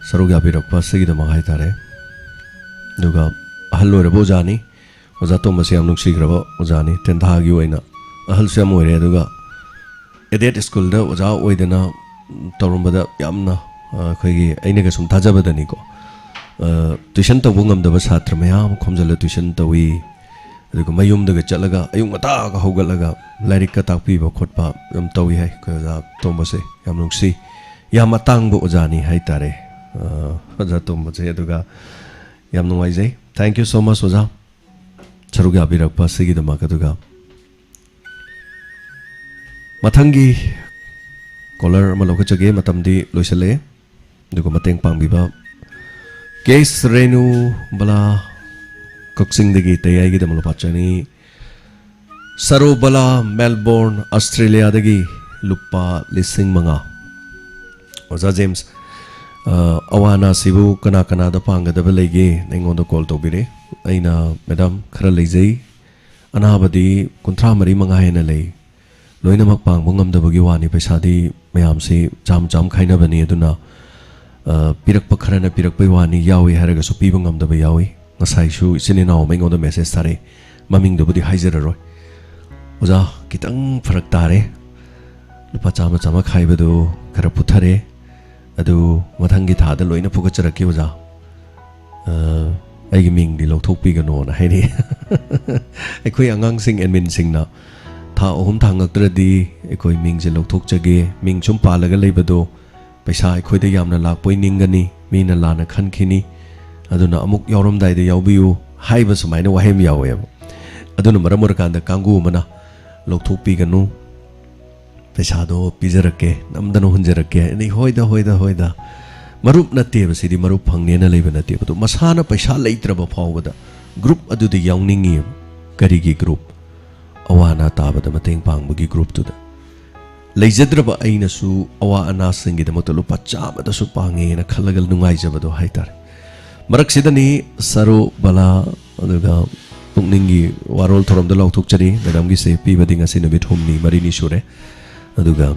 ꯁꯔꯨꯛ ꯌꯥꯕꯤꯔꯛꯄ ꯑꯁꯤꯒꯤꯗꯃꯛ ꯍꯥꯏꯇꯥꯔꯦ꯫ ꯑꯗꯨꯒ ꯑꯍꯜ ꯑꯣꯏꯔꯕ ꯑꯣꯖꯥꯅꯤ꯫ ꯑꯣꯖꯥ ꯇꯣꯝꯕꯁꯦ ꯌꯥꯝ ꯅꯨꯡꯁꯤꯈ꯭ꯔꯕ ꯑꯣꯖꯥꯅꯤ꯫ ꯇꯦꯟꯊꯥꯒꯤ ꯑꯣꯏꯅ ꯑꯍꯜꯁꯨ ꯌꯥꯝ ꯑꯣꯏꯔꯦ꯫ ꯑꯗꯨꯒ ꯑꯦꯗꯦꯠ ꯁ꯭ꯀꯨꯜꯗ ꯑꯣꯖꯥ ꯑꯣꯏꯗꯅ ꯇꯧꯔꯝꯕꯗ ꯌꯥꯝꯅ, ꯑ, ꯑꯩꯈꯣꯏꯒꯤ ꯑꯩꯅꯒ ꯁꯨꯝ ꯊꯥꯖꯕꯗꯅꯤꯀꯣ, ꯑ, ꯇ꯭ꯋꯤꯁꯟ ꯇꯧꯕ ꯉꯝꯗꯕ ꯁꯥꯇ꯭ꯔ ꯃꯌꯥꯝ ꯑꯃ ꯈꯣꯝꯖꯤꯜꯂ ꯇ꯭ꯋꯤꯁꯟ ꯇꯧꯏ꯫ ꯑꯗꯨꯒ ꯃꯌꯨꯝꯗꯒ ꯆꯠꯂꯒ ꯑꯌꯨꯛ ꯉꯟꯇꯥꯒ ꯍꯧꯒꯠꯂꯒ ꯂꯥꯏꯔꯤꯛꯀ ꯇꯥꯛꯄꯤꯕ ꯈꯣꯠꯄ ꯑꯗꯨꯝ ꯇꯧꯏ ꯍꯥꯏ꯫ ꯑꯩꯈꯣꯏ ꯑꯣꯖꯥ ꯇꯣꯝꯕꯁꯦ ꯌꯥꯝ ꯅꯨꯡꯁꯤ, ꯌꯥꯝ ꯑꯇꯥꯡꯕ ꯑꯣꯖꯥꯅꯤ ꯍꯥꯏꯇꯥꯔꯦ, ꯑ, ꯑꯣꯖꯥ ꯇꯣꯝꯕꯁꯦ꯫ ꯑꯗꯨꯒ ꯌꯥꯝ ꯅꯨꯡꯉꯥꯏꯖꯩ꯫ Thank you so much, ꯑꯣꯖꯥ, ꯁꯔꯨꯛ ꯌꯥꯕꯤꯔꯛꯄ ꯑꯁꯤꯒꯤꯗꯃꯛ꯫ ꯑꯗꯨꯒ ꯃꯊꯪꯒꯤ ꯀꯣꯂꯔ ꯑꯃ ꯂꯧꯈꯠꯆꯒꯦ, ꯃꯇꯝꯗꯤ ꯂꯣꯏꯁꯤꯜꯂꯛꯑꯦ꯫ ꯑꯗꯨꯒ ꯃꯇꯦꯡ ꯄꯥꯡꯕꯤꯕ ꯀꯦꯁ ꯔꯦꯅꯨ ꯕꯂꯥ, ꯀꯛꯆꯤꯡꯗꯒꯤ ꯇꯌꯥꯏꯒꯤꯗꯃꯛ ꯂꯨꯄꯥ ꯆꯅꯤ, ꯁꯔꯣ ꯕꯂꯥ, ꯃꯦꯜꯕꯣꯔꯟ, ꯑꯁꯇ꯭ꯔꯦꯂꯤꯌꯥꯗꯒꯤ ꯂꯨꯄꯥ ꯂꯤꯁꯤꯡ ꯃꯉꯥ꯫ ꯑꯣꯖꯥ ꯖꯦꯝꯁ, ꯑ, ꯑꯋꯥ ꯑꯅꯥꯁꯤꯕꯨ ꯀꯅꯥ ꯀꯅꯥꯗ ꯄꯥꯡꯒꯗꯕ ꯂꯩꯒꯦ? ꯑꯩꯉꯣꯟꯗ ꯀꯣꯜ ꯇꯧꯕꯤꯔꯦ꯫ ꯑꯩꯅ, "ꯃꯦꯗꯥꯝ, ꯈꯔ ꯂꯩꯖꯩ, ꯑꯅꯥꯕꯗꯤ ꯀꯨꯟꯊ꯭ꯔꯥ ꯃꯔꯤ ꯃꯉꯥ ꯍꯦꯟꯅ ꯂꯩ, ꯂꯣꯏꯅꯃꯛ ꯄꯥꯡꯕ ꯉꯝꯗꯕꯒꯤ ꯋꯥꯅꯤ, ꯄꯩꯁꯥꯗꯤ ꯃꯌꯥꯝꯁꯤ ꯆꯥꯝ ꯆꯥꯝ ꯈꯥꯏꯅꯕꯅꯤ, ꯑꯗꯨꯅ, ꯑ, ꯄꯤꯔꯛꯄ ꯈꯔꯅ ꯄꯤꯔꯛꯄꯩ ꯋꯥꯅꯤ, ꯌꯥꯎꯏ ꯍꯥꯏꯔꯒꯁꯨ ꯄꯤꯕ ꯉꯝꯗꯕ ꯌꯥꯎꯏ꯫ ꯉꯁꯥꯏꯁꯨ ꯏꯆꯤꯟ ꯏꯅꯥꯎ ꯑꯃ ꯑꯩꯉꯣꯟꯗ ꯃꯦꯁꯦꯖ ꯊꯥꯔꯛꯏ, ꯃꯃꯤꯡꯗꯨꯕꯨꯗꯤ ꯍꯥꯏꯖꯔꯔꯣꯏ꯫ ꯑꯣꯖꯥ, ꯈꯤꯇꯪ ꯐꯔꯛ ꯇꯥꯔꯦ, ꯂꯨꯄꯥ ꯆꯥꯝꯃ ꯆꯥꯝꯃ ꯈꯥꯏꯕꯗꯨ ꯈꯔ ꯄꯨꯊꯔꯦ, ꯑꯗꯨ ꯃꯊꯪꯒꯤ ꯊꯥꯗ ꯂꯣꯏꯅ ꯐꯨꯒꯠꯆꯔꯛꯀꯦ ꯑꯣꯖꯥ꯫ ꯑ, ꯑꯩꯒꯤ ꯃꯤꯡꯗꯤ ꯂꯧꯊꯣꯛꯄꯤꯒꯅꯣꯅ" ꯍꯥꯏꯔꯛꯑꯦ꯫ ꯑꯩꯈꯣꯏ ꯑꯉꯥꯡꯁꯤꯡ ꯑꯦꯗꯃꯤꯟꯁꯤꯡꯅ ꯊꯥ ꯑꯍꯨꯝ ꯊꯥꯡꯉꯛꯇ꯭ꯔꯗꯤ ꯑꯩꯈꯣꯏ ꯃꯤꯡꯁꯦ ꯂꯧꯊꯣꯛꯆꯒꯦ, ꯃꯤꯡ ꯁꯨꯝ ꯄꯥꯜꯂꯒ ꯂꯩꯕꯗꯣ ꯄꯩꯁꯥ ꯑꯩꯈꯣꯏꯗ ꯌꯥꯝꯅ ꯂꯥꯛꯄꯣꯏ ꯅꯤꯡꯒꯅꯤ, ꯃꯤꯅ ꯂꯥꯟꯅ ꯈꯟꯈꯤꯅꯤ, ꯑꯗꯨꯅ ꯑꯃꯨꯛ ꯌꯥꯎꯔꯝꯗꯥꯏꯗ ꯌꯥꯎꯕꯤꯌꯨ ꯍꯥꯏꯕ ꯁꯨꯃꯥꯏꯅ ꯋꯥꯍꯩ ꯑꯃ ꯌꯥꯎꯋꯦꯕ꯫ ꯑꯗꯨꯅ ꯃꯔꯝ ꯑꯣꯏꯔꯀꯥꯟꯗ ꯀꯥꯡꯕꯨ ꯑꯃꯅ ꯂꯧꯊꯣꯛꯄꯤꯒꯅꯨ, ꯄꯩꯁꯥꯗꯣ ꯄꯤꯖꯔꯛꯀꯦ, ꯅꯝꯗꯅ ꯍꯨꯟꯖꯔꯛꯀꯦ꯫ ꯑꯩ, "ꯍꯣꯏꯗ, ꯍꯣꯏꯗ, ꯍꯣꯏꯗ"꯫ ꯃꯔꯨꯞ ꯅꯠꯇꯦꯕ ꯁꯤꯗꯤ, ꯃꯔꯨꯞ ꯐꯪꯅꯦꯅ ꯂꯩꯕ ꯅꯠꯇꯦꯕ꯫ ꯑꯗꯣ ꯃꯁꯥꯅ ꯄꯩꯁꯥ ꯂꯩꯇ꯭ꯔꯕ ꯐꯥꯎꯕꯗ ꯒ꯭ꯔꯨꯞ ꯑꯗꯨꯗ ꯌꯥꯎꯅꯤꯡꯉꯤ꯫ ꯀꯔꯤꯒꯤ ꯒ꯭ꯔꯨꯞ? ꯑꯋꯥ ꯑꯅꯥ ꯇꯥꯕꯗ ꯃꯇꯦꯡ ꯄꯥꯡꯕꯒꯤ ꯒ꯭ꯔꯨꯞꯇꯨꯗ꯫ ꯂꯩꯖꯗ꯭ꯔꯕ ꯑꯩꯅꯁꯨ ꯑꯋꯥ ꯑꯅꯥꯁꯤꯡꯒꯤꯗꯃꯛꯇ ꯂꯨꯄꯥ ꯆꯥꯝꯃꯗꯁꯨ ꯄꯥꯡꯉꯦꯅ ꯈꯜꯂꯒ ꯅꯨꯡꯉꯥꯏꯖꯕꯗꯣ ꯍꯥꯏꯇꯥꯔꯦ꯫ ꯃꯔꯛꯁꯤꯗꯅꯤ ꯁꯔꯣ ꯕꯂꯥ, ꯑꯗꯨꯒ ꯄꯨꯛꯅꯤꯡꯒꯤ ꯋꯥꯔꯣꯜ ꯊꯧꯔꯝꯗ ꯂꯥꯎꯊꯣꯛꯆꯔꯤ꯫ ꯃꯦꯗꯥꯝꯒꯤꯁꯦ ꯄꯤꯕꯗꯤ ꯉꯁꯤ ꯅꯨꯃꯤꯠ ꯍꯨꯝꯅꯤ ꯃꯔꯤꯅꯤ ꯁꯨꯔꯦ꯫ ꯑꯗꯨꯒ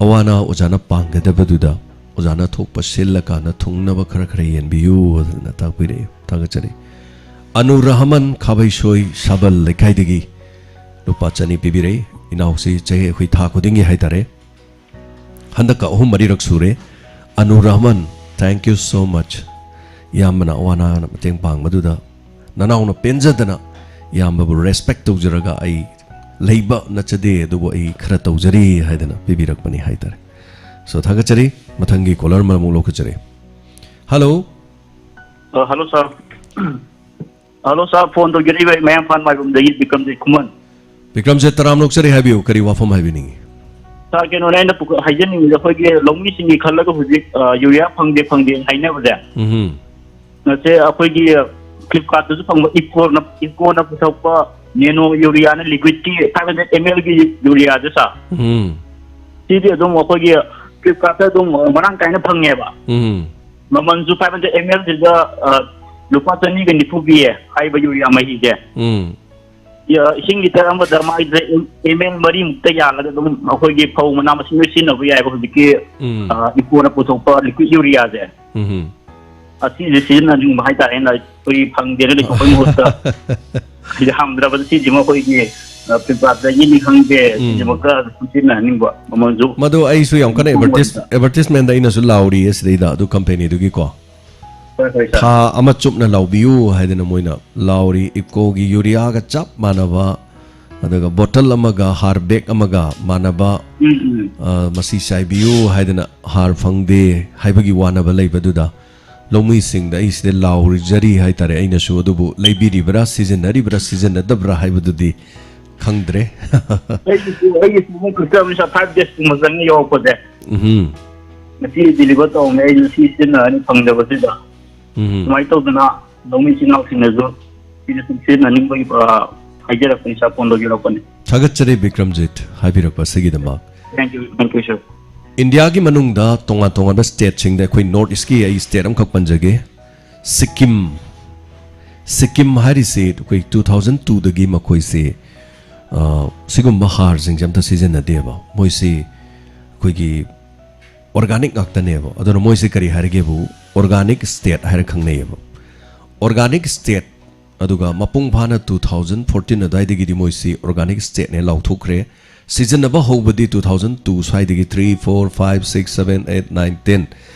ꯑꯋꯥ ꯑꯅꯥ ꯑꯣꯖꯥꯅ ꯄꯥꯡꯒꯗꯕꯗꯨꯗ ꯑꯣꯖꯥꯅ ꯊꯣꯛꯄ ꯁꯤꯜꯂꯀꯥꯟꯗ ꯊꯨꯡꯅꯕ ꯈꯔ ꯈꯔ ꯌꯦꯟꯕꯤꯌꯨ ꯑꯗꯨꯅ ꯇꯥꯛꯄꯤꯔꯛꯏ꯫ ꯊꯥꯒꯠꯆꯔꯤ꯫ ꯑꯅꯨ ꯔꯍꯃꯟ ꯈꯥꯕꯩꯁꯣꯏ ꯁꯥꯕꯜ ꯂꯩꯀꯥꯏꯗꯒꯤ ꯂꯨꯄꯥ ꯆꯅꯤ ꯄꯤꯕꯤꯔꯛꯏ꯫ ꯏꯅꯥꯎꯁꯤ ꯆꯍꯤ ꯑꯩꯈꯣꯏ ꯊꯥ ꯈꯨꯗꯤꯡꯒꯤ ꯍꯥꯏꯇꯥꯔꯦ꯫ ꯍꯟꯗꯛꯀ ꯑꯍꯨꯝ ꯃꯔꯤꯔꯛ ꯁꯨꯔꯦ꯫ Anu Rahman, thank you so much꯫ ꯏꯌꯥꯝꯕꯅ ꯑꯋꯥ ꯑꯅꯥꯅ ꯃꯇꯦꯡ ꯄꯥꯡꯕꯗꯨꯗ ꯅꯅꯥꯎꯅ ꯄꯦꯟꯖꯗꯅ ꯏꯌꯥꯝꯕꯕꯨ respect ꯇꯧꯖꯔꯒ ꯑꯩ ꯂꯩꯕ ꯅꯠꯆꯗꯦ, ꯑꯗꯨꯕꯨ ꯑꯩ ꯈꯔ ꯇꯧꯖꯔꯤ ꯍꯥꯏꯗꯅ ꯄꯤꯕꯤꯔꯛꯄꯅꯤ ꯍꯥꯏꯇꯥꯔꯦ꯫ So, ꯊꯥꯒꯠꯆꯔꯤ꯫ ꯃꯊꯪꯒꯤ caller ꯑꯃꯃꯨꯛ ꯂꯧꯈꯠꯆꯔꯤ꯫ Hello꯫ ꯑ, hello sir꯫ Hello sir, phone ꯇꯧꯖꯔꯛꯏꯕ ꯑꯩ ꯃꯌꯥꯡ ꯏꯝꯐꯥꯜ ꯃꯥꯏꯕꯝꯗꯒꯤ ꯕꯤꯀ꯭ꯔꯝꯖꯤꯠ ꯈꯨꯃꯟ꯫ ꯕꯤꯀ꯭ꯔꯝꯖꯤꯠ, ꯇꯔꯥꯝꯅ ꯑꯣꯛꯆꯔꯤ, ꯍꯥꯏꯕꯤꯌꯨ, ꯀꯔꯤ ꯋꯥꯐꯝ ꯍꯥꯏꯕꯤꯅꯤꯡꯉꯤ? Sir, ꯀꯩꯅꯣꯅꯦ ꯑꯩꯅ ꯄꯨ-, ꯍꯥꯏꯖꯅꯤꯡꯉꯤꯁꯦ ꯑꯩꯈꯣꯏꯒꯤ ꯂꯧꯃꯤꯁꯤꯡꯒꯤ ꯈꯜꯂꯒ ꯍꯧꯖꯤꯛ, ꯑ, ꯌꯨꯔꯤꯌꯥ ꯐꯪꯗꯦ ꯐꯪꯗꯦ ꯍꯥꯏꯅꯕꯁꯦ꯫ ꯎꯝ꯫ ꯉꯁꯤ ꯑꯩꯈꯣꯏꯒꯤ Flipkartꯇꯁꯨ ꯐꯪꯕ ꯏꯐꯀꯣꯅ, ꯏꯐꯀꯣꯅ ꯄꯨꯊꯣꯛꯄ ꯅꯦꯅꯣ ꯌꯨꯔꯤꯌꯥꯅ liquidꯀꯤ five hundred mlꯒꯤ ꯌꯨꯔꯤꯌꯥꯁꯦ sir꯫ ꯎꯝ꯫ ꯁꯤꯗꯤ ꯑꯗꯨꯝ ꯑꯩꯈꯣꯏꯒꯤ Flipkartꯇ ꯑꯗꯨꯝ ꯃꯔꯥꯡ ꯀꯥꯏꯅ ꯐꯪꯉꯦꯕ꯫ ꯎꯝ꯫ ꯃꯃꯜꯁꯨ five hundred mlꯁꯤꯗ, ꯑ, ꯂꯨꯄꯥ ꯆꯅꯤꯒ ꯅꯤꯐꯨ ꯄꯤꯌꯦ ꯍꯥꯏꯔꯤꯕ ꯌꯨꯔꯤꯌꯥ ꯃꯍꯤꯁꯦ꯫ ꯎꯝ꯫ ꯌꯥ, ꯏꯁꯤꯡ litre ꯑꯃꯗ ꯃꯥꯏꯁꯦ ml ꯃꯔꯤꯃꯨꯛꯇ ꯌꯥꯜꯂꯒ ꯑꯗꯨꯝ ꯑꯩꯈꯣꯏꯒꯤ ꯐꯧ ꯃꯅꯥ ꯃꯁꯤꯡ ꯂꯣꯏ ꯁꯤꯖꯤꯟꯅꯕ ꯌꯥꯏꯕ ꯍꯧꯖꯤꯛꯀꯤ, ꯎꯝ꯫ ꯑ, ꯏꯐꯀꯣꯅ ꯄꯨꯊꯣꯛꯄ liquid ꯌꯨꯔꯤꯌꯥꯁꯦ꯫ ꯎꯝ꯫ ꯑꯁꯤꯁꯦ ꯁꯤꯖꯤꯟꯅꯅꯤꯡꯕ ꯍꯥꯏꯇꯥꯔꯦ, ꯑꯩꯅ ꯑꯩꯈꯣꯏ ꯐꯪꯗꯦꯅ ꯂꯩꯊꯣꯛꯄꯩ ꯃꯍꯨꯠꯇ ꯁꯤꯗ ꯍꯪꯗ꯭ꯔꯕꯗ ꯁꯤꯁꯤꯃ ꯑꯩꯈꯣꯏꯒꯤ, ꯑ, Flipkartꯇꯒꯤꯅꯤ ꯈꯪꯗꯦ, ꯎꯝ꯫ ꯁꯤꯁꯤꯃꯛꯇ ꯁꯤꯖꯤꯟꯅꯍꯟꯅꯤꯡꯕ ꯃꯃꯜꯁꯨ꯫ ꯃꯗꯨ ꯑꯩꯁꯨ ꯌꯥꯝ ꯀꯟꯅ ꯑꯗꯨꯒꯨꯝꯕ advertise-, ꯑꯣꯏꯕ꯫ Advertisementꯗ ꯑꯩꯅꯁꯨ ꯂꯥꯎꯔꯤꯌꯦ ꯁꯤꯗꯩꯗ, ꯑꯗꯨ companyꯗꯨꯒꯤꯀꯣ꯫ ꯍꯣꯏ, ꯍꯣꯏ, sir꯫ ꯊꯥ ꯑꯃ ꯆꯨꯞꯅ ꯂꯥꯎꯕꯤꯌꯨ ꯍꯥꯏꯗꯅ ꯃꯣꯏꯅ ꯂꯥꯎꯔꯤ꯫ ꯏꯐꯀꯣꯒꯤ ꯌꯨꯔꯤꯌꯥꯒ ꯆꯞ ꯃꯥꯟꯅꯕ, ꯑꯗꯨꯒ bottle ꯑꯃꯒ ꯍꯥꯔ bag ꯑꯃꯒ ꯃꯥꯟꯅꯕ, ꯎꯝ, ꯎꯝ꯫ ꯑ, ꯃꯁꯤ ꯆꯥꯏꯕꯤꯌꯨ ꯍꯥꯏꯗꯅ ꯍꯥꯔ ꯐꯪꯗꯦ ꯍꯥꯏꯕꯒꯤ ꯋꯥꯅꯕ ꯂꯩꯕꯗꯨꯗ ꯂꯧꯃꯤꯁꯤꯡꯗ ꯑꯩ ꯁꯤꯗ ꯂꯥꯎꯔꯤꯖꯔꯤ ꯍꯥꯏꯇꯥꯔꯦ꯫ ꯑꯩꯅꯁꯨ ꯑꯗꯨꯕꯨ ꯂꯩꯕꯤꯔꯤꯕ꯭ꯔꯥ, ꯁꯤꯖꯤꯟꯅꯔꯤꯕ꯭ꯔꯥ, ꯁꯤꯖꯤꯟꯅꯗꯕ꯭ꯔꯥ ꯍꯥꯏꯕꯗꯨꯗꯤ ꯈꯪꯗ꯭ꯔꯦ꯫ ꯑꯩꯒꯤꯁꯨ, ꯑꯩꯒꯤꯁꯨ ꯑꯃꯨꯛ ꯈꯛꯇ ꯑꯃ five days ꯀꯨꯝꯕ ꯆꯪꯉꯦ ꯌꯧꯔꯛꯄꯁꯦ꯫ ꯎꯝ꯫ ꯉꯁꯤ deliver ꯇꯧꯔꯝꯃꯦ, ꯑꯩꯁꯨ ꯁꯤ ꯁꯤꯖꯤꯟꯅꯔꯅꯤ ꯐꯪꯗꯕꯁꯤꯗ꯫ ꯎꯝ꯫ ꯁꯨꯃꯥꯏꯅ ꯇꯧꯗꯅ ꯂꯧꯃꯤ ꯏꯆꯤꯟ ꯏꯅꯥꯎꯁꯤꯡꯅꯁꯨ ꯁꯤꯗ ꯁꯨꯝ ꯁꯤꯖꯤꯟꯅꯅꯤꯡꯕꯒꯤ, ꯑ, ꯍꯥꯏꯖꯔꯛꯄꯅꯤ, sir, phone ꯇꯧꯖꯔꯛꯄꯅꯤ꯫ ꯊꯥꯒꯠꯆꯔꯤ ꯕꯤꯀ꯭ꯔꯝꯖꯤꯠ, ꯍꯥꯏꯕꯤꯔꯛꯄ ꯑꯁꯤꯒꯤꯗꯃꯛ꯫ Thank you, thank you, sir. ꯏꯟꯗꯤꯌꯥꯒꯤ ꯃꯅꯨꯡꯗ ꯇꯣꯉꯥꯟ ꯇꯣꯉꯥꯟꯕ ꯁ꯭ꯇꯦꯠꯁꯤꯡꯗ, ꯑꯩꯈꯣꯏ ꯅꯣꯔꯠ ꯏꯁ꯭ꯠꯀꯤ ꯑꯩ ꯁ꯭ꯇꯦꯠ ꯑꯃꯈꯛ ꯄꯟꯖꯒꯦ, ꯁꯤꯛꯀꯤꯝ꯫ ꯁꯤꯛꯀꯤꯝ ꯍꯥꯏꯔꯤꯁꯤ ꯑꯩꯈꯣꯏ ꯇꯨ ꯊꯥꯎꯖꯟ ꯇꯨꯗꯒꯤ ꯃꯈꯣꯏꯁꯤ, ꯑ, ꯁꯤꯒꯨꯝꯕ ꯍꯥꯔꯁꯤꯡꯁꯦ ꯑꯝꯇ ꯁꯤꯖꯤꯟꯅꯗꯦꯕ꯫ ꯃꯣꯏꯁꯤ ꯑꯩꯈꯣꯏꯒꯤ ꯑꯣꯔꯒꯥꯅꯤꯛ ꯉꯥꯛꯇꯅꯦꯕ꯫ ꯑꯗꯨꯅ ꯃꯣꯏꯁꯤ ꯀꯔꯤ ꯍꯥꯏꯔꯒꯦꯕꯨ, ꯑꯣꯔꯒꯥꯅꯤꯛ ꯁ꯭ꯇꯦꯠ ꯍꯥꯏꯔ ꯈꯪꯅꯩꯌꯦꯕ꯫ ꯑꯣꯔꯒꯥꯅꯤꯛ ꯁ꯭ꯇꯦꯠ, ꯑꯗꯨꯒ ꯃꯄꯨꯡ ꯐꯥꯅ ꯇꯨ ꯊꯥꯎꯖꯟ ꯐꯣꯔꯇꯤꯟ ꯑꯗꯨꯋꯥꯏꯗꯒꯤꯗꯤ ꯃꯣꯏꯁꯤ ꯑꯣꯔꯒꯥꯅꯤꯛ ꯁ꯭ꯇꯦꯠꯅꯦ ꯂꯥꯎꯊꯣꯛꯈ꯭ꯔꯦ꯫ ꯁꯤꯖꯤꯟꯅꯕ ꯍꯧꯕꯗꯤ ꯇꯨ ꯊꯥꯎꯖꯟ ꯇꯨ ꯁ꯭ꯋꯥꯏꯗꯒꯤ, three, four, five, six, seven, eight, nine, ten,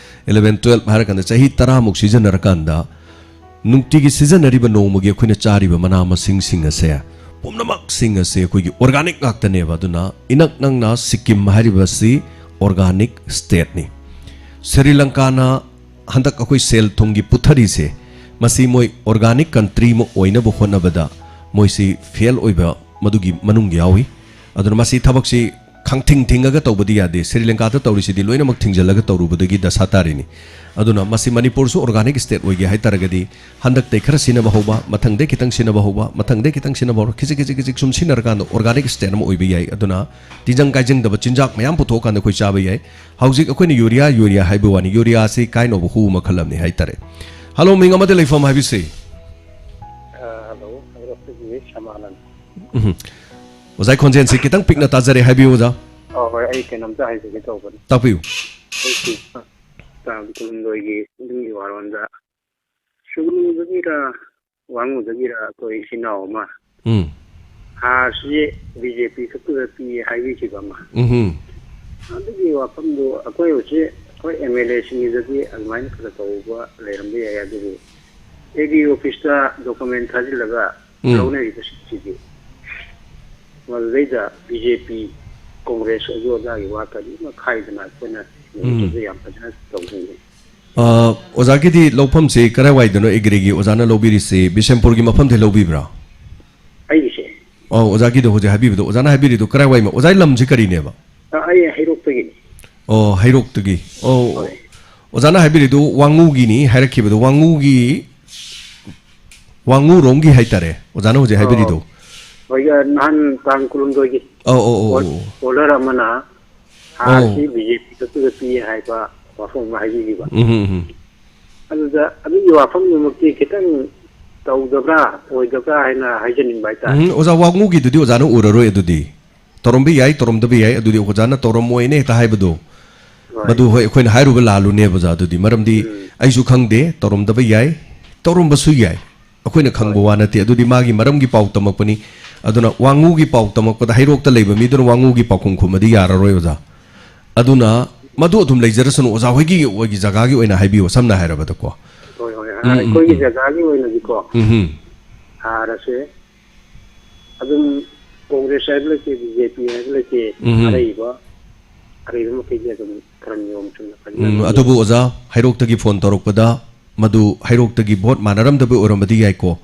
eleven, twelve ꯍꯥꯏꯔꯀꯥꯟꯗ ꯆꯍꯤ ꯇꯔꯥꯃꯨꯛ ꯁꯤꯖꯤꯟꯅꯔꯀꯥꯟꯗ ꯅꯨꯡꯇꯤꯒꯤ ꯁꯤꯖꯤꯟꯅꯔꯤꯕ ꯅꯣꯡꯃꯒꯤ ꯑꯩꯈꯣꯏꯅ ꯆꯥꯔꯤꯕ ꯃꯅꯥ ꯃꯁꯤꯡꯁꯤꯡ ꯑꯁꯦ, ꯄꯨꯝꯅꯃꯛꯁꯤꯡ ꯑꯁꯦ ꯑꯩꯈꯣꯏꯒꯤ ꯑꯣꯔꯒꯥꯅꯤꯛ ꯉꯥꯛꯇꯅꯦꯕ꯫ ꯑꯗꯨꯅ ꯏꯅꯛ ꯅꯛꯅ ꯁꯤꯛꯀꯤꯝ ꯍꯥꯏꯔꯤꯕꯁꯤ ꯑꯣꯔꯒꯥꯅꯤꯛ ꯁ꯭ꯇꯦꯠꯅꯤ꯫ ꯁ꯭ꯔꯤ ꯂꯪꯀꯥꯅ ꯍꯟꯗꯛ ꯑꯩꯈꯣꯏ ꯁꯦꯜ ꯊꯨꯝꯒꯤ ꯄꯨꯊꯔꯤꯁꯦ, ꯃꯁꯤ ꯃꯣꯏ ꯑꯣꯔꯒꯥꯅꯤꯛ ꯀꯟꯇ꯭ꯔꯤ ꯑꯃ ꯑꯣꯏꯅꯕ ꯍꯣꯠꯅꯕꯗ ꯃꯣꯏꯁꯤ ꯐꯦꯜ ꯑꯣꯏꯕ ꯃꯗꯨꯒꯤ ꯃꯅꯨꯡ ꯌꯥꯎꯏ꯫ ꯑꯗꯨꯅ ꯃꯁꯤ ꯊꯕꯛꯁꯤ ꯈꯪꯊꯤꯡ ꯊꯤꯡꯉꯒ ꯇꯧꯕꯗꯤ ꯌꯥꯗꯦ꯫ ꯁ꯭ꯔꯤ ꯂꯪꯀꯥꯗ ꯇꯧꯔꯤꯁꯤꯗꯤ ꯂꯣꯏꯅꯃꯛ ꯊꯤꯡꯖꯤꯜꯂꯒ ꯇꯧꯔꯨꯕꯗꯒꯤ ꯗꯁꯥ ꯇꯥꯔꯤꯅꯤ꯫ ꯑꯗꯨꯅ ꯃꯁꯤ ꯃꯅꯤꯄꯨꯔꯁꯨ ꯑꯣꯔꯒꯥꯅꯤꯛ ꯁ꯭ꯇꯦꯠ ꯑꯣꯏꯒꯦ ꯍꯥꯏ ꯇꯥꯔꯒꯗꯤ ꯍꯟꯗꯛꯇꯩ ꯈꯔ ꯁꯤꯖꯤꯟꯅꯕ ꯍꯧꯕ, ꯃꯊꯪꯗꯩ ꯈꯤꯇꯪ ꯁꯤꯖꯤꯟꯅꯕ ꯍꯧꯕ, ꯃꯊꯪꯗꯩ ꯈꯤꯇꯪ ꯁꯤꯖꯤꯟꯅꯕ ꯍꯧꯕ, ꯈꯤꯖꯤꯛ ꯈꯤꯖꯤꯛ ꯈꯤꯖꯤꯛ ꯁꯨꯝ ꯁꯤꯖꯤꯟꯅꯔꯀꯥꯟꯗ ꯑꯣꯔꯒꯥꯅꯤꯛ ꯁ꯭ꯇꯦꯠ ꯑꯃ ꯑꯣꯏꯕ ꯌꯥꯏ꯫ ꯑꯗꯨꯅ ꯇꯤꯟꯖꯪ ꯀꯥꯏꯖꯪꯗꯕ ꯆꯤꯟꯖꯥꯛ ꯃꯌꯥꯝ ꯄꯨꯊꯣꯛꯑꯀꯥꯟꯗ ꯑꯩꯈꯣꯏ ꯆꯥꯕ ꯌꯥꯏ꯫ ꯍꯧꯖꯤꯛ ꯑꯩꯈꯣꯏꯅ ꯌꯨꯔꯤꯌꯥ, ꯌꯨꯔꯤꯌꯥ ꯍꯥꯏꯕ ꯋꯥꯅꯤ, ꯌꯨꯔꯤꯌꯥꯁꯤ ꯀꯥꯏꯅꯧꯕ ꯍꯨ ꯃꯈꯜ ꯑꯃꯅꯤ ꯍꯥꯏꯇꯥꯔꯦ꯫ ꯍꯜꯂꯣ, ꯃꯤꯡ ꯑꯃꯗꯤ ꯂꯩꯐꯝ ꯍꯥꯏꯕꯤꯁꯤ꯫ ꯍꯜꯂꯣ, ꯍꯥꯏꯔꯛꯄꯒꯤ ꯁꯃꯥꯅꯟ꯫ ꯎꯝ꯫ ꯑꯣꯖꯥꯒꯤ ꯈꯣꯟꯖꯦꯜꯁꯤ ꯈꯤꯇꯪ ꯄꯤꯛꯅ ꯇꯥꯖꯔꯦ, ꯍꯥꯏꯕꯤꯌꯨ ꯑꯣꯖꯥ꯫ ꯑꯣ, ꯍꯣꯏ, ꯑꯩ ꯀꯩꯅꯣꯝꯇ ꯍꯥꯏꯖꯒꯦ ꯇꯧꯕꯅꯤ꯫ ꯇꯥꯛꯄꯤꯌꯨ꯫ ꯑꯩꯈꯣꯏꯒꯤ ꯇꯥꯡ ꯀꯨꯟꯍꯨꯝꯗꯣꯏꯒꯤ ꯌꯨꯝꯒꯤ ꯋꯥꯔꯣꯟꯗ ꯁꯨꯒꯅꯨꯗꯒꯤꯔ ꯋꯥꯉꯨꯗꯒꯤꯔ ꯑꯩꯈꯣꯏ ꯏꯆꯤꯟ ꯏꯅꯥꯎ ꯑꯃ ꯎꯝ꯫ ꯍꯥꯔꯁꯤ ꯕꯤ ꯖꯦ ꯄꯤ ꯈꯛꯇꯗ ꯄꯤ ꯍꯥꯏꯕꯤꯈꯤꯕ ꯑꯃ꯫ ꯎꯝ꯫ ꯑꯗꯨꯒꯤ ꯋꯥꯐꯝꯗꯨ ꯑꯩꯈꯣꯏ ꯍꯧꯖꯤꯛ ꯑꯩꯈꯣꯏ ꯑꯦꯝ ꯑꯦꯜ ꯑꯦꯁꯤꯡꯒꯤꯗꯗꯤ ꯑꯗꯨꯃꯥꯏꯅ ꯈꯔ ꯇꯧꯕ ꯂꯩꯔꯝꯕ ꯌꯥꯏ, ꯑꯗꯨꯕꯨ ꯑꯦ ꯗꯤ ꯑꯣꯐꯤꯁꯇ ꯗꯣꯀꯨꯃꯦꯟ ꯊꯥꯖꯤꯜꯂꯒ ꯎꯝ꯫ ꯂꯧꯅꯔꯤꯕꯁꯤꯡꯁꯤꯗꯤ ꯃꯗꯨꯗꯩꯗ ꯕꯤ ꯖꯦ ꯄꯤ, ꯀꯣꯡꯒ꯭ꯔꯦꯁ ꯑꯗꯨ ꯑꯗꯥꯒꯤ ꯋꯥ ꯀꯔꯤꯃ ꯈꯥꯏꯗꯅ ꯑꯩꯈꯣꯏꯅ ꯂꯧꯕꯗ ꯌꯥꯝ ꯐꯖꯅ ꯇꯧꯖꯩ꯫ ꯑ, ꯑꯣꯖꯥꯒꯤꯗꯤ ꯂꯧꯐꯝꯁꯤ ꯀꯗꯥꯏꯋꯥꯏꯗꯅꯣ ꯑꯦꯒ꯭ꯔꯤꯒꯤ ꯑꯣꯖꯥꯅ ꯂꯧꯕꯤꯔꯤꯁꯤ? ꯕꯤꯁꯦꯝꯄꯨꯔꯒꯤ ꯃꯐꯝꯗꯩ ꯂꯧꯕꯤꯕ꯭ꯔꯥ? ꯑꯩꯒꯤꯁꯦ ꯑꯣ, ꯑꯣꯖꯥꯒꯤꯗꯣ ꯍꯧꯖꯤꯛ ꯍꯥꯏꯕꯤꯕꯗꯣ, ꯑꯣꯖꯥꯅ ꯍꯥꯏꯕꯤꯔꯤꯗꯣ ꯀꯗꯥꯏꯋꯥꯏ ꯃ-, ꯑꯣꯖꯥꯒꯤ ꯂꯝꯁꯤ ꯀꯔꯤꯅꯦꯕ? ꯑ, ꯑꯩ ꯍꯩꯔꯣꯛꯇꯒꯤꯅꯤ꯫ ꯑꯣ, ꯍꯩꯔꯣꯛꯇꯒꯤ꯫ ꯑꯣ, ꯍꯣꯏ꯫ ꯑꯣꯖꯥꯅ ꯍꯥꯏꯕꯤꯔꯤꯗꯣ ꯋꯥꯉꯨꯒꯤꯅꯤ ꯍꯥꯏꯔꯛꯈꯤꯕꯗꯣ, ꯋꯥꯉꯨꯒꯤ, ꯋꯥꯉꯨꯔꯣꯝꯒꯤ ꯍꯥꯏꯇꯥꯔꯦ ꯑꯣꯖꯥꯅ ꯍꯧꯖꯤꯛ ꯍꯥꯏꯕꯤꯔꯤꯗꯣ꯫ ꯍꯣꯏ, ꯅꯍꯥꯟ ꯇꯥꯡ ꯀꯨꯟꯍꯨꯝꯗꯣꯏꯒꯤ ꯑꯧ, ꯑꯧ, ꯑꯧ, ꯑꯧ꯫ ꯀꯣꯂꯔ ꯑꯃꯅ ꯑꯧ꯫ ꯍꯥꯔꯁꯤ ꯕꯤ ꯖꯦ ꯄꯤ ꯈꯛꯇꯗ ꯄꯤ ꯍꯥꯏꯕ ꯋꯥꯐꯝ ꯑꯃ ꯍꯥꯏꯕꯤꯈꯤꯕ꯫ ꯎꯝ, ꯎꯝ, ꯎꯝ꯫ ꯑꯗꯨꯗ ꯑꯗꯨꯒꯤ ꯋꯥꯐꯝꯗꯨꯃꯛꯇꯤ ꯈꯤꯇꯪ ꯇꯧꯗꯕ꯭ꯔꯥ, ꯑꯣꯏꯗꯕ꯭ꯔꯥ ꯍꯥꯏꯅ ꯍꯥꯏꯖꯅꯤꯡꯕ ꯍꯥꯏꯇꯥꯔꯦ꯫ ꯎꯝ, ꯑꯣꯖꯥ ꯋꯥꯉꯨꯒꯤꯗꯨꯗꯤ ꯑꯣꯖꯥꯅ ꯎꯔꯔꯣꯏ ꯑꯗꯨꯗꯤ꯫ ꯇꯧꯔꯝꯕ ꯌꯥꯏ, ꯇꯧꯔꯝꯗꯕ ꯌꯥꯏ, ꯑꯗꯨꯗꯤ ꯑꯣꯖꯥꯅ ꯇꯧꯔꯝꯃꯣꯏꯅ ꯍꯦꯛꯇ ꯍꯥꯏꯕꯗꯣ꯫ ꯍꯣꯏ꯫ ꯃꯗꯨ ꯍꯣꯏ, ꯑꯩꯈꯣꯏꯅ ꯍꯥꯏꯔꯨꯕ ꯂꯥꯜꯂꯨꯅꯦꯕ ꯑꯣꯖꯥ꯫ ꯑꯗꯨꯗꯤ ꯃꯔꯝꯗꯤ ꯎꯝ꯫ ꯑꯩꯁꯨ ꯈꯪꯗꯦ, ꯇꯧꯔꯝꯗꯕ ꯌꯥꯏ, ꯇꯧꯔꯝꯕꯁꯨ ꯌꯥꯏ꯫ ꯑꯩꯈꯣꯏꯅ ꯈꯪꯕ ꯍꯣꯏ꯫ ꯋꯥ ꯅꯠꯇꯦ꯫ ꯑꯗꯨꯗꯤ ꯃꯥꯒꯤ ꯃꯔꯝꯒꯤ ꯄꯥꯎ ꯇꯝꯃꯛꯄꯅꯤ꯫ ꯑꯗꯨꯅ ꯋꯥꯉꯨꯒꯤ ꯄꯥꯎ ꯇꯝꯃꯛꯄꯗ ꯍꯩꯔꯣꯛꯇ ꯂꯩꯕ ꯃꯤꯗꯨꯅ ꯋꯥꯉꯨꯒꯤ ꯄꯥꯎꯈꯨꯝ ꯈꯨꯝꯃꯗꯤ ꯌꯥꯔꯔꯣꯏ ꯑꯣꯖꯥ꯫ ꯑꯗꯨꯅ ꯃꯗꯨ ꯑꯗꯨꯝ ꯂꯩꯖꯔꯁꯅꯨ ꯑꯣꯖꯥ ꯍꯣꯏꯒꯤ, ꯑꯣꯏꯒꯤ ꯖꯒꯥꯒꯤ ꯑꯣꯏꯅ ꯍꯥꯏꯕꯤꯌꯨ, ꯁꯝꯅ ꯍꯥꯏꯔꯕꯗꯀꯣ꯫ ꯍꯣꯏ, ꯍꯣꯏ꯫ ꯎꯝ, ꯎꯝ, ꯑꯩꯈꯣꯏꯒꯤ ꯎꯝ꯫ ꯖꯒꯥꯒꯤ ꯑꯣꯏꯅꯗꯤꯀꯣ, ꯎꯝ, ꯎꯝ꯫ ꯍꯥꯔ ꯑꯁꯦ ꯑꯗꯨꯝ ꯀꯣꯡꯒ꯭ꯔꯦꯁ ꯍꯥꯏꯕ ꯂꯩꯇꯦ, ꯕꯤ ꯖꯦ ꯄꯤ ꯍꯥꯏꯕ ꯂꯩꯇꯦ, ꯎꯝ꯫ ꯑꯔꯩꯕ, ꯑꯔꯩꯕ ꯃꯈꯩꯗꯤ ꯑꯗꯨꯝ ꯈꯔ ꯅꯤꯌꯣꯝ ꯆꯨꯝꯅ ꯐꯖꯅ ꯎꯝ, ꯑꯗꯨꯝ ꯑꯗꯨꯕꯨ ꯌꯦꯡꯉꯤ꯫ ꯑꯣꯖꯥ, ꯍꯩꯔꯣꯛꯇꯒꯤ ꯐꯣꯟ ꯇꯧꯔꯛꯄꯗ ꯃꯗꯨ ꯍꯩꯔꯣꯛꯇꯒꯤ ꯚꯣꯠ ꯃꯥꯟꯅꯔꯝꯗꯕ ꯑꯣꯏꯔꯝꯕꯗꯤ ꯌꯥꯏꯀꯣ꯫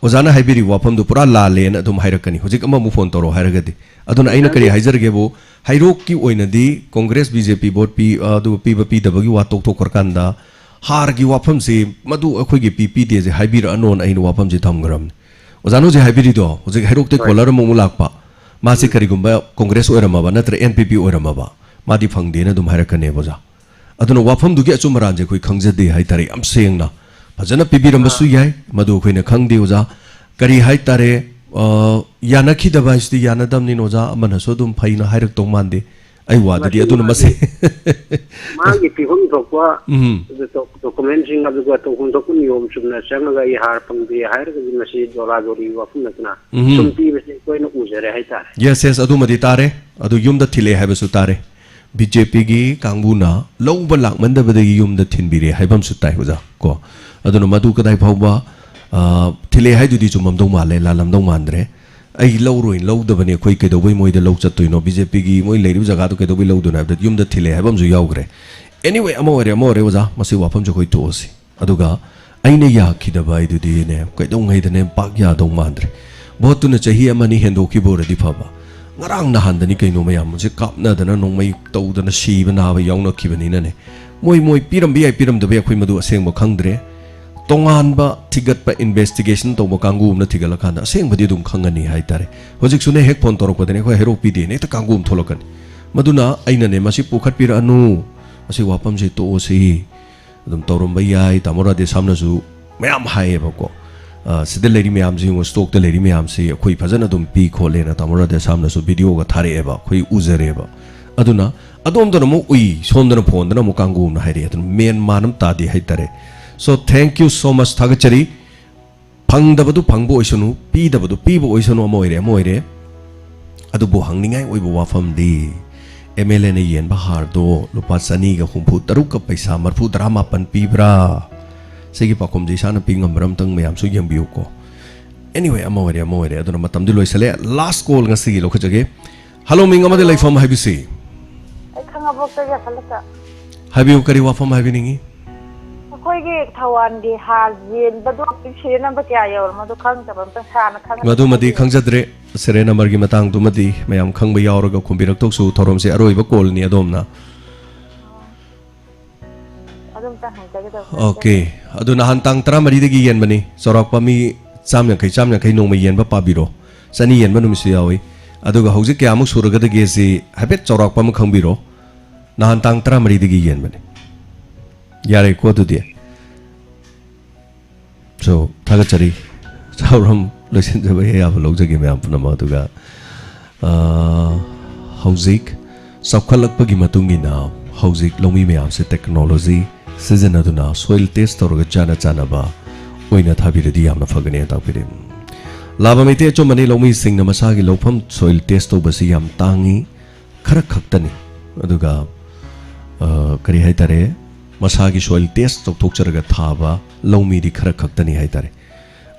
ꯑꯣꯖꯥꯅ ꯍꯥꯏꯕꯤꯔꯤꯕ ꯋꯥꯐꯝꯗꯨ ꯄꯨꯔꯥ ꯂꯥꯜꯂꯦꯅ ꯑꯗꯨꯝ ꯍꯥꯏꯔꯛꯀꯅꯤ, ꯍꯧꯖꯤꯛ ꯑꯃꯃꯨꯛ ꯐꯣꯟ ꯇꯧꯔꯛꯑꯣ ꯍꯥꯏꯔꯒꯗꯤ꯫ ꯑꯗꯨꯅ ꯑꯩꯅ ꯀꯔꯤ ꯑꯗꯨ ꯍꯥꯏꯖꯔꯒꯦꯕꯨ, ꯍꯩꯔꯣꯛꯀꯤ ꯑꯣꯏꯅꯗꯤ ꯀꯣꯡꯒ꯭ꯔꯦꯁ, ꯕꯤ ꯖꯦ ꯄꯤ ꯚꯣꯠ ꯄꯤ-, ꯑꯗꯨ ꯄꯤꯕ ꯄꯤꯗꯕꯒꯤ ꯋꯥ ꯇꯣꯛꯊꯣꯛꯈ꯭ꯔꯀꯥꯟꯗ, ꯍꯥꯔꯒꯤ ꯋꯥꯐꯝꯁꯤ ꯃꯗꯨ ꯑꯩꯈꯣꯏꯒꯤ ꯄꯤ ꯄꯤꯗꯦꯁꯦ ꯍꯥꯏꯕꯤꯔꯛꯑꯅꯣꯅ ꯑꯩꯅ ꯋꯥꯐꯝꯁꯤ ꯊꯝꯈ꯭ꯔꯕꯅꯤ꯫ ꯑꯣꯖꯥꯅ ꯍꯧꯖꯤꯛ ꯍꯥꯏꯕꯤꯔꯤꯗꯣ, ꯍꯧꯖꯤꯛ ꯍꯩꯔꯣꯛꯇꯩ ꯍꯣꯏ꯫ ꯀꯣꯂꯔ ꯑꯃꯃꯨꯛ ꯂꯥꯛꯄ, ꯃꯥꯁꯤ ꯎꯝ꯫ ꯀꯔꯤꯒꯨꯝꯕ ꯀꯣꯡꯒ꯭ꯔꯦꯁ ꯑꯣꯏꯔꯝꯃꯕ ꯅꯠꯇ꯭ꯔ ꯑꯦꯟ ꯄꯤ ꯄꯤ ꯑꯣꯏꯔꯝꯃꯕ, ꯃꯥꯗꯤ ꯐꯪꯗꯦꯅ ꯑꯗꯨꯝ ꯍꯥꯏꯔꯛꯀꯅꯦꯕ ꯑꯣꯖꯥ꯫ ꯑꯗꯨꯅ ꯋꯥꯐꯝꯗꯨꯒꯤ ꯑꯆꯨꯝ ꯑꯔꯥꯟꯁꯦ ꯑꯩꯈꯣꯏ ꯈꯪꯖꯗꯦ ꯍꯥꯏꯇꯥꯔꯦ, ꯌꯥꯝ ꯁꯦꯡꯅ꯫ ꯐꯖꯅ ꯄꯤꯕꯤꯔꯝꯕꯁꯨ ꯑꯥ꯫ ꯌꯥꯏ, ꯃꯗꯨ ꯑꯩꯈꯣꯏꯅ ꯈꯪꯗꯦ ꯑꯣꯖꯥ꯫ ꯀꯔꯤ ꯍꯥꯏꯇꯥꯔꯦ, ꯑ, ꯌꯥꯅꯈꯤꯗꯕ ꯍꯥꯏꯁꯤꯗꯤ ꯌꯥꯅꯗꯕꯅꯤꯅ ꯑꯣꯖꯥ, ꯑꯃꯅꯁꯨ ꯑꯗꯨꯝ ꯐꯩꯅ ꯍꯥꯏꯔꯛꯇꯧ ꯃꯥꯟꯗꯦ꯫ ꯑꯩ ꯋꯥꯗꯨꯗꯤ ꯃꯁꯤ ꯑꯗꯨꯅ ꯃꯥꯒꯤ, ꯃꯁꯤ ꯃꯥꯒꯤ ꯄꯤꯐꯝ ꯊꯣꯛꯄ ꯎꯝ꯫ ꯗꯣ-, ꯗꯣꯀꯨꯃꯦꯟꯁꯤꯡ ꯑꯗꯨꯒ ꯇꯧꯐꯝ ꯊꯣꯛꯄ ꯅꯤꯌꯣꯝ ꯆꯨꯝꯅ ꯆꯪꯉꯒ ꯑꯩ ꯍꯥꯔ ꯐꯪꯗꯦ ꯍꯥꯏꯔꯒꯗꯤ ꯃꯁꯤ ꯗꯣꯂꯥ ꯗꯣꯂꯤ ꯋꯥꯐꯝ ꯅꯠꯇꯅ ꯎꯝ꯫ ꯁꯨꯝ ꯄꯤꯕꯁꯦ ꯑꯩꯈꯣꯏꯅ ꯎꯖꯔꯦ ꯍꯥꯏꯇꯥꯔꯦ꯫ Yes, yes, ꯑꯗꯨꯃꯗꯤ ꯇꯥꯔꯦ꯫ ꯑꯗꯨ ꯌꯨꯝꯗ ꯊꯤꯜꯂꯛꯑꯦ ꯍꯥꯏꯕꯁꯨ ꯇꯥꯔꯦ꯫ ꯕꯤ ꯖꯦ ꯄꯤꯒꯤ ꯀꯥꯡꯕꯨꯅ ꯂꯧꯕ ꯂꯥꯛꯃꯟꯗꯕꯗꯒꯤ ꯌꯨꯝꯗ ꯊꯤꯟꯕꯤꯔꯦ ꯍꯥꯏꯕ ꯑꯃꯁꯨ ꯇꯥꯏ ꯑꯣꯖꯥ꯫ ꯀꯣ, ꯑꯗꯨꯅ ꯃꯗꯨ ꯀꯗꯥꯏ ꯐꯥꯎꯕ, ꯑ, ꯊꯤꯜꯂꯛꯑꯦ ꯍꯥꯏꯗꯨꯗꯤ ꯆꯨꯝꯃꯝꯗꯧ ꯃꯥꯜꯂꯦ, ꯂꯥꯜꯂꯝꯗꯧ ꯃꯥꯟꯗ꯭ꯔꯦ꯫ ꯑꯩ ꯂꯧꯔꯣꯏ, ꯂꯧꯗꯕꯅꯤ, ꯑꯩꯈꯣꯏ ꯀꯩꯗꯧꯕꯩ ꯃꯣꯏꯗ ꯂꯧ ꯆꯠꯇꯣꯏꯅꯣ? ꯕꯤ ꯖꯦ ꯄꯤꯒꯤ ꯃꯣꯏ ꯂꯩꯔꯤꯕ ꯖꯒꯥꯗꯣ ꯀꯩꯗꯧꯕꯩ ꯂꯧꯗꯣꯏꯅꯣ ꯍꯥꯏꯕꯗ ꯌꯨꯝꯗ ꯊꯤꯜꯂꯛꯑꯦ ꯍꯥꯏꯕ ꯑꯃꯁꯨ ꯌꯥꯎꯈ꯭ꯔꯦ꯫ Anyway, ꯑꯃ ꯑꯣꯏꯔꯦ, ꯑꯃ ꯑꯣꯏꯔꯦ ꯑꯣꯖꯥ, ꯃꯁꯤ ꯋꯥꯐꯝꯁꯦ ꯑꯩꯈꯣꯏ ꯇꯣꯛꯑꯁꯤ꯫ ꯑꯗꯨꯒ ꯑꯩꯅ ꯌꯥꯈꯤꯗꯕ ꯍꯥꯏꯗꯨꯗꯤꯅꯦ, ꯀꯩꯗꯧꯉꯩꯗꯅꯦ ꯄꯥꯛ ꯌꯥꯗꯧ ꯃꯥꯟꯗ꯭ꯔꯦ꯫ ꯚꯣꯠꯇꯨꯅ ꯆꯍꯤ ꯑꯃꯅꯤ ꯍꯦꯟꯗꯣꯛꯈꯤꯕ ꯑꯣꯏꯔꯗꯤ ꯐꯕ꯫ ꯉꯔꯥꯡ ꯅꯍꯥꯟꯗꯅꯤ ꯀꯩꯅꯣ ꯃꯌꯥꯝꯁꯦ ꯀꯥꯞꯅꯗꯅ, ꯅꯣꯡꯃꯩ ꯇꯧꯗꯅ, ꯁꯤꯕ ꯅꯥꯕ ꯌꯥꯎꯅꯈꯤꯕꯅꯤꯅꯅꯦ꯫ ꯃꯣꯏ, ꯃꯣꯏ ꯄꯤꯔꯝꯕ ꯌꯥꯏ, ꯄꯤꯔꯝꯗꯕ ꯌꯥꯏ, ꯑꯩꯈꯣꯏ ꯃꯗꯨ ꯑꯁꯦꯡꯕ ꯈꯪꯗ꯭ꯔꯦ꯫ ꯇꯣꯉꯥꯟꯕ ꯊꯤꯒꯠꯄ, ꯏꯟꯚꯦꯁꯇꯤꯒꯦꯁꯟ ꯇꯧꯕ ꯀꯥꯡꯕꯨ ꯑꯃꯅ ꯊꯤꯒꯠꯂꯀꯥꯟꯗ ꯑꯁꯦꯡꯕꯗꯤ ꯑꯗꯨꯝ ꯈꯪꯒꯅꯤ ꯍꯥꯏꯇꯥꯔꯦ꯫ ꯍꯧꯖꯤꯛꯁꯨꯅꯦ, ꯍꯦꯛ ꯐꯣꯟ ꯇꯧꯔꯛꯄꯗꯅꯦ, ꯑꯩꯈꯣꯏ ꯍꯩꯔꯣꯛ ꯄꯤꯗꯦꯅ ꯍꯦꯛꯇ ꯀꯥꯡꯕꯨ ꯑꯃ ꯊꯣꯛꯂꯛꯀꯅꯤ꯫ ꯃꯗꯨꯅ ꯑꯩꯅꯅꯦ, "ꯃꯁꯤ ꯄꯨꯈꯠꯄꯤꯔꯛꯑꯅꯨ, ꯃꯁꯤ ꯋꯥꯐꯝꯁꯦ ꯇꯣꯛꯑꯁꯤ", ꯑꯗꯨꯝ ꯇꯧꯔꯝꯕ ꯌꯥꯏ꯫ ꯇꯥꯃꯣ ꯔꯥꯙꯦꯁ꯭ꯌꯥꯝꯅꯁꯨ ꯃꯌꯥꯝ ꯍꯥꯏꯌꯦꯕꯀꯣ, "ꯑ, ꯁꯤꯗ ꯂꯩꯔꯤ ꯃꯌꯥꯝꯁꯤ ꯌꯦꯡꯉꯣ, ꯁ꯭ꯇꯣꯛꯇ ꯂꯩꯔꯤ ꯃꯌꯥꯝꯁꯤ ꯑꯩꯈꯣꯏ ꯐꯖꯅ ꯑꯗꯨꯝ ꯄꯤ ꯈꯣꯠꯂꯦꯅ" ꯇꯥꯃꯣ ꯔꯥꯙꯦꯁ꯭ꯌꯥꯝꯅꯁꯨ ꯚꯤꯗꯤꯑꯣꯒ ꯊꯥꯔꯛꯑꯦꯕ, ꯑꯩꯈꯣꯏ ꯎꯖꯔꯦꯕ꯫ ꯑꯗꯨꯅ ꯑꯗꯣꯝꯗꯅ ꯑꯃꯨꯛ ꯎꯏ, ꯁꯣꯝꯗꯅ ꯐꯣꯟꯗꯅ ꯑꯃꯨꯛ ꯀꯥꯡꯒꯨ ꯑꯃꯅ ꯍꯥꯏꯔꯛꯑꯦ꯫ ꯑꯗꯨꯅ ꯃꯦꯟ ꯃꯥꯟ ꯑꯃ ꯇꯥꯗꯦ ꯍꯥꯏꯇꯥꯔꯦ꯫ So, thank you so much, ꯊꯥꯒꯠꯆꯔꯤ꯫ ꯐꯪꯗꯕꯗꯨ ꯐꯪꯕ ꯑꯣꯏꯁꯅꯨ, ꯄꯤꯗꯕꯗꯨ ꯄꯤꯕ ꯑꯣꯏꯁꯅꯨ, ꯑꯃ ꯑꯣꯏꯔꯦ, ꯑꯃ ꯑꯣꯏꯔꯦ꯫ ꯑꯗꯨꯕꯨ ꯍꯪꯅꯤꯡꯉꯥꯏ ꯑꯣꯏꯕ ꯋꯥꯐꯝꯗꯤ, ꯑꯦꯝ ꯑꯦꯜ ꯑꯦꯅ ꯌꯦꯟꯕ ꯍꯥꯔꯗꯣ ꯂꯨꯄꯥ ꯆꯅꯤꯒ ꯍꯨꯝꯐꯨ ꯇꯔꯨꯛꯀ ꯄꯩꯁꯥ ꯃꯔꯐꯨ ꯇꯔꯥ ꯃꯥꯄꯟ ꯄꯤꯕ꯭ꯔꯥ? ꯁꯤꯒꯤ ꯄꯥꯎꯈꯨꯝꯁꯦ ꯏꯁꯥꯅ ꯄꯤ ꯉꯝꯕ꯭ꯔꯥ ꯑꯝꯇꯪ ꯃꯌꯥꯝꯁꯨ ꯌꯦꯡꯕꯤꯌꯨꯀꯣ꯫ Anyway, ꯑꯃ ꯑꯣꯏꯔꯦ, ꯑꯃ ꯑꯣꯏꯔꯦ꯫ ꯑꯗꯨꯅ ꯃꯇꯝꯗꯤ ꯂꯣꯏꯁꯜꯂꯦ꯫ Last call ꯉꯁꯤꯒꯤ ꯂꯧꯈꯠꯆꯒꯦ꯫ ꯍꯜꯂꯣ, ꯃꯤꯡ ꯑꯃꯗꯤ ꯂꯩꯐꯝ ꯍꯥꯏꯕꯤꯁꯤ꯫ ꯑꯩ ꯈꯥꯉꯕꯣꯛꯇꯒꯤ ꯑꯁꯂꯛꯇ꯫ ꯍꯥꯏꯕꯤꯌꯨ, ꯀꯔꯤ ꯋꯥꯐꯝ ꯍꯥꯏꯕꯤꯅꯤꯡꯉꯤ? ꯑꯩꯈꯣꯏꯒꯤ ꯊꯧꯕꯥꯜꯒꯤ ꯍꯥꯔ ꯌꯦꯟꯕꯗꯣ ꯍꯧꯖꯤꯛ ꯁꯤꯔꯤꯌꯦꯜ ꯅꯝꯕꯔ ꯀꯌꯥ ꯌꯧꯔꯝꯅꯣ? ꯑꯗꯨ ꯈꯪꯗꯕ ꯑꯝꯇ ꯁꯥꯔꯅ ꯈꯪꯉꯗꯤ ꯃꯗꯨꯃꯗꯤ ꯍꯥꯏꯕꯤꯌꯨ꯫ ꯈꯪꯖꯗ꯭ꯔꯦ꯫ ꯁꯤꯔꯤꯌꯦꯜ ꯅꯝꯕꯔꯒꯤ ꯃꯇꯥꯡꯗꯨꯃꯗꯤ ꯃꯌꯥꯝ ꯈꯪꯕ ꯌꯥꯎꯔꯒ ꯈꯨꯝꯕꯤꯔꯛꯇꯧꯁꯨ꯫ ꯊꯧꯔꯝꯁꯦ ꯑꯔꯣꯏꯕ ꯀꯣꯜꯅꯤ ꯑꯗꯣꯝꯅ꯫ ꯑꯗꯨꯝꯇ ꯍꯪꯖꯒꯦ ꯇꯧꯕꯅꯦ꯫ ꯑꯣꯀꯦ꯫ ꯑꯗꯨ ꯅꯍꯥꯟ ꯇꯥꯡ ꯇꯔꯥꯃꯔꯤꯗꯒꯤ ꯌꯦꯟꯕꯅꯤ꯫ ꯆꯥꯎꯔꯥꯛꯄ ꯃꯤ ꯆꯥꯝ ꯌꯥꯡꯈꯩ, ꯆꯥꯝ ꯌꯥꯡꯈꯩ ꯅꯣꯡꯃ ꯌꯦꯟꯕ ꯄꯥꯕꯤꯔꯣ꯫ ꯆꯅꯤ ꯌꯦꯟꯕ ꯅꯨꯃꯤꯠꯁꯨ ꯌꯥꯎꯏ꯫ ꯑꯗꯨꯒ ꯍꯧꯖꯤꯛ ꯀꯌꯥꯃꯨꯛ ꯁꯨꯔꯒꯗꯒꯦ ꯁꯤ ꯍꯥꯏꯐꯦꯠ ꯆꯥꯎꯔꯥꯛꯄ ꯑꯃ ꯈꯪꯕꯤꯔꯣ꯫ ꯅꯍꯥꯟ ꯇꯥꯡ ꯇꯔꯥꯃꯔꯤꯗꯒꯤ ꯌꯦꯟꯕꯅꯤ꯫ ꯌꯥꯔꯦꯀꯣ ꯑꯗꯨꯗꯤ? So, ꯊꯥꯒꯠꯆꯔꯤ꯫ ꯆꯥꯎꯔꯝ ꯂꯣꯏꯁꯤꯟꯖꯕ ꯑꯌꯥꯕ ꯂꯧꯖꯒꯦ ꯃꯌꯥꯝ ꯄꯨꯝꯅꯃꯛ꯫ ꯑꯗꯨꯒ, ꯑ, ꯍꯧꯖꯤꯛ ꯆꯥꯎꯈꯠꯂꯛꯄꯒꯤ ꯃꯇꯨꯡ ꯏꯟꯅ ꯍꯧꯖꯤꯛ ꯂꯧꯃꯤ ꯃꯌꯥꯝꯁꯦ technology ꯁꯤꯖꯤꯟꯅꯗꯨꯅ soil test ꯇꯧꯔꯒ ꯆꯥꯅ ꯆꯥꯅꯕ ꯑꯣꯏꯅ ꯊꯥꯕꯤꯔꯗꯤ ꯌꯥꯝꯅ ꯐꯒꯅꯤ ꯍꯥꯏꯅ ꯇꯥꯛꯄꯤꯔꯤ꯫ ꯂꯥꯕ ꯃꯩꯇꯩ ꯑꯆꯨꯝꯕꯅꯤ, ꯂꯧꯃꯤꯁꯤꯡꯅ ꯃꯁꯥꯒꯤ ꯂꯧꯐꯝ soil test ꯇꯧꯕꯁꯤ ꯌꯥꯝ ꯇꯥꯡꯉꯤ, ꯈꯔ ꯈꯛꯇꯅꯤ꯫ ꯑꯗꯨꯒ, ꯑ, ꯀꯔꯤ ꯍꯥꯏꯇꯥꯔꯦ, ꯃꯁꯥꯒꯤ soil test ꯇꯧꯊꯣꯛꯆꯔꯒ ꯊꯥꯕ ꯂꯧꯃꯤꯗꯤ ꯈꯔ ꯈꯛꯇꯅꯤ ꯍꯥꯏꯇꯥꯔꯦ꯫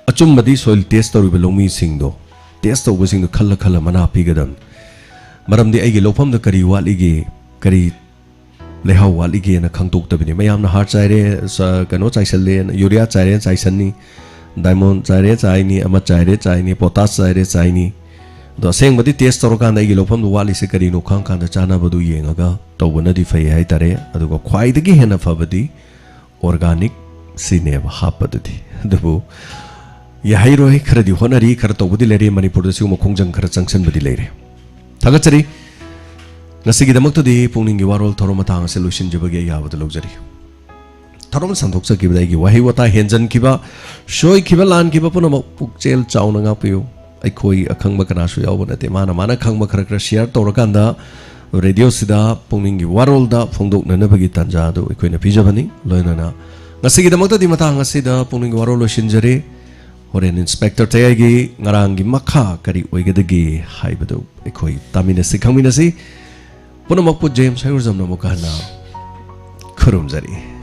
ꯑꯆꯨꯝꯕꯗꯤ soil test ꯇꯧꯔꯤꯕ ꯂꯧꯃꯤꯁꯤꯡꯗꯣ, test ꯇꯧꯕꯁꯤꯡꯗꯣ ꯈꯜꯂ ꯈꯜꯂ ꯃꯅꯥ ꯄꯤꯒꯗꯕꯅꯤ꯫ ꯃꯔꯝꯗꯤ ꯑꯩꯒꯤ ꯂꯧꯐꯝꯗ ꯀꯔꯤ ꯋꯥꯠꯂꯤꯒꯦ, ꯀꯔꯤ ꯂꯩꯍꯥꯎ ꯋꯥꯠꯂꯤꯒꯦꯅ ꯈꯪꯗꯣꯛꯇꯕꯅꯤ꯫ ꯃꯌꯥꯝꯅ ꯍꯥꯔ ꯆꯥꯏꯔꯦ, ꯆ-, ꯀꯩꯅꯣ ꯆꯥꯏꯁꯜꯂꯦꯅ, ꯌꯨꯔꯤꯌꯥ ꯆꯥꯏꯔꯦꯅ ꯆꯥꯏꯁꯟꯅꯤ, ꯗꯥꯏꯃꯣꯟ ꯆꯥꯏꯔꯦ ꯆꯥꯏꯅꯤ, ꯑꯃ ꯆꯥꯏꯔꯦ ꯆꯥꯏꯅꯤ, ꯄꯣꯇꯥꯁ ꯆꯥꯏꯔꯦ ꯆꯥꯏꯅꯤ꯫ ꯑꯗꯣ ꯑꯁꯦꯡꯕꯗꯤ test ꯇꯧꯔꯀꯥꯟꯗ ꯑꯩꯒꯤ ꯂꯧꯐꯝꯗꯨ ꯋꯥꯠꯂꯤꯁꯦ ꯀꯔꯤꯅꯣ ꯈꯪꯀꯥꯟꯗ ꯆꯥꯅꯕꯗꯨ ꯌꯦꯡꯉꯒ ꯇꯧꯕꯅꯗꯤ ꯐꯩ ꯍꯥꯏꯇꯥꯔꯦ꯫ ꯑꯗꯨꯒ ꯈ꯭ꯋꯥꯏꯗꯒꯤ ꯍꯦꯟꯅ ꯐꯕꯗꯤ organic ꯁꯤꯅꯦꯕ ꯍꯥꯞꯄꯗꯨꯗꯤ꯫ ꯑꯗꯨꯕꯨ ꯌꯥꯍꯩꯔꯣꯏ, ꯈꯔꯗꯤ ꯍꯣꯠꯅꯔꯤ, ꯈꯔ ꯇꯧꯕꯗꯤ ꯂꯩꯔꯦ, ꯃꯅꯤꯄꯨꯔꯗ ꯁꯤꯒꯨꯝꯕ ꯈꯣꯡꯖꯪ ꯈꯔ ꯆꯪꯁꯤꯟꯕꯗꯤ ꯂꯩꯔꯦ꯫ ꯊꯥꯒꯠꯆꯔꯤ꯫ ꯉꯁꯤꯒꯤꯗꯃꯛꯇꯗꯤ ꯄꯨꯛꯅꯤꯡꯒꯤ ꯋꯥꯔꯣꯜ ꯊꯧꯔꯝ ꯃꯇꯥꯡ ꯑꯁꯤ ꯂꯣꯏꯁꯤꯟꯖꯕꯒꯤ ꯑꯌꯥꯕꯗꯨ ꯂꯧꯖꯔꯤ꯫ ꯊꯧꯔꯝ ꯁꯟꯗꯣꯛꯆꯈꯤꯕꯗ ꯑꯩꯒꯤ ꯋꯥꯍꯩ ꯋꯥꯇꯥ ꯍꯦꯟꯖꯟꯈꯤꯕ, ꯁꯣꯏꯈꯤꯕ, ꯂꯥꯟꯈꯤꯕ ꯄꯨꯝꯅꯃꯛ ꯄꯨꯛꯆꯦꯜ ꯆꯥꯎꯅ ꯉꯥꯛꯄꯤꯌꯨ꯫ ꯑꯩꯈꯣꯏ ꯑꯈꯪꯕ ꯀꯅꯥꯁꯨ ꯌꯥꯎꯕ ꯅꯠꯇꯦ꯫ ꯃꯥꯅ ꯃꯥꯅ ꯈꯪꯕ ꯈꯔ ꯈꯔ ꯁꯤꯌꯔ ꯇꯧꯔꯀꯥꯟꯗ ꯔꯦꯗꯤꯑꯣꯁꯤꯗ ꯄꯨꯛꯅꯤꯡꯒꯤ ꯋꯥꯔꯣꯜꯗ ꯐꯣꯡꯗꯣꯛꯅꯅꯕꯒꯤ ꯇꯥꯟꯖꯥ ꯑꯗꯨ ꯑꯩꯈꯣꯏꯅ ꯄꯤꯖꯕꯅꯤ꯫ ꯂꯣꯏꯅꯅ ꯉꯁꯤꯒꯤꯗꯃꯛꯇꯗꯤ ꯃꯇꯥꯡ ꯑꯁꯤꯗ ꯄꯨꯛꯅꯤꯡꯒꯤ ꯋꯥꯔꯣꯜ ꯂꯣꯏꯁꯤꯟꯖꯔꯤ꯫ ꯍꯣꯔꯦꯟ ꯏꯟꯁꯄꯦꯛꯇꯔ ꯇꯌꯥꯏꯒꯤ ꯉꯔꯥꯡꯒꯤ ꯃꯈꯥ ꯀꯔꯤ ꯑꯣꯏꯒꯗꯒꯦ ꯍꯥꯏꯕꯗꯨ ꯑꯩꯈꯣꯏ ꯇꯥꯃꯤꯟꯅꯁꯤ, ꯈꯪꯃꯤꯟꯅꯁꯤ꯫ ꯄꯨꯝꯅꯃꯛꯄꯨ ꯖꯦꯝꯁ ꯍꯩꯔꯨꯖꯝꯅ ꯑꯃꯨꯛꯀ ꯍꯟꯅ ꯈꯨꯔꯨꯝꯖꯔꯤ꯫